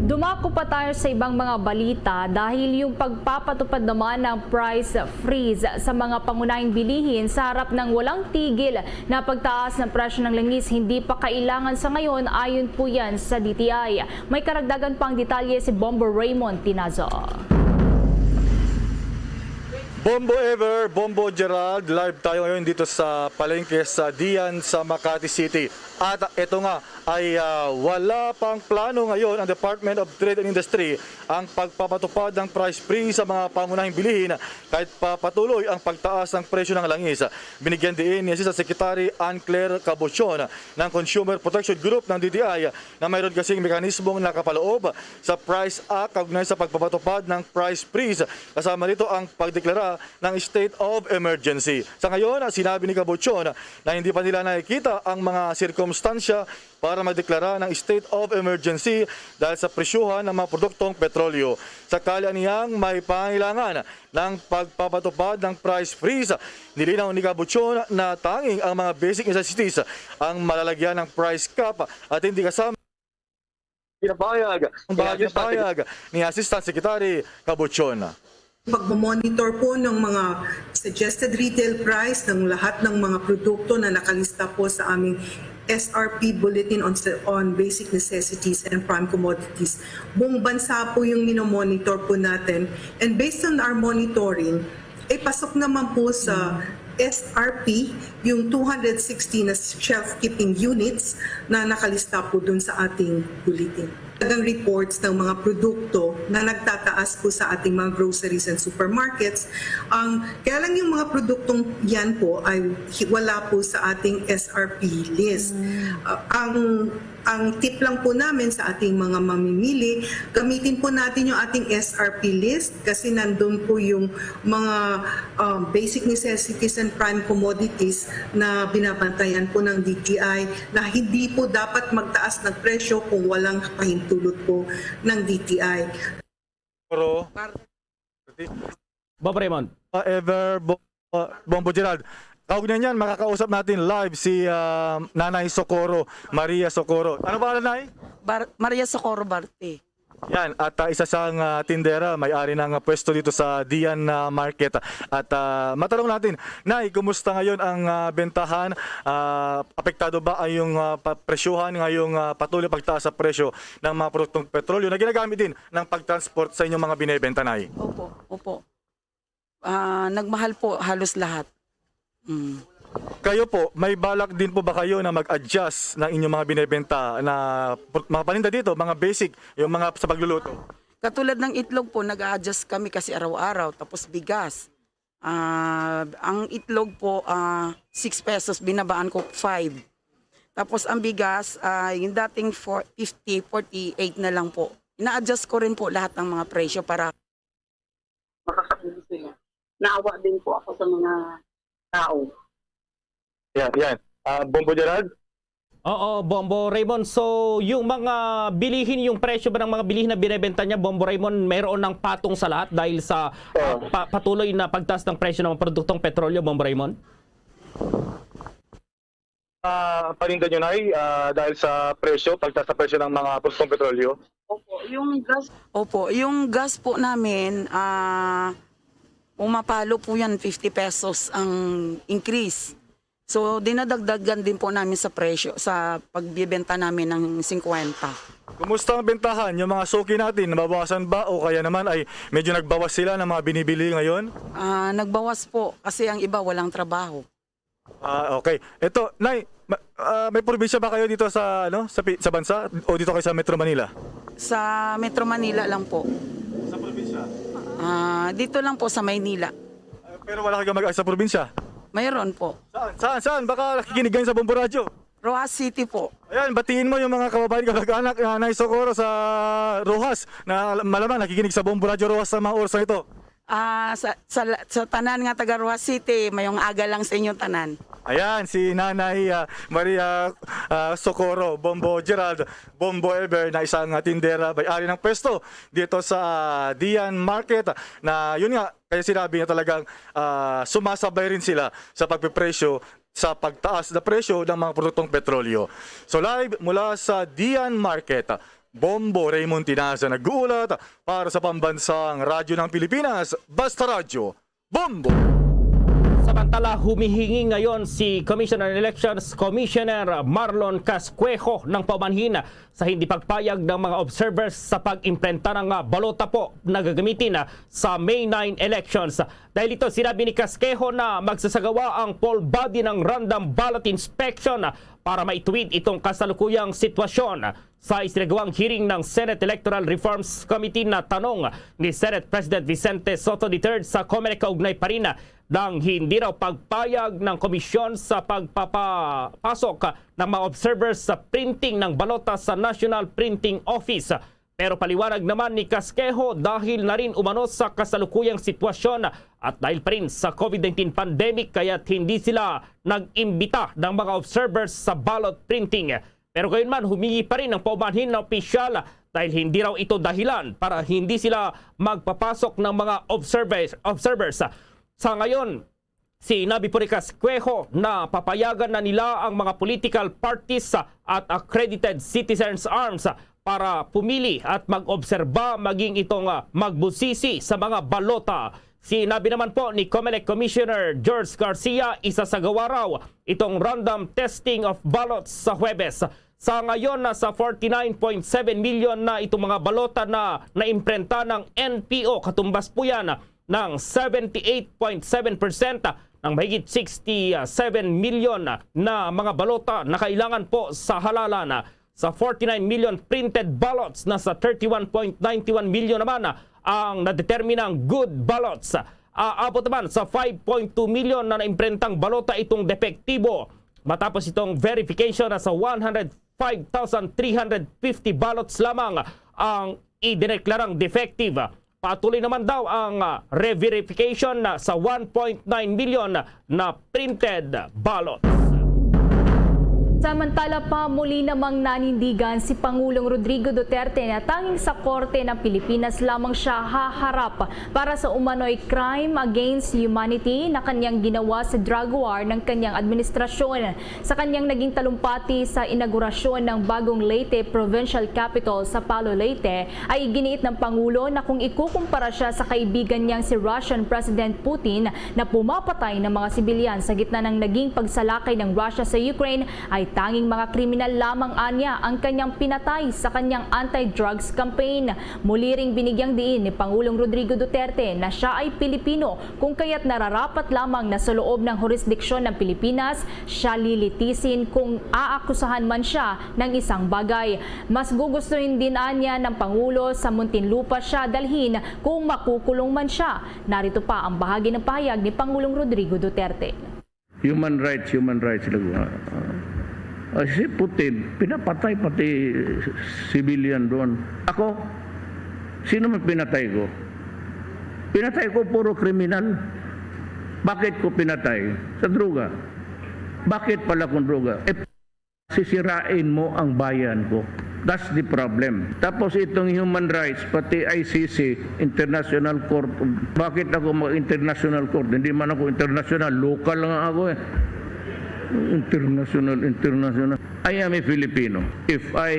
Dumako pa tayo sa ibang mga balita dahil yung pagpapatupad naman ng price freeze sa mga pangunahing bilihin sa harap ng walang tigil na pagtaas ng presyo ng langis hindi pa kailangan sa ngayon, ayon po yan sa D T I. May karagdagan pang detalye si Bombo Raymond Tinazo. Bombo Ever, Bombo Gerald, live tayo ngayon dito sa palengke sa Dian sa Makati City. At ito nga ay ah, wala pang plano ngayon ang Department of Trade and Industry ang pagpapatupad ng price freeze sa mga pangunahing bilihin kahit pa patuloy ang pagtaas ng presyo ng langis. Binigyan diin ni Assistant Secretary Ann Claire Cabuchon ng Consumer Protection Group ng D T I na mayroon kasing mekanismong nakapaloob sa Price Act kaugnay sa pagpapatupad ng price freeze, kasama nito ang pagdeklara ng state of emergency. Sa ngayon, sinabi ni Cabuchon na hindi pa nila nakikita ang mga sirkumstansya para magdeklara ng state of emergency dahil sa presyuhan ng mga produktong petrolyo. Sakali aniyang may pangangailangan ng pagpapatupad ng price freeze, nilinaw ni Cabuchon na tanging ang mga basic necessities ang malalagyan ng price cap at hindi kasama Pinapahayag ang bahagi ng pahayag ni Assistant Secretary Cabuchon. Pagmamonitor po ng mga suggested retail price ng lahat ng mga produkto na nakalista po sa aming S R P Bulletin on, on Basic Necessities and Prime Commodities. Buong bansa po yung minomonitor po natin. And based on our monitoring, ay pasok naman po sa S R P yung two hundred sixty na shelf keeping units na nakalista po dun sa ating bulletin. Talagang reports ng mga produkto na nagtataas po sa ating mga groceries and supermarkets. Ang, kaya lang yung mga produktong yan po ay hi- wala po sa ating S R P list. Uh, ang Ang tip lang po namin sa ating mga mamimili, gamitin po natin yung ating S R P list kasi nandun po yung mga um, basic necessities and prime commodities na binabantayan po ng D T I na hindi po dapat magtaas ng presyo kung walang pahintulot po ng D T I. Pero, Bob Raymond. Ever Bo- uh, Bombo Gerald. Kaugnay niyan, makakausap natin live si uh, Nanay Socorro, Maria Socorro. Ano ba, Nay? Bar- Maria Socorro Barte. Yan, at uh, isa sang uh, tindera, may-ari ng uh, pwesto dito sa Dian uh, Market. At uh, matanong natin, Nay, kumusta ngayon ang uh, bentahan? Uh, apektado ba ang iyong uh, pa- presyuhan ngayong uh, patuloy pagtaas sa presyo ng mga produktong petrolyo na ginagamit din ng pag-transport sa inyong mga binebenta, Nay? Opo, opo. Ah, nagmahal po halos lahat. Mm. Kayo po, may balak din po ba kayo na mag-adjust ng inyong mga binebenta na pr- mga paninda dito, mga basic, yung mga sa pagluluto? Katulad ng itlog po, nag-a-adjust kami kasi araw-araw. Tapos bigas. Ah, ang itlog po, ah, six pesos, binabaan ko five. Tapos ang bigas, ah, yung dating for fifty, forty-eight na lang po. Ina-adjust ko rin po lahat ng mga presyo para makakatulong sila. Naawa din po ako sa mga tao. Yan, yan. Uh, Bombo Gerald? Oo, Bombo Raymond. So, yung mga bilihin, yung presyo ba ng mga bilihin na binebenta niya, Bombo Raymond, mayroon ng patong sa lahat dahil sa uh, pa- patuloy na pagtaas ng presyo ng mga produktong petrolyo, Bombo Raymond? Uh, paninda nyo, Nay, uh, dahil sa presyo, pagtaas sa presyo ng mga produktong petrolyo? Opo, yung gas. Opo, yung gas po namin, ah, pumapalo po yan, fifty pesos ang increase. So, dinadagdagan din po namin sa presyo, sa pagbibenta namin ng fifty. Kumusta ang bentahan? Yung mga suki natin, nabawasan ba o kaya naman ay medyo nagbawas sila ng mga binibili ngayon? Ah, nagbawas po kasi ang iba walang trabaho. Ah, okay. Ito, Nay, ma- ah, may probinsya ba kayo dito sa ano, sa, pi- sa bansa o dito kayo sa Metro Manila? Sa Metro Manila lang po. Sa probinsya. Ah, dito lang po sa Maynila. Pero wala kayo mag sa probinsya? Mayroon po. Saan? Saan? Saan? Baka nakikinig ngayon sa Bombo Radyo. Roxas City po. Ayan, batiin mo yung mga kababayan, kamag-anak, uh, Nay Socorro sa Roxas na malamang nakikinig sa Bombo Radyo Roxas sa mga oras na ito. Ah, sa, sa, sa tanan nga taga Roxas City, mayong aga lang sa inyong tanan. Ayan, si Nanay ah, Maria ah, Socorro, Bombo Gerald, Bombo Ever, na isang ah, tindera, may-ari ng pwesto dito sa ah, Dian Market, na yun nga, kaya sinabi niya talagang ah, sumasabay rin sila sa pagpipresyo sa pagtaas na presyo ng mga produktong petrolyo. So live mula sa Dian Market, Bombo Raymond Tinaza nag-uulat para sa Pambansang Radyo ng Pilipinas, Basta Radyo, Bombo! Samantala, humihingi ngayon si Commissioner on Elections, Commissioner Marlon Cascuejo, ng paumanhin sa hindi pagpayag ng mga observers sa pag-imprenta ng ah, balota po na gagamitin ah, sa May nine elections. Dahil ito, sinabi ni Casquejo na magsasagawa ang poll body ng random ballot inspection ah, para maituwid itong kasalukuyang sitwasyon. Sa isinagawang hearing ng Senate Electoral Reforms Committee, natanong ni Senate President Vicente Sotto the third sa Comelec kaugnay pa rin ng hindi raw pagpayag ng komisyon sa pagpapasok ng mga observers sa printing ng balota sa National Printing Office. Pero paliwanag naman ni Casquejo, dahil na rin umano sa kasalukuyang sitwasyon at dahil pa rin sa COVID nineteen pandemic, kaya't hindi sila nag-imbita ng mga observers sa ballot printing. Pero gayon man, humingi pa rin ang paumanhin na opisyal dahil hindi raw ito dahilan para hindi sila magpapasok ng mga observers. observers. Sa ngayon, sinabi po ni Casquejo na papayagan na nila ang mga political parties at accredited citizens arms para pumili at mag-obserba, maging itong ah, magbusisi sa mga balota. Sinabi naman po ni Comelec Commissioner George Garcia, isasagawa raw itong random testing of ballots sa Huwebes. Sa ngayon, nasa forty-nine point seven million na itong mga balota na naimprenta ng N P O. Katumbas po yan ng seventy-eight point seven percent ng mahigit sixty-seven million na mga balota na kailangan po sa halalan. Sa forty-nine million printed ballots, nasa thirty-one point nine one million naman ang nadeterminang good ballots. Aabot naman sa five point two million na naimprentang balota itong depektibo. Matapos itong verification, nasa one hundred five thousand three hundred fifty ballots lamang ang idineklarang defective. Patuloy naman daw ang, ah, re-verification na sa one point nine million na printed ballots. Samantala pa, muli namang nanindigan si Pangulong Rodrigo Duterte na tanging sa korte ng Pilipinas lamang siya haharap para sa umano'y crime against humanity na kanyang ginawa sa drug war ng kanyang administrasyon. Sa kanyang naging talumpati sa inaugurasyon ng bagong Leyte Provincial Capitol sa Palo, Leyte, ay iginiit ng Pangulo na kung ikukumpara siya sa kaibigan niyang si Russian President Putin na pumapatay ng mga sibilyan sa gitna ng naging pagsalakay ng Russia sa Ukraine, ay tanging mga kriminal lamang anya ang kanyang pinatay sa kanyang anti-drugs campaign. Muli ring binigyang diin ni Pangulong Rodrigo Duterte na siya ay Pilipino, kung kaya't nararapat lamang na sa loob ng hurisdiksyon ng Pilipinas siya lilitisin kung aakusahan man siya ng isang bagay. Mas gugustuhin din anya ng Pangulo sa Muntinlupa siya dalhin kung makukulong man siya. Narito pa ang bahagi ng pahayag ni Pangulong Rodrigo Duterte. Human rights, human rights, lagu-, ah, ah, si Putin, pinapatay pati civilian doon. Ako, sino man pinatay ko? Pinatay ko puro kriminal. Bakit ko pinatay? Sa droga. Bakit pala kung droga? Eh, sisirain mo ang bayan ko. That's the problem. Tapos itong human rights, pati I C C, International Court, bakit ako mag-international court? Hindi man ako international, local lang ako eh. International, international. I am a Filipino. If I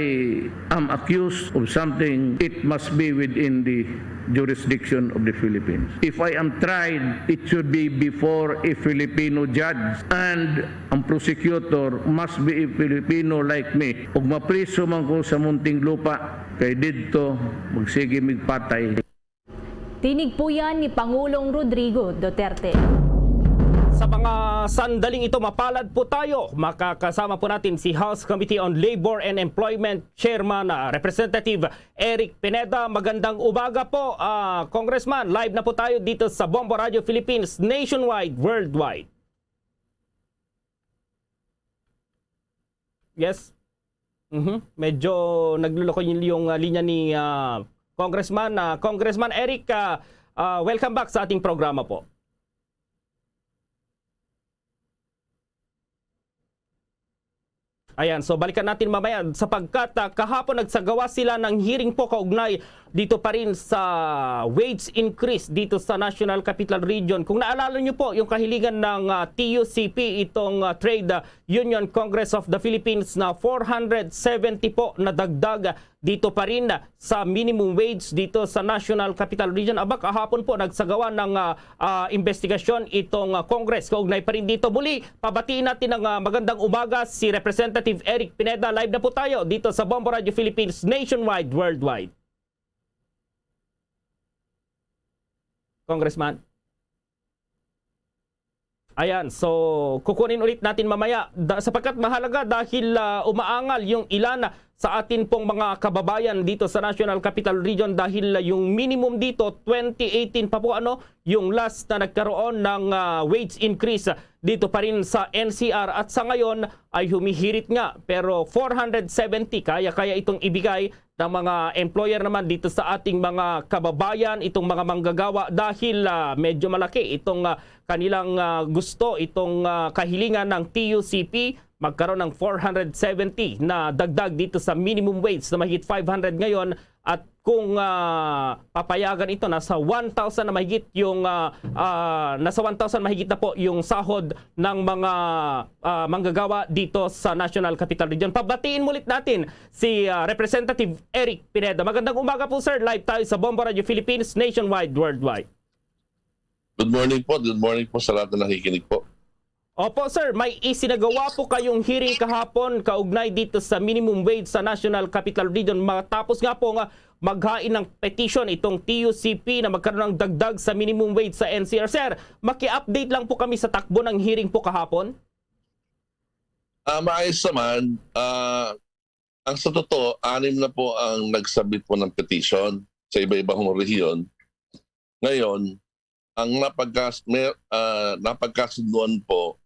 am accused of something, it must be within the jurisdiction of the Philippines. If I am tried, it should be before a Filipino judge, and ang prosecutor must be a Filipino like me. Ug mapriso man ko sa Muntinlupa, kay didto magsige mig patay. Tinig po yan ni Pangulong Rodrigo Duterte. Sa mga sandaling ito, mapalad po tayo. Makakasama po natin si House Committee on Labor and Employment Chairman, ah, Representative Eric Pineda. Magandang umaga po, ah, Congressman. Live na po tayo dito sa Bombo Radio Philippines, nationwide, worldwide. Yes. Mhm. Medyo nagluloko yung, yung, ah, linya ni, ah, Congressman. Ah, Congressman Eric, ah, ah, welcome back sa ating programa po. Ayan, so balikan natin mamaya sapagkat, ah, kahapon nagsagawa sila ng hearing po kaugnay dito pa rin sa wage increase dito sa National Capital Region. Kung naalala niyo po yung kahilingan ng, ah, T U C P, itong, ah, Trade, ah, Union Congress of the Philippines, na four hundred seventy po na dagdag dito pa rin sa minimum wage dito sa National Capital Region. Aba, kahapon po nagsagawa ng, ah, ah, investigasyon itong, ah, Congress kaugnay pa rin dito. Muli, pabatiin natin ng, ah, magandang umaga si Representative Eric Pineda. Live na po tayo dito sa Bombo Radio Philippines, nationwide, worldwide. Congressman. Ayan, so kukunin ulit natin mamaya da, sapagkat mahalaga dahil, ah, umaangal yung ilan sa atin pong mga kababayan dito sa National Capital Region dahil, ah, yung minimum dito, twenty eighteen pa po, ano, yung last na nagkaroon ng, ah, wage increase dito pa rin sa N C R at sa ngayon ay humihirit nga. Pero four hundred seventy, kaya-kaya itong ibigay ng mga employer naman dito sa ating mga kababayan, itong mga manggagawa, dahil, ah, medyo malaki itong, ah, kanilang, ah, gusto, itong, ah, kahilingan ng T U C P, magkaroon ng four hundred seventy na dagdag dito sa minimum wage na mahigit five hundred ngayon. At kung, ah, papayagan ito, nasa one thousand na mahigit yung, ah, ah, nasa one thousand mahigit na po yung sahod ng mga, ah, manggagawa dito sa National Capital Region. Pabatiin mulit natin si, ah, Representative Eric Pineda. Magandang umaga po, sir. Live tayo sa Bombo Radio Philippines, nationwide, worldwide. Good morning po. Good morning po sa lahat na nakikinig po. Opo, sir. May isinagawa po kayong hearing kahapon kaugnay dito sa minimum wage sa National Capital Region. Matapos nga po nga maghain ng petition itong T U C P na magkaroon ng dagdag sa minimum wage sa N C R. Sir, maki-update lang po kami sa takbo ng hearing po kahapon. Ah, maayos naman. Ah, ang sa totoo, anim na po ang nagsubmit po ng petition sa iba-ibang rehiyon. Ngayon, ang napagkas-, may, ah, napagkasunduan po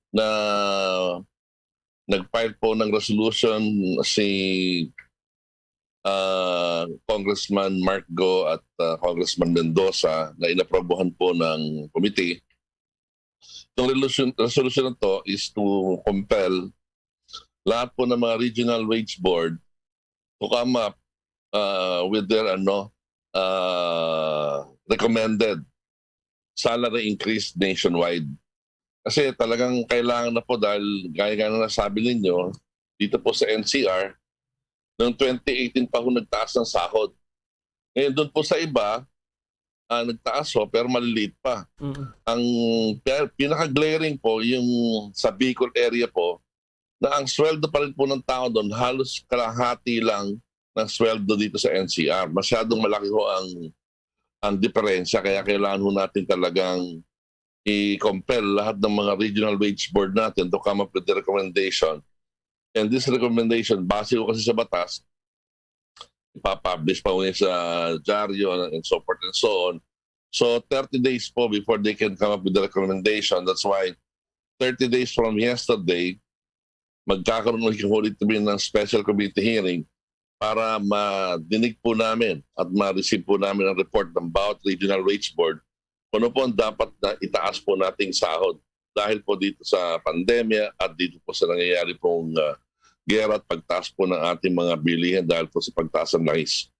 na nag-file po ng resolution si, ah, Congressman Mark Go at, ah, Congressman Mendoza na inaprobahan po ng committee. Itong resolution, resolution na to is to compel lahat po ng mga regional wage board to come up, ah, with their, ano, ah, recommended salary increase nationwide. Kasi talagang kailangan na po dahil gaya nga na nasabi ninyo, dito po sa N C R, noong twenty eighteen pa ho nagtaas ng sahod. Ngayon, doon po sa iba, ah, nagtaas ho, pero maliliit pa. Mm. Ang pi-, pinaka-glaring po, yung sa Bicol area po, na ang sweldo pa rin po ng tao doon, halos kalahati lang ng sweldo dito sa N C R. Masyadong malaki ho ang, ang diferensya, kaya kailangan ho natin talagang i-compel lahat ng mga regional wage board natin to come up with the recommendation. And this recommendation, base ko kasi sa batas, ipapublish pa ulit sa dyaryo and so forth and so on. So, thirty days po before they can come up with the recommendation. That's why thirty days from yesterday, magkakaroon ulit kami ng special committee hearing para madinig po namin at ma-receive po namin ang report ng bawat regional wage board kung ano po ang dapat na itaas po nating sahod dahil po dito sa pandemya at dito po sa nangyayari pong, ah, gera at pagtaas po ng ating mga bilihin dahil po sa pagtaas ng langis.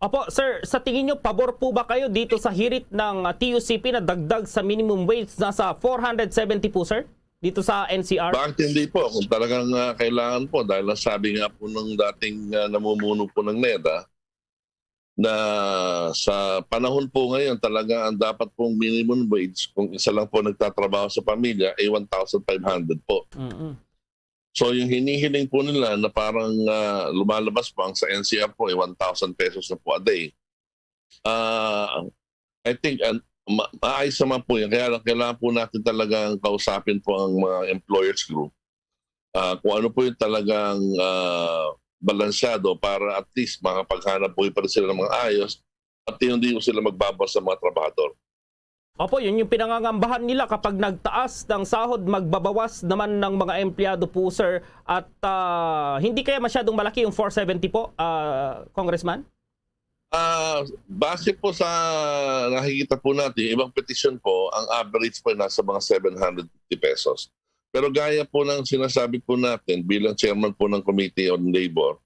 Opo, sir, sa tingin nyo, pabor po ba kayo dito sa hirit ng, ah, T U C P na dagdag sa minimum wage na sa four hundred seventy po, sir? Dito sa N C R? Bakit hindi po? Kung talagang, ah, kailangan po, dahil nasabi nga po ng dating, ah, namumuno po ng neda, na sa panahon po ngayon, talaga ang dapat pong minimum wage, kung isa lang po nagtatrabaho sa pamilya, ay one thousand five hundred po. Mm-mm. So, yung hinihiling po nila na parang, ah, lumalabas po ang sa N C R po, ay one thousand pesos na po a day. Ah, I think, ah, ma-, maayos naman po yun. Kaya lang, kailangan po natin talagang kausapin po ang mga employers group. Ah, kung ano po yung talagang, ah, balansyado para at least makapaghanap buhay pa rin sila ng mga ayos at hindi po sila magbabawas sa mga trabahador. Opo, yun yung pinangangambahan nila, kapag nagtaas ng sahod, magbabawas naman ng mga empleyado po, sir. At, ah, hindi kaya masyadong malaki yung four seventy po, ah, Congressman? Ah, base po sa nakikita po natin, yung ibang petition po, ang average po ay nasa mga seven hundred fifty pesos. Pero gaya po ng sinasabi po natin bilang chairman po ng Committee on Labor,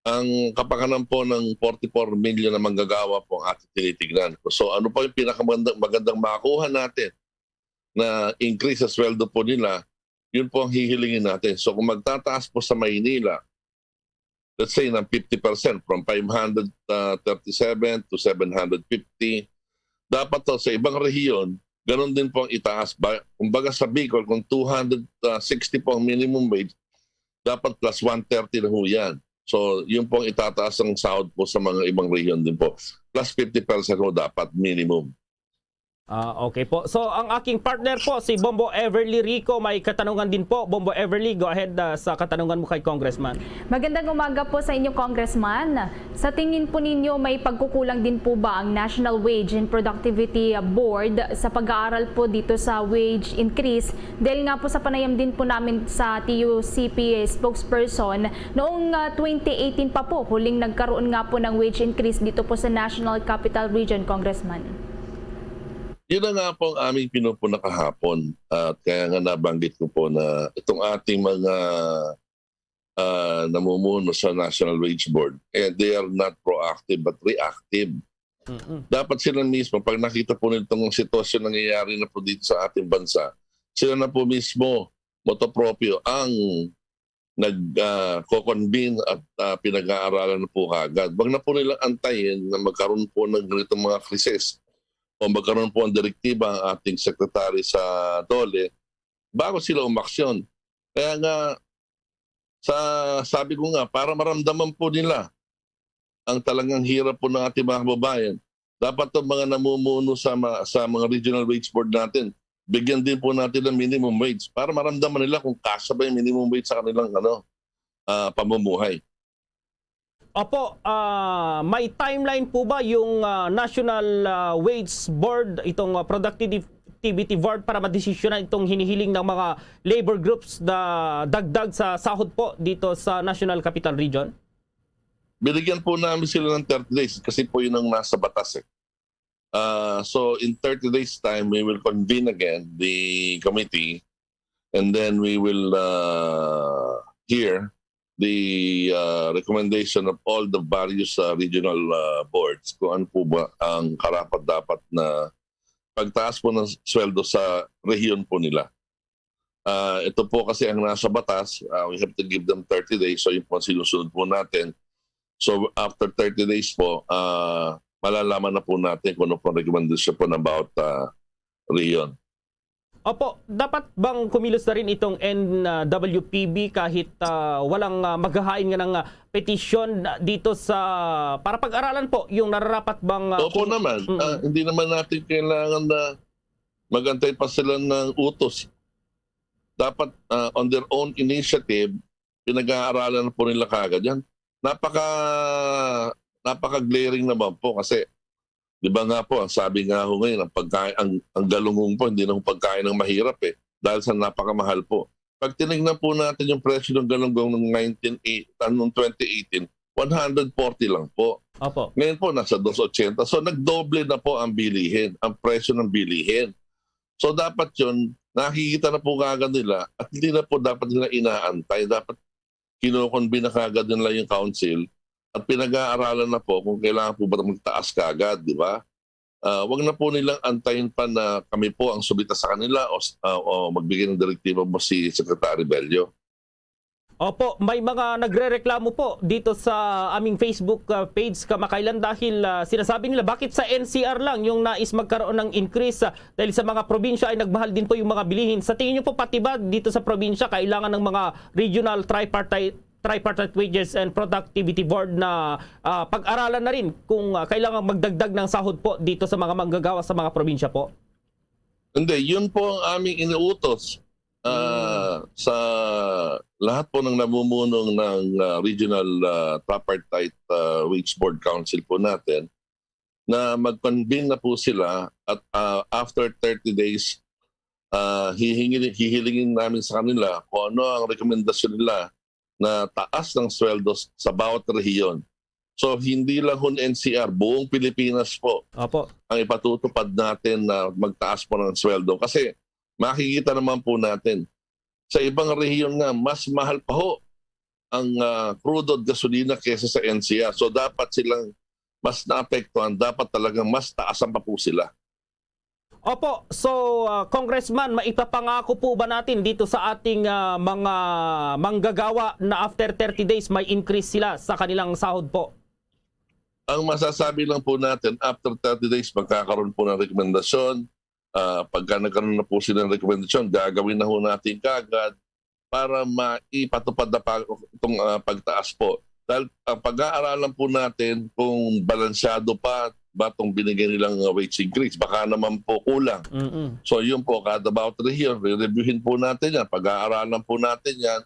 ang kapakanan po ng forty-four million na manggagawa po ang ating tinitignan. So, ano po yung pinakamagandang, magandang makuha natin na increase sa sweldo po nila, yun po ang hihilingin natin. So, kung magtataas po sa Maynila, let's say, ng fifty percent, from five hundred thirty-seven to seven hundred fifty, dapat to sa ibang rehiyon, ganun din po ang itaas. Ba-, kumbaga sa Bicol, kung two hundred sixty po ang minimum wage, dapat plus one thirty na ho yan. So, yun po ang itataas ang sahod po sa mga ibang rehiyon din po. Plus fifty percent ho dapat, minimum. Ah, okay po. So, ang aking partner po, si Bombo Everly Rico, may katanungan din po. Bombo Everly, go ahead, ah, sa katanungan mo kay Congressman. Magandang umaga po sa inyo, Congressman. Sa tingin po ninyo, may pagkukulang din po ba ang National Wage and Productivity Board sa pag-aaral po dito sa wage increase? Dahil nga po sa panayam din po namin sa T U C P spokesperson, noong, ah, twenty eighteen pa po, huling nagkaroon nga po ng wage increase dito po sa National Capital Region, Congressman. Yun na nga po ang aming pinupuna kahapon. At kaya nga nabanggit ko po na itong ating mga, ah, namumuno sa National Wage Board, eh, they are not proactive but reactive. Mm-mm. Dapat sila mismo, pag nakita po nila itong sitwasyon nangyayari na po dito sa ating bansa, sila na po mismo, motu proprio, ang nag, ah, ko-convene at, ah, pinag-aaralan na po kagad. Wag na po nilang antayin na magkaroon po ng ganitong mga krisis o magkaroon po ang direktiba ang ating secretary sa DOLE bago sila umaksyon. Kaya nga, sa, sabi ko nga, para maramdaman po nila ang talagang hirap po ng ating mga kababayan, dapat ang mga namumuno sa ma-, sa mga regional wage board natin, bigyan din po natin ng minimum wage para maramdaman nila kung kasya ba yung minimum wage sa kanilang, ano, ah, pamumuhay. Opo, ah, may timeline po ba yung, ah, National, ah, Wage Board, itong, ah, Productivity, Productivity Board para madesisyonan itong hinihiling ng mga labor groups na dagdag sa sahod po dito sa National Capital Region? Binigyan po namin sila ng thirty days kasi po yun ang nasa batas eh. Uh, so in thirty days time, we will convene again the committee and then we will uh, hear the uh, recommendation of all the various uh, regional uh, boards kung ano po ba ang karapat-dapat na pagtaas po ng sweldo sa rehiyon po nila. Uh, ito po kasi ang nasa batas, uh, we have to give them thirty days, so yung po sinusunod po natin. So after thirty days po, uh, malalaman na po natin kung ano po ang recommendation po ng bawat uh, rehiyon. Opo, dapat bang kumilos na rin itong N W P B kahit ah, walang ah, maghahain nga ng ah, petisyon dito sa para pag-aralan po yung nararapat bang ah, Opo kung- naman, Mm. ah, hindi naman natin kailangan na magantay pa sila ng utos. Dapat ah, on their own initiative, pinag-aaralan na po nila kagad yan. Napaka napaka-glaring naman po kasi di ba nga po, ang sabi nga ho ngayon, ang pagkain, ang, ang galunggong po, hindi na ho pagkain ng mahirap eh. Dahil sa napakamahal po. Pag tinignan po natin yung presyo ng galunggong noong nineteen eight, ah, noong twenty eighteen, one hundred forty lang po. Opo. Ngayon po, nasa dos ochenta. So, nagdoble na po ang bilihin, ang presyo ng bilihin. So, dapat yun, nakikita na po kagad nila at hindi na po dapat nila inaantay. Dapat kinukonbina kagad nila yung council at pinag-aaralan na po kung kailangan po ba magtaas kagad, di ba? Ah, wag na po nilang antayin pa na kami po ang sumita sa kanila o, s- ah, o magbigay ng direktiba mo si Secretary Bello. Opo, may mga nagrereklamo po dito sa aming Facebook ah, page kamakailan dahil ah, sinasabi nila bakit sa N C R lang yung nais magkaroon ng increase ah, dahil sa mga probinsya ay nagmahal din po yung mga bilihin. Sa tingin niyo po pati ba dito sa probinsya kailangan ng mga regional tripartite tripartite wages and productivity board na ah, pag-aralan na rin kung ah, kailangan magdagdag ng sahod po dito sa mga manggagawa sa mga probinsya po? Hindi, yun po ang aming iniutos ah, sa lahat po ng namumuno ng ah, Regional ah, Tripartite ah, Wage Board Council po natin na mag-convene na po sila at ah, after thirty days, ah, hihingi, hihilingin namin sa kanila kung ano ang rekomendasyon nila na taas ng sweldo sa bawat rehiyon. So hindi lang ho N C R, buong Pilipinas po Opo. ang ipatutupad natin na magtaas po ng sweldo. Kasi makikita naman po natin, sa ibang rehiyon nga, mas mahal pa ho ang ah, crude at gasolina kaysa sa N C R. So dapat silang mas naapektuhan, dapat talagang mas taasan pa po sila. Opo, so ah, Congressman, maipapangako po ba natin dito sa ating ah, mga manggagawa na after thirty days may increase sila sa kanilang sahod po? Ang masasabi lang po natin, after thirty days, magkakaroon po ng rekomendasyon. Ah, pagka nagkaroon na po sila ng rekomendasyon, gagawin na ho natin kagad para maipatupad na pa itong ah, pagtaas po. Dahil ang pag-aaralan po natin kung balansyado pa ba itong binigay nilang ah, wage increase. Baka naman po kulang. Mm-mm. So yun po, kada bawat rehiyon, re-reviewin po natin yan, pag-aaralan po natin yan.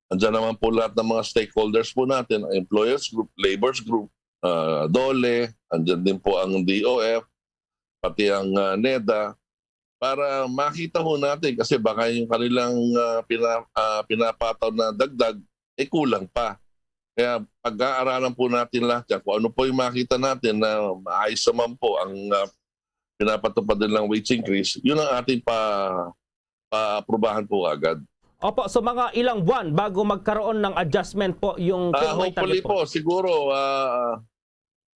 Andiyan naman po lahat ng mga stakeholders po natin, ang employers group, laborers group, ah, DOLE, andiyan din po ang D O F, pati ang ah, NEDA, para makita ho natin kasi baka yung kanilang ah, pina, ah, pinapataw na dagdag, eh kulang pa. Kaya pag-aaralan po natin lahat yan, kung ano po yung makita natin na maayos naman po ang ah, pinapatupad nilang wage increase, yun ang ating pa paaprubahan po agad. Opo, so mga ilang buwan bago magkaroon ng adjustment po yung Ah, kung may hopefully target po, siguro ah,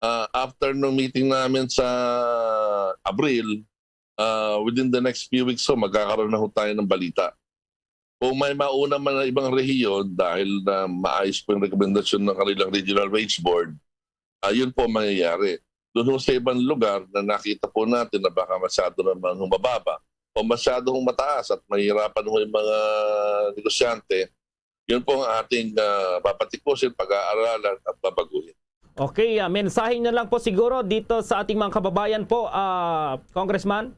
ah, after ng meeting namin sa Abril, ah, within the next few weeks so magkakaroon na ho tayo ng balita. Kung may mauna man ang ibang rehiyon dahil na maayos po yung rekomendasyon ng kanilang regional wage board, ayun po ang mangyayari. Doon ho sa ibang lugar na nakita po natin na baka masyado namang humababa o masyado hong mataas at mahirapan ho yung mga negosyante, yun po ang ating ah, papatikusin, pag-aaralan at babaguhin. Okay, ah, mensahe na lang po siguro dito sa ating mga kababayan po, ah, Congressman.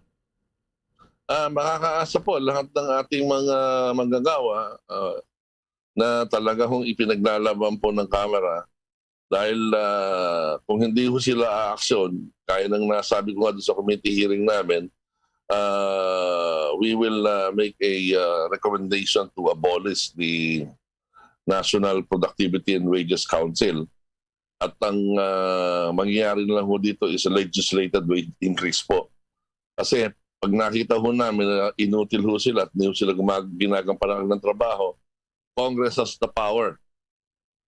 Ah, makakaasa po lahat ng ating mga manggagawa ah, na talaga hong ipinaglalaban po ng Kamara dahil ah, kung hindi ho sila aaksyon, kaya nang nasabi ko nga doon sa committee hearing namin, uh, we will uh, make a uh, recommendation to abolish the National Productivity and Wages Council. At ang uh, mangyayari na lang ho dito is a legislated wage increase po. Kasi pag nakita ho namin na inutil ho sila at hindi ho sila gumag- ginagampanan ng trabaho, Congress has the power,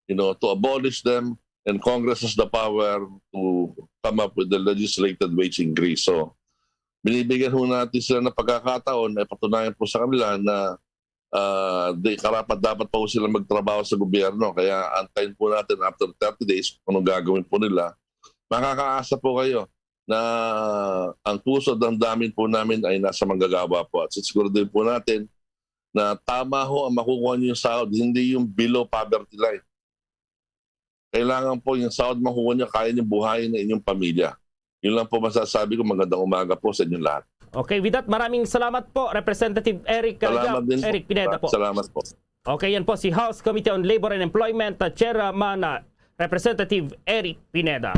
you know, to abolish them, and Congress has the power to come up with the legislated wage increase. So, binibigyan ho natin sila ng pagkakataon na ipatunayan po sa kanila na ah, di karapat dapat pa po sila magtrabaho sa gobyerno. Kaya antayin po natin after thirty days kung anong gagawin po nila. Makakaasa po kayo na ang puso at damdamin po namin ay nasa manggagawa po. At sisiguro din po natin na tama ho ang makukuha niyo sahod, hindi yung below poverty line. Kailangan po yung sahod makukuha niyo, kaya niyo buhayin ang inyong pamilya. Yun lang po masasabi ko. Magandang umaga po sa inyong lahat. Okay, with that, maraming salamat po, Representative Eric, uh, Salamat Yap, din po. Eric Pineda po. Salamat po. Okay, yan po si House Committee on Labor and Employment, uh, Chairman, uh, Representative Eric Pineda.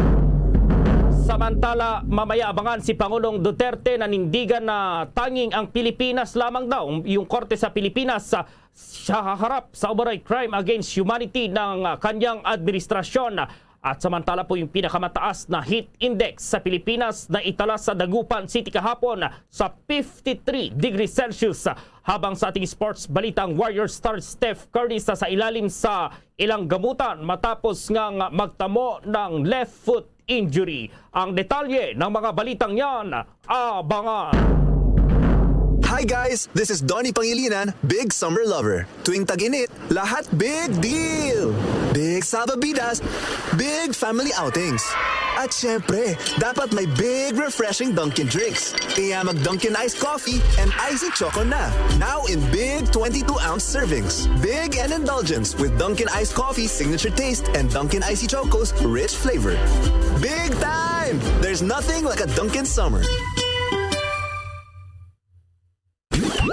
Samantala, mamaya abangan si Pangulong Duterte, nanindigan na tanging ang Pilipinas lamang daw, yung korte sa Pilipinas, uh, siya haharap sa umano'y crime against humanity ng, ah, kanyang administrasyon. At samantala po, yung pinakamataas na heat index sa Pilipinas na itala sa Dagupan City kahapon sa fifty-three degrees Celsius. Habang sa ating sports balita, ang Warrior star Steph Curry sa, sa ilalim sa ilang gamutan matapos nga, nga magtamo ng left foot injury. Ang detalye ng mga balitang yan, abangan. Hi guys! This is Donnie Pangilinan, big summer lover. Tuwing tag-init, lahat big deal! Big salbabidas, big family outings. At syempre, dapat may big refreshing Dunkin' drinks. Kaya mag Dunkin' Ice Coffee and Icy Choco na. Now in big twenty-two ounce servings. Big and indulgence with Dunkin' Ice Coffee signature taste and Dunkin' Icy Choco's rich flavor. Big time! There's nothing like a Dunkin' Summer.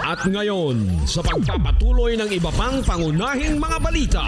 At ngayon, sa pagpapatuloy ng iba pang pangunahing mga balita.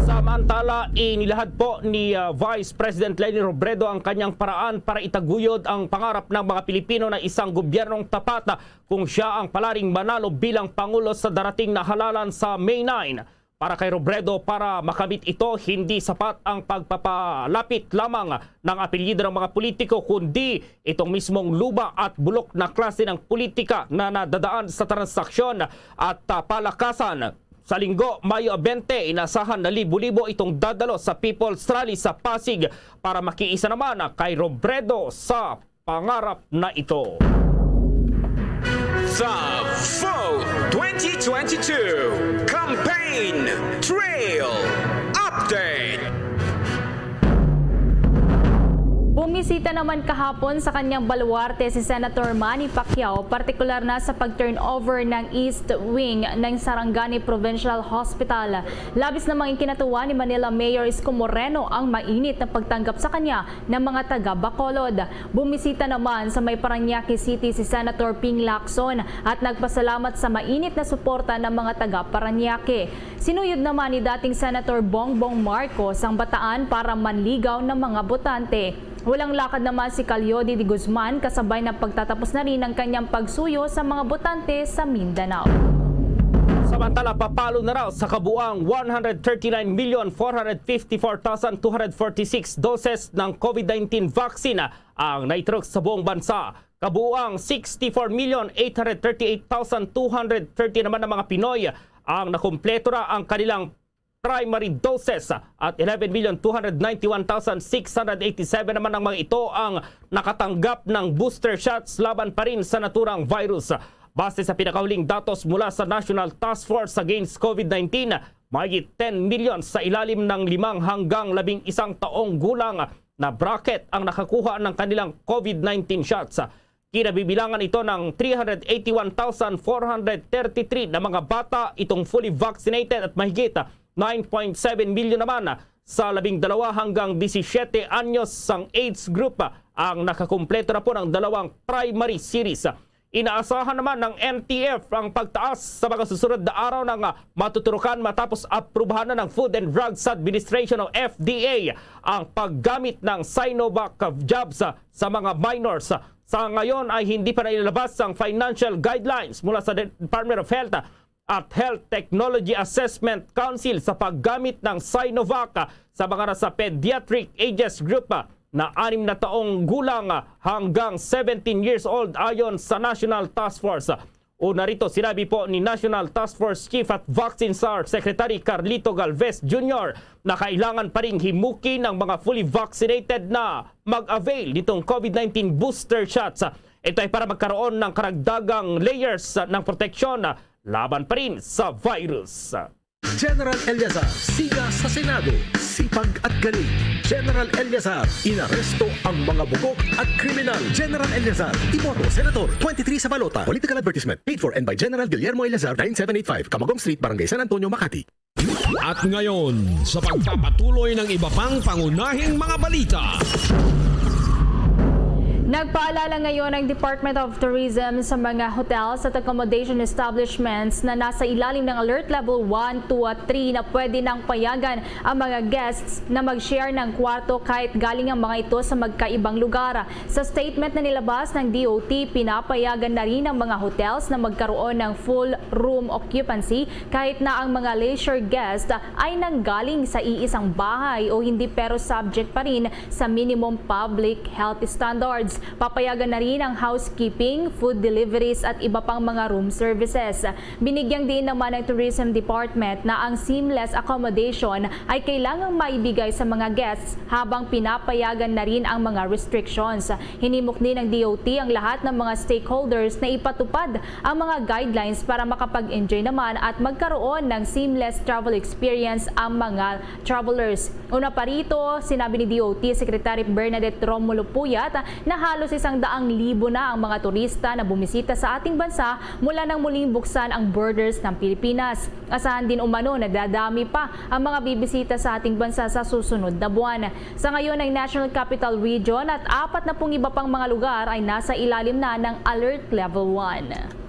Samantala, inilahad po ni, ah, Vice President Leni Robredo ang kanyang paraan para itaguyod ang pangarap ng mga Pilipino na isang gobyernong tapat, ah, kung siya ang palaring manalo bilang Pangulo sa darating na halalan sa May nine. Para kay Robredo, para makamit ito, hindi sapat ang pagpapalapit lamang ng apelyido ng mga politiko, kundi itong mismong luma at bulok na klase ng politika na nadadaan sa transaksyon at, ah, palakasan. Sa Linggo, Mayo twenty, inasahan na libo-libo itong dadalo sa People's Rally sa Pasig para makiisa naman kay Robredo sa pangarap na ito. The Vote twenty twenty-two Campaign Trail Update. Bumisita naman kahapon sa kanyang baluarte si Senator Manny Pacquiao, partikular na sa pag-turnover ng East Wing ng Sarangani Provincial Hospital. Labis namang ikinatuwa ni Manila Mayor Isko Moreno ang mainit na pagtanggap sa kanya ng mga taga Bacolod. Bumisita naman sa may Parañaque City si Senator Ping Lacson at nagpasalamat sa mainit na suporta ng mga taga Parañaque. Sinuyod naman ni dating Senator Bongbong Marcos ang Bataan para manligaw ng mga botante. Walang lakad naman si Calio D. de Guzman, kasabay na pagtatapos na rin ang kanyang pagsuyo sa mga botante sa Mindanao. Samantala, papalo na raw sa kabuang one hundred thirty-nine million four hundred fifty-four thousand two hundred forty-six doses ng COVID nineteen vaccine ang naiturok sa buong bansa. Kabuang sixty-four million eight hundred thirty-eight thousand two hundred thirty naman ang mga Pinoy ang nakumpleto na ang kanilang primary doses at eleven million two hundred ninety-one thousand six hundred eighty-seven naman ang mga ito ang nakatanggap ng booster shots laban pa rin sa naturang virus. Base sa pinakahuling datos mula sa National Task Force Against COVID nineteen, mahigit ten million sa ilalim ng limang hanggang labing isang taong gulang na bracket ang nakakuha ng kanilang COVID nineteen shots. Kinabibilangan ito ng three hundred eighty-one thousand four hundred thirty-three na mga bata itong fully vaccinated at mahigit nine point seven million naman sa labing dalawa hanggang disisiete anyos sang age group ang nakakumpleto na po ng dalawang primary series. Inaasahan naman ng N T F ang pagtaas sa mga susunod na araw ng, ah, matuturukan matapos aprubahan na ng Food and Drugs Administration o F D A ang paggamit ng Sinovac jabs, ah, sa mga minors, ah, Sa ngayon ay hindi pa nailabas ang financial guidelines mula sa Department of Health at Health Technology Assessment Council sa paggamit ng Sinovac sa mga nasa pediatric ages group na anim na taong gulang hanggang seventeen years old, ayon sa National Task Force. Una rito, sinabi po ni National Task Force Chief at Vaccine Czar Secretary Carlito Galvez Junior na kailangan pa ring himukin ang mga fully vaccinated na mag-avail nitong COVID nineteen booster shots. Ito ay para magkaroon ng karagdagang layers ng proteksyon laban pa rin sa virus. General Eleazar, siga sa Senado, sipag at galing. General Eleazar, inaresto ang mga bugok at kriminal. General Eleazar, iboto, Senator, twenty-three sa balota. Political advertisement, paid for and by General Guillermo Eleazar, nine seven eight five, Camagong Street, Barangay San Antonio, Makati. At ngayon, sa pagpapatuloy ng iba pang pangunahing mga balita. Nagpaalala ngayon ang Department of Tourism sa mga hotels at accommodation establishments na nasa ilalim ng Alert Level one, two at three na pwede nang payagan ang mga guests na mag-share ng kwarto kahit galing ang mga ito sa magkaibang lugar. Sa statement na nilabas ng D O T, pinapayagan na rin ang mga hotels na magkaroon ng full room occupancy kahit na ang mga leisure guest ay nanggaling sa iisang bahay o hindi, pero subject pa rin sa minimum public health standards. Papayagan na rin ang housekeeping, food deliveries at iba pang mga room services. Binigyang diin naman ng Tourism Department na ang seamless accommodation ay kailangang maibigay sa mga guests habang pinapayagan na rin ang mga restrictions. Hinimok din ng D O T ang lahat ng mga stakeholders na ipatupad ang mga guidelines para makapag-enjoy naman at magkaroon ng seamless travel experience ang mga travelers. Una pa rito, sinabi ni D O T Secretary Bernadette Romulo Puyat na halos isang daang libo na ang mga turista na bumisita sa ating bansa mula nang muling buksan ang borders ng Pilipinas. Asahan din umano na dadami pa ang mga bibisita sa ating bansa sa susunod na buwan. Sa ngayon, ang National Capital Region at apat na pung iba pang mga lugar ay nasa ilalim na ng Alert Level one.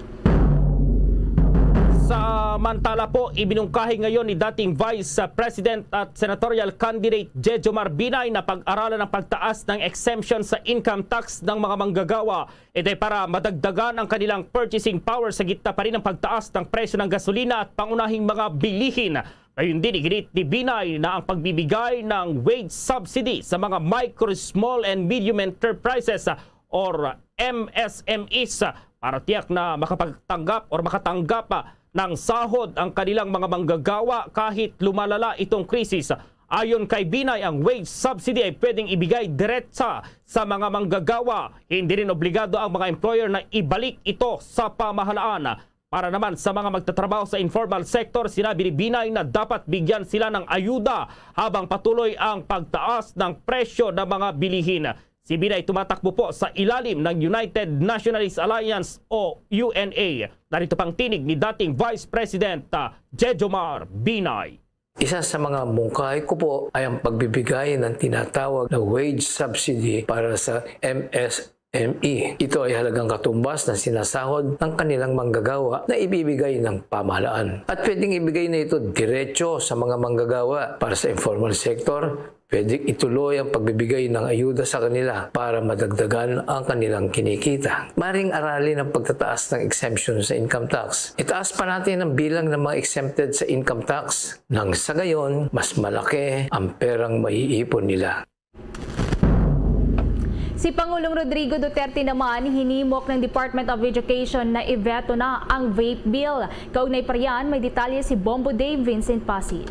Samantala po, ibinungkahi ngayon ni dating Vice President at Senatorial Candidate Jejomar Binay na pag-aralan ang pagtaas ng exemption sa income tax ng mga manggagawa. Ito ay para madagdagan ang kanilang purchasing power sa gitna pa rin ng pagtaas ng presyo ng gasolina at pangunahing mga bilihin. Gayon din, iginiit ni Binay na ang pagbibigay ng wage subsidy sa mga micro, small, and medium enterprises or M S M Es para tiyak na makapagtanggap or makatanggap ng sahod ang kanilang mga manggagawa kahit lumalala itong krisis. Ayon kay Binay, ang wage subsidy ay pwedeng ibigay diretsa sa mga manggagawa. Hindi rin obligado ang mga employer na ibalik ito sa pamahalaan. Para naman sa mga magtatrabaho sa informal sector, sinabi ni Binay na dapat bigyan sila ng ayuda habang patuloy ang pagtaas ng presyo ng mga bilihin. Si Binay tumatakbo po sa ilalim ng United Nationalist Alliance o U N A. Narito pang tinig ni dating Vice President, ah, Jejomar Binay. Isa sa mga mungkahi ko po ay ang pagbibigay ng tinatawag na wage subsidy para sa M S M E. Ito ay halagang katumbas na sinasahod ng kanilang manggagawa na ibibigay ng pamahalaan. At pwedeng ibigay na ito diretso sa mga manggagawa. Para sa informal sector, pwedeng ituloy ang pagbibigay ng ayuda sa kanila para madagdagan ang kanilang kinikita. Maring aralin ang pagtataas ng exemption sa income tax. Itaas pa natin ang bilang ng mga exempted sa income tax. Nang sa gayon, mas malaki ang perang maiipon nila. Si Pangulong Rodrigo Duterte naman hinimok ng Department of Education na i-veto na ang vape bill. Kaugnay pa riyan, may detalye si Bombo Dave Vincent Pasi.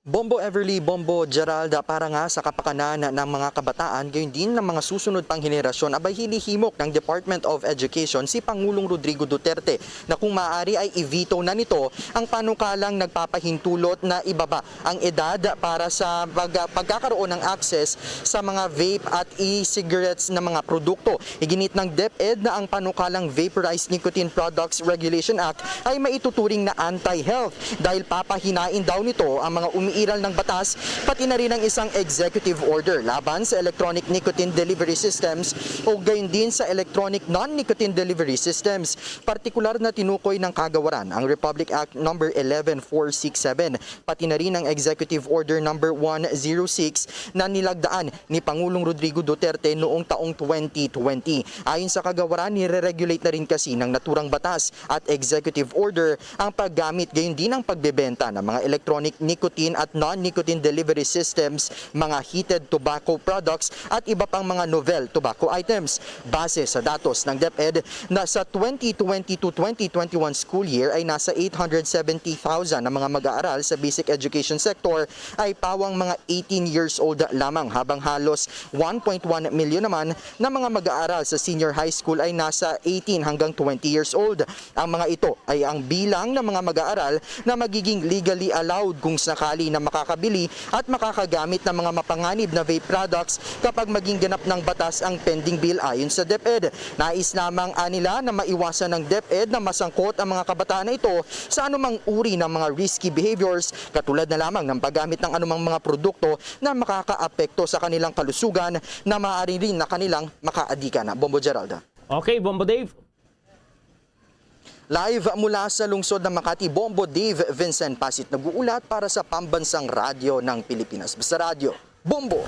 Bombo Everly, Bombo Geralda, para nga sa kapakanan ng mga kabataan, gayon din ng mga susunod pang henerasyon, abay hinihimok ng Department of Education si Pangulong Rodrigo Duterte na kung maaari ay i-veto na nito ang panukalang nagpapahintulot na ibaba ang edad para sa pag-, pagkakaroon ng access sa mga vape at e-cigarettes na mga produkto. Iginit ng DepEd na ang panukalang Vaporized Nicotine Products Regulation Act ay maituturing na anti-health dahil papahinain daw nito ang mga umi- pag-iral ng batas, pati na rin ang isang executive order laban sa electronic nicotine delivery systems o gayon din sa electronic non-nicotine delivery systems. Partikular na tinukoy ng kagawaran ang Republic Act Number eleven four six seven, pati na rin ang Executive Order Number one zero six na nilagdaan ni Pangulong Rodrigo Duterte noong taong twenty twenty. Ayon sa kagawaran, nire-regulate na rin kasi ng naturang batas at executive order ang paggamit, gayon din ang pagbebenta ng mga electronic nicotine at non-nicotine delivery systems, mga heated tobacco products at iba pang mga novel tobacco items. Base sa datos ng DepEd, na sa twenty twenty to twenty twenty-one school year ay nasa eight hundred seventy thousand ang mga mag-aaral sa basic education sector ay pawang mga eighteen years old lamang, habang halos one point one million naman na mga mag-aaral sa senior high school ay nasa eighteen hanggang twenty years old. Ang mga ito ay ang bilang ng mga mag-aaral na magiging legally allowed kung sakali na makakabili at makakagamit ng mga mapanganib na vape products kapag maging ganap ng batas ang pending bill, ayon sa DepEd. Nais lamang anila na maiwasan ng DepEd na masangkot ang mga kabataan na ito sa anumang uri ng mga risky behaviors, katulad na lamang ng paggamit ng anumang mga produkto na makakaapekto sa kanilang kalusugan na maaari rin na kanilang makaadikan. Bombo Gerald. Okay, Bombo Dave. Live mula sa lungsod ng Makati, Bombo Dave Vincent Pasit nag-uulat para sa Pambansang Radyo ng Pilipinas. Basta Radyo, Bombo!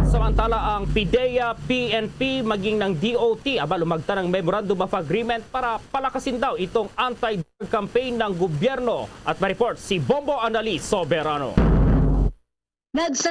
Samantala, ang PDEA, PNP, maging ng DOT, aba, lumagta ng Memorandum of Agreement para palakasin daw itong anti-drug campaign ng gobyerno. At may report si Bombo Anali Soberano. Nagsa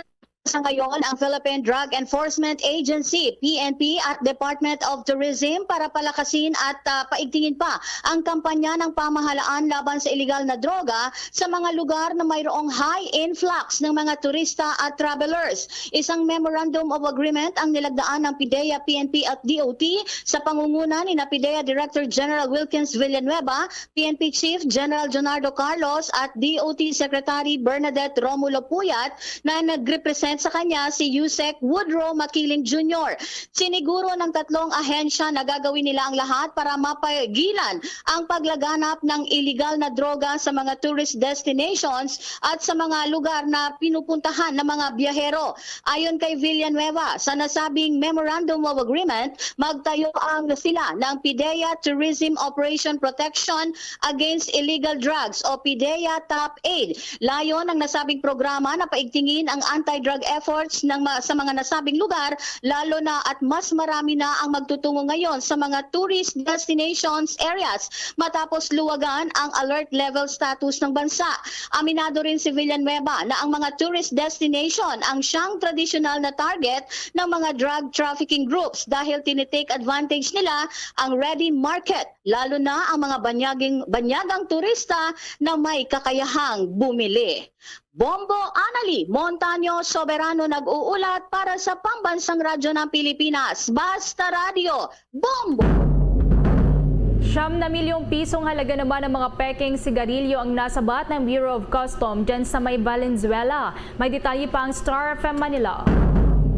sa ngayon ang Philippine Drug Enforcement Agency, PNP, at Department of Tourism para palakasin at uh, paigtingin pa ang kampanya ng pamahalaan laban sa iligal na droga sa mga lugar na mayroong high influx ng mga turista at travelers. Isang Memorandum of Agreement ang nilagdaan ng PDEA, PNP at DOT sa pangunguna ni na PDEA Director General Wilkins Villanueva, PNP Chief General Jonardo Carlos at DOT Secretary Bernadette Romulo Puyat na nagrepresent sa kanya si Usec Woodrow Makiling Junior. Siniguro ng tatlong ahensya na gagawin nila ang lahat para mapagilan ang paglaganap ng iligal na droga sa mga tourist destinations at sa mga lugar na pinupuntahan ng mga biyahero. Ayon kay Villanueva, sa nasabing Memorandum of Agreement, magtayo ang sila ng PDEA Tourism Operation Protection Against Illegal Drugs o PDEA TOP aid. Layon ng nasabing programa na paigtingin ang anti-drug efforts ng ma- sa mga nasabing lugar, lalo na at mas marami na ang magtutungo ngayon sa mga tourist destinations areas matapos luwagan ang alert level status ng bansa. Aminado rin si Villanueva na ang mga tourist destination ang siyang tradisyonal na target ng mga drug trafficking groups dahil tinitake advantage nila ang ready market, lalo na ang mga banyaging, banyagang turista na may kakayahang bumili. Bombo Anali Montaño Soberano nag-uulat para sa Pambansang Radyo ng Pilipinas, Basta Radyo, Bombo! Siyam na milyong pisong halaga naman ang mga peking sigarilyo ang nasabat ng Bureau of Custom dyan sa may Valenzuela. May detalye pa ang Star F M Manila.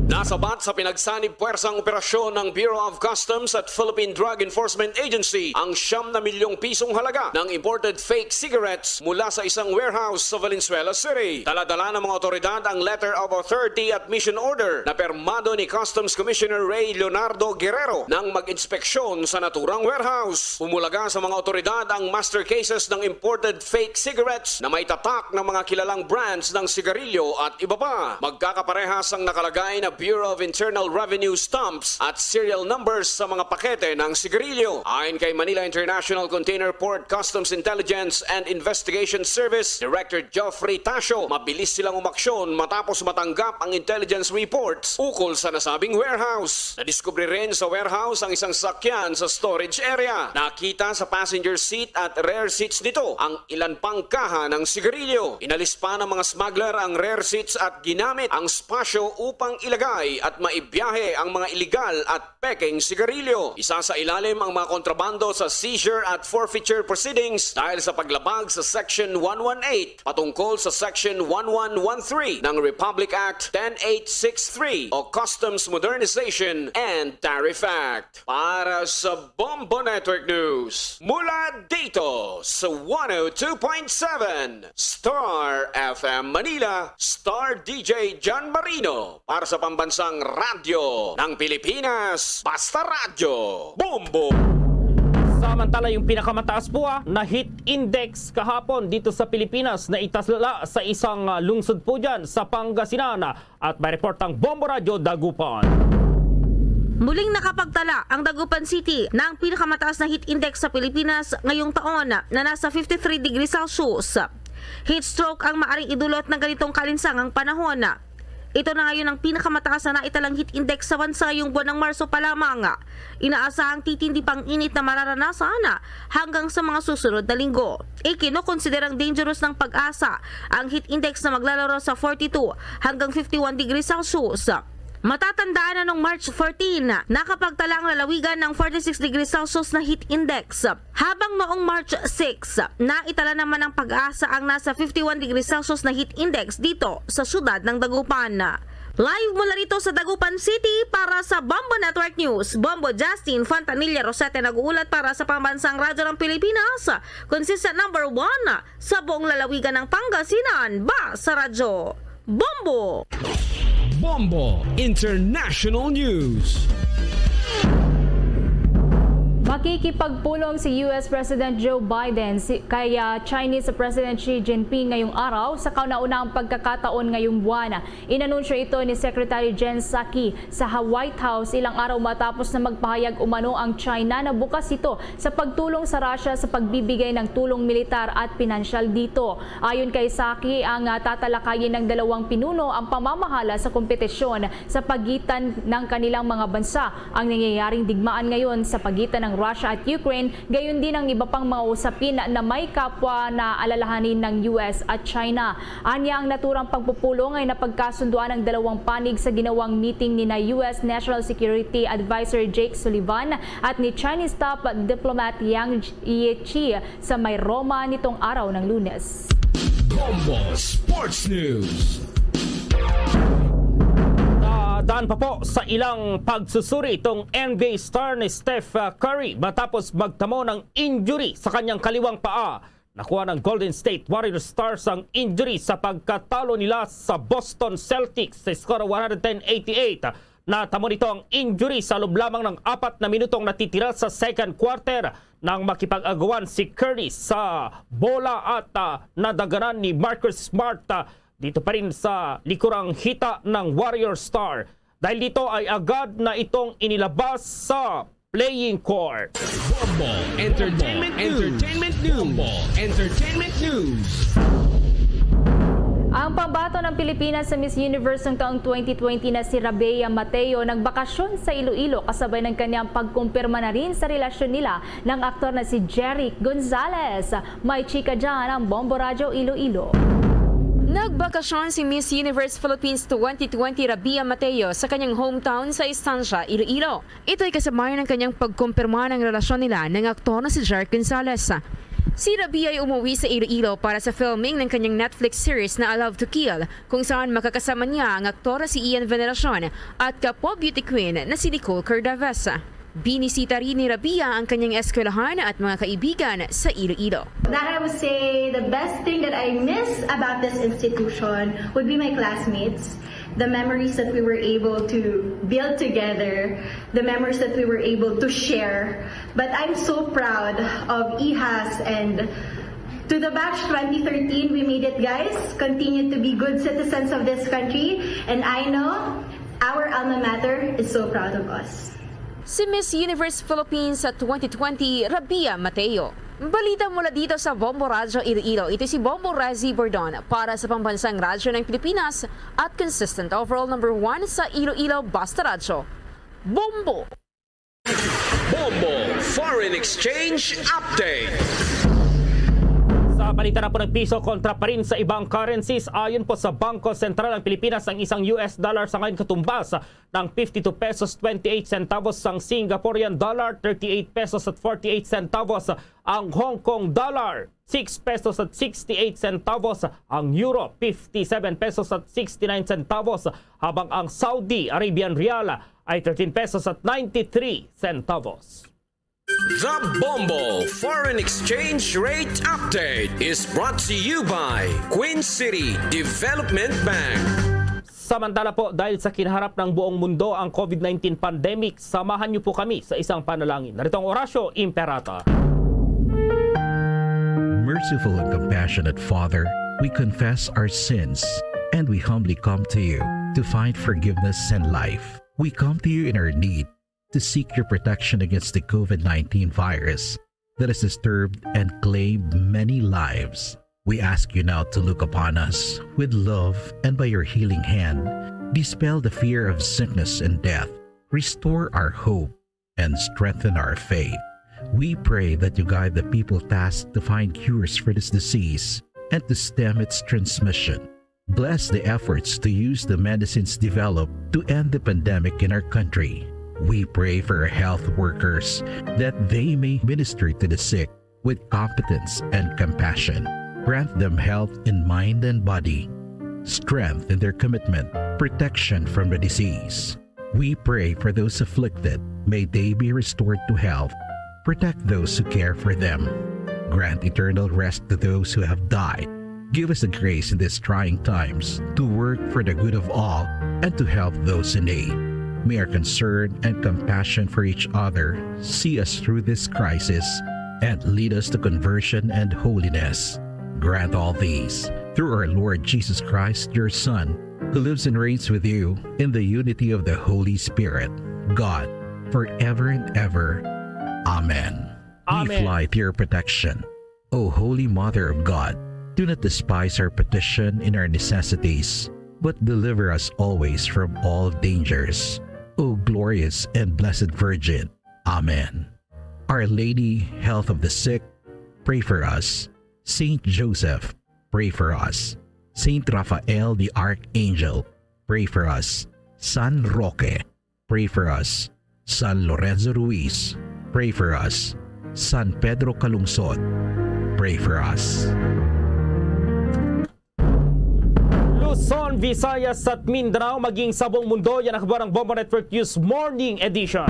Nasabat sa pinagsanib puwersang operasyon ng Bureau of Customs at Philippine Drug Enforcement Agency ang siyam na milyong pisong halaga ng imported fake cigarettes mula sa isang warehouse sa Valenzuela City. Dala-dala ng mga otoridad ang letter of authority at mission order na permado ni Customs Commissioner Ray Leonardo Guerrero nang mag-inspeksyon sa naturang warehouse. Pumulaga sa mga otoridad ang master cases ng imported fake cigarettes na may tatak ng mga kilalang brands ng sigarilyo at iba pa. Magkakaparehas ang nakalagay na Bureau of Internal Revenue stamps at serial numbers sa mga pakete ng sigarilyo. Ayon kay Manila International Container Port Customs Intelligence and Investigation Service Director Geoffrey Tasio, mabilis silang umaksyon matapos matanggap ang intelligence reports ukol sa nasabing warehouse. Nadiskubre rin sa warehouse ang isang sasakyan sa storage area. Nakita sa passenger seat at rear seats nito ang ilan pang kaha ng sigarilyo. Inalis pa ng mga smuggler ang rear seats at ginamit ang espasyo upang ilagay maibigay at maibiyahe ang mga iligal at peking sigarilyo. Isasailalim ang mga kontrabando sa seizure at forfeiture proceedings dahil sa paglabag sa Section one one eight patungkol sa Section one one one three ng Republic Act ten eight six three o Customs Modernization and Tariff Act. Para sa Bombo Network News, mula dito sa one oh two point seven Star F M Manila, Star D J John Marino, para sa Pambansang Radyo ng Pilipinas, Basta Radyo, Bombo! Samantala, yung pinakamataas po, ah, na heat index kahapon dito sa Pilipinas na itasla sa isang, ah, lungsod po dyan sa Pangasinan. At may report ang Bombo Radyo Dagupan. Muling nakapagtala ang Dagupan City ng pinakamataas na heat index sa Pilipinas ngayong taon na nasa fifty-three degrees Celsius. Heat stroke ang maaring idulot ng ganitong kalinsangang panahon. Ito na ngayon ang pinakamataas na naitalang heat index sa bansa ngayong buwan ng Marso pa lamang. Inaasahang titindi pang init na mararanasan hanggang sa mga susunod na linggo. Ikinokonsiderang dangerous ng PAGASA ang heat index na maglalaro sa forty-two hanggang fifty-one degrees Celsius. Matatandaan na nung March fourteen, nakapagtala ang lalawigan ng forty-six degrees Celsius na heat index. Habang noong March six, naitala naman ng PAGASA ang nasa fifty-one degrees Celsius na heat index dito sa siyudad ng Dagupan. Live mula rito sa Dagupan City para sa Bombo Network News, Bombo Justin Fontanilla Rosete nag-uulat para sa Pambansang Radyo ng Pilipinas, consistent number one sa buong lalawigan ng Pangasinan, Basta Radyo. Bombo! Bombo International News. Makikipagpulong si U S President Joe Biden si, kay, ah, Chinese President Xi Jinping ngayong araw sa kauna-unahang pagkakataon ngayong buwan. Inanunsyo ito ni Secretary Jen Psaki sa ha-, White House ilang araw matapos na magpahayag umano ang China na bukas ito sa pagtulong sa Russia sa pagbibigay ng tulong militar at pinansyal dito. Ayon kay Psaki, ang, ah, tatalakayin ng dalawang pinuno ang pamamahala sa kompetisyon sa pagitan ng kanilang mga bansa. Ang nangyayaring digmaan ngayon sa pagitan ng Russia at Ukraine, gayon din ang iba pang mga usapin na may kapwa na alalahanin ng U S at China. Anya, ang naturang pagpupulong ay napagkasunduan ang dalawang panig sa ginawang meeting ni na U S National Security Advisor Jake Sullivan at ni Chinese top diplomat Yang Jiechi sa may Roma nitong araw ng Lunes. Bombo Sports News. Ah, daan pa po sa ilang pagsusuri itong N B A star ni Steph, ah, Curry matapos magtamo ng injury sa kanyang kaliwang paa. Nakuha ng Golden State Warriors Stars ang injury sa pagkatalo nila sa Boston Celtics sa score one hundred ten eighty-eight. Natamo nito ang injury sa loob lamang ng apat na minutong natitira sa second quarter nang makipag-agawan si Curry sa bola at, ah, nadaganan ni Marcus Smart, ah, dito pa rin sa likurang hita ng Warrior Star. Dahil dito ay agad na itong inilabas sa playing court. Bombo Entertainment News. Entertainment News. Bombo Entertainment News. Ang pambato ng Pilipinas sa Miss Universe ng taong twenty twenty na si Rabea Mateo nagbakasyon sa Iloilo kasabay ng kanyang pagkumpirma na rin sa relasyon nila ng aktor na si Jeric Gonzalez. May chika dyan ang Bombo Radyo Iloilo. Nagbakasyon si Miss Universe Philippines twenty twenty Rabea Mateo sa kanyang hometown sa Estancia, Iloilo. Ito'y kasabay ng kanyang pagkumpirma ng relasyon nila ng aktor na si Jeric Gonzalez. Si Rabea ay umuwi sa Iloilo para sa filming ng kanyang Netflix series na I Love to Kill, kung saan makakasama niya ang aktor na si Ian Veneracion at kapwa beauty queen na si Nicole Cardavez. Binisita rin ni Rabea ang kanyang eskwelahan at mga kaibigan sa Iloilo. That I would say the best thing that I miss about this institution would be my classmates, the memories that we were able to build together, the memories that we were able to share. But I'm so proud of Ihas and to the batch twenty thirteen, we made it, guys. Continue to be good citizens of this country. And I know our alma mater is so proud of us. Si Miss Universe Philippines sa twenty twenty, Rabea Mateo. Balita mula dito sa Bombo Radyo Iloilo. Ito si Bombo Razi Bordon para sa Pambansang Radyo ng Pilipinas at consistent overall number one sa Iloilo Basta Radyo. Bombo! Bombo Foreign Exchange Update. Sa Palitan na po ng piso kontra pa rin sa ibang currencies. Ayon po sa Bangko Sentral ng Pilipinas, ang isang U S dollar sa ngayon katumbas ng fifty-two pesos twenty-eight centavos, ang Singaporean dollar thirty-eight pesos at forty-eight centavos, ang Hong Kong dollar six pesos at sixty-eight centavos, ang euro fifty-seven pesos at sixty-nine centavos, habang ang Saudi Arabian rial ay thirteen pesos at ninety-three centavos. The Bombo Foreign Exchange Rate Update is brought to you by Queen City Development Bank. Samantala po, dahil sa kinaharap ng buong mundo ang COVID nineteen pandemic, samahan niyo po kami sa isang panalangin. Narito ang Orasyo Imperata. Merciful and compassionate Father, we confess our sins and we humbly come to you to find forgiveness and life. We come to you in our need to seek your protection against the COVID nineteen virus that has disturbed and claimed many lives. We ask you now to look upon us with love and by your healing hand, dispel the fear of sickness and death, restore our hope, and strengthen our faith. We pray that you guide the people tasked to find cures for this disease and to stem its transmission. Bless the efforts to use the medicines developed to end the pandemic in our country. We pray for our health workers that they may minister to the sick with competence and compassion. Grant them health in mind and body, strength in their commitment, protection from the disease. We pray for those afflicted. May they be restored to health. Protect those who care for them. Grant eternal rest to those who have died. Give us the grace in these trying times to work for the good of all and to help those in need. May our concern and compassion for each other see us through this crisis and lead us to conversion and holiness. Grant all these through our Lord Jesus Christ, your Son, who lives and reigns with you in the unity of the Holy Spirit, God, forever and ever. Amen. We Amen. Fly to your protection. O Holy Mother of God, do not despise our petition in our necessities, but deliver us always from all dangers. O glorious and blessed Virgin. Amen. Our Lady, Health of the Sick, pray for us. Saint Joseph, pray for us. Saint Raphael the Archangel, pray for us. San Roque, pray for us. San Lorenzo Ruiz, pray for us. San Pedro Calungsod, pray for us. Luzon, Visayas at Mindanao, maging sa buong mundo, yan ang kabuang Bombo Network News Morning Edition.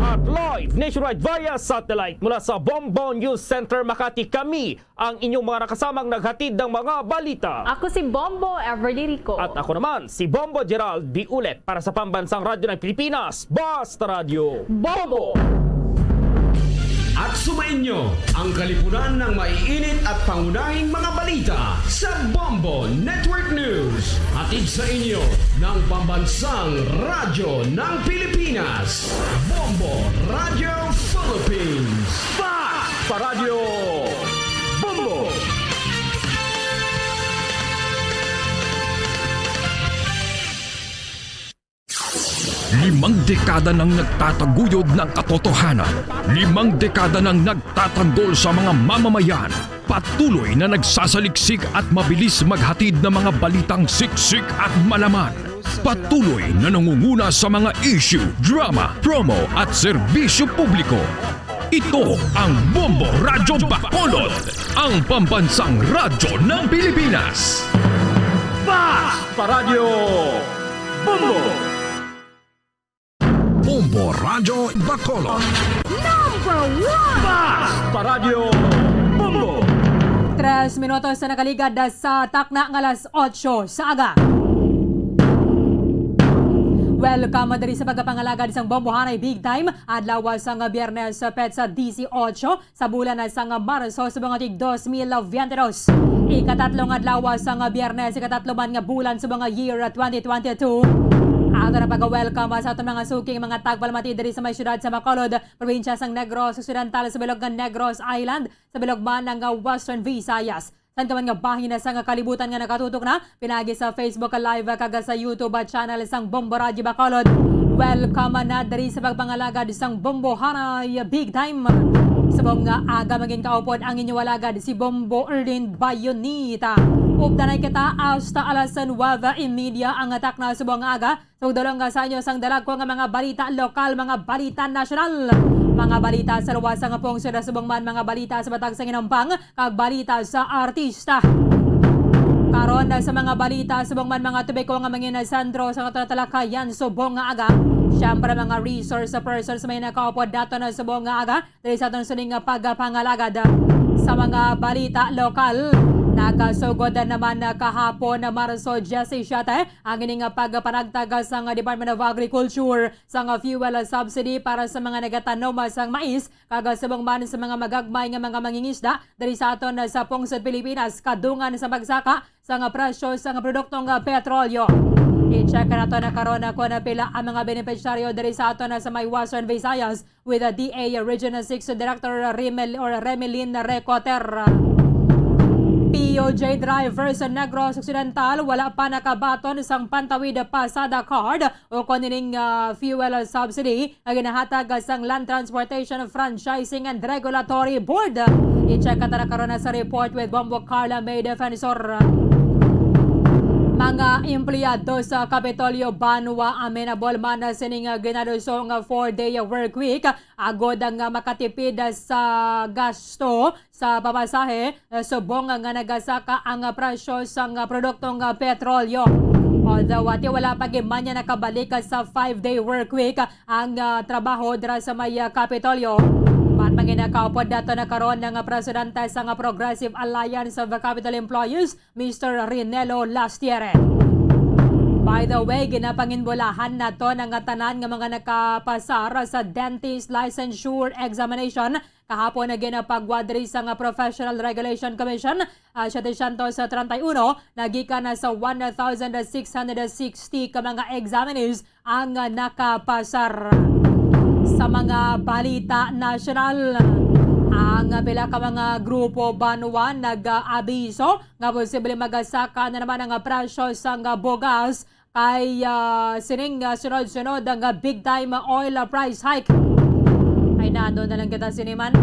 At live nationwide via satellite mula sa Bombo News Center Makati, kami ang inyong mga nakasamang naghatid ng mga balita. Ako si Bombo Everly Rico. At ako naman, si Bombo Gerald Biulet para sa Pambansang Radyo ng Pilipinas, Basta Radyo Bombo! At sumainyo ang kalipunan ng maiinit at pangunahing mga balita sa Bombo Network News. Hatid sa inyo ng Pambansang Radyo ng Pilipinas, Bombo Radyo Philippines. Fast pa Radyo Bombo! Limang dekada nang nagtataguyod ng katotohanan. Limang dekada nang nagtatanggol sa mga mamamayan. Patuloy na nagsasaliksik at mabilis maghatid ng mga balitang siksik at malaman. Patuloy na nangunguna sa mga issue, drama, promo at serbisyo publiko. Ito ang Bombo Radyo Bacolod, ang pambansang radyo ng Pilipinas. Fast pa Radyo Bombo! Bombo Radyo Bacolod. Number one! Fast pa Radyo Bombo! Tres minutos na nakaligad sa takna nga alas otso sa aga. Welcome diri sa pagkapangalagad sang Bombohanay Big Time, adlaw sang Biyernes, petsa disiotso sa bulan sang Marso sa mga tig dos mil biyente dos. Ikatatlo nga adlaw sang Biyernes, ikatatlo man nga bulan sa mga year twenty twenty-two. Ato na pag-welcome sa aton mga suking mga tagpalamati diri sa may siyudad sa Bacolod, probinsya sang Negros Occidental, sa bilog nga Negros Island, sa bilog man nga Western Visayas. San ka man nga bahin sa nga kalibutan nga nakatutok na, pinaagi sa Facebook Live kag sa YouTube channel sang Bombo Radyo Bacolod. Welcome na diri sa pagpangalagad sang Bombo Haray Big Time. Subong nga aga, magin kaupod ang inyo alagad, si Bombo Erlin Bayonita. Updanay kita hasta alas nuwebe y media ang takna subong nga aga. Sugdulong nga sa inyo sang dalagko nga mga balita lokal, mga balita nasyonal, mga balita sa luwas sang pungsod, subong man mga balita sa matag sang hinampang, kag balita sa artista. Karon, sa mga balita subong man mga topiko nga mangin sentro sa aton talakayan subong nga aga. Siyempre, mga resource persons may nakaupod dato na subong nga aga diri sa aton sining nga pagpangalagad. Sa mga balita lokal, nagasugod naman na kahapon na Marso diyesisiete ang ining pagpanagtag sang Department of Agriculture sang fuel subsidy para sa mga nagatanom sang mais kag subong man sa mga magagmay nga mga mangingisda diri sa aton sa pungsod Pilipinas, kadungan sa pagsaka sang presyo sang produktong petrolyo. I-check nato na karon kung pila ang mga benepisyaryo diri sa aton sa may Western Visayas with the D A Region six Director Rimel or Remelin Recoter. P O J driver sa Negros Occidental wala pa nakabaton sang Pantawid Pasada Card o kon ining, ah, fuel subsidy nga ginahatag sang Land Transportation Franchising and Regulatory Board. I-check ka tara karon na sa report with Bombo Carla May Defensor. Mga empleyado sa Kapitolyo Banwa amenable man na sining, ah, ginaluso nga four-day work week agod nga makatipid sa gasto sa pamasahe, eh, subong nga nagasaka ang presyo sang produktong petrolyo. Although ati wala pa gid man niya nakabalik sa five-day work week ang, ah, trabaho dira sa may, ah, Kapitolyo. Mat manginakaupod dato na karon ang presidente sang Progressive Alliance of Capitol Employees, Mister Rinelo Lastiere. By the way, ginapanginbulahan nato na nga tanan nga mga nakapasar sa dentist licensure examination kahapon na ginapagwa diri sang Professional Regulation Commission, ah, setecientos treinta y uno, nagikan na sa one thousand six hundred sixty ka mga examinees ang nakapasar. Sa mga balita nasyonal, ang pila ka mga grupo banwa nag-abiso nga posible magasaka na naman ang presyo sang bugas kay, ah, sining, ah, sunod-sunod ang, ah, big time oil price hike. Ay, naano na lang kita sini man.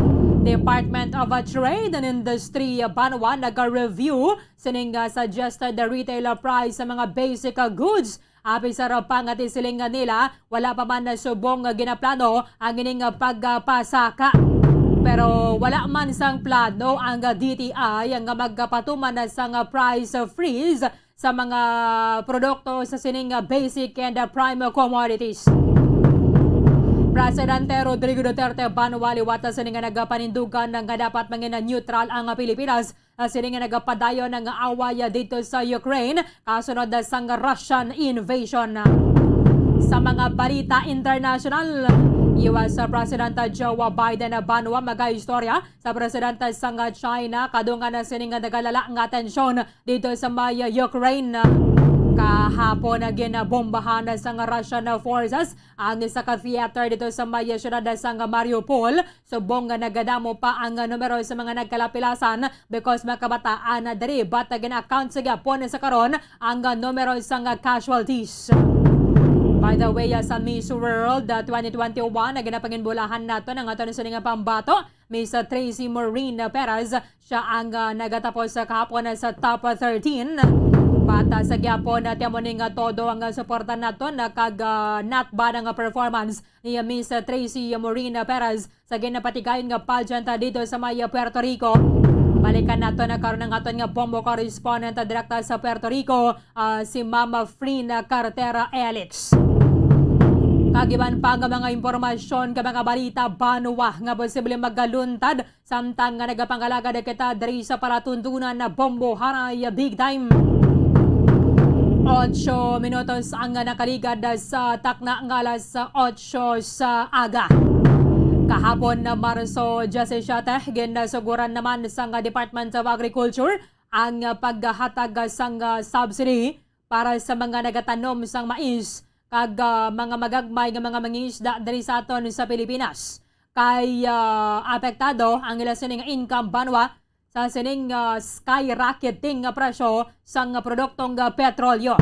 Department of, ah, Trade and Industry, ah, banwa nag-review sining, ah, suggested retail price sa mga basic, ah, goods. Apisar pa nga ti siling nga nila, wala pa man na subong nga ginaplano ang ining, ah, pagpasaka. Pero wala man sang plano ang, ah, D T I nga magpatuman na sang, ah, price freeze sa mga produkto sa sining, ah, basic and, ah, prime commodities. Presidente Rodrigo Duterte banwa liwat sa sining nga nagapanindugan nga dapat mangin neutral ang, ah, Pilipinas, ah, sining nga nagapadayon nga away, ah, dito sa Ukraine kasunod, ah, sang Russian invasion. Sa mga balita international, U S President Joe Biden banwa magaistorya sa presidente sang China kadungan na sining nagalala nga tensyon dito sa may Ukraine. Kahapon, ginabombahan sang Russian forces ang isa ka theater dito sa may siyudad sang Mariupol, subong nga nagadamo pa ang numero sa mga nagkalapilasan because makabataan na diri, but gina-account sa gyapon sa karon ang numero sang casualties. By the way, sa Miss World, ah, twenty twenty-one, na ginapanginbulahan nato ang aton sining pambato, Miss Tracy Maureen Perez, siya ang, ah, nagatapos sa kahapon sa top thirteen. Bata sa gyapon, ah, ti amo ni nga todo ang, ah, suporta naton, ah, kag, ah, not bad ang, ah, performance ni, ah, Miss Tracy Maureen Perez sa ginapatigayon nga pageant, ah, dito sa may, ah, Puerto Rico. Balikan nato na karon ang aton nga bombo correspondent, ah, direkta sa Puerto Rico, ah, si Ma'am Frina Cartera Elix. Kag iban pa nga mga impormasyon kag mga balita banwa nga posible magaluntad samtang nga nagapangalagad kita diri sa palatuntunan na Bombo Haray Big Time. Ocho minutos ang nakaligad sa takna nga alas ocho sa aga. Kahapon na Marso diyesisiete, ginasuguran naman sang Department of Agriculture ang paghatag sang subsidy para sa mga nagatanom sang mais kag, ah, mga magagmay nga mga mangingisda diri sa aton sa Pilipinas. Kay, ah, apektado ang ila sining income banwa sa sining, ah, skyrocketing nga presyo sang produktong, ah, petrolyo.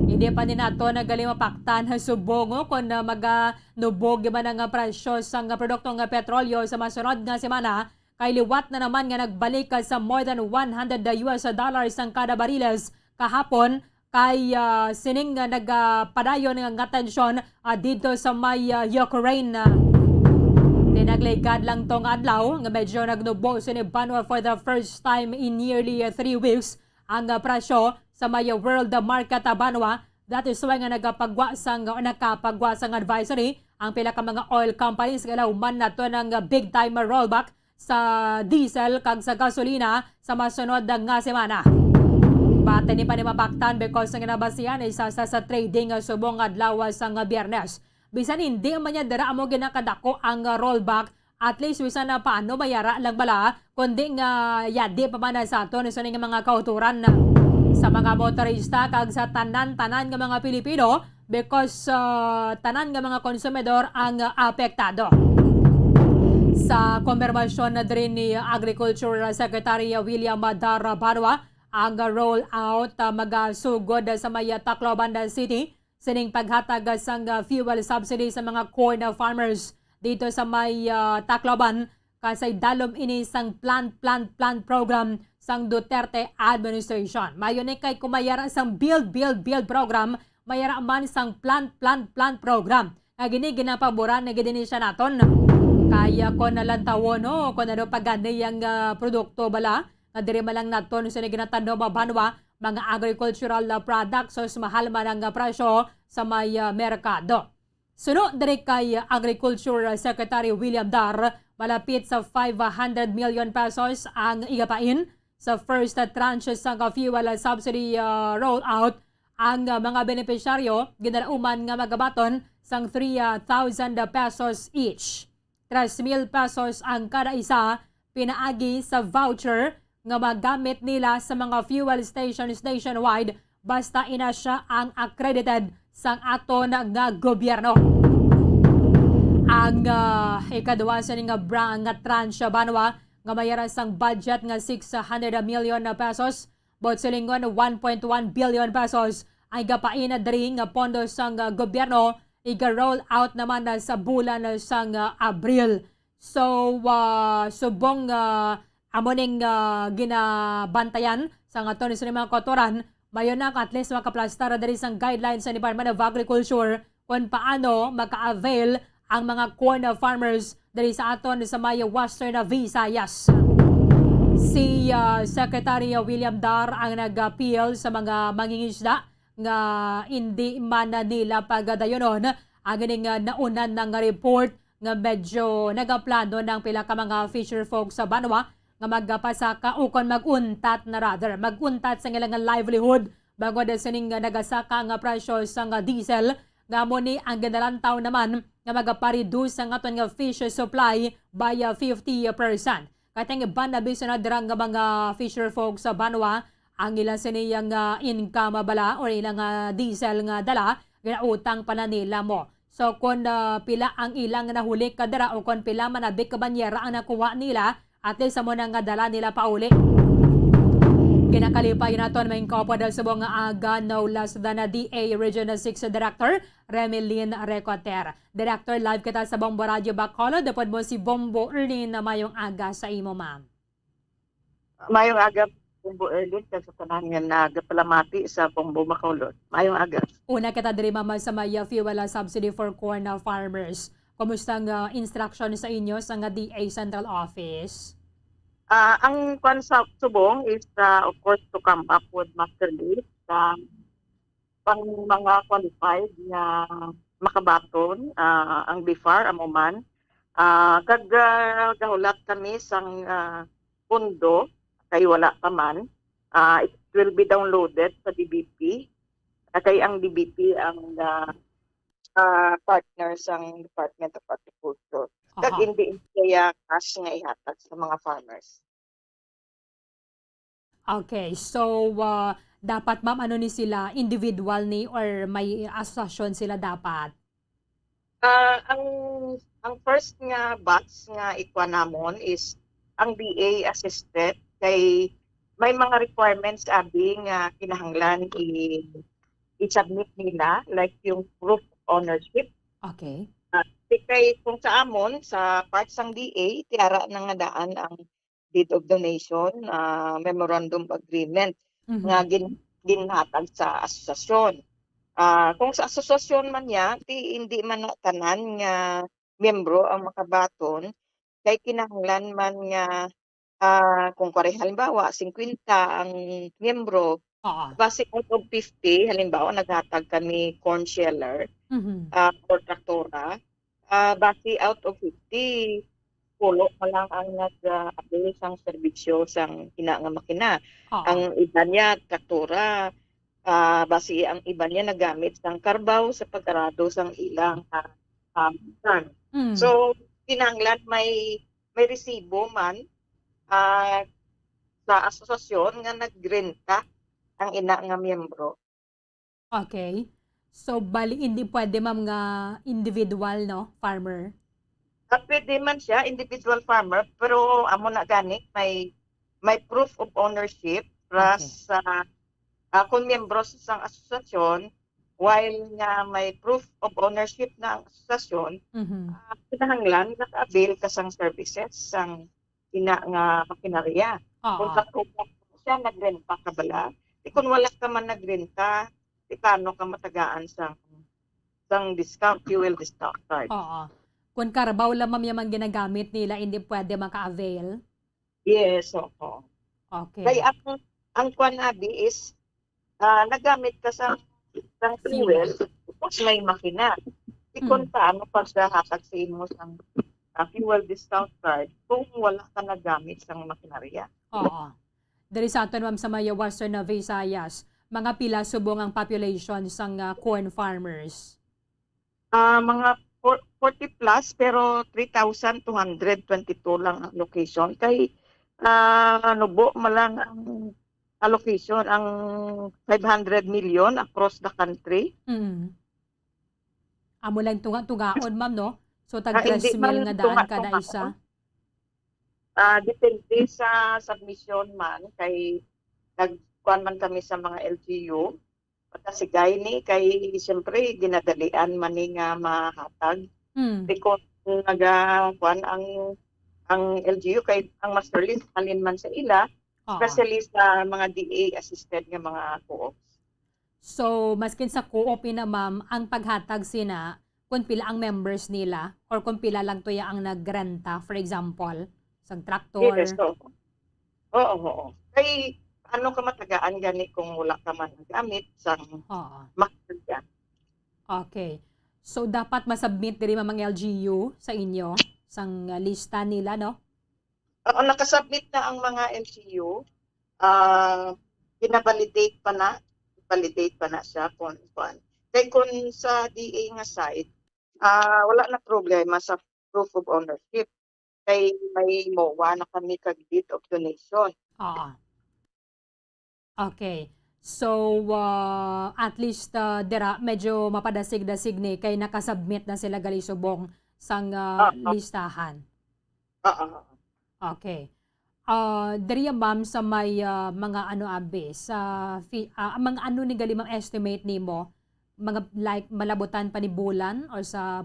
Hindi pa ni nato nagali mapaktan subong kon, ah, maganubog man ang, ah, presyo sang, ah, produkto nga petrolyo sa masunod nga semana, kay liwat na naman nga nagbalik ka sa more than one hundred U S dollars ang kada bariles kahapon, kay, ah, sining nga nagapadayon nga, nga tensyon, ah, dito sa may, ah, Ukraine. Tinagligad lang tong adlaw nga medyo nagnubo sini banwa for the first time in nearly, ah, three weeks ang, ah, presyo sa may, ah, world market, ah, banwa. That is why nga nagapagwa sang, o nakapagwa sang advisory ang pila ka mga oil companies nga human nato ng, ah, big time rollback sa diesel kag sa gasolina sa masunod nga semana. But hindi pa ni mapaktan because ang nabasihan ay sa, sa, sa trading nga subong adlaw sang Biyernes. Bisan hindi man niya dira amo ginakadako ang rollback, at least bisan na paano mayara lang bala, kundi nga yadi pa man sa aton sa ning mga kauturan sa mga motorista kag sa tanan-tanan nga mga Pilipino, because, ah, tanan nga mga konsumidor ang apektado. Sa kumpirmasyon na diri ni Agriculture Secretary William Dar Banwa, ang rollout, ah, magasugod sa may Tacloban City sining paghatag sang, ah, fuel subsidy sa mga corn farmers dito sa may, ah, Tacloban. Kasay dalom ini sang plant, plant, plant program sang Duterte administration. Mayo ni kay kumayara sang build, build, build program, mayara man sang plant, plant, plant program. Nga gini ginapaboran na gid ni siya naton. Kaya kon nalantawon, no, kon ano pa gani ang, ah, produkto bala, nga diri man lang naton sa ginatanom, ah, banwa, mga agricultural, ah, products, so mas mahal man ang, ah, presyo sa may, ah, merkado. Suno diri kay Agriculture Secretary William Dar, malapit sa five hundred million pesos ang igapain sa first tranche sang fuel subsidy, ah, rollout. Ang, ah, mga benepisyaryo ginalauman nga magabaton sang three thousand pesos each. Tres mil pesos ang kada isa pinaagi sa voucher nga magamit nila sa mga fuel stations nationwide, basta ina siya ang accredited sang aton nga gobyerno. Ang, ah, ikaduha sini nga bra-, nga tranche banwa nga mayara sang budget nga six hundred million na pesos, but silingon one point one billion pesos ang gapain na diri nga pondo sang, ah, gobyerno, iga-roll out naman na sa bulan sang, ah, Abril. So, ah, subong, ah, amo ning, ah, ginabantayan sang aton sa mga kautoran, mayo na at least makaplastar diri sang guidelines sa Department of Agriculture kung paano maka-avail ang mga corn farmers diri sa aton sa may Western Visayas. Si, ah, Secretary William Dar ang nag-appeal sa mga mangingisda nga indi man nila pagadayonon ang ining, ah, naunan nga report nga medyo nagaplano ng pila ka mga fisher folk sa banwa nga magapasaka ukon mag-untat na, rather, mag-untat sa ilang livelihood bangod sining nagasaka nga presyo sang diesel, nga amo ni ang ginalantaw naman nga magapareduce ang aton nga fish supply by, ah, fifty percent. Kay ang iban na bisan na dira nga mga fisher folk sa banwa, ang ila sini nga income bala or ilang, ah, diesel nga dala, ginautang pa na nila mo. So, kung, ah, pila ang ilang nahulik ka dira o kung pila man na big ka banyera ang nakuha nila, at least amo na nga dala nila pauli. Kinakalipay naton main kaupod subong nga aga, no less than a D A Region six Director Remilin Recoter. Director, live kita sa Bombo Radio Bacolod. Upod mo si Bombo Erlin. Mayong aga sa imo, ma'am. Mayong aga, Bombo Erlin, kag sa tanan nga nagapalamati sa Bombo Bacolod. Mayong aga. Una kita diri, ma'am, sa may, uh, fuel, uh, subsidy for corn, uh, farmers. Kumusta nga instruction sa inyo sa nga D A Central Office? Ah, ang kwan sa subong is, ah, of course, to come up with master list, ah, pang mga qualified nga makabaton, ah, ang DFAR, amo man. Ah, kag, ah, gahulat kami sang, ah, pondo, kay wala pa man. Ah, it will be downloaded sa D B P. Ah, kay ang D B P ang, ah, ah, partner sang Department of Agriculture. Kag Aha. hindi kaya cash nga ihatag sa mga farmers. Okay, so, ah, dapat, ma'am, ano ni sila, individual ni or may asosasyon sila dapat? Ah, ang, ang first nga batch nga ikuha namon is ang D A assisted kay may mga requirements abi nga kinahanglan i-, i-submit nila, like yung proof of ownership. Okay. Di kay kung sa amon, sa part sang D A, tiara na nga daan ang deed of donation, ah, memorandum of agreement Mhm. nga gin, ginhatag sa asosasyon. Ah, kung sa asosasyon man niya, di, hindi man na tanan nga miyembro ang makabaton, kay kinahanglan man nga, ah, kung pare halimbawa, singkwenta ang miyembro, Oo. base out of fifty, halimbawa, naghatag kami corn sheller, Mhm. ah, or traktora, ah, base out of fifty, pulo pa lang ang nag, ah, avail sang serbisyo sang ina nga makina. Oo. Ang iban niya, traktora, ah, base ang iban niya nagamit sang karbaw sa pag-arado sang ilang, ah, ah, farm. Mm. So, kinahanglan may, may resibo man, ah, sa asosasyon nga nagrenta ang ina nga miyembro. Okay. So, bali, hindi pwede, ma'am, nga individual, no, farmer? Ah, pwede man siya, individual farmer, pero amo na gani, may, may proof of ownership para Okay. sa, ah, kung miyembro sa isang asosasyon, while nga may proof of ownership na ang asosasyon, Mhm. ah, kinahanglan naka-avail ka sang services sang ina nga makinarya. Kung Oo. sa kuwan siya, nagrenta ka bala? Di kung wala ka man nagrenta, di paano ka matagaan sang, sang discount, fuel discount card? Oo. Kung karbaw lang, ma'am, yung mga ginagamit nila, hindi pwede maka-avail? Yes, oo. Kay Okay. ang, ang kwan abi is, ah, nagamit ka sa, sa Fuel. fuel, tapos may makina. Di kung Mm. paano pagdahatag sa imo sang, ah, fuel discount card kung wala ka nagamit sang makinarya? Oo. Diri sa aton, ma'am, sa may Western Visayas, mga pila subong ang population sang, ah, corn farmers? Ah, mga four, forty plus, pero three thousand two hundred twenty-two lang ang allocation. Kay, ah, nubo man lang ang allocation, ang five hundred million across the country. Mm. Amo lang tunga-tungaon, ma'am, no? So, tag Ah, hindi tres mil man nga daan kada tunga-tungaon. Isa? Ah, depende sa submission man, kay nagkuan man kami sa mga L G U, pagkasigay ni, kay siyempre, ginadalian man ni nga mahatag. Mm. Because naga, kuan ang, ang L G U, kay ang master list, halin man sa ila, Oo. especially sa mga D A assisted nga mga co-ops. So, maskin sa co-op ina, ma'am, ang paghatag sina, kung pila ang members nila, or kung pila lang to ya ang nagrenta, for example, sang traktor. Yes, oo. Oo, oo. Kay, ano ka matagaan gani kung wala ka man nagamit sang Oo. makinarya? Okay. So, dapat masubmit diri, ma'am, ang L G U sa inyo, sang, uh, lista nila, no? Oo, nakasubmit na ang mga L G U. Ah, gina-validate pa na, validate pa na siya kung kuan. Kay kung sa D A nga side, ah, wala na problema sa proof of ownership. Kay may MOA na kami kag deed of donation. Oo. Okay. So, uh, at least, uh, dira, medyo mapadasig-dasig ni kay nakasubmit na sila gali subong sang, uh, Oo. listahan. Oo. Okay. Uh, diri, ma'am, sa may, uh, mga ano, abi, sa fi-, uh, mga ano ni gali, ma'am, estimate nimo? Mga, like, malabutan pa ni bulan or sa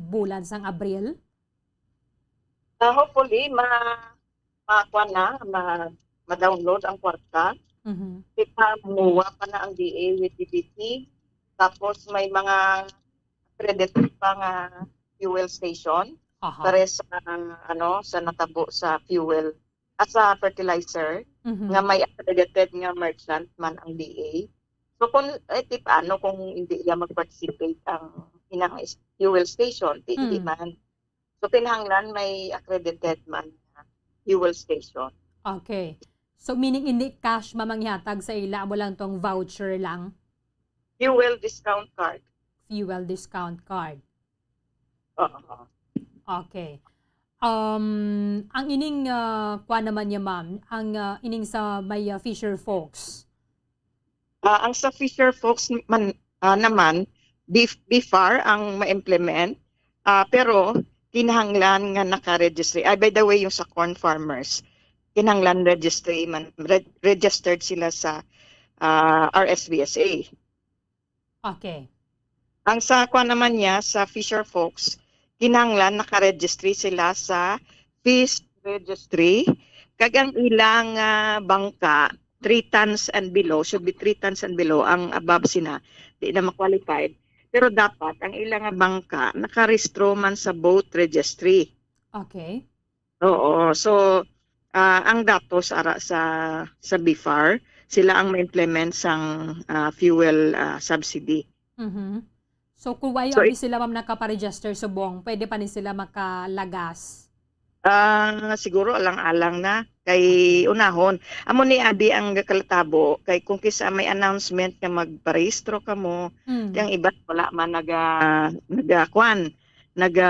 bulan sang Abril? Ah, hopefully, ma-, ma-, kuwan na, ma-, ma-download ang kwarta. Mhm. Kita MOA pa na ang D A with D B T. Tapos may mga accredited pa nga fuel station. Aha. Pare sa, ano, sa natabo sa fuel, ah, sa fertilizer, Mhm. nga may accredited nga merchant man ang D A. So, kung, eh, di paano kung hindi iya mag-participate ang inang is-, fuel station? Di, hindi Mm. man. So, kinahanglan may accredited man nga fuel station. Okay. So, meaning hindi cash, ma'am, ang ihatag sa ila, amo lang tong voucher lang? Fuel discount card. Fuel discount card. Oo. Okay. Um, ang ining, ah, kuwan naman niya, ma'am, ang, ah, ining sa may, ah, fisher folks. Ah, ang sa fisher folks man, ah, naman, B F, B F A R ang ma-implement, ah, pero kinahanglan nga naka-registry. Ay, by the way, yung sa corn farmers, kinahanglan registry man, re-, registered sila sa, ah, R S B S A. Okay. Ang sa kuan naman niya, sa fisher folks, kinahanglan naka-registry sila sa fish registry. Kag ang ilang ah, bangka, three tons and below, should be three tons and below, ang above sina, di na ma-qualified. Pero dapat ang ilang bangka nakarehistro man sa boat registry. Okay. Oo, so ah, ang datos ara sa sa BFAR, sila ang ma-implement sang ah, fuel ah, subsidy. Mhm. So kung why So, abi sila, ma'am, nakaparegister subong, pwede pa ni sila makalagas? Ah, siguro alang-alang na kay unahon. Amo ni abi ang gakalatabo kay kung kisa may announcement nga magparehistro kamo, Mm. ang iba wala man naga nagakuan, naga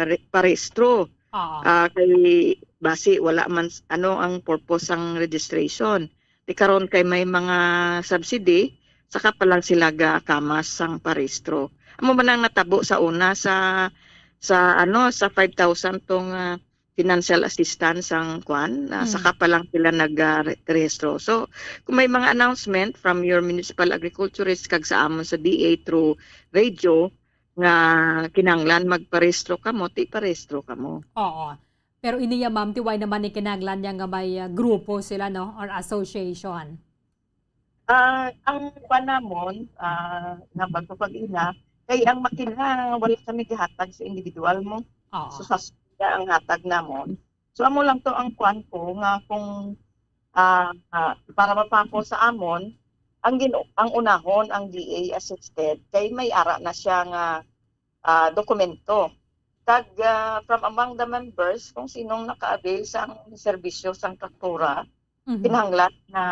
re- parehistro. Oo. Ah, kay basi wala man s- ano ang purpose sang registration. Di karon kay may mga subsidy, saka pa lang sila gakamas sang parehistro. Amo man ang natabo sa una sa sa ano sa five thousand tong ah, financial assistance sang kwan, ah, Mm. saka pa lang sila nagrehistro. So, kung may mga announcement from your municipal agriculturist kag sa amon sa D A through radio nga kinahanglan magparehistro kamo, ti parehistro kamo. Oo. Pero iniya, ma'am, ti why naman ni kinahanglan niya nga may ah, grupo sila, no, or association? Ah, ang kwan namon, ah, nga bago pag-ina, kay ang makina wala kami gihatag sa individual mo. Oo. So sa sila ang hatag namon. So amo lang to ang kwan ko nga kung ah, ah, para mapako sa amon, ang gin ang unahon ang D A assisted kay may ara na siya nga ah, dokumento. Kag ah, from among the members, kung sinong naka-avail sang serbisyo sang traktura, Mhm. kinahanglan na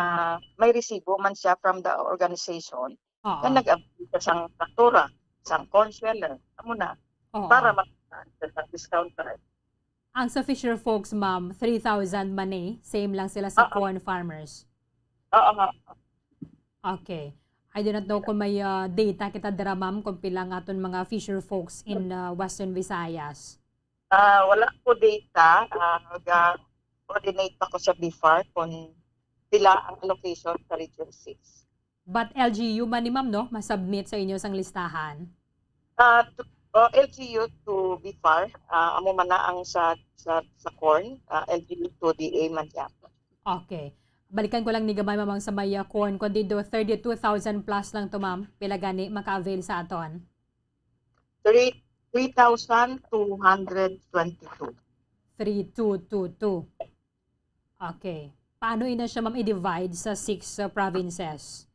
may resibo man siya from the organization Oo. na nag-avail siya sang traktura, sang corn sheller, amo na, Oo. Para makakuha sa discount price. Ang sa fisher folks, ma'am, three thousand man eh. Same lang sila sa Oo. corn farmers. Oo nga. Okay. I do not know kung may ah, data kita dira, ma'am, kung pila nga aton mga fisher folks in ah, Western Visayas. Ah, wala ko data. Ah, ga-coordinate pa ko sa BFAR kung pila ang allocation sa Region six. But L G U man ni, ma'am, no, masubmit sa inyo sang listahan? Ah, to, oh, L G U to BFAR, ah, amo man na ang sa sa, sa corn, ah, L G U to D A man siya. Okay. Balikan ko lang ni gamay, ma'am, ang sa may ah, corn. Kung dito, thirty-two thousand plus lang to, ma'am. Pila gani maka-avail sa aton? Three, three thousand two hundred twenty-two. Three two two two. Okay. Paano ina siya, ma'am, i-divide sa six uh, provinces?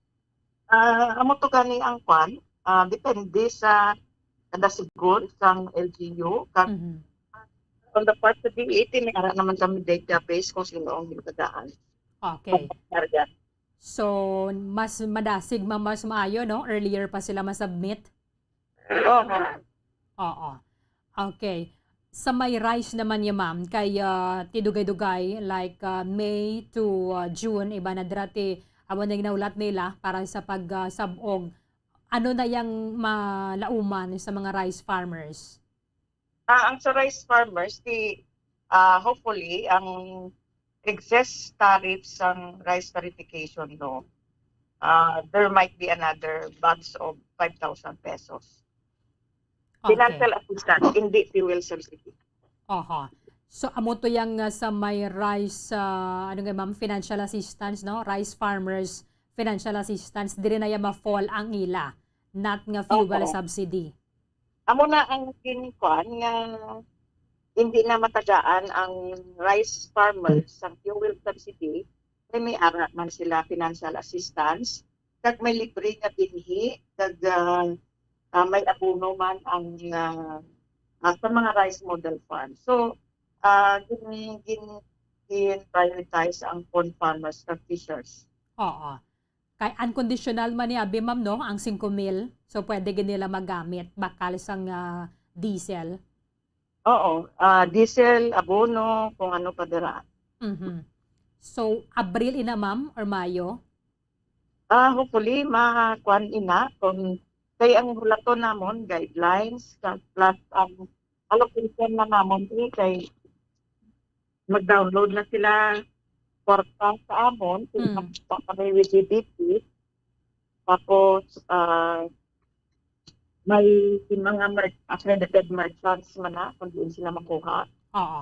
Ah, amo to gani ang kwan. Ah, depende sa kada sigod sang L G U. Kag Mhm. on the part sa D A T, may ara naman kami database kung sino ang nagtagaan. Okay. Area. So, mas madasig, ma'am, mas maayo, no? Earlier pa sila masubmit. Oo. Oo. Okay. Sa may rice naman niya, ma'am, kay ah, ti dugay-dugay, like ah, May to ah, June, iba na dira ti amo na ginaulat nila para sa pag ah, sab-og. Ano na yang malauman sa mga rice farmers? Ah, ang sa rice farmers, di ah, hopefully ang excess tariff sang rice tariffication law, ah, there might be another box of five thousand pesos. Okay. Financial assistance, hindi fuel subsidy. Aha. So amo to yang uh, sa may rice uh, ano nga, ma'am, financial assistance, no? Rice farmers financial assistance, diri na ya ma-fall ang ila, not nga fuel Oo. Subsidy. Amo na ang ginkuan nga hindi na matagaan ang rice farmers sa fuel subsidy, kay may ara man sila financial assistance, kag may libre nga binhi, kag ah, ah, may abono man ang ah, ah, sa mga rice model farm. So, ah, gin, gin, gin-prioritize ang corn farmers kag fishers. Oo. Kay unconditional man ni abi, ma'am, no, ang singko mil. So pwede gid nila magamit bakal sang ah, diesel. Oo, ah, diesel, abono, kung ano pa dira. Mhm. So Abril ina, ma'am, or Mayo? Ah, hopefully makuan ina kung kay ang hulaton namon guidelines ka- plus ang allocation na namon eh, kay mag-download na sila kwarta sa amon kung Mm. makita kami with D B T. Tapos, ah, may mga mer-, accredited merchants man na kung diin sila makuha. Oo.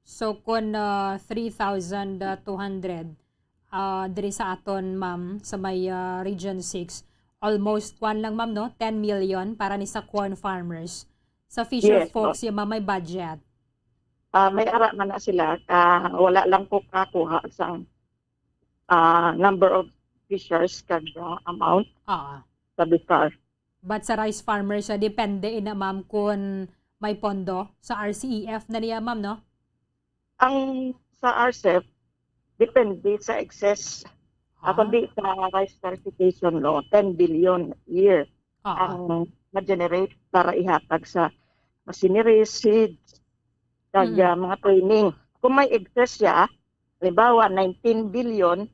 So, kung, ah, three thousand two hundred, ah, diri sa aton, ma'am, sa may, ah, Region six, almost, kwan lang, ma'am, no? Ten million para ni sa corn farmers. Sa fisher Yes, folks, ma'am. Yung, ma'am, may budget. Ah, may ara man na sila. Ah, wala lang ko kakuha sang, ah, number of fishers kag, ah, amount Oo. sa BIFAR. But sa rice farmers, ah, depende ina, ma'am, kung may pondo sa R C E F na niya, ma'am, no? Ang sa R C E F, depende sa excess. Ah, Ah. kundi sa rice tariffication law, ten billion a year Oo. ang ma-generate para ihatag sa machinery, seeds, kag, Mm. ah, mga training. Kung may excess siya, halimbawa, nineteen billion,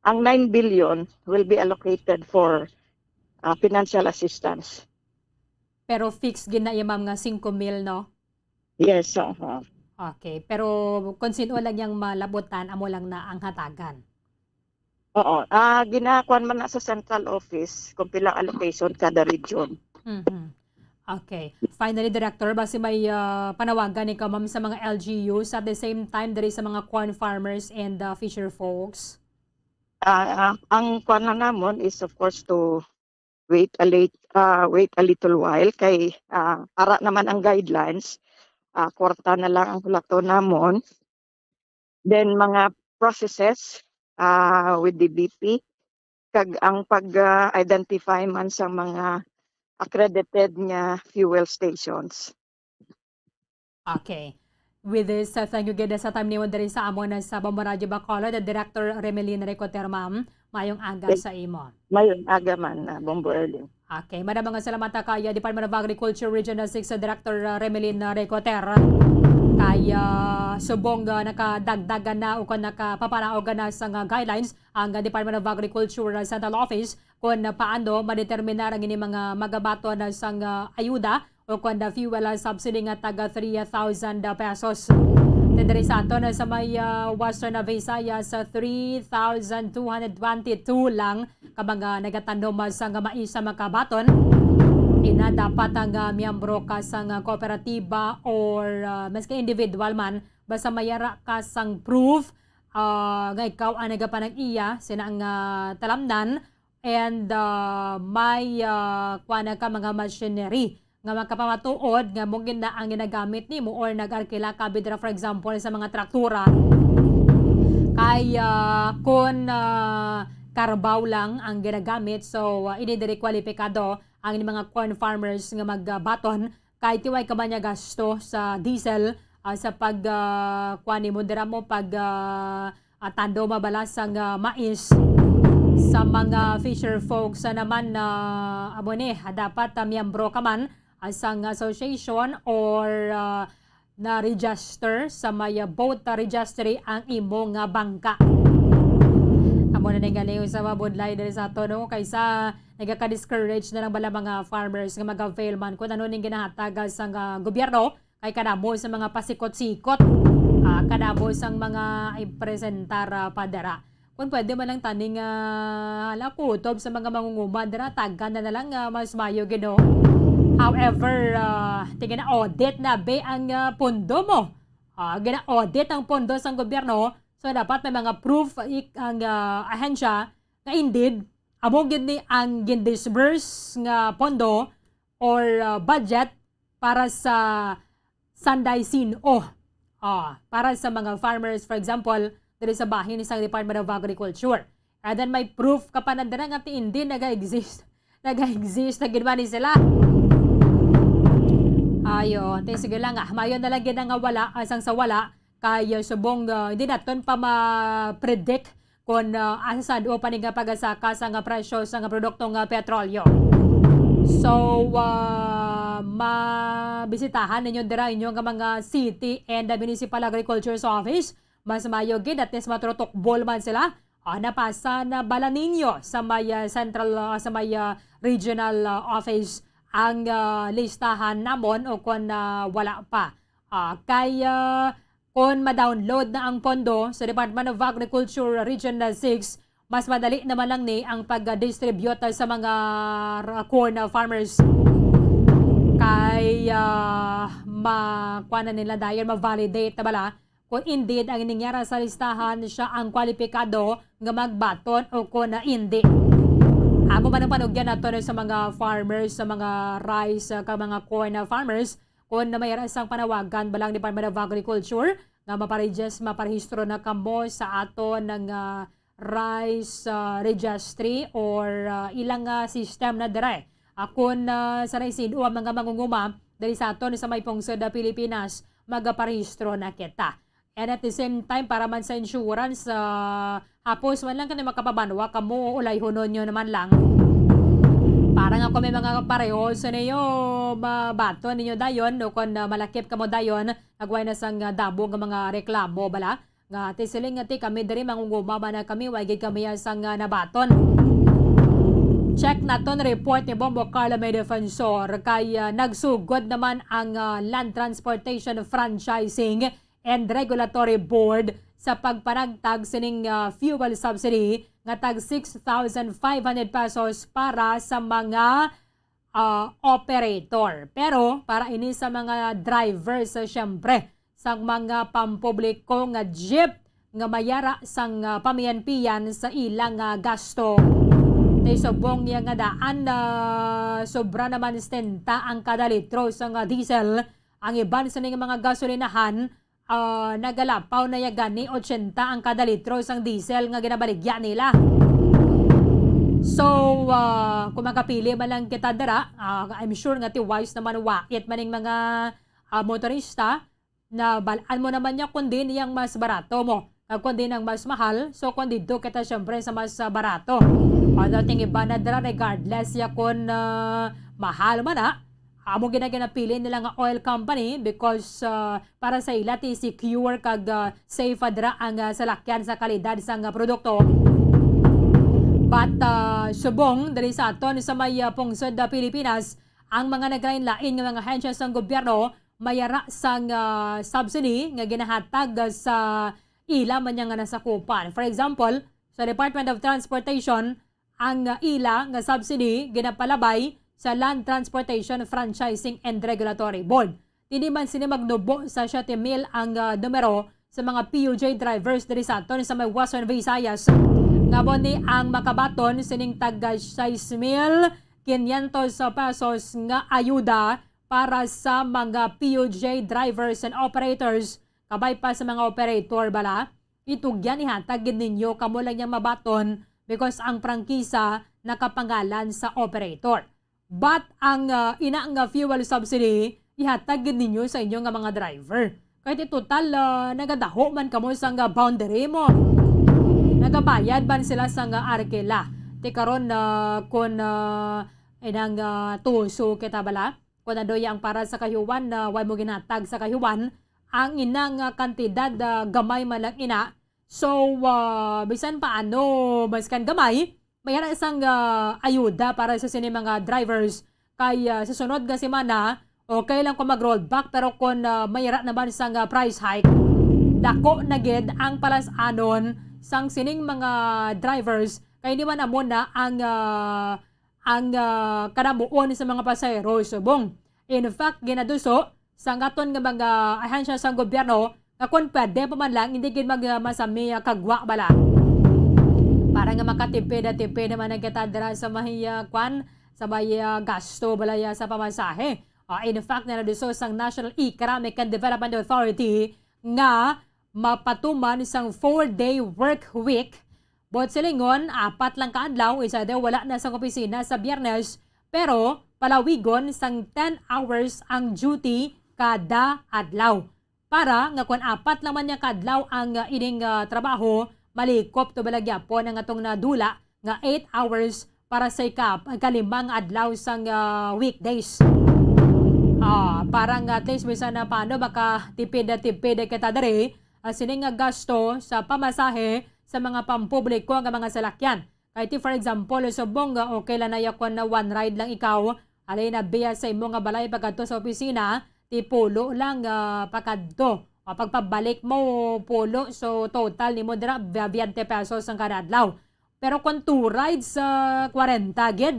ang nine billion will be allocated for, ah, financial assistance. Pero fixed gid na iya, ma'am, nga singko mil, no? Yes, oo. Okay. Pero kung sino lang yang malabutan, amo lang na ang hatagan. Oo. Ah, ginakuan man na sa central office kung pila allocation kada region. Mhm. Okay. Finally, Director, basi may, ah, panawagan ikaw, ma'am, sa mga L G Us, at the same time, diri sa mga corn farmers and, ah, fisher folks? Ah, ah, ang kuan lang namon is, of course, to wait a lit-, ah, wait a little while kay, ah, ara naman ang guidelines. Ah, kwarta na lang ang hulaton namon. Then, mga processes, ah, with the B P, kag ang pag, ah, identify man sa mga accredited nga fuel stations. Okay. With this, uh, thank you gid sa time niyo diri sa amon sa Bombo Radyo Bacolod, the Director Remelin Recoter, ma'am. Mayong aga Yes. sa imo. Mayong aga man, ah, Bombo Erling. Okay, madamo nga salamat, ah, kay, ah, Department of Agriculture Region six, ah, Director, ah, Remelin, ah, Recoter. Kay, ah, subong, ah, nakadagdagan na o kon nakapapanaog na sang, ah, guidelines ang, ah, Department of Agriculture, ah, Central Office kung, ah, paano madeterminar ang ini mga magabaton, ah, sang, ah, ayuda o kon the fuel, ah, subsidy nga taga three thousand pesos. Then diri sa aton, ah, sa may, ah, Western, ah, Visayas, ah, three thousand two hundred twenty-two lang ka mga nagatanom, ah, sang mais sa makabaton. Ina dapat ang, ah, miyembro ka sang, ah, kooperatiba or, ah, maski individual man, basta may ara ka sang proof, ah, nga ikaw ang nagapanag-iya sina ang, ah, talamnan and, ah, may, ah, kuha na ka mga machinery nga makapamatuod nga mo gid na ang ginagamit nimo or nag-arkila ka bidra, for example, sa mga traktura. Kay, ah, kun, ah, karbaw lang ang ginagamit, so, ah, ini diri kwalipikado ang mga corn farmers nga magbaton kay tiway ka man niya gasto sa diesel, ah, sa pag, ah, kuan nimo dira mo pag, ah, ah, tando mabalas sang, ah, mais sa mga fisher folks, ah, naman na amo ni, ah, dapat, ah, miyembro ka man, ah, sang association or, ah, na-register sa may, ah, boat, ah, registry ang imo nga bangka. Amo na ni gali sa mabudlay diri sa ato, no? Kaysa nagaka-discourage na lang bala mga farmers nga mag-avail man kung ano ning ginahatag, ah, sang, ah, gobyerno kay kadamo sa mga pasikot-sikot, ah, kadamo sang mga ipresentar, ah, pa dira. Kung pwede man lang tani nga, hala, kutob sa mga mangunguma dira, tagan na na lang, ah, mas mayo gid, no? However, ah, tingin na audit na be ang, ah, pondo mo. Ah, gina-audit ang pondo sang gobyerno. So, dapat may mga proof ik-, ang, ah, ahensya nga indeed, amo gid ni ang gin-disburse nga pondo or, ah, budget para sa sanday sin-o. Ah, para sa mga farmers, for example, diri sa bahin sa Department of Agriculture. And then may proof ka pa na dira nga ti indi naga-exist. Naga-exist na gid man ni sila. Ayo, te, sige lang, ah. Mayo na lang gid nga wala, asang sa wala, kay, ah, subong, ah, hindi naton pa ma-predict kung, ah, asa sad o pa ni nga pagasaka sa nga presyo sa nga produkto nga petrolyo. So, ah, mabisitahan ninyo dira inyo nga mga city and, ah, municipal agriculture's office. Mas mayo gid at least maturutok bol man sila. Ah, napasa na bala ninyo sa may, ah, central, ah, sa may, ah, regional, ah, office ang, ah, listahan namon o kung, ah, wala pa? Ah, kay, ah, kung ma-download na ang pondo sa Department of Agriculture Region six, Mas madali naman lang ni ang pag-distribute sa mga r-, corn farmers. Kay, ah, ma-, kuha na nila dayon, ma-validate na bala kung indeed ang ningyara sa listahan siya ang kwalipikado nga magbaton o kung hindi. Amo man ang panugyan nato sa mga farmers, sa mga rice, ah, kag mga corn, ah, farmers, kung na may sang panawagan ba lang Department of Agriculture nga maparejes-, maparehistro na kamo sa aton nga rice, ah, registry or, ah, ilang, ah, system na dire. Ah, kung, ah, sa naisin-o ang mga mangunguma diri sa aton sa may pungsod, ah, Pilipinas, magaparehistro na kita. And at the same time, para man sa insurance, ah, hapos man lang kani makapabanwa kamo, ulayhonon nyo naman lang. Para nga kung may mga pareho sa niyo, mabaton ninyo dayon, no, kung, ah, malakip kamo dayon, nagway na sang, ah, dabo nga mga reklamo, bala? Nga, ti siling nga ti kami diri mangunguma man na kami, way gid kami sang, ah, nabaton. Check naton report ni Bombo Carlo May Defensor kay, ah, nagsugod naman ang, ah, Land Transportation Franchising and Regulatory Board sa pagpanagtag sining, ah, fuel subsidy nga tag six thousand five hundred pesos para sa mga, ah, operator. Pero para ini sa mga driver, sa, siyempre, sang mga pampubliko nga jeep nga mayara sang, ah, pamiyanpiyan sa ilang, ah, gasto. Tay subong niya nga daan na sobra naman setenta ang kada litro sang, ah, diesel. Ang iban sa ning mga gasolinahan, ah, nagalapaw na ya gani ochenta ang kada litro sang diesel nga ginabaligya nila. So, ah, kung makapili man lang kita dira, ah, I'm sure nga ti wise naman wait man ning mga, ah, motorista na bal-an mo naman niya kundi niyang mas barato mo. Kag kundi nang mas mahal, so kung didto kita siyempre sa mas, ah, barato. Although ting iba na dira, regardless ya kung, ah, mahal man na, amo gina ginapili nila nga oil company because, ah, para sa ila ti secure kag, ah, safe dira ang, ah, salakyan sa kalidad sang, ah, produkto. But, ah, subong diri sa aton sa may, ah, pungsod, ah, Pilipinas, ang mga naglain-lain nga mga ahensya sang gobyerno mayara sang, ah, subsidy nga ginahatag sa ila man niya nga nasakupan. For example, sa Department of Transportation, ang, ah, ila nga subsidy ginapalabay sa Land Transportation Franchising and Regulatory Board. Dili man sini magnubo sa siyete mil ang, ah, numero sa mga P U J drivers diri sa aton sa may Western Visayas. Nga mo ni ang makabaton sining tag sais mil quinientos pesos nga ayuda para sa mga P U J drivers and operators, kabay pa sa mga operator bala, itugyan ihatag gid ninyo, kamo lang yang mabaton because ang prangkisa nakapangalan sa operator. But ang, ah, ina nga fuel subsidy, ihatag gid ninyo sa inyo nga mga driver. Kay ti total, ah, nagadaho man kamo sang, ah, boundary mo. Nagabayad man sila sang, ah, arkela. Ti karon, ah, kun, ah, inang, ah, tuso kita bala, kun ano yang para sa kahiuan na way mo ginhatag sa kahiuan, ang ina nga kantidad, ah, gamay man lang ina. So, ah, bisan pa ano, maskan gamay, may ara sang, ah, ayuda para sa sini mga drivers. Kay, ah, sa sunod nga semana, okay lang kung mag-rollback, pero kung, ah, may ara naman sang, ah, price hike, dako na gid ang palas-anon sang sining mga drivers. Kay di man amo na ang, ah, ang, ah, kanamuon sa mga pasahero subong. In fact, ginaduso sang aton nga mga ahensya sang gobyerno nga kung pwede pa man lang, hindi gid mag, ah, masami, ah, kagwa bala. Para nga makatipid, ah, tipid naman ang kita dira sa may, ah, kwan, sa may, ah, gasto bala ya sa pamasahe. Ah, in fact, ginaduso sang National Economic and Development Authority nga mapatuman sang four-day work week. Buot silingon, apat lang ka adlaw, isa daw wala na sa opisina sa Biyernes, pero palawigon sang ten hours ang duty kada adlaw. Para nga kung apat lang man niya ka adlaw ang, ah, ining, ah, trabaho, malikop to bala gyapon ang atong nadula nga eight hours para sa ika-, ikalimang adlaw sang, ah, weekdays. Ah, para nga at least bisan na paano makatipid-tipid kita diri, ah, sining nga gasto sa pamasahe sa mga pampubliko nga mga salakyan. Kay ti, for example, subong nga okay lang na yakon na one ride lang ikaw, alay na biya sa imo nga balay pagkadto sa opisina, ti pulo lang, ah, pakadto. O pagpabalik mo, pulo. So, total nimo dira, biyente pesos ang kada adlaw. Pero kung two rides, ah, kwarenta gid.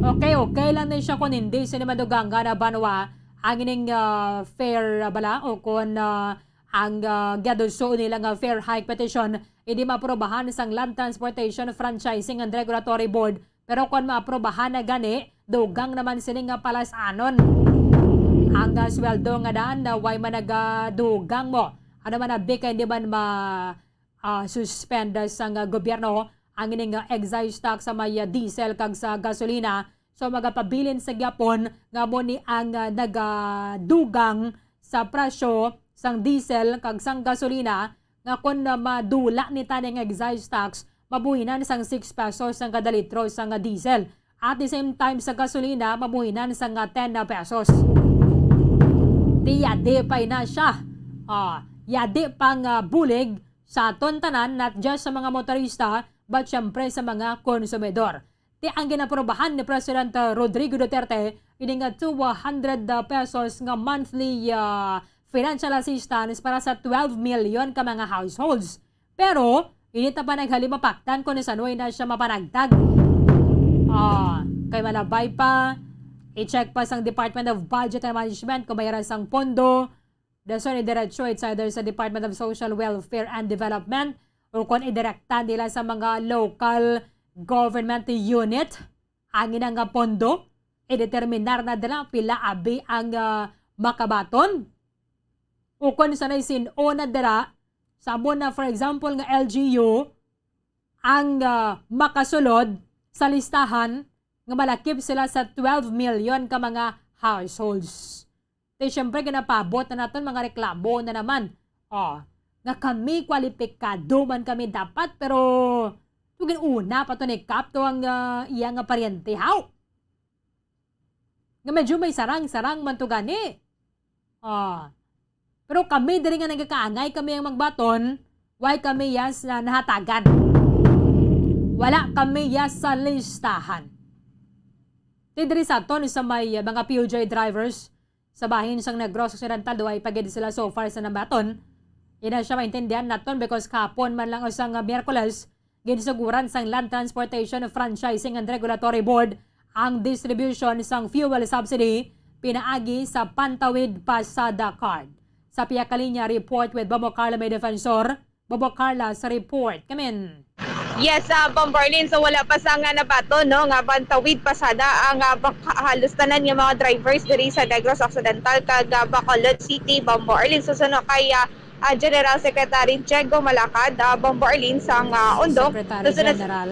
Okay, okay lang ni siya kung hindi sini madugangan na banwa ang ining, ah, fare, ah, bala, o kung, ah, ang, ah, giaduso nila nga fare hike petition, hindi maaprobahan sang Land Transportation Franchising and Regulatory Board. Pero kung maaprobahan na gani, dugang naman sini nga palas-anon ang, ah, sweldo nga daan na way man nagadugang mo. Ano man abi kay hindi man ma, ah, suspend sang, ah, gobyerno ang ining, ah, excise tax sa may, ah, diesel kag sa gasolina. So, magapabilin sa gyapon nga mo ni ang, ah, nagadugang sa presyo sang diesel kag sang gasolina, nga kon, ah, madula ni tani ang excise tax, mabuhinan sang six pesos ang kada litro sang, ah, diesel. At the same time, sa gasolina, mabuhinan sang, ah, ten na pesos. Di yadi pa ina siya. Ah, yadi pang, ah, bulig sa aton tanan, not just sa mga motorista, but syempre sa mga konsumidor. Ti ang ginaprobahan ni President, ah, Rodrigo Duterte, ini nga two hundred pesos nga monthly, ah, financial assistance para sa twelve million ka mga households. Pero, ini ta pa naghalimapaktan kung sa na siya mapanagtag. Ah, kay malabay pa, i-check pa sang Department of Budget and Management kung mayroon sang pondo. Dason idiretso, it's either sa Department of Social Welfare and Development o kung idirekta nila sa mga local government unit ang ina nga pondo. Ideterminar na nila pila abi ang, ah, makabaton. Ukon sanay sin-o na dira, sa amo na, for example, nga L G U ang, ah, makasulod sa listahan nga malakip sila sa twelve million ka mga households. Di, syempre, ginapabot na naton mga reklamo na naman. Oh, nga kami, kwalipikado man kami dapat, pero tugin una pa to ni Kap to ang, ah, iya nga paryente, haw? Nga medyo may sarang-sarang man to gani. Ah. Pero kami diri nga nagakaangay kami ang magbaton, why kami yas na nahatagan? Wala kami yas sa listahan. Ti diri sa aton sa may, uh, mga P U J drivers sa bahin sang Negros Occidental, duway pa gid sila so far sa nabaton. Ina siya maintindihan naton because kahapon man lang o sang, uh, Miyerkules, ginsuguran sang Land Transportation Franchising and Regulatory Board ang distribution sang fuel subsidy pinaagi sa Pantawid Pasada Card. Sa Pia Kalinya report with Bombo Carla May Defensor. Bombo Carla sa report. Kamin. Yes, ah, Bombo Arlene, so wala pa sa nga nabaton, no, nga Pantawid Pasada ang, ah, bak-, halos tanan nga mga drivers diri sa Negros Occidental kag, ah, Bacolod City, Bombo Arlene. So, suno kay, ah, ah, General Secretary Diego Malacad, ah, Bombo Arlene, sang, ah, Ondo. Secretary Susunod, General.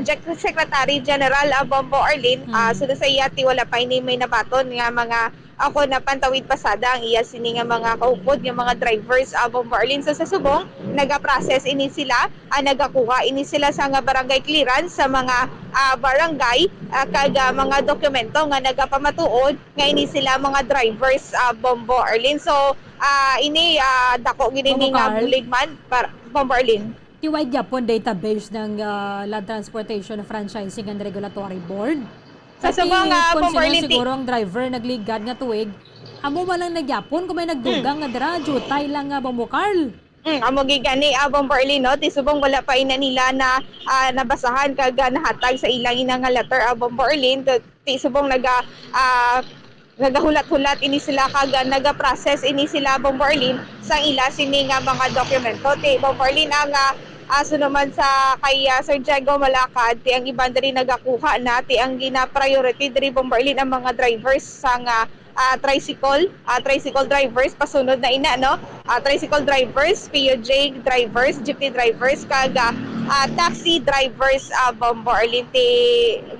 Sec-, Secretary General, ah, Bombo Arlene, ah, Mm. suno sa iya, ti wala pa ini may nabaton nga mga, ah, kon na Pantawid Pasada ang iya sini nga mga kaupod nga mga drivers, ah, Bombo Arlene. So, sa subong, nagaprocess ini sila, ah, nagakuha ini sila sa nga barangay clearance sa mga, ah, barangay, ah, kag, ah, mga dokumento nga nagapamatuod nga ini sila mga drivers, ah, Bombo Arlene. So, ah, ini, ah, dako gid ini Bombo nga Carl? bulig man para, Bombo Arlene. Ti way gyapon database ng, ah, Land Transportation Franchising and Regulatory Board? Sa Pati subong, ah, kung Bombo sino Arlene, ti- siguro ang driver nagligad nga tuig, amo man lang nagyapon kung may nagdugang Hmm. nga dira, jutay lang nga Bombo Carl. Mm, amo gid gani, ah, Bombo Arlene, no? Ti subong wala pa ina nila na, ah, nabasahan kag, ah, nahatag sa ilang ina nga letter, ah, Bombo Arlene. Ti, ti subong naga, ah, nagahulat-hulat ini sila kag, ah, nagaprocess ini sila, Bombo Arlene, sang ila sini nga mga dokumento. Ti, Bombo Arlene, ang, ah, ah, suno man sa kay, ah, Sir Diego Malacad, ti ang iban diri nagakuha na, ti ang gina-priority diri, Bombo Arlene, ang mga drivers sang, ah, ah, tricycle, ah, tricycle drivers, pasunod na ina, no? Ah, tricycle drivers, P U J drivers, jeepney drivers, kag, ah, ah, taxi drivers, ah, Bombo Arlene, ti,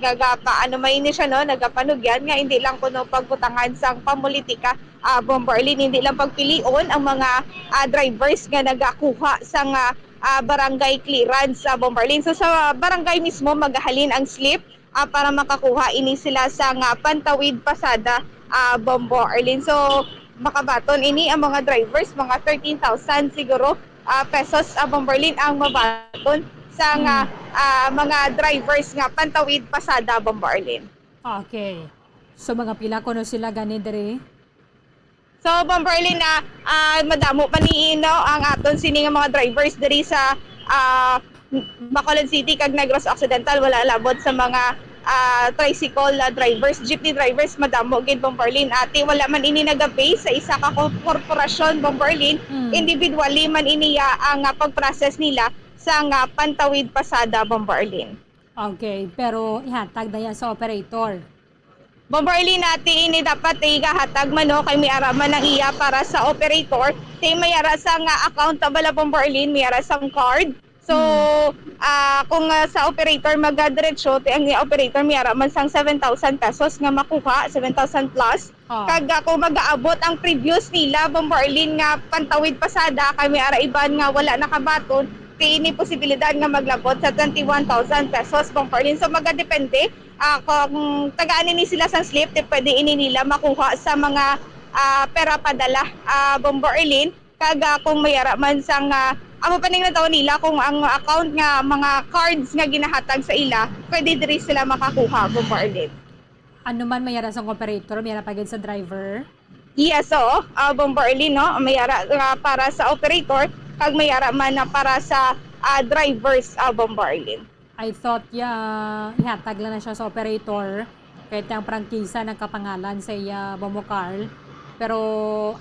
gaga-, pa, ano man ini siya, no? Nagapanugyan nga hindi lang kuno pagbutangan sang pamulitika, ah, Bombo Arlene, hindi lang pagpilion ang mga, ah, drivers nga nagakuha sang, ah, ah, barangay clearance, ah, Bombo Arlene. So, sa barangay mismo, magahalin ang slip, ah, para makakuha ini sila sang, ah, Pantawid Pasada, ah, Bombo Arlene. So, makabaton ini ang mga drivers, mga thirteen thousand siguro, ah, pesos, ah, Bombo Arlene, ang mabaton sang, ah, Hmm. ah, mga drivers nga Pantawid Pasada, Bombo Arlene. Okay. So, mga pila kuno sila gani diri? So, Bombo Arlene, na, ah, madamo pa ni, no, ang aton sini nga mga drivers diri sa, ah, Bacolod City kag Negros Occidental, wala labot sa mga, ah, tricycle, ah, drivers, jeepney drivers, madamo gid, Bomb Arlene. Ati, wala man ini naga-base sa isa ka ko-, korporasyon, Bomb Arlene. Mm. Individually man ini, ah, ang, ah, pag-process nila sa nga pantawid pasada, Bomb Arlene. Okay, pero ihatag na yan sa operator. Bomb Arlene, ati, ini dapat igahatag man, no, kay may ara man ang iya para sa operator. Kay may ara sa nga account bala, Bomb Arlene, may ara sang card. So, Hmm. ah, kung, ah, sa operator magadiretso, ti ang operator may ara man sang seven thousand pesos nga makuha, seven thousand plus. Ah. Kag, ah, kung mag-aabot ang previous nila, Bomb Arlene, nga pantawid pasada, kay may ara iban nga wala nakabaton, ti ini posibilidad nga maglabot sa twenty-one thousand pesos, Bomb Arlene. So, magadepende, ah, kung tagaan ini sila sang slip, ti pwede ini nila makuha sa mga, ah, pera padala, ah, Bomb Arlene. Kag, ah, kung may ara man sang, ah, amo pa ning nataw nila kung ang account nga mga cards nga ginahatag sa ila, pwede diri sila makakuha, Bomb Arlene. Ano man, may ara sang operator, may ara pa gid sa driver? Yes, oo. Ah, Bomb Arlene, no? May ara nga para sa operator, kag may ara man na para sa, ah, drivers, ah, Bomb Arlene. I thought, ya, ihatag lang na siya sa operator. Kay ang prangkisa nagkapangalan sa iya, Bombo Carl. Pero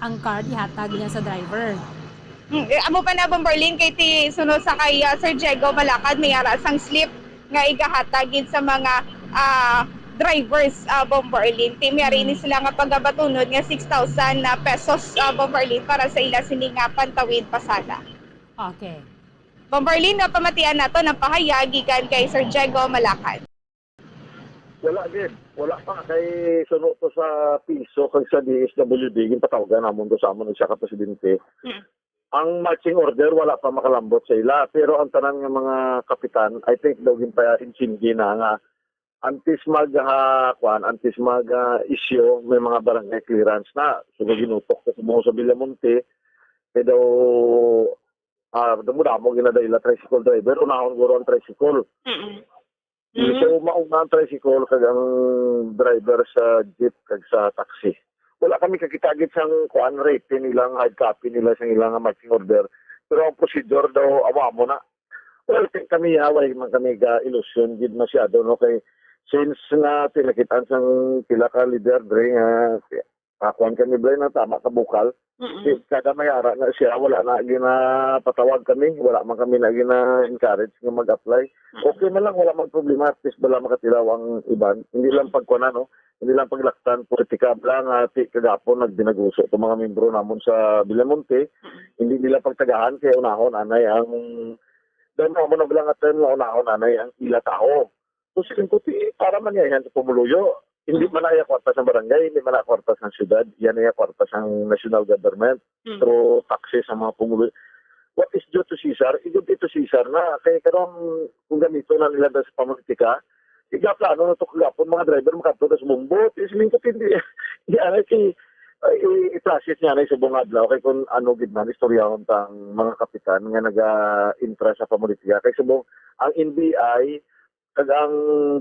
ang card ihatag niya sa driver. Hmm, eh, amo pa na, Bomb Arlene, kay ti suno sa kay, ah, Sir Diego Malakad, may ara sang slip nga igahatag gid sa mga, ah, drivers, ah, Bomb Arlene. Ti may ari ni Hmm. sila nga pagabatunod nga six thousand na pesos, ah, Bomb Arlene, para sa ila sini nga pantawid pasada. Okay. Bomb Arlene, nga pamatian nato ang pahayag gikan kay Sir Diego Malakad. Wala gid. Wala pa kay suno to sa piso kag sa D S W D, ginpatawagan namon to sa amon isa ka presidente. Mm. Ang marching order wala pa makalambot sa ila, pero ang tanan nga mga kapitan, I think daw ginpa-intindi na nga antes mag, ah, kuan, antes mag, ah, issue, may mga barangay clearance na. So, ginutok ko sa mga sa Villamonte, kay daw, ah, damo-damo ginadaila tricycle driver, unahon guro ang tricycle. Mm-mm. Mm. So, mauna ang tricycle kag ang driver sa jeep kag sa taxi. Wala kami kakita gid sang kuan, written nilang hard copy nila sang ilang marching order. Pero ang procedure daw, amo-amo na. Well, kay kami, ah, wala man kami ga ilusyon gid masyado, no, kay since nga pinakitaan sang pila ka leader dre nga kakuan kami, Bri, na tama ka bukal. Mm-mm. Di, kada may ara na siya, wala na ginapatawag kami, wala man kami na gina-encourage nga mag-apply. Mm-mm. Okay man lang, wala man problema, at least bala makatilaw ang iban. Hindi lang pagkuan, no? Hindi lang paglaktan, politika lang, ah, ti kagapon nagbinaguso to mga membro namon sa Villamonte. Mm-mm. Hindi nila pagtagahan kay unahon anay ang, daw mo na lang at nga unahon anay ang ila tawo. So, siling ko, ti, para man niya yan sa pumuluyo. Hindi man na iya kwarta sa barangay, hindi man na kwarta sa syudad, yan iya kwarta sa national government, Mm. through taxes sa mga pumuluyo. What is due to Caesar, i-give it to Caesar na. Kay karon, kung gamito na nila sa pamolitika, igaplano na to kagapon, mga driver makadto na sa Bombo. Ti siling ko, hindi. Yan ay kay, ay, i-, i-process niya na sa buong adlaw. Kay kung ano gid man, istoryahon tang mga kapitan nga naga-intra sa pamolitika. Kay subong, ang N B I, kag ang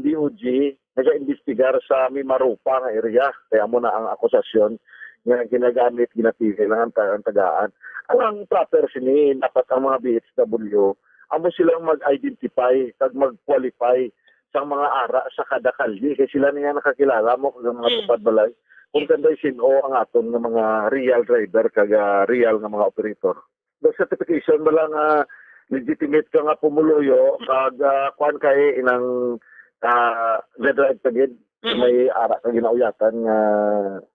D O G nagaimbestigar sa Mimaropa nga area. Kaya mo na ang akusasyon nga ginagamit, ginapili lang ang, ta- ang tagaan. Ang, ang proper sini, dapat ang mga B H W, amo silang mag-identify kag mag-qualify sa mga ara sa kada kalye. Kay sila niya nakakilala mo kag ang mga Mm. tupad balay. Kung Yes. kanday sin-o ang aton nga mga real driver kag, ah, real nga mga operator. The certification ba lang, ah, legitimate ka nga pumuluyo, Mm. kag, ah, kuwan kay inang, ah, ga-drive ka gid, Mm. may ara ka ginauyatan nga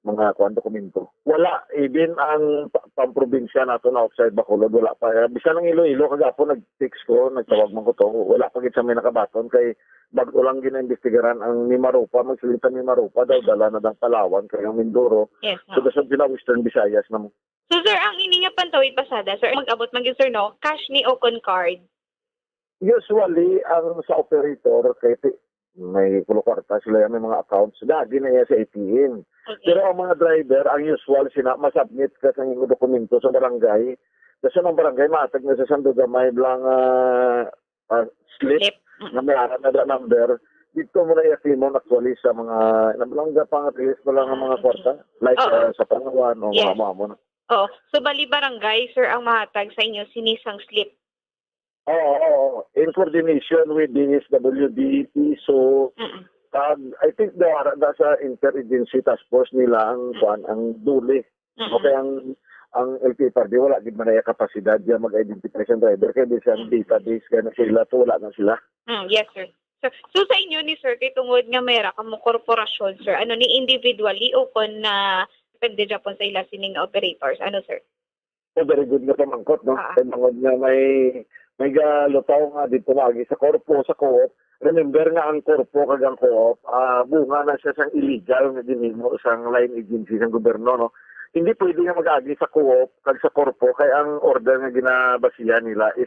mga kuwan, dokumento. Wala, even ang pa-, pamprobinsya nato na outside Bacolod, wala pa. Eh, bisan ang Iloilo, kagapon nag-text ko, nagtawag man ko to, wala pa gid sa may nakabaton kay bag-o lang ginaimbestigaran ang Mimaropa, magsiling ta Mimaropa daw, dala na dang Palawan, kay ang Mindoro. Yes, So, ma'am. Dason pina Western Visayas na mo. So, sir, ang ini nga pantawid pasada, sir, mag-abot man gyud, sir, no? Cash ni o kon card? Usually, ang sa operator, kay ti-, may kulo kwarta sila, may mga accounts, gagi na iya sa A T M. Okay. Pero ang mga driver, ang usual, sina, masubmit ka sa imong dokumento sa barangay. Kasi ang barangay, matag na sa Sanduga, may blang, ah, ah, slip Slip. Mm. nga may ara na da number. Dito mo na i-claim mo actually sa mga, nablang nga pang release mo lang ang mga kwarta. Like, Oo. ah, sa Palawan o Yes. mga, mga, mga. Oh, so bali barangay, sir, ang mahatag sa inyo sinisang slip? Oo, oo. In coordination with D S W D, PISO, Mm. kag I think the, the sa interagency task force nila ang, Mm. kuwan, ang DOLE. Mm. Okay, ang, ang L T F R B, wala gid man na kapasidad diya mag-identify sa driver, kaya di siya ang Mm. database, kaya na sila, so wala na sila. Mm, yes, sir. So, so sa inyo ni sir, kay tungod nga may ra kamo korporasyon, sir, ano ni individually o kon na depende gyapon sa ila sining operators? Ano, sir? Oh, very good nga pamangkot, no? Ah. Kay bangod nga may, may galutaw nga dito maagi sa korpo, sa co-op. Remember nga ang korpo kag ang co-op, ah, bunga na siya sang illegal nga ginhimo sang line agency sang gobyerno, no? Hindi pwede nga mag-agi sa co-op kag sa korpo kay ang order nga ginabasihan nila is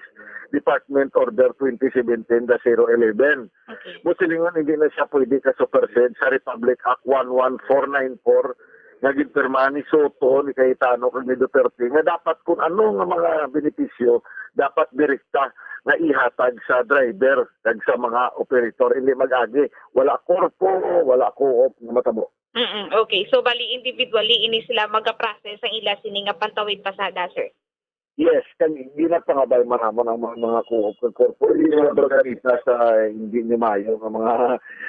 Department Order twenty seventeen dash zero eleven. Okay. Mo silingon, hindi na siya pwede ka supersede sa Republic Act one one four nine four nga ginpirmahan ni Soto, ni Cayetano, kag ni Duterte, nga dapat kung ano nga mga benepisyo, dapat direkta nga ihatag sa driver kag sa mga operator, hindi mag-agi. Wala korpo, wala co-op nga matabo. Mm, okay. So, bali, individually, ini sila magaprocess ang ila sini nga pantawid pasada, sir? Yes, kag ginapangabay man namon ang mga, mga co-op kag korpo. Hindi nila mag-organisa sa hindi nyo maayo nga mga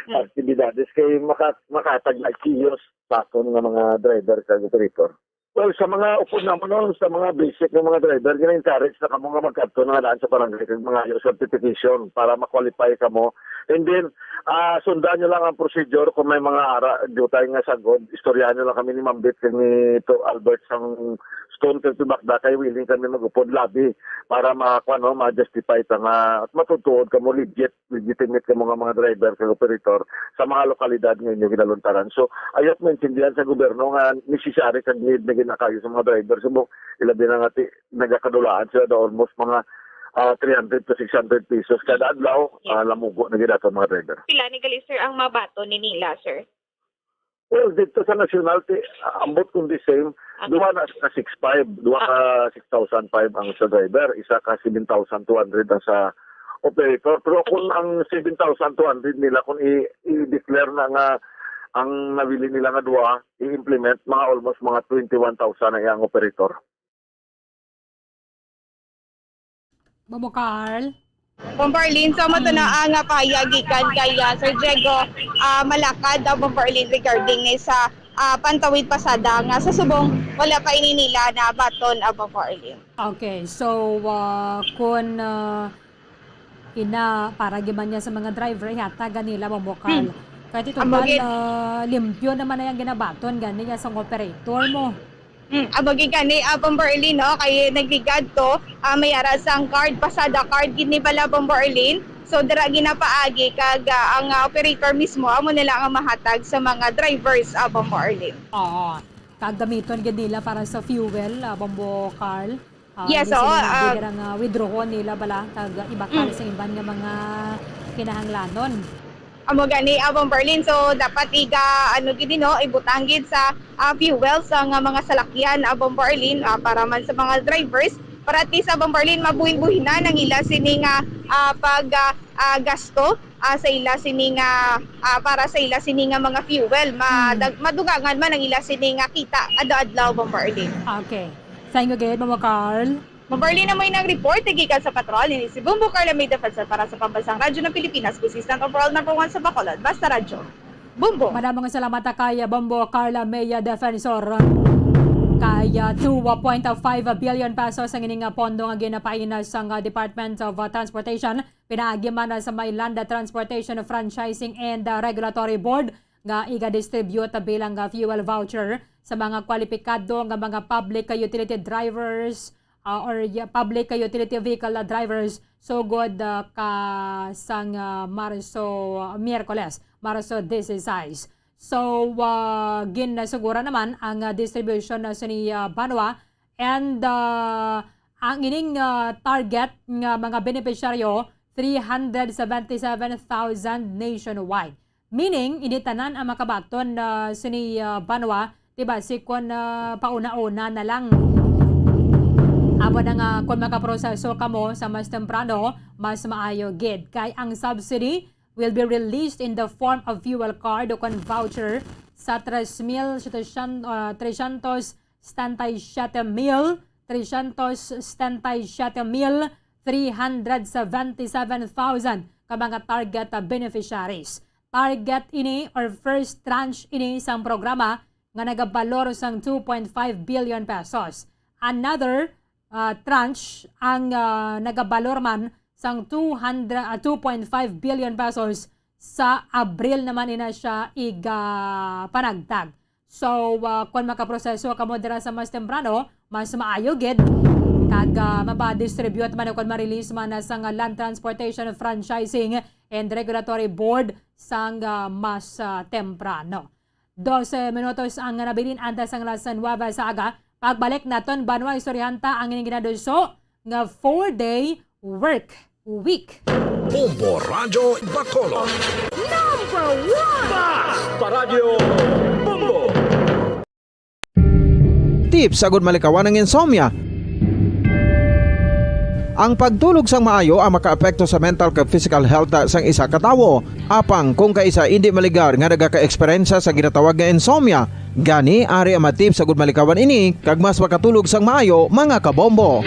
Hmm. aktibidades kay maka-, makatag na chaos sa aton nga mga driver kag operator. Well, sa mga upod namon, no, sa mga basic nga mga driver, gina-encourage na kamo nga magkadto na nga daan sa barangay kag mangayo certification para ma-qualify kamo. And then, ah, sundan nyo lang ang procedure kung may mga ara, jutay nga sagod, istoryahan nyo lang kami ni Mambit kag ni To Albert sang Stone kag Tibakda kay willing kami mag-upod labi para ma-, kuwan, no, ma-justify ta nga at matutuod kamo legit, legitimate kamo nga mga driver kag operator sa mga lokalidad nga inyo ginaluntaran. So, ayok maintindihan sa gobyerno nga necessary kag need na ginakayo sa mga driver. So, ilabi na nga ti-, nagakadulaan sila da almost mga, ah, three hundred to six hundred pesos kada adlaw, Yes. ah, lamugo na gid ato mga driver. Pila ni gali, sir, ang mabaton ni nila, sir? Well, dito sa national, ti-, ambot kung the same, Okay. duha na ka six five, duha Ah. ka six thousand five ang sa driver, isa ka seven thousand two hundred ang sa operator. Pero kung Okay. ang seven thousand two hundred nila, kung i-, i-declare na nga ang nabili nila nga duha, i-implement, mga almost mga twenty-one thousand na ang operator. Bobo Carl? Bombo Arlene, so, mato na ang, ah, pahayag gikan kay, ah, Sir Diego, ah, Malakad, ah, Bombo Arlene, regarding ni sa, ah, pantawid pasada nga sa subong wala pa ini nila nabaton, ah, Bombo Arlene. Okay, so, ah, kun, ah, ina, para giman niya sa mga driver, ihatagan nila, Bombo Carl. Hmm. Kay ti Amo total, gid. ah, limpyo naman na yung ginabaton gani niya sa operator mo. Mm, amo gid gani, ah, Bombo Arlene, no? Kay nagligad to, ah, may ara sang card, pasada card gid ni bala, Bombo Arlene. So, dira ginapaagi kag, ah, ang, ah, operator mismo amo na lang ang mahatag sa mga drivers, ah, Bombo Arlene. Oo. Kag gamiton gid nila para sa fuel, ah, Bombo Carl. Ah, Yes, hindi oo, sila ah, nagdidira nga withdrawon nila bala kag ibakal Hmm. sa iban nga mga kinahanglanon. Amo gani, ah, Bombo Arlene. So, dapat iga, ano gid, no, ibutang gid sa, ah, fuel sa nga mga salakyan, ah, Bombo Arlene, ah, para man sa mga drivers, para at least, ah, Bombo Arlene, mabuhin-buhinan ang ila sini nga, ah, pag, ah, ah, gasto, ah, sa ila sini nga, ah, para sa ila sini nga mga fuel. Ma-, Hmm. dag-, madugangan man ang ila sini nga kita adlaw-adlaw, Bombo Arlene. Okay. Thank you gid, Mama Carl. Mabarli na mo nang report, gikan sa patrol, ini si Bumbo Carla May Defensor para sa Pambansang Radyo ng Pilipinas, consistent overall number one sa Bacolod. Basta Radyo. Bumbo. Madamo nga salamat kay Bumbo Carla May Defensor. Kay, ah, two point five billion pesos ang ining, ah, pondo nga ginapaina sang, ah, Department of, ah, Transportation, pinaagi man, ah, sa may Land Transportation Franchising and, ah, Regulatory Board nga iga-distribute bilang, ah, fuel voucher sa mga kwalipikado nga mga public utility drivers, ah, or y-, public utility vehicle, ah, drivers, sugod, ah, ka sang, ah, Marso, ah, Miyerkules, Marso dieciséis. So, ah, ginasugura naman ang, ah, distribution na sini, ah, Banwa, and, ah, ang ining, ah, target nga mga benepisyaryo, three hundred seventy-seven thousand nationwide. Meaning, hindi tanan ang makabaton, ah, sini, ah, Banwa, diba, si kon, ah, pauna-una na lang. Amo na nga, kung makaproseso kamo sa mas temprano, mas maayo gid. Kay ang subsidy will be released in the form of fuel card o kon voucher sa tres mil setecientos, ah, trescientos setenta y siete mil trescientos setenta y siete mil three hundred seventy-seven thousand ka mga target, ah, beneficiaries. Target ini or first tranche ini sang programa nga nagabalor sang two point five billion pesos. Another, ah, tranche ang, ah, nagabalor man sang two hundred, ah, two point five billion pesos sa Abril naman ina siya iga panagtag. So, ah, kung makaproseso kamo dira sa mas temprano, mas maayo gid. Kag, ah, mapa-distribute man o kung ma-release man na sang Land Transportation Franchising and Regulatory Board sang, ah, mas, ah, temprano. Dose minutos ang nabilin antes sang alas nuebe sa aga. Pagbalik naton, banwa, istoryahan ta ang ining ginaduso nga four-day work week. Bombo Radyo Bacolod. Number one! Basta Radyo Bombo! Tips agud malikawan ang insomnia. Ang pagtulog sang maayo ang makaapekto sa mental kag physical health sang isa ka tawo. Apang kung kaisa indi maligar nga nagaka-eksperyensya sa ginatawag nga insomnia, gani ari ang mga tips agud malikawan ini kag mas makatulog sang maayo, mga kabombo.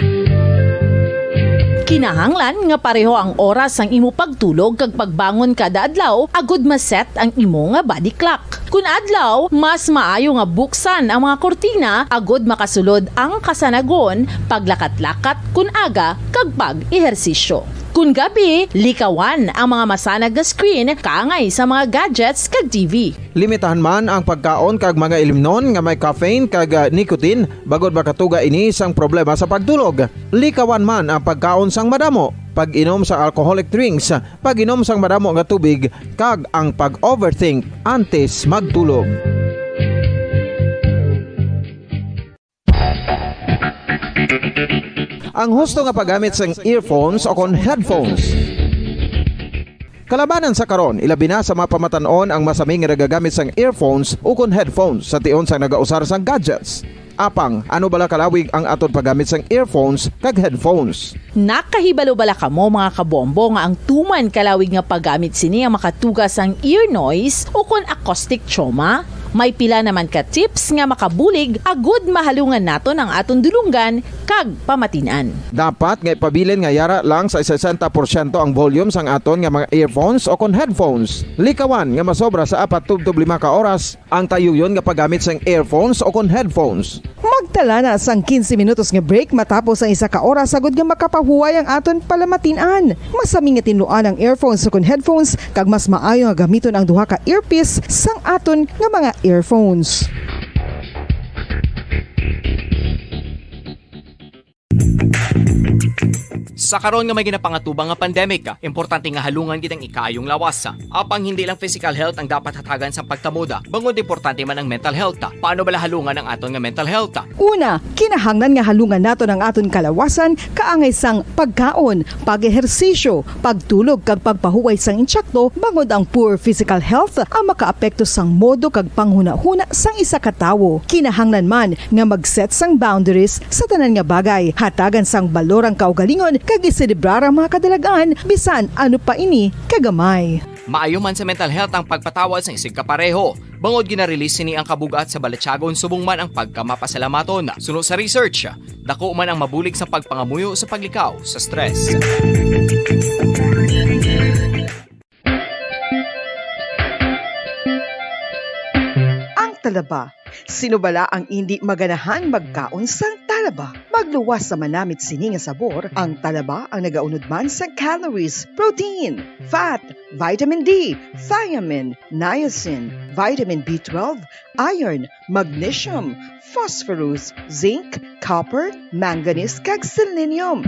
Kinahanglan nga pareho ang oras sang imo pagtulog kag pagbangon kada adlaw agud ma-set ang imo nga body clock. Kun adlaw, mas maayo nga buksan ang mga kurtina agud makasulod ang kasanagon, paglakat-lakat kun aga, kag pag-ehersisyo. Kun gabi, likawan ang mga masanag nga screen kaangay sa mga gadgets kag T V. Limitahan man ang pagkaon kag mga ilimnon nga may caffeine kag, ah, nicotine, bangod makatuga ini sang problema sa pagtulog. Likawan man ang pagkaon sang madamo, pag-inom sa alcoholic drinks, pag-inom sang madamo nga tubig, kag ang pag-overthink antes magtulog. Ang husto nga paggamit sang earphones o kon headphones. Kalabanan sa karon, ilabi na sa mga pamatan-on ang masami nga nagagamit sang earphones o kon headphones sa tion sang nagausar sang gadgets. Apang, ano bala kalawig ang aton paggamit sang earphones kag headphones? Nakahibalo bala kamo, mga kabombo, nga ang tuman kalawig nga paggamit sini ang makatuga sang ear noise o kon acoustic trauma? May pila naman ka tips nga makabulig agud mahalungan naton ang aton dulonggan kag pamatin-an. Dapat nga ipabilin nga yara lang sa sesenta porsyento ang volume sang aton nga mga earphones o kon headphones. Likawan nga masobra sa apat tubtob lima ka oras ang tayuyon nga paggamit sang earphones o kon headphones. Magtala na sang quince minutos nga break matapos ang isa ka oras, agud nga makapahuway ang aton palamatin-an. Masami nga tinluan ang earphones o kon headphones, kag mas maayo nga gamiton ang duha ka earpiece sang aton nga mga earphones. Sa karon nga may ginapangatubang nga pandemic, importante nga halungan gid ang ikaayong lawas. Apang hindi lang physical health ang dapat hatagan sang pagtamod, bangod importante man ang mental health. Paano bala halungan ang aton nga mental health? Una, kinahanglan nga halungan naton ang aton kalawasan kaangay sang pagkaon, pag-ehersisyo, pagtulog kag pagpahuway sang insakto, bangod ang poor physical health ang makaapekto sang modo kag panghunahuna sang isa ka tawo. Kinahanglan man nga mag-set sang boundaries sa tanan nga bagay. Hatagan sang balor ang kaugalingon kag iselebrar ang mga kadalag-an, bisan ano pa ini kagamay. Maayo man sa mental health ang pagpatawad sang isigkapareho, bangod gina-release sini ang kabug-at sa balatyagon subong man ang pagkamapasalamaton. Suno sa research, dako man ang mabulig sa pagpangamuyo sa paglikaw sa stress. Ang talaba. Sino bala ang indi maganahang magkaon sang talaba? Magluwas sa manamit sini nga sabor, ang talaba ang nagaunod man sang calories, protein, fat, vitamin D, thiamine, niacin, vitamin B twelve, iron, magnesium, phosphorus, zinc, copper, manganese, kag selenium.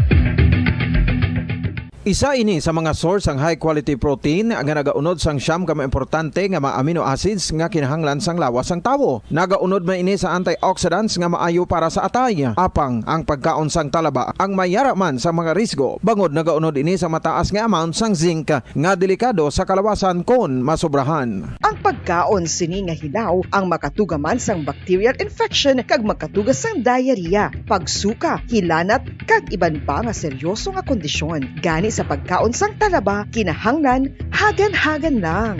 Isa ini sa mga source sang high quality protein nga nagaunod sang siyam ka mga importante nga mga amino acids nga kinahanglan sang lawas sang tawo. Nagaunod man ini sa antioxidants nga maayo para sa atay. Apang ang pagkaon sang talaba ang mayara man sa mga risgo, bangod nagaunod ini sa mataas nga amount sang zinc nga delikado sa kalawasan kon masobrahan. Ang pagkaon sini nga hilaw ang makatuga man sang bacterial infection kag makatuga sang diarrhea, pagsuka, hilanat, kag iban pa nga seryoso nga kondisyon. Gani sa pagkaon sang talaba, kinahanglan hagan-hagan lang.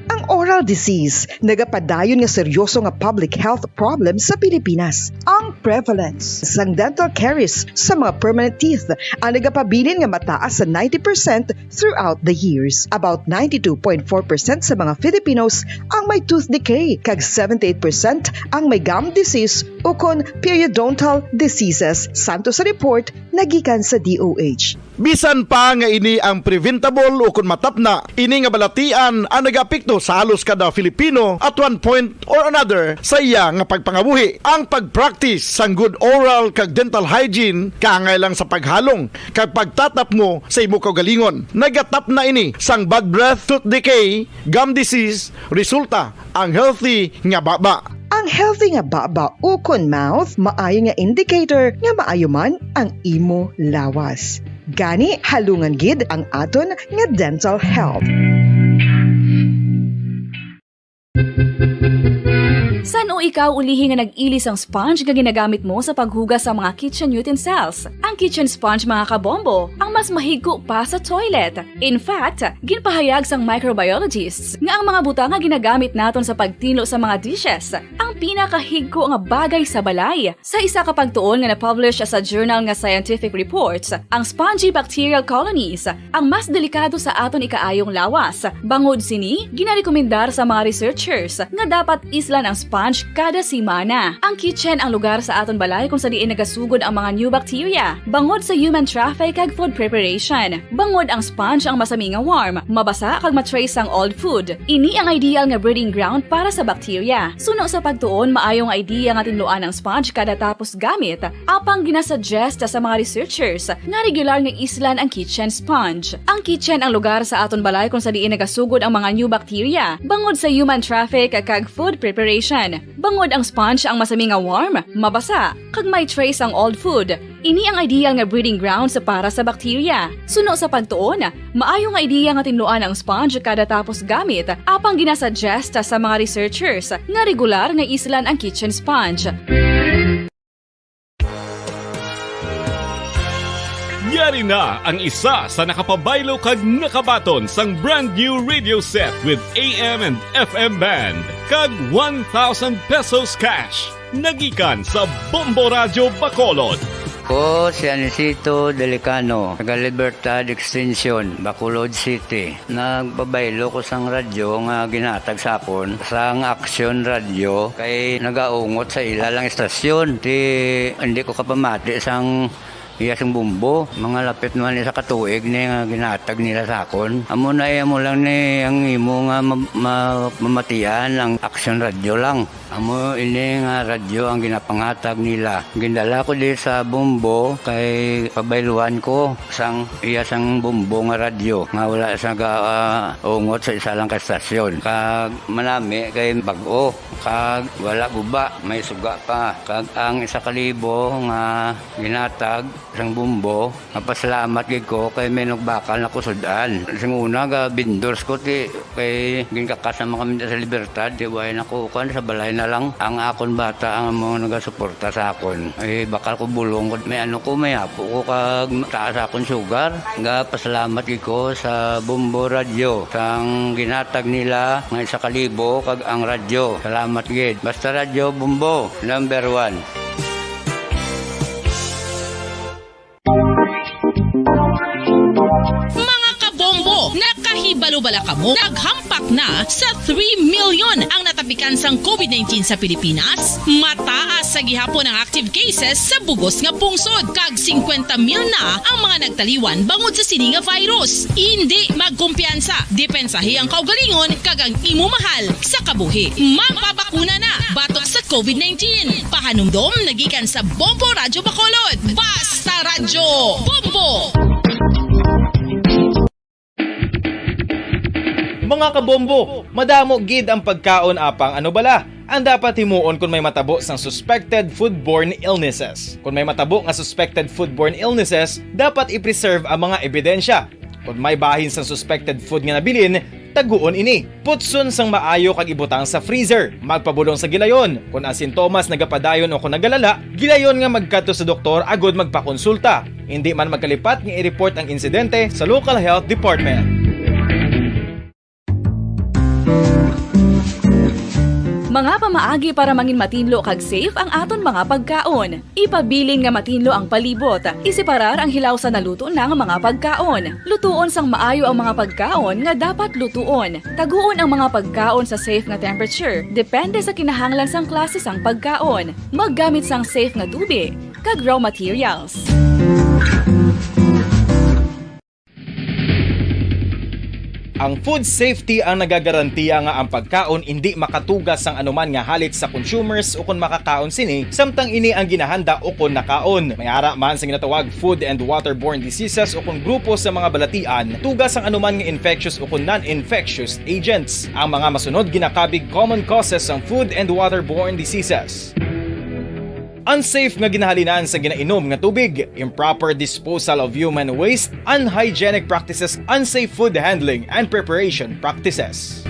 Ang oral disease, nagapadayon nga seryoso nga public health problem sa Pilipinas. Ang prevalence sang dental caries sa mga permanent teeth ang nagapabilin nga mataas sa ninety percent throughout the years. About ninety-two point four percent sa mga Filipinos ang may tooth decay, kag seventy-eight percent ang may gum disease ukon periodontal diseases, santo sa report nagikan sa D O H. Bisan pa nga ini ang preventable ukon matapna, ini nga balatian ang nagaapekto sa halos kada Filipino at one point or another sa iya nga pagpangabuhi. Ang pag-practice sang good oral kag dental hygiene kaangay lang sa paghalong kag pagtatapngo sa imo kaugalingon. Nagatapna ini sang bad breath, tooth decay, gum disease, resulta ang healthy nga baba. Ang healthy nga baba ukon mouth maayo nga indicator nga maayo man ang imo lawas. Gani, halungan gid ang aton nga dental health. San-o ikaw ulihi nga nag-ili sang sponge nga ginagamit mo sa paghugas sa mga kitchen utensils? Ang kitchen sponge, mga kabombo, ang mas mahigko pa sa toilet. In fact, ginpahayag sang microbiologists nga ang mga butang nga ginagamit naton sa pagtinlo sa mga dishes ang pinakahigko nga bagay sa balay. Sa isa ka pagtuon nga na-publish sa journal nga Scientific Reports, ang spongy bacterial colonies ang mas delikado sa aton ikaayong lawas. Bangod sini, ginarekomendar sa mga researchers nga dapat islan ang sponge kada semana. Ang kitchen ang lugar sa aton balay kung sa diin nagasugod ang mga new bacteria bangod sa human traffic kag food preparation. Bangod ang sponge ang masami nga warm, mabasa kag ma-trace sang old food. Ini ang ideal nga breeding ground para sa bacteria. Suno sa pagtuon, maayo nga idea nga tinluan ang sponge kada tapos gamit. Apang ginasuggest sa mga researchers nga regular nga islan ang kitchen sponge. Ang kitchen ang lugar sa aton balay kung sa diin nagasugod ang mga new bacteria bangod sa human traffic kag food preparation. Bangod ang sponge ang masami nga warm, mabasa, kag may trace ang old food. Ini ang ideal nga breeding grounds para sa bacteria. Suno sa pagtuon, maayo nga idea nga tinluan ang sponge kada tapos gamit, apang ginasuggest sa mga researchers nga regular nga islan ang kitchen sponge. Yari na ang isa sa nakapabaylo kag nakabaton sang brand new radio set with A M and F M band kag one thousand pesos cash. Nagikan sa Bombo Radyo Bacolod. Ko si Anisito Delicano, taga Libertad Extension, Bacolod City. Nagpabaylo ko sang radyo nga ginhatag sa akon sang Action Radio kay nagaungot sa ila lang istasyon. Ti hindi ko kapamati sang iya sing bumbo. Mga lapit naman isa ka tuig ni nga ginhatag nila sa akon. Amo na, eh, amo lang ni ang imo nga ma-, ma-, mamatian ang Action Radio lang. Amo ini nga radyo ang ginapanghatag nila. Gindala ko di sa Bombo kay pabayluhan ko sang iya sang Bombo nga radyo nga wala sa ga, ah, ungot sa isa lang ka estasyon. Kag manami kay bag-o, kag wala guba, may suga pa. Kag ang isa ka libo nga ginhatag sang Bombo, mapasalamat gid ko kay may nagbakal na ko sud-an. Sing una, ga vendors ko ti kay ginkakas naman kami sa Libertad, ti way na ko kuan, sa balay na lang. Ang akon bata ang mga nagasuporta sa akon. Eh, bakal ko bulong ko, may ano ko, may apo ko kag taas akon sugar. Ga pasalamat gid ko sa Bombo Radyo sang ginhatag nila nga isa ka libo kag ang radyo. Salamat gid. Basta Radyo Bombo, number one. Mga kabombo, nakahibalo bala kamo? Naghampak na sa three million ang natapikan sang COVID nineteen sa Pilipinas. Mataas sa gihapon ang active cases sa bugos nga pungsod, kag singkwenta mil na ang mga nagtaliwan bangod sa sini nga virus. Indi magkumpiyansa, depensahi ang kaugalingon kag ang imo mahal sa kabuhi. Magpabakuna na batok sa COVID nineteen. Pahanumdom nagikan sa Bombo Radyo Bacolod. Basta Radyo Bombo! Mga kabombo, madamo gid ang pagkaon apang ano bala ang dapat himuon kon may matabo sang suspected foodborne illnesses. Kon may matabo nga suspected foodborne illnesses, dapat i-preserve ang mga ebidensya. Kon may bahin sang suspected food nga nabilin, taguon ini. Putson sang maayo kag ibutang sa freezer. Magpabulong sa gilayon. Kon ang sintomas nagapadayon o kon nagalala, gilayon nga magkadto sa doktor agud magpakonsulta. Indi man magkalipat nga i-report ang insidente sa local health department. Mga pamaagi para mangin matinlo kag safe ang aton mga pagkaon. Ipabilin nga matinlo ang palibot. Iseparar ang hilaw sa naluto na nga mga pagkaon. Lutuon sang maayo ang mga pagkaon nga dapat lutuon. Taguon ang mga pagkaon sa safe nga temperature, depende sa kinahanglan sang klase sang pagkaon. Maggamit sang safe nga tubi kag raw materials. Ang food safety ang nagagarantiya nga ang pagkaon indi makatuga sang anuman nga halit sa consumers ukon makakaon sini, samtang ini ang ginahanda ukon nakaon. May ara man sa ginatawag food and waterborne diseases ukon grupo sa mga balatian, tuga sang anuman nga infectious ukon non-infectious agents. Ang mga masunod ginakabig common causes sang food and waterborne diseases. Unsafe nga ginahalinan sa ginainom nga tubig, improper disposal of human waste, unhygienic practices, unsafe food handling and preparation practices.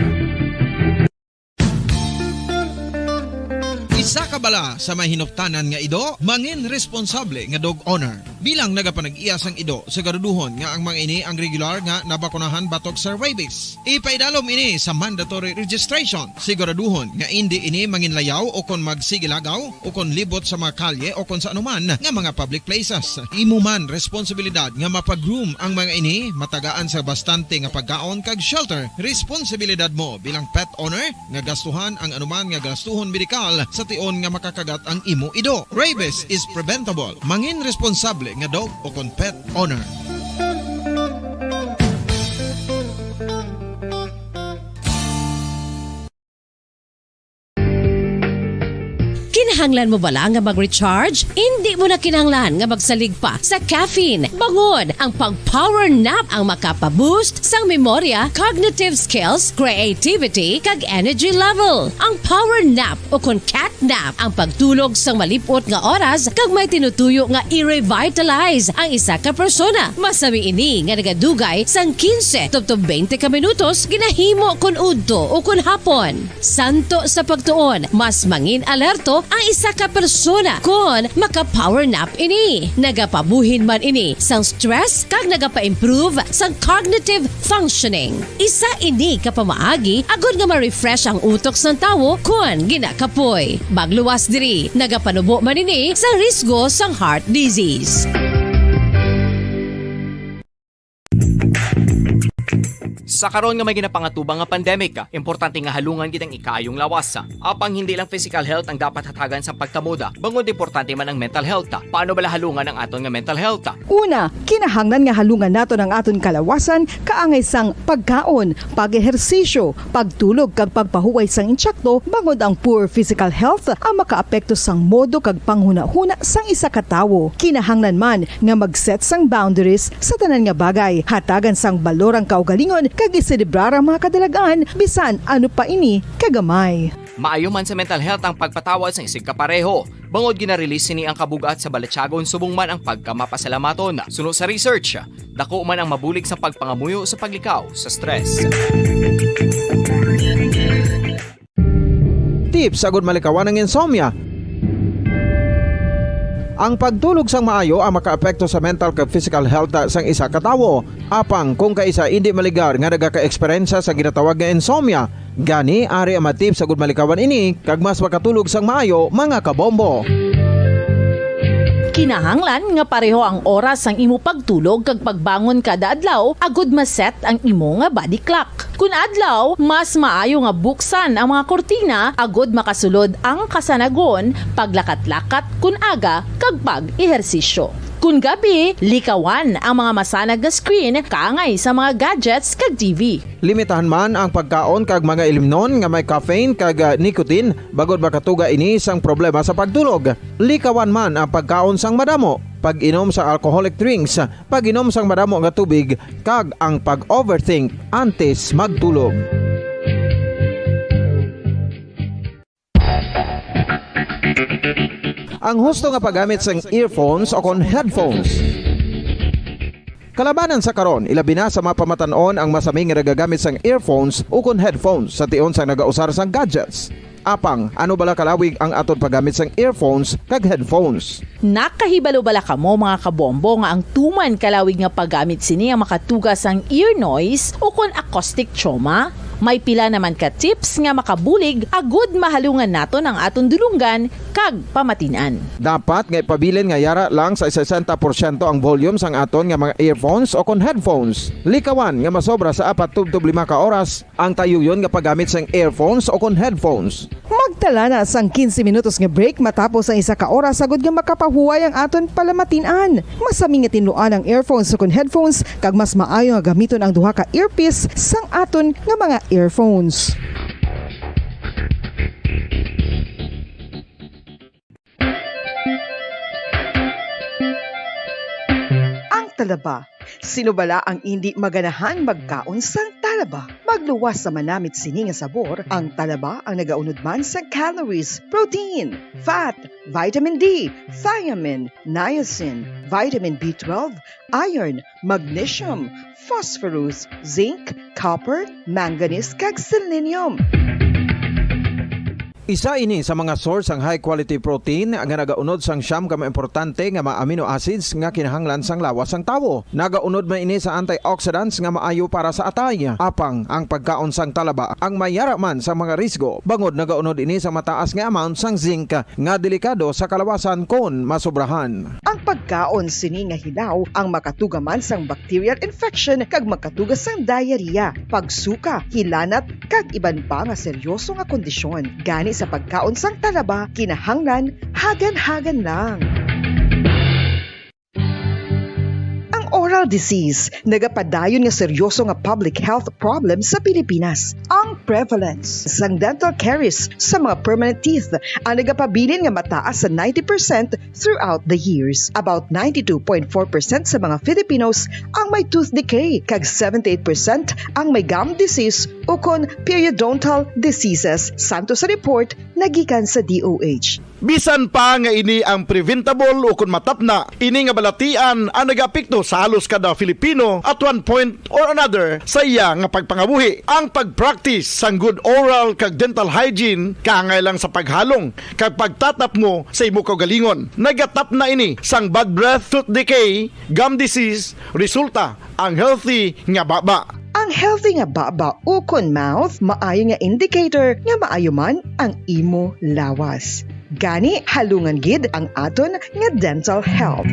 Isa ka bala sa may hinuptanan nga ido, mangin responsable nga dog owner. Bilang nagapanag-iya sang ido, siguraduhon nga ang mga ini ang regular nga nabakunahan batok sa rabies. Ipaidalom ini sa mandatory registration. Siguraduhon nga indi ini manginlayaw o kon magsigilagaw o kon libot sa mga kalye o kon sa anuman nga mga public places. Imo man responsibilidad nga mapag-groom ang mga ini, matagaan sa bastante nga pagkaon kag shelter. Responsibilidad mo bilang pet owner nga gastuhan ang anuman nga gastuhon medikal sa tion nga makakagat ang imo ido. Rabies is preventable. Mangin responsable nga dog o kon pet owner. Kinahanglan mo bala nga mag-recharge? Indi mo na kinahanglan nga magsalig pa sa caffeine. Bangod ang pag-power nap ang makapa-boost sang memorya, cognitive skills, creativity, kag energy level. Ang power nap o kon cat nap ang pagtulog sang malip-ot nga oras kag may tinutuyo nga i-revitalize ang isa ka persona. Masami ini nga nagadugay sang quince tubtob twenty ka minutos ginahimo kon udto o kon hapon. Santo sa pagtuon, mas mangin alerto ang isa ka persona kon maka-power nap ini. Nagapabuhin man ini sang stress kag nagapa-improve sang cognitive functioning. Isa ini ka pamaagi agod nga ma-refresh ang utok sang tawo kon ginakapoy. Magluwas diri, nagapanubo man ini sang risgo sang heart disease. Sa karon nga may ginapangatubang nga pandemic, importante nga halungan gid ang ikaayong lawas. Apang hindi lang physical health ang dapat hatagan sang pagkamuda, bangod importante man ang mental health. Paano bala halungan ang aton nga mental health? Una, kinahanglan nga halungan naton ang aton kalawasan kaangay sang pagkaon, pag-ehersisyo, pagtulog kag pagpahuway sang intsakto, bangod ang poor physical health ang makaapekto sang modo kag panghunahuna sang isa ka tawo. Kinahanglan man nga mag-set sang boundaries sa tanan nga bagay. Hatagan sang balor ang kaugalingon kag iselebrar ang mga kadalag-an, bisan ano pa ini kagamay. Maayo man sa mental health ang pagpatawad sang isigkapareho, bangod gina-release sini ang kabug-at sa balatyagon subong man ang pagkamapasalamaton. Suno sa research, dako man ang mabulig sa pagpangamuyo sa paglikaw sa stress. Tips agud malikawan ang insomnia. Ang pagtulog sang maayo ang makaapekto sa mental kag physical health sang isa ka tawo. Apang kung kaisa indi maligar nga nagaka-eksperyensya sa ginatawag nga insomnia, gani ari ang mga tips agud malikawan ini kag mas makatulog sang maayo, mga kabombo. Kinahanglan nga pareho ang oras sang imo pagtulog kag pagbangon kada adlaw agud ma-set ang imo nga body clock. Kun adlaw, mas maayo nga buksan ang mga kurtina agud makasulod ang kasanagon, paglakat-lakat kun aga, kag pag-ehersisyo. Kun gabi, likawan ang mga masanag nga screen kaangay sa mga gadgets kag T V. Limitahan man ang pagkaon kag mga ilimnon nga may caffeine kag, ah, nicotine, bangod makatuga ini sang problema sa pagtulog. Likawan man ang pagkaon sang madamo, pag-inom sa alcoholic drinks, pag-inom sang madamo nga tubig, kag ang pag-overthink antes magtulog. Ang husto nga paggamit sang earphones o kon headphones. Kalabanan sa karon, ilabi na sa mga pamatan-on ang masami nga nagagamit sang earphones ukon headphones sa tion sang nagausar sang gadgets. Apang, ano bala kalawig ang aton paggamit sang earphones kag headphones? Nakahibalo bala kamo, mga kabombo, nga ang tuman kalawig nga paggamit sini ang makatuga sang ear noise ukon acoustic trauma? May pila naman ka tips nga makabulig agud mahalungan naton ang aton dulonggan kag pamatin-an. Dapat nga ipabilin nga yara lang sa sesenta porsyento ang volume sang aton nga mga earphones o kon headphones. Likawan nga masobra sa apat tubtob lima ka oras ang tayuyon nga paggamit sang earphones o kon headphones. Magtala na sang quince minutos nga break matapos ang isa ka oras, agud nga makapahuway ang aton palamatin-an. Masami nga tinluan ang earphones o kon headphones, kag mas maayo nga gamiton ang duha ka earpiece sang aton nga mga earphones. Ang talaba. Sino bala ang indi maganahan magkaon sang talaba? Magluwas sa manamit sini nga sabor, ang talaba ang nagaunod man sa calories, protein, fat, vitamin D, thiamine, niacin, vitamin B twelve, iron, magnesium, phosphorus, zinc, copper, manganese, kag selenium. Isa ini sa mga source sang high quality protein nga nagaunod sang siyam ka mga importante nga mga amino acids nga kinahanglan sang lawas sang tawo. Nagaunod man ini sa antioxidants nga maayo para sa atay. Apang ang pagkaon sang talaba ang mayara man sa mga risgo, bangod nagaunod ini sa mataas nga amount sang zinc nga delikado sa kalawasan kon masobrahan. Ang pagkaon sini nga hilaw ang makatuga man sang bacterial infection kag makatuga sang diarrhea, pagsuka, hilanat, kag iban pa nga seryoso nga kondisyon. Gani sa pagkaon sang talaba, kinahanglan hagan-hagan lang. Ang oral disease nagapadayon nga seryoso nga public health problem sa Pilipinas. Ang prevalence sang dental caries sa mga permanent teeth ang nagapabilin nga mataas sa ninety percent throughout the years. About ninety-two point four percent sa mga Filipinos ang may tooth decay, kag seventy-eight percent ang may gum disease ukon periodontal diseases, santo sa report nga gikan sa D O H. Bisan pa nga ini ang preventable ukon matapna, ini nga balatian ang nagaapekto sa halos kada Filipino at one point or another sa iya nga pagpangabuhi. Ang pag-practice sang good oral kag dental hygiene kaangay lang sa paghalong kag pagtatapngo sa imo kaugalingon. Nagatapna ini sang bad breath, tooth decay, gum disease, resulta ang healthy nga baba. Ang healthy nga baba ukon mouth maayo nga indicator nga maayo man ang imo lawas. Gani, halungan gid ang aton nga dental health.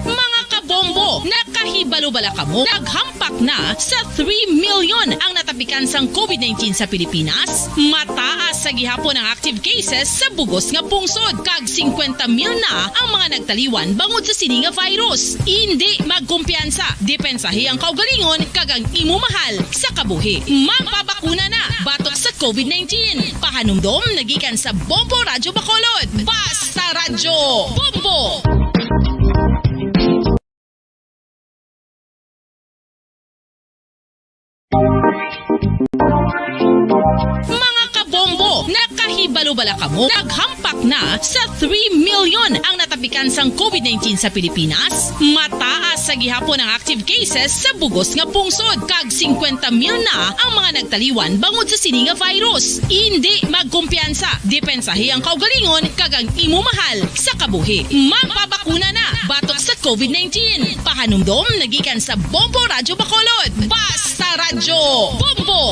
Mga kabombo, nakahibalo bala kamo? Naghampak na sa three million ang natapikan sang covid nineteen sa Pilipinas. Mataas sa gihapon ang active cases sa bugos nga pungsod, kag singkwenta mil na ang mga nagtaliwan bangod sa sini nga virus. Indi magkumpiyansa, depensahi ang kaugalingon kag ang imo mahal sa kabuhi. Magpabakuna na batok sa covid nineteen. Pahanumdom nagikan sa Bombo Radyo Bacolod. Basta Radyo Bombo! Mga kabombo, nakahibalo bala kamo? Naghampak na sa three million ang natapikan sang covid nineteen sa Pilipinas. Mataas sa gihapon ang active cases sa bugos nga pungsod, kag singkwenta mil na ang mga nagtaliwan bangod sa sini nga virus. Indi magkumpiyansa, depensahi ang kaugalingon kag ang imo mahal sa kabuhi. Magpabakuna na batok sa covid nineteen. Pahanumdom nagikan sa Bombo Radyo Bacolod. Basta Radyo Bombo!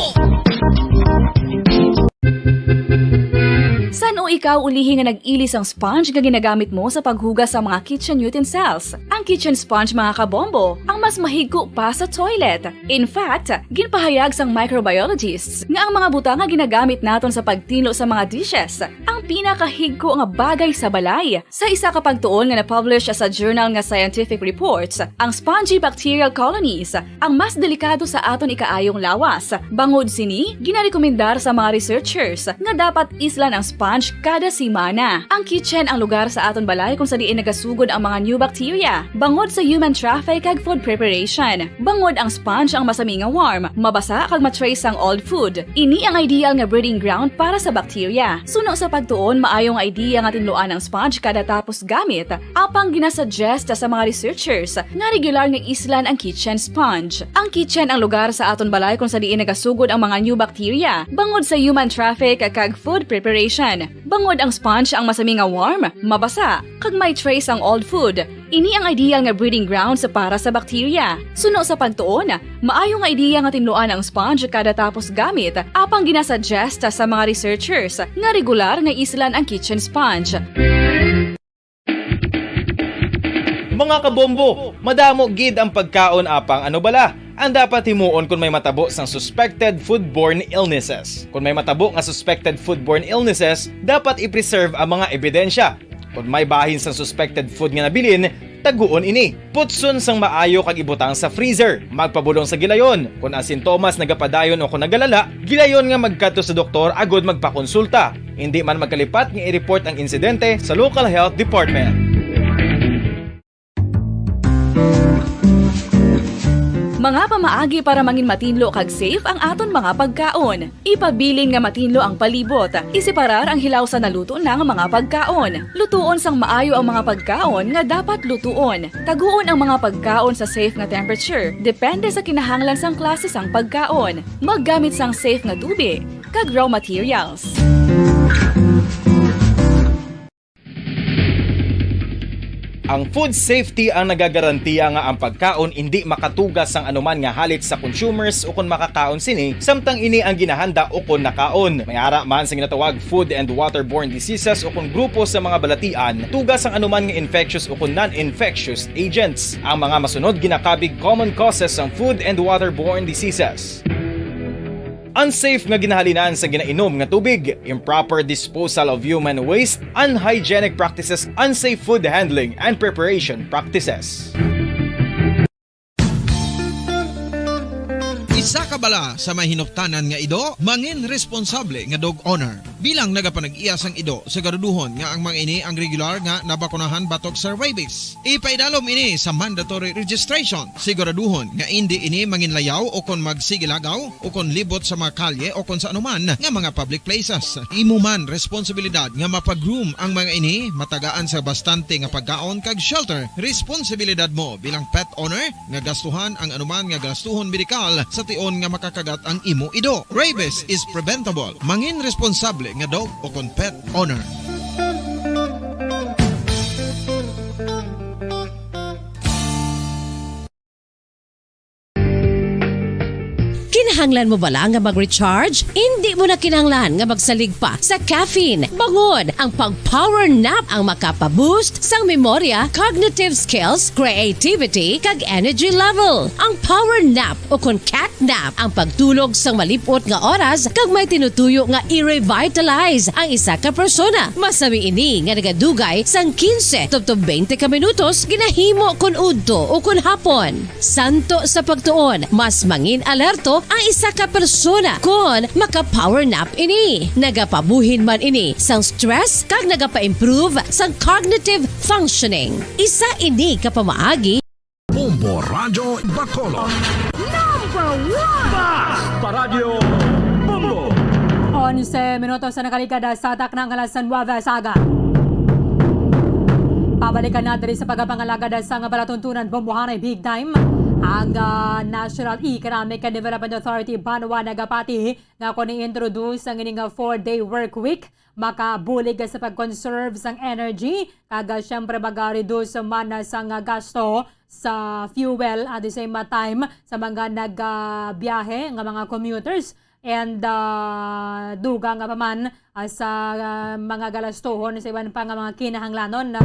San-o ikaw ulihi nga nag-ili sang sponge nga ginagamit mo sa paghugas sa mga kitchen utensils? Ang kitchen sponge, mga kabombo, ang mas mahigko pa sa toilet. In fact, ginpahayag sang microbiologists nga ang mga butang nga ginagamit naton sa pagtinlo sa mga dishes ang pinakahigko nga bagay sa balay. Sa isa ka pagtuon nga na-publish sa journal nga Scientific Reports, ang spongy bacterial colonies ang mas delikado sa aton ikaayong lawas. Bangod sini, ginarekomendar sa mga researchers nga dapat islan ang sponge kada semana. Ang kitchen ang lugar sa aton balay kung sa diin nagasugod ang mga new bacteria. Bangod sa human traffic kag food preparation, bangod ang sponge ang masami nga warm, mabasa kag ma-trace ang old food. Ini ang ideal nga breeding ground para sa bacteria. Suno sa pagtuon, maayo nga idea nga tinluan ang sponge kada tapos gamit, apang ginasuggest sa mga researchers nga regular nga islan ang kitchen sponge. Ang kitchen ang lugar sa aton balay kung sa diin nagasugod ang mga new bacteria, bangod sa human traffic kag food preparation. Bangod ang sponge ang masami nga warm, mabasa, kag may trace ang old food, Ini ang ideal nga breeding grounds para sa bakterya. Suno sa pagtuon, maayo nga ideya nga tinluan ang sponge kada tapos gamit, apang ginasuggest sa mga researchers nga regular nga islan ang kitchen sponge. Mga kabombo, madamo gid ang pagkaon, apang ano bala ang dapat himuon kon may matabo sang suspected foodborne illnesses? Kon may matabo nga suspected foodborne illnesses, dapat i-preserve ang mga ebidensya. Kon may bahin sang suspected food nga nabilin, taguon ini. Putson sang maayo kag ibutang sa freezer. Magpabulong sa gilayon. Kon ang sintomas nagapadayon o kon nagalala, gilayon nga magkadto sa doktor agud magpakonsulta. Indi man magkalipat nga i-report ang insidente sa local health department. Mga pamaagi para mangin matinlo kag safe ang aton mga pagkaon. Ipabilin nga matinlo ang palibot. Iseparar ang hilaw sa naluto na nga mga pagkaon. Lutuon sang maayo ang mga pagkaon nga dapat lutuon. Taguon ang mga pagkaon sa safe nga temperature, depende sa kinahanglan sang klase sang pagkaon. Maggamit sang safe nga tubi kag raw materials. Ang food safety ang nagagarantiya nga ang pagkaon indi makatuga sang anuman nga halit sa consumers ukon makakaon sini, samtang ini ang ginahanda ukon nakaon. May ara man sa ginatawag food and waterborne diseases ukon grupo sa mga balatian, tuga sang anuman nga infectious ukon non-infectious agents. Ang mga masunod ginakabig common causes sang food and waterborne diseases. Unsafe nga ginahalinan sa ginainom nga tubig, improper disposal of human waste, unhygienic practices, unsafe food handling and preparation practices. Isa ka bala sa may hinuptanan nga ido, mangin responsable nga dog owner. Bilang nagapanag-iya sang ido, siguraduhon nga ang mga ini ang regular nga nabakunahan batok sa rabies. Ipaidalom ini sa mandatory registration. Siguraduhon nga indi ini manginlayaw o kon magsigilagaw o kon libot sa mga kalye o kon sa anuman nga mga public places. Imo man responsibilidad nga mapagroom ang mga ini, matagaan sa bastante nga pagkaon kag shelter. Responsibilidad mo bilang pet owner nga gastuhan ang anuman nga gastuhon medikal sa tion nga makakagat ang imo ido. Rabies is preventable. Mangin responsable nga dog o kon pet owner. Kinahanglan mo bala nga mag-recharge? Indi mo na kinahanglan nga magsalig pa sa caffeine. Bangod ang pag-power nap ang makapa-boost sang memorya, cognitive skills, creativity, kag energy level. Ang power nap o kon cat nap ang pagtulog sang malip-ot nga oras kag may tinutuyo nga i-revitalize ang isa ka persona. Masami ini nga nagadugay sang quince tubtob twenty ka minutos, ginahimo kon udto o kon hapon. Santo sa pagtuon, mas mangin-alerto ang isa ka persona kon maka-power nap ini. Nagapabuhin man ini sang stress kag nagapa-improve sang cognitive functioning. Isa ini ka pamaagi. Bombo Radyo Bacolod. Number one! Basta Radyo Bombo! Onse minutos na nakaligad sa takna nga alas nuebe sa aga. Pabalikan na diri sa pagpangalagad sa nga palatuntunan, Bombohanay Big Time. Ang ah, National Economic and Development Authority, banwa, nagapati nga kon i-introduce ang ining four-day work week, makabulig sa pag-conserve sang energy, kag ah, syempre mag-reduce man sa nga gasto sa fuel, at the same time sa mga nagabiyahe nga mga commuters, and ah, dugang pa man ah, sa ah, mga galastuhon sa iban pa nga mga kinahanglanon.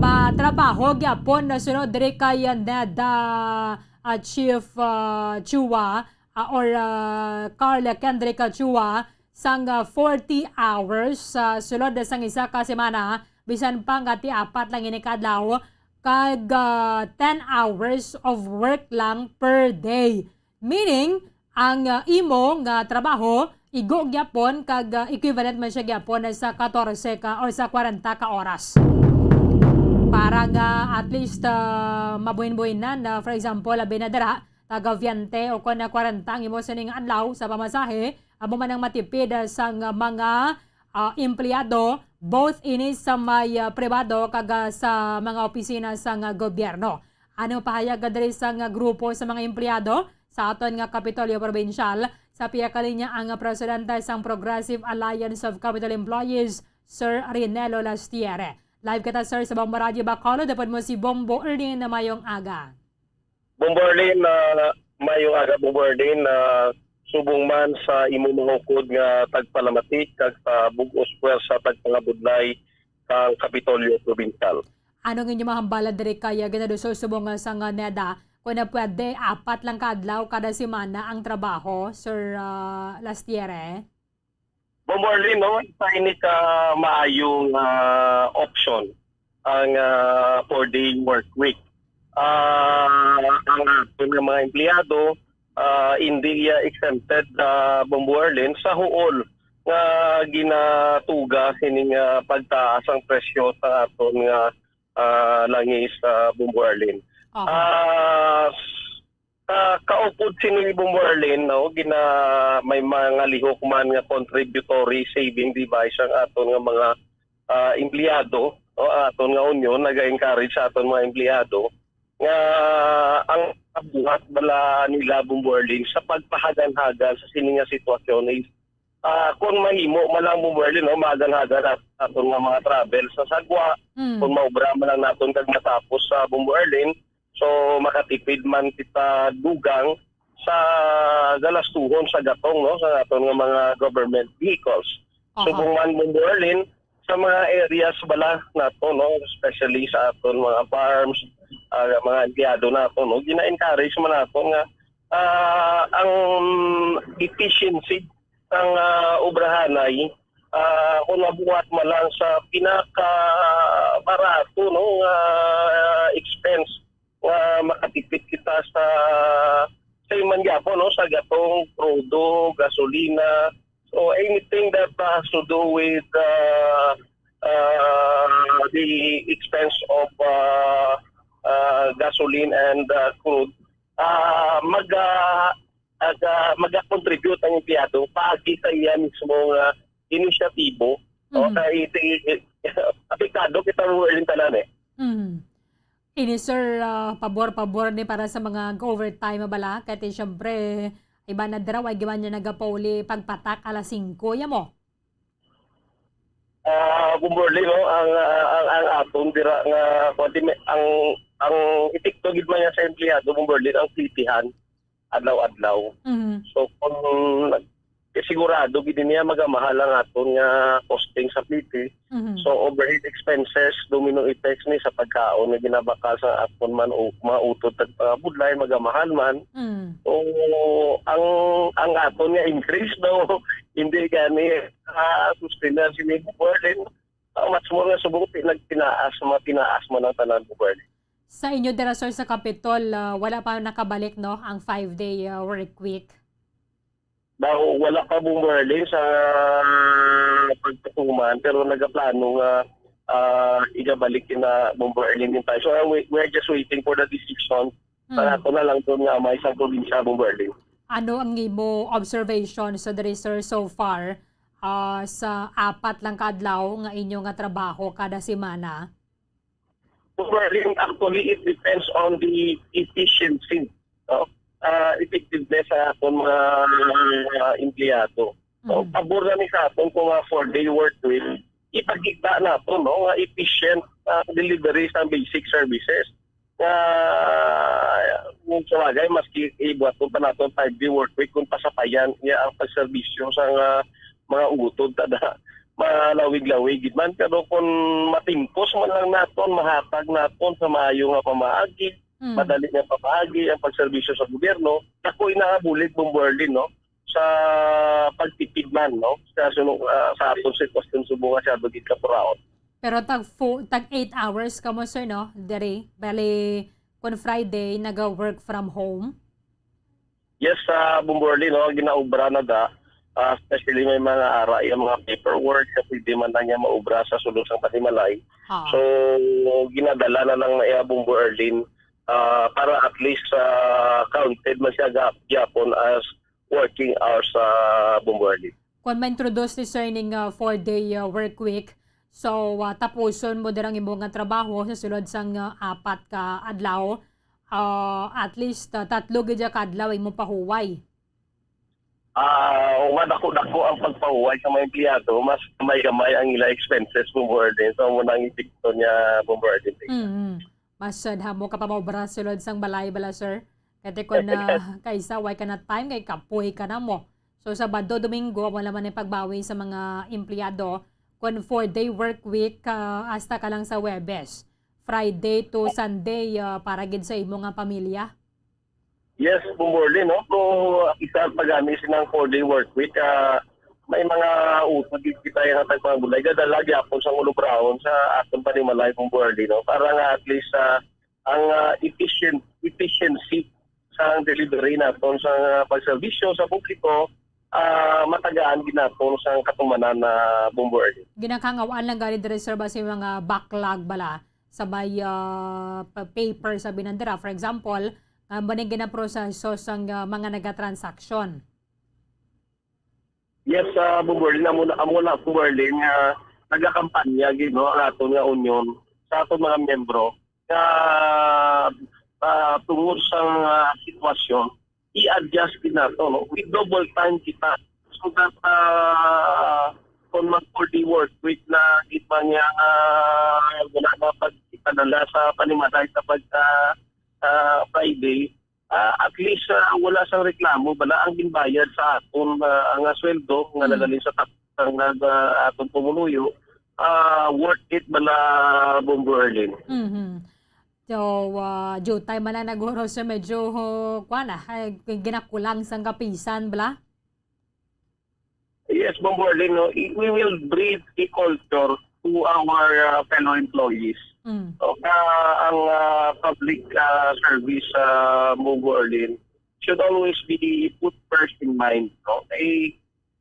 Matrabaho gyapon na sunod diri kay Ned ah, ah, Chief ah, Chua ah, or ah, Carl Kendrick Chua sang ah, forty hours sa sulod sang isa ka semana, bisan pa nga ti apat lang ini ka adlaw, kag ah, ten hours of work lang per day. Meaning, ang ah, imo nga trabaho igo gyapon kag ah, equivalent man siya gyapon sa katorse ka or sa kwarenta ka oras. Para nga at least ah, mabuhin-buhinan, ah, for example, labi na dira, taga twenty o kon kwarenta ang imo sining adlaw sa pamasahe, amo man ang matipid ah, sang mga ah, empleyado, both ini sa may ah, pribado kag ah, sa mga opisina sang gobyerno. Ano pahayag diri sang grupo sa mga empleyado sa aton nga Kapitolyo Probinsyal? Sa pihak kalinya ang presidente sang Progressive Alliance of Capitol Employees, Sir Rinelo Lastiere. Live kita, sir, sa Bombo Radyo Bacolod. Dapat mo si Bombo Erlin na mayong aga. Bombo Erlin, ah, mayong aga, Bombo Erlin. Ah, subong man sa imo mga ukod nga tagpalamati kag sa bug-os puwersa tagpangabudlay sang Kapitolyo Provincial. Ano ang inyo mahambala diri kay, ah, Gobernador Susubo nga sa nga NEDA? Kung na pwede, apat lang ka adlaw kada semana ang trabaho, Sir, ah, Lastiere? Bombo Erlin, no? Isa ini ka maayong, ah, option ang, ah, four-day work week. Ah, ang aton nga mga empleyado, ah, hindi iya exempted, ah, Bombo Erlin, sa huol nga ginatuga sining, ah, pagtaas ang presyo sa aton nga, ah, langis, ah, Bombo Erlin. Aha. Ah, s-, ah, kaupod sini, Bombo Erlin, no, gina-, may mga lihok man nga contributory saving device ang aton nga mga, ah, empleyado, no, aton nga union naga-encourage sa aton mga empleyado nga ang buhat bala nila, Bombo Erlin, sa pagpahaganhagan sa sini nga sitwasyon is, ah, kung mahimo man lang, Bombo Erlin, no, mahaganhagan at aton nga mga travel sa sagwa, Mm. kung maobra man lang naton kag matapos sa, Bombo Erlin, so makatipid man kita dugang sa galastuhon sa gatong, no, sa aton nga mga government vehicles. Aha. Subong man, Bombo Erlin, sa mga areas bala nato, no, especially sa aton mga farms, ah, mga empleyado nato, no, gina-encourage man nato nga, ah, ang efficiency sang, ah, obrahanay, ah, kung mabuhat man lang sa pinaka barato, no, nga expense nga makatipid kita sa, sa iman gyapon, no, sa gatong, krudo, gasolina. So, anything that has to do with, uh, uh, the expense of, uh, uh, gasoline and, uh, crude, uh, mag, uh, mag, uh, mag-contribute ang empleyado paagi sa iya mismo nga inisyatibo. O, Mm. kay, i-, i-, apektado kita mo rin tanan eh. Mm. Ini, sir, ah, pabor-pabor ni para sa mga overtime bala. Kay ti, syempre, iba na dira, way giman niya nagapauli pagpatak alas singko, ya mo? Ah, Bombo Erlin, no, ang, ah, ang, ang aton dira nga, kuwan, ti, may, ang, ang epekto gid man niya sa empleyado, Bombo Erlin, ang plitihan adlaw-adlaw. Mhm. So, kung nag-, sigurado gid niya magamahal ang aton nga costing sa pliti. Mhm. So, overhead expenses, domino effects ni sa pagkaon nga ginabakal sa aton man o mautod tag, ah, budlay, magamahal man. Mm. So, ang, ang aton nga increase daw, hindi gani, ah, sustainer sini, Bombo Erlin. Ah, much more nga subong ti-, nagtinaas, mga tinaas man ang tanan, Bombo Erlin. Sa inyo dira, sir, sa Capitol, ah, wala pa nakabalik, no, ang five-day, ah, work week? Daw, wala pa, Bombo Erlin, sa pagpatuman, pero nagaplano nga, ah, igabalik na, Bombo Erlin, in time. So, uh, we, we're just waiting for the decision. Mm. Para ako na lang doon nga may isang probinsya, Bombo Erlin. Ano ang imo observation sa diri, sir, so far, ah, sa apat lang ka adlaw nga inyo nga trabaho kada semana? Bombo Erlin, actually, it depends on the efficiency, no? Ah, effectiveness sa aton mga, mga empleyado. So, Mm. pabor na ni sa aton kung mga four-day work week, ipakita nato, no, nga efficient, ah, delivery sa basic services. Nga, kung sa bagay, maski ibuhat pa naton five-day work week, kung pasapayan niya ang pagserbisyo sa nga mga utod, tada malawig-lawig gid man. Pero kung matimpos man lang naton, mahatag naton sa maayo nga pamaagi, Mm. madali nga pamaagi ang pagserbisyo sa gobyerno, ako'y nangabulig, Bombo Erlin, no? Sa pagtipid man, no? Sa sunod, ah, sa aton sitwasyon subong nga siya gid kapuraot. Pero tag fo-, tag eight hours kamo, sir, no? Diri, bali, kun Friday, naga-work from home? Yes, sa Bombo Erlin, no? Ginaobra na da, ah, especially may mga ara, yung mga paperwork, sa pwede man na niya maobra sa sulod sang panimalay. Ah. So, ginadala na lang na iya, Bombo Erlin, ah, para at least, ah, counted man siya ga-, gyapon as working hours sa Bombo Erlin. Kung ma-introduce ni sir ning, ah, four-day, ah, work week, so, ah, tapuson mo dirang imo nga trabaho sa sulod sang, ah, apat ka adlaw, ah, at least, ah, tatlo gid ka adlaw imo pahuway. Ah, o madako-dako ang pagpahuway sa mga empleyado, mas gamay-gamay ang ila expenses, Bombo Erlin. So, amo na ang epekto niya, Bombo Erlin. Mm. Mas, ah, damo ka pa maobra sulod sang balay bala, sir. Kay kon, ah, kaysa way ka na time, kay kapoy ka na mo. So, Sabado, Domingo, wala man ang pagbawi sa mga empleyado. Kon four-day work week, ah, hasta ka lang sa Huwebes. Friday to Sunday, ah, para gid sa imo nga pamilya? Yes, Bombo Erlin, no? Kung isa pa gani silang four-day work week, ah, may mga utod gid kita nga tagpangabudlay. Gadala gyapon sang ulubrahon sa aton panimalay, Bombo Erlin, no? Para nga at least, ah, ang, ah, efficient, efficiency sa delivery naton sa pagserbisyo sa publiko, ah, matagaan gid naton sa katumanan na, Bombo Erlin. Ginakangawaan lang gani diri, sir, ba sa mga backlog bala sa may, ah, pa-, paper sa binandera? For example, nga ba ning ginaproseso sang, ah, mga nagatransaksyon? Yes, ah, Bombo Erlin, amo na, amo na, Bombo Erlin, nga nagakampanya gid, no, ang aton nga union sa aton mga miyembro nga, ah, tungod sa, ah, sitwasyon, i-adjust gid nato, no? We double time kita so that, ah, kung mag four-day work week na gid man niya, ah, wala na pagkita na sa panimalay sa pagka, ah, Friday, ah, at least, ah, wala sang reklamo bala ang ginbayad sa aton, ah, nga sweldo nga Mm. nagaling sa tax sang nag, ah, aton pumuluyo, ah, worth it bala, Bombo Erlin. Mhm. So, ah, due time man na naguro, sir, medyo, kuwan na, ay, ginakulang sang kapisan bala? Yes, Bombo Erlin, no? I-, we will breed a culture to our, uh, fellow employees. Mm. O, ka, ang, uh, public, uh, service, uh, Bombo Erlin, should always be put first in mind, no? Eh,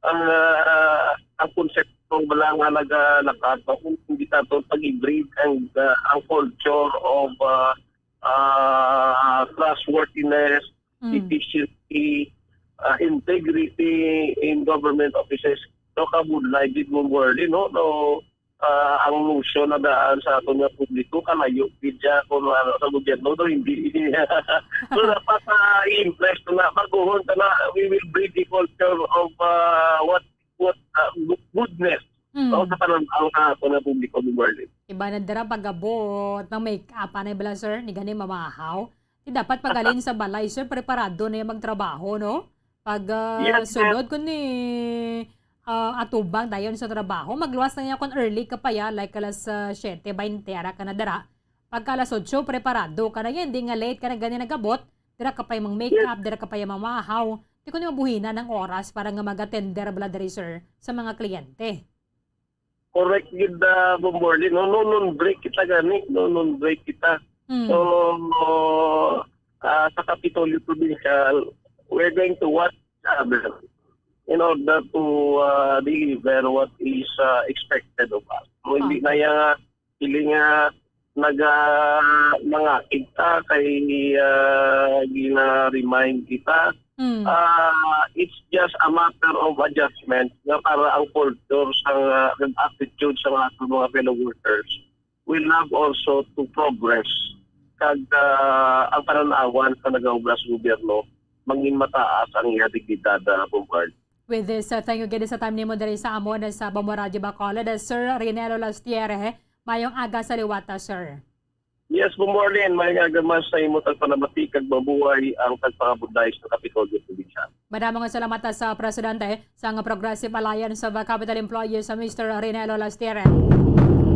ang, uh, ang konsepto bala nga nagalakat, no? Kung hindi nato pag-i-breed ang, uh, ang culture of, uh, uh, trustworthiness, Mm. efficiency, ah, integrity in government offices. No, kabudlay gid mo, Merlin, no? No, ah, ang notion na daan sa aton nga publiko, kalayo gid siya kung ano sa gobyerno, no, hindi. So, dapat, ah, i-impress na, baguhon ka na, we will bring the culture of, ah, what, what, ah, go-, goodness, Mm. no, sa panan-aw sa aton nga publiko, Merlin. Iba na dira pag-abot, mag-make up, anay bala, sir? Ni gani mamahaw. Di dapat pag-alin sa balay, sir, preparado na yung magtrabaho, no? Pag, ah, Yes, ma'am. sulod ko ni, ah, atubang dayon sa trabaho, magluwas na niya kung early ka pa ya, like alas, ah, siyete baynte, ara ka na dira. Pagka alas otso, preparado ka na yan. Di nga late ka na gani nagabot, dira ka pa yung mang-make Yes. up, dira ka pa yung mamahaw. Di ko na mabuhinan ang oras para nga mag-attender bala diri, sir, sa mga kliyente. Correct gid, ah, Bombo Erlin, no? No, non break kita gani, no, non break kita. Mm. So, ah, sa Kapitolyo Provincial, we're going to watch each other in order to, ah, deliver what is, ah, expected of us. So, hindi Ah. na yan nga, hindi nga naga-, mangakig ta kay, ah, gina-remind kita. Mm. Ah, it's just a matter of adjustment nga para ang culture sa, ah, ang attitude sa mga, sa mga fellow workers will have also to progress. Kag, ah, ang panan-awan sa nagaobra sa gobyerno, mangin mataas ang iya dignidad, ah, Bombo Erlin. With this, uh, thank you gid sa time nimo diri sa amon sa Bombo Radyo Bacolod, uh, Sir Rinelo Lastiere. Mayong aga sa liwat, uh, sir. Yes, Bombo Erlin, mayong aga man sa imo tagpanamati kag mabuhay ang tagpangabudlay sa Kapitolyo Provincial. Madamo nga salamat, uh, sa presidente sang Progressive Alliance of Capital Employees, uh, Mister Rinelo Lastiere.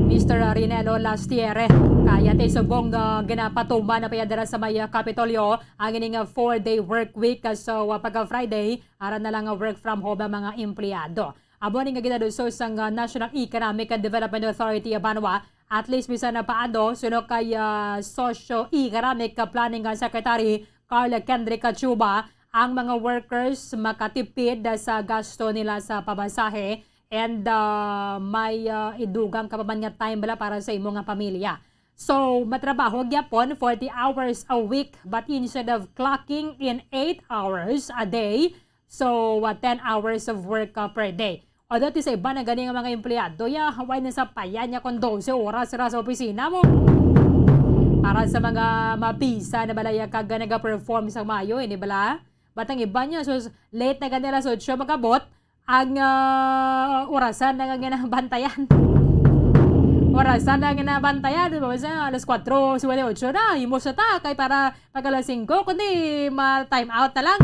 Mister Rinelo Lastiere, kaya ti subong, uh, ginapatuman na pa ya dira sa may, uh, Kapitolyo ang ining, uh, four-day work week. Uh, so, uh, pagka Friday, ara na lang nga work from home ang mga empleyado. Amo ni nga ginaduso sang, ah, National Economic and Development Authority, ah, banwa, at least bisan na paano, suno kay, ah, Socio-Economic Planning, ah, Secretary Carl Kendrick Achuba, ang mga workers makatipid, ah, sa gasto nila sa pamasahe and, ah, may, ah, idugang ka pa man nga time bala para sa imo nga pamilya. So, matrabaho gyapon forty hours a week, but instead of clocking in eight hours a day, so, uh, ten hours of work, uh, per day. Although, ti sa iba na gani nga mga empleyado, ya, way na sapayan niya kung dose oras ra sa opisina mo. Para sa mga mabisa na balaya kag nagaperform sa mayo, ini bala? But ang iban niya, sus, late na gani alas otso makabot, ang, ah, orasan na nga ginabantayan. Orasan na nga ginabantayan, di ba? Sa alas kwatro cincuenta y ocho na, himos na ta, kay para pag alas singko, kundi ma-time out na lang.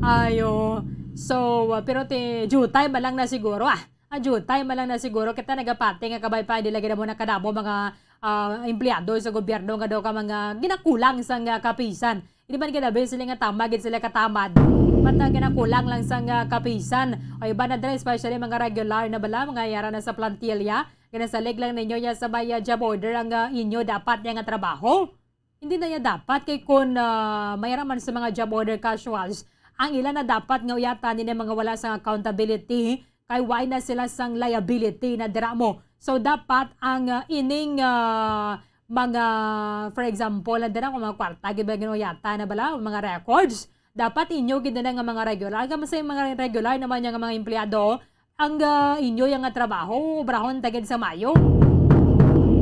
Ayo. So, ah, pero ti, due time man lang na siguro, ah. Ah, due time man lang na siguro. Kita nagapati nga kabay pa, hindi lagi na mo nakadamo mga, ah, empleyado sa gobyerno nga daw ka mga ginakulang sa nga kapisan. Hindi man ginabi sila nga tama, gid sila katamad. But, ah, ginakulang lang sa nga kapisan. O iba na dre, especially mga regular na bala, mga yara na sa plantilla. Ginasalig lang ninyo niya sa may, ah, job order ang, ah, inyo dapat niya nga trabaho. Hindi na niya dapat kay kun, ah, may ra man sa mga job order casuals, ang ila na dapat nga uyatan nila mga wala sa accountability, kay why na sila sang liability na dira mo. So, dapat ang, ah, ining, ah, mga, for example, na dira ko mga kwarta, gid ba ginuyatan na bala, mga records, dapat inyo gid na nga mga regular. Kamo sa mga regular naman niya nga mga empleyado, ang, ah, inyo yang nga trabaho, obrahon ta gid sa mayo.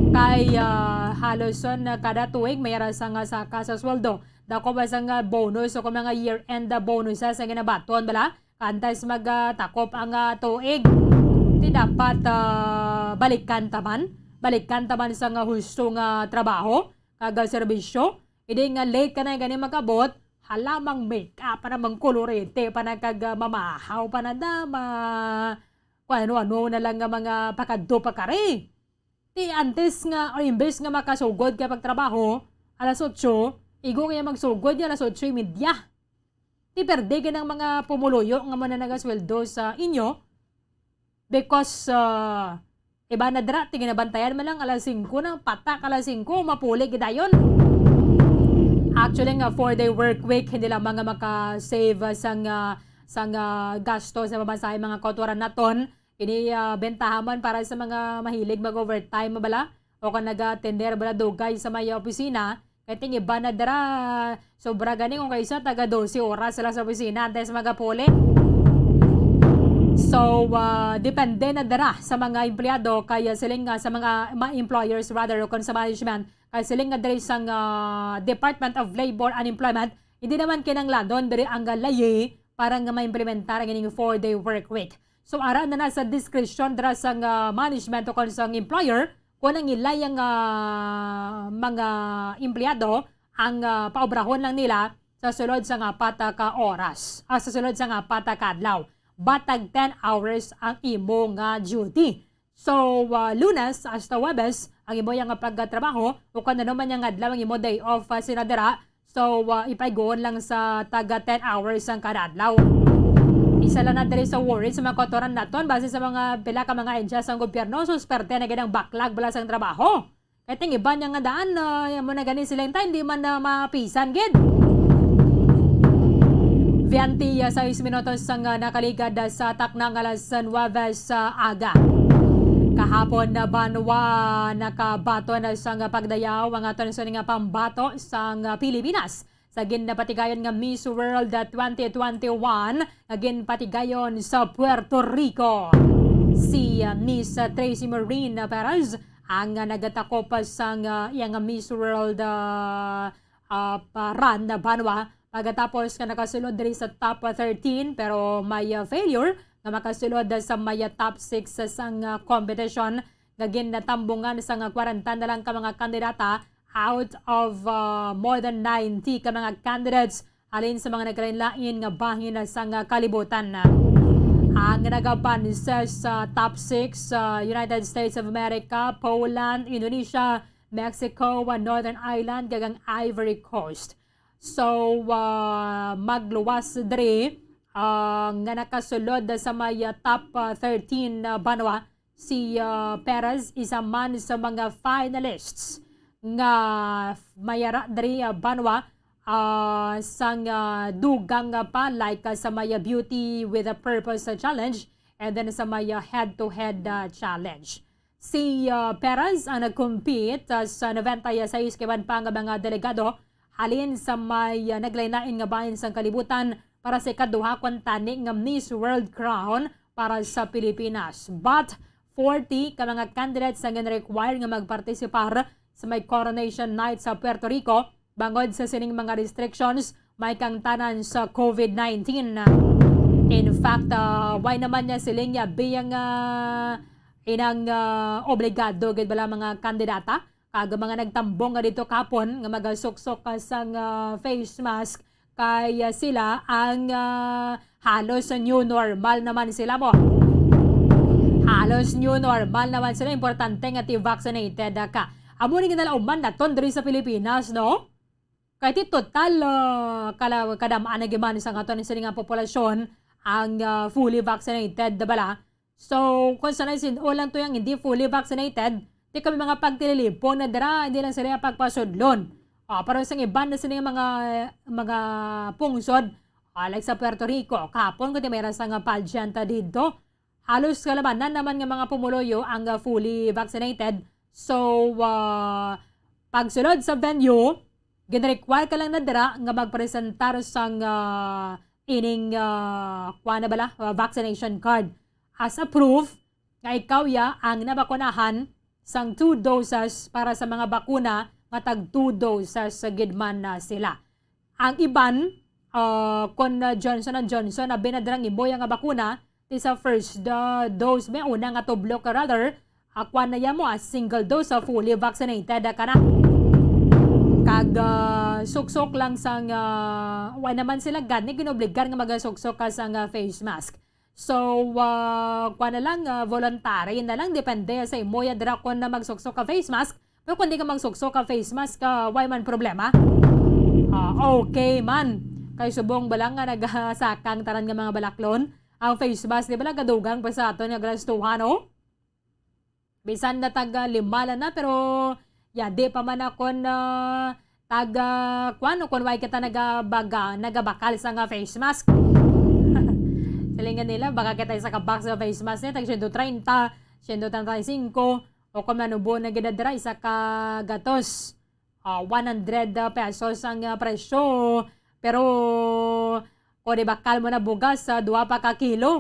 Kay, ah, halos, ah, na kada tuig may ara sa nga saka sa sweldo. Dako ba sa nga bonus o kung mga year-end, ah, bonuses ang ginabaton, bala? Antes mag, ah, takop ang, ah, tuig. Di dapat, ah, balikan ta man? Balikan ta man sa nga husto nga trabaho, kag, ah, serbisyo? Hindi nga late ka na gani makabot, hala, mang make up pa na, mang kolorete pa na, kag, ah, mamahaw pa na da, ma-, kung ano-ano na lang nga mga pakadto pa kari. Ti antes nga, or imbes nga makasugod ka pagtrabaho, alas otso, igo kaya magsugod niya alas otso y media. Ti perde ka ng mga pumuluyo nga mo na nagasweldo sa inyo, because, ah, iba na dira, ti ginabantayan man lang alas singko na, patak alas singko, mapuli gidayon. Actually, nga four-day work week, hindi lamang nga maka-save, ah, sang, ah, sang, ah, gasto sa pamasahe mga kautoran naton. Ini, ah, bentaha man para sa mga mahilig mag-overtime, bala, o kung naga-tender, bala, dugay sa may opisina. Kay ting iba na dira, sobra gani kung kaisa taga dose oras sila sa opisina antes magapuli. So, ah, depende na dira sa mga empleyado, kaya siling nga sa mga, mga employers rather, o kung sa management, kay siling nga diri sang, ah, Department of Labor and Employment, hindi naman kinahanglanon diri ang, ah, layi para nga maimplementar ang ining four-day work week. So, ara na na sa discretion dira sang, ah, management o kon sang employer kung ang ilay ang, ah, mga empleyado ang, ah, paobrahon lang nila sa sulod sang apat ka oras, ah, sa sulod sang apat ka adlaw. But tag ten hours ang imo nga duty. So, ah, Lunes hasta Huwebes ang imo yang pagtrabaho, o kung ano man yang adlaw ang imo day off, ah, sina dira. So, ah, ipaigoon lang sa taga ten hours ang kada adlaw. Isa lang na diri sa worry sa mga kautoran naton, base sa mga pila ka mga ahensya sang gobyerno, susperte na gid ang backlog bala sang trabaho. Kay ting iban niya nga daan, ah, amo na gani sila, hindi man na mapisan gid. Twenty, ah, sais minutos ang, ah, nakaligad, ah, sa takna nga alas nuwebe sa aga. Kahapon na banwa, nakabaton na sang pagdayaw ang aton sa nga pambato sang, ah, Pilipinas sa ginpatigayon nga Miss World, ah, twenty twenty-one nga ginpatigayon sa Puerto Rico. Si, ah, Miss, ah, Tracy Marine Perez ang, ah, nagatakop sang, ah, iyang Miss World, ah, ah, pa-, run na banwa pagkatapos nga nakasulod diri sa top thirteen, pero may, ah, failure nga makasulod sa may, ah, top six sa, sang, ah, competition nga ginatambungan sang kwarenta na lang ka mga kandidata out of, ah, more than ninety ka mga candidates halin sa mga nagkalain-lain nga bahin sang kalibutan. Ang nagabanse sa top six, ah, United States of America, Poland, Indonesia, Mexico, ah, Northern Ireland, kag ang Ivory Coast. So, ah, magluwas diri, ah, nga nakasulod sa may, ah, top, ah, thirteen na banwa. Si, ah, Perez isa man sa mga finalists nga mayara diri, ah, banwa, ah, sang, ah, dugang, ah, pa, like, ah, sa may, ah, Beauty with a Purpose, ah, Challenge, and then sa may, ah, Head to Head, ah, Challenge. Si, ah, Perez ang nag-compete, ah, sa ninety-six ka iban pa nga mga delegado halin sa may, ah, naglain-lain nga bahin sang kalibutan para sa ikaduha kuntani nga Miss World Crown para sa Pilipinas. But forty ka mga candidates ang gin-require nga magpartisipar sa may Coronation Night sa Puerto Rico bangod sa sining mga restrictions may kangtanan sa COVID nineteen. In fact, ah, why naman niya siling niya biyang, ah, inang, ah, obligado gid bala mga kandidata kag mga nagtambong nga dito kahapon nga magasuksok ka sang, ah, face mask kay, ah, sila ang, ah, halos new normal naman sila mo. Halos new normal naman sila. Importante nga ti vaccinated ka. Amo ni ginalauman naton diri sa Pilipinas, no? Kay ti total, ah, kala-, kadam-an na giman sa aton sini nga populasyon ang, ah, fully vaccinated na bala. So, kung sa naisin-o lang to yung hindi fully vaccinated, di kami mga pagtililipon na dira, hindi lang sila yung pagpasudlon. Ah, pero sa iban na sila yung mga, mga pungsod, ah, like sa Puerto Rico, kahapon ko di may rasa nga pageant, ah, dito. Halos kalabanan naman nga mga pumuluyo ang, ah, fully vaccinated. So, ah, pagsulod sa venue, gin-require ka lang na dira nga magpresentar sang, ah, ining, ah, kuwan na bala, ah, vaccination card as a proof nga ikaw ya ang nabakunahan sang two doses para sa mga bakuna nga tag two doses gid man na sila. Ang iban, ah, kon, ah, Johnson and Johnson, abi na dirang imo ya nga bakuna, ti sa first, ah, dose, may una nga tublo ka rather, ah, kwan na ya mo, ah, single dose, ah, fully vaccinated, ah, ka na. Kag, ah, suksok lang sang, ah, wa naman sila gani ginobligar nga magasuksok ka sang, ah, face mask. So, ah, kwan na lang, ah, voluntary na lang, depende sa imo ya dira kon na magsuksok ka face mask. Pero kung di ka magsuksok ka face mask, ah, why man problema? Ah, okay man. Kay subong bala nga nagasakang tanan nga mga balaklon. Ang face mask, di ba, nagadugang pa sa aton nga galastuhan, no? Bisan na taga lima lang na, pero yadi pa man ako na taga, kwan, o kung why kita nagabaga, nagabakal sa nga face mask. Silingan nila, baka kita isa ka box nga face mask niya, tag siyento treinta, siyento treinta y cinco, o kung manubo na gid dira, isa ka gatos. Ah, one hundred pesos ang, ah, presyo. Pero, kung ibakal mo na bugas, sa duha pa ka kilo.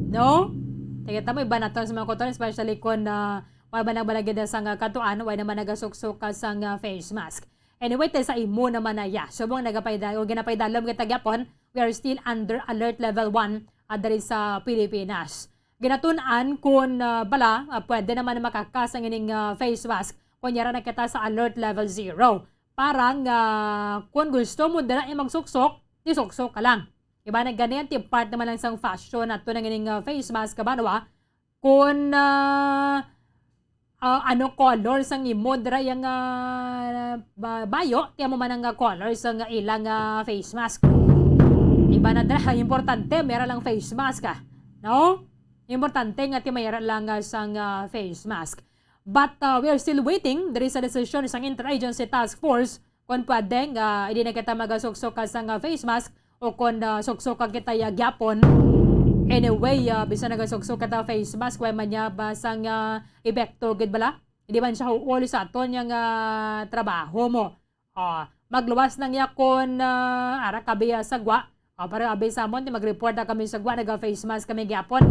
No? Kaya tamo, iba na to sa mga kuton, especially kung, ah, wala ba nagbalagid na sang, ah, katuan, wala naman nagasuksok ka sang, ah, face mask. Anyway, te sa imo naman na ya. So, mong nagapaida-, o ginapaidalom kita gyapon, we are still under alert level one, ah, diri sa Pilipinas. Ginatun-an kung, ah, bala, ah, pwede naman makaka sang ining, ah, face mask. Kunyara na kita sa alert level zero. Para nga, kung gusto mo dira ay magsuksok, di suksok ka lang. Diba? Nagganyan ti part naman lang sang fashion nato nang ining, ah, face mask, kabanwa. Kung, ah, ah, ano color sang imo dira yang, ah, ba-, bayo, ti amo man ang, ah, color sang ilang, ah, face mask. Iba na dira, importante, meron lang face mask, ah. No? Importante nga ti mayara lang, ah, sang, ah, face mask. But, ah, we are still waiting diri sa desisyon sang Interagency Task Force kung pwede nga hindi na kita magasuksok ka sang, ah, face mask o kung, ah, suksok ka kita ya gyapon. Anyway, ah, bisan nagasuksok kita face mask, way man niya ba sang, ah, epekto gid bala? Hindi man siya huol sa aton yang, ah, trabaho mo. Ah, magluwas lang ya kon, ah, ara ka biya sa gwa. Ah, pero abi sa amon, di mag-report na kami sa gwa, naga-face mask kami gyapon.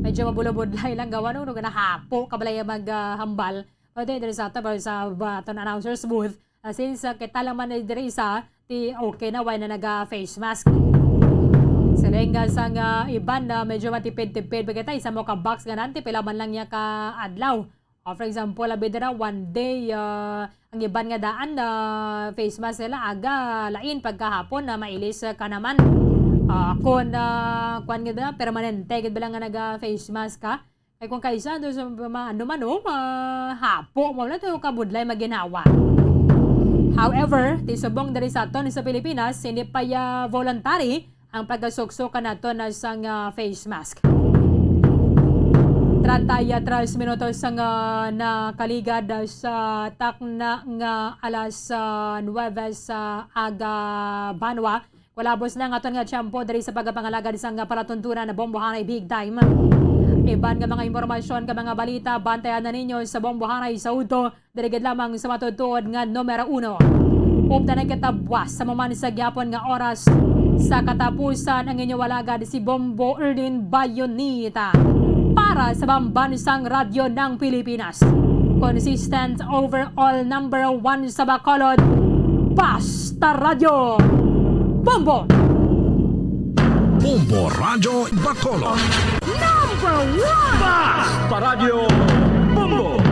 Medyo mabulabudlay lang gawa, no? Nung nahapo ka balay mag, ah, hambal. Pero di, diri sa ato, pero sa ba, aton announcer's booth, ah, since, ah, kita lang man diri isa, ti okay na, why na naga-face mask? Silingan sang iban na medyo matipid-tipid, ba kita, isa mo ka box nga nanti, pila man lang niya ka adlaw. O, for example, abi dira, one day, ah, ang iban nga daan na face mask nila, aga, lain pagkahapon na mailis ka naman. Ah, kung, ah, kwan gid na, permanente gid ba lang nga naga-face mask ka? Kay kung kaisa, do sa ma-, ano man, oh, mahapo mo lang, to kabudlay maginhawa. However, ti subong diri sa aton sa Pilipinas, hindi pa ya voluntary ang pagkasuksok kanato na sang, ah, face mask. Treinta y tres minutos ang, ah, nakaligad sa takna nga alas, ah, nuwebe sa aga banwa. Kulabos na ang aton nga tiyempo diri sa pagpangalagad sang palatuntunan na Bombohanay Big Time. Iban nga mga impormasyon ka mga balita, bantayan na ninyo sa Bombohanay sa udto. Diri gid lamang sa matutuod nga numero uno. Upda na kita buwas sa maman sa gyapon nga oras. Sa katapusan, ang inyo alagad si Bombo Erlin Bayonita para sa Bambansang Radyo ng Pilipinas. Consistent overall number one sa Bacolod, Basta Radyo Bombo! Bombo Radyo Bacolod. Number one! Basta Radyo Bombo!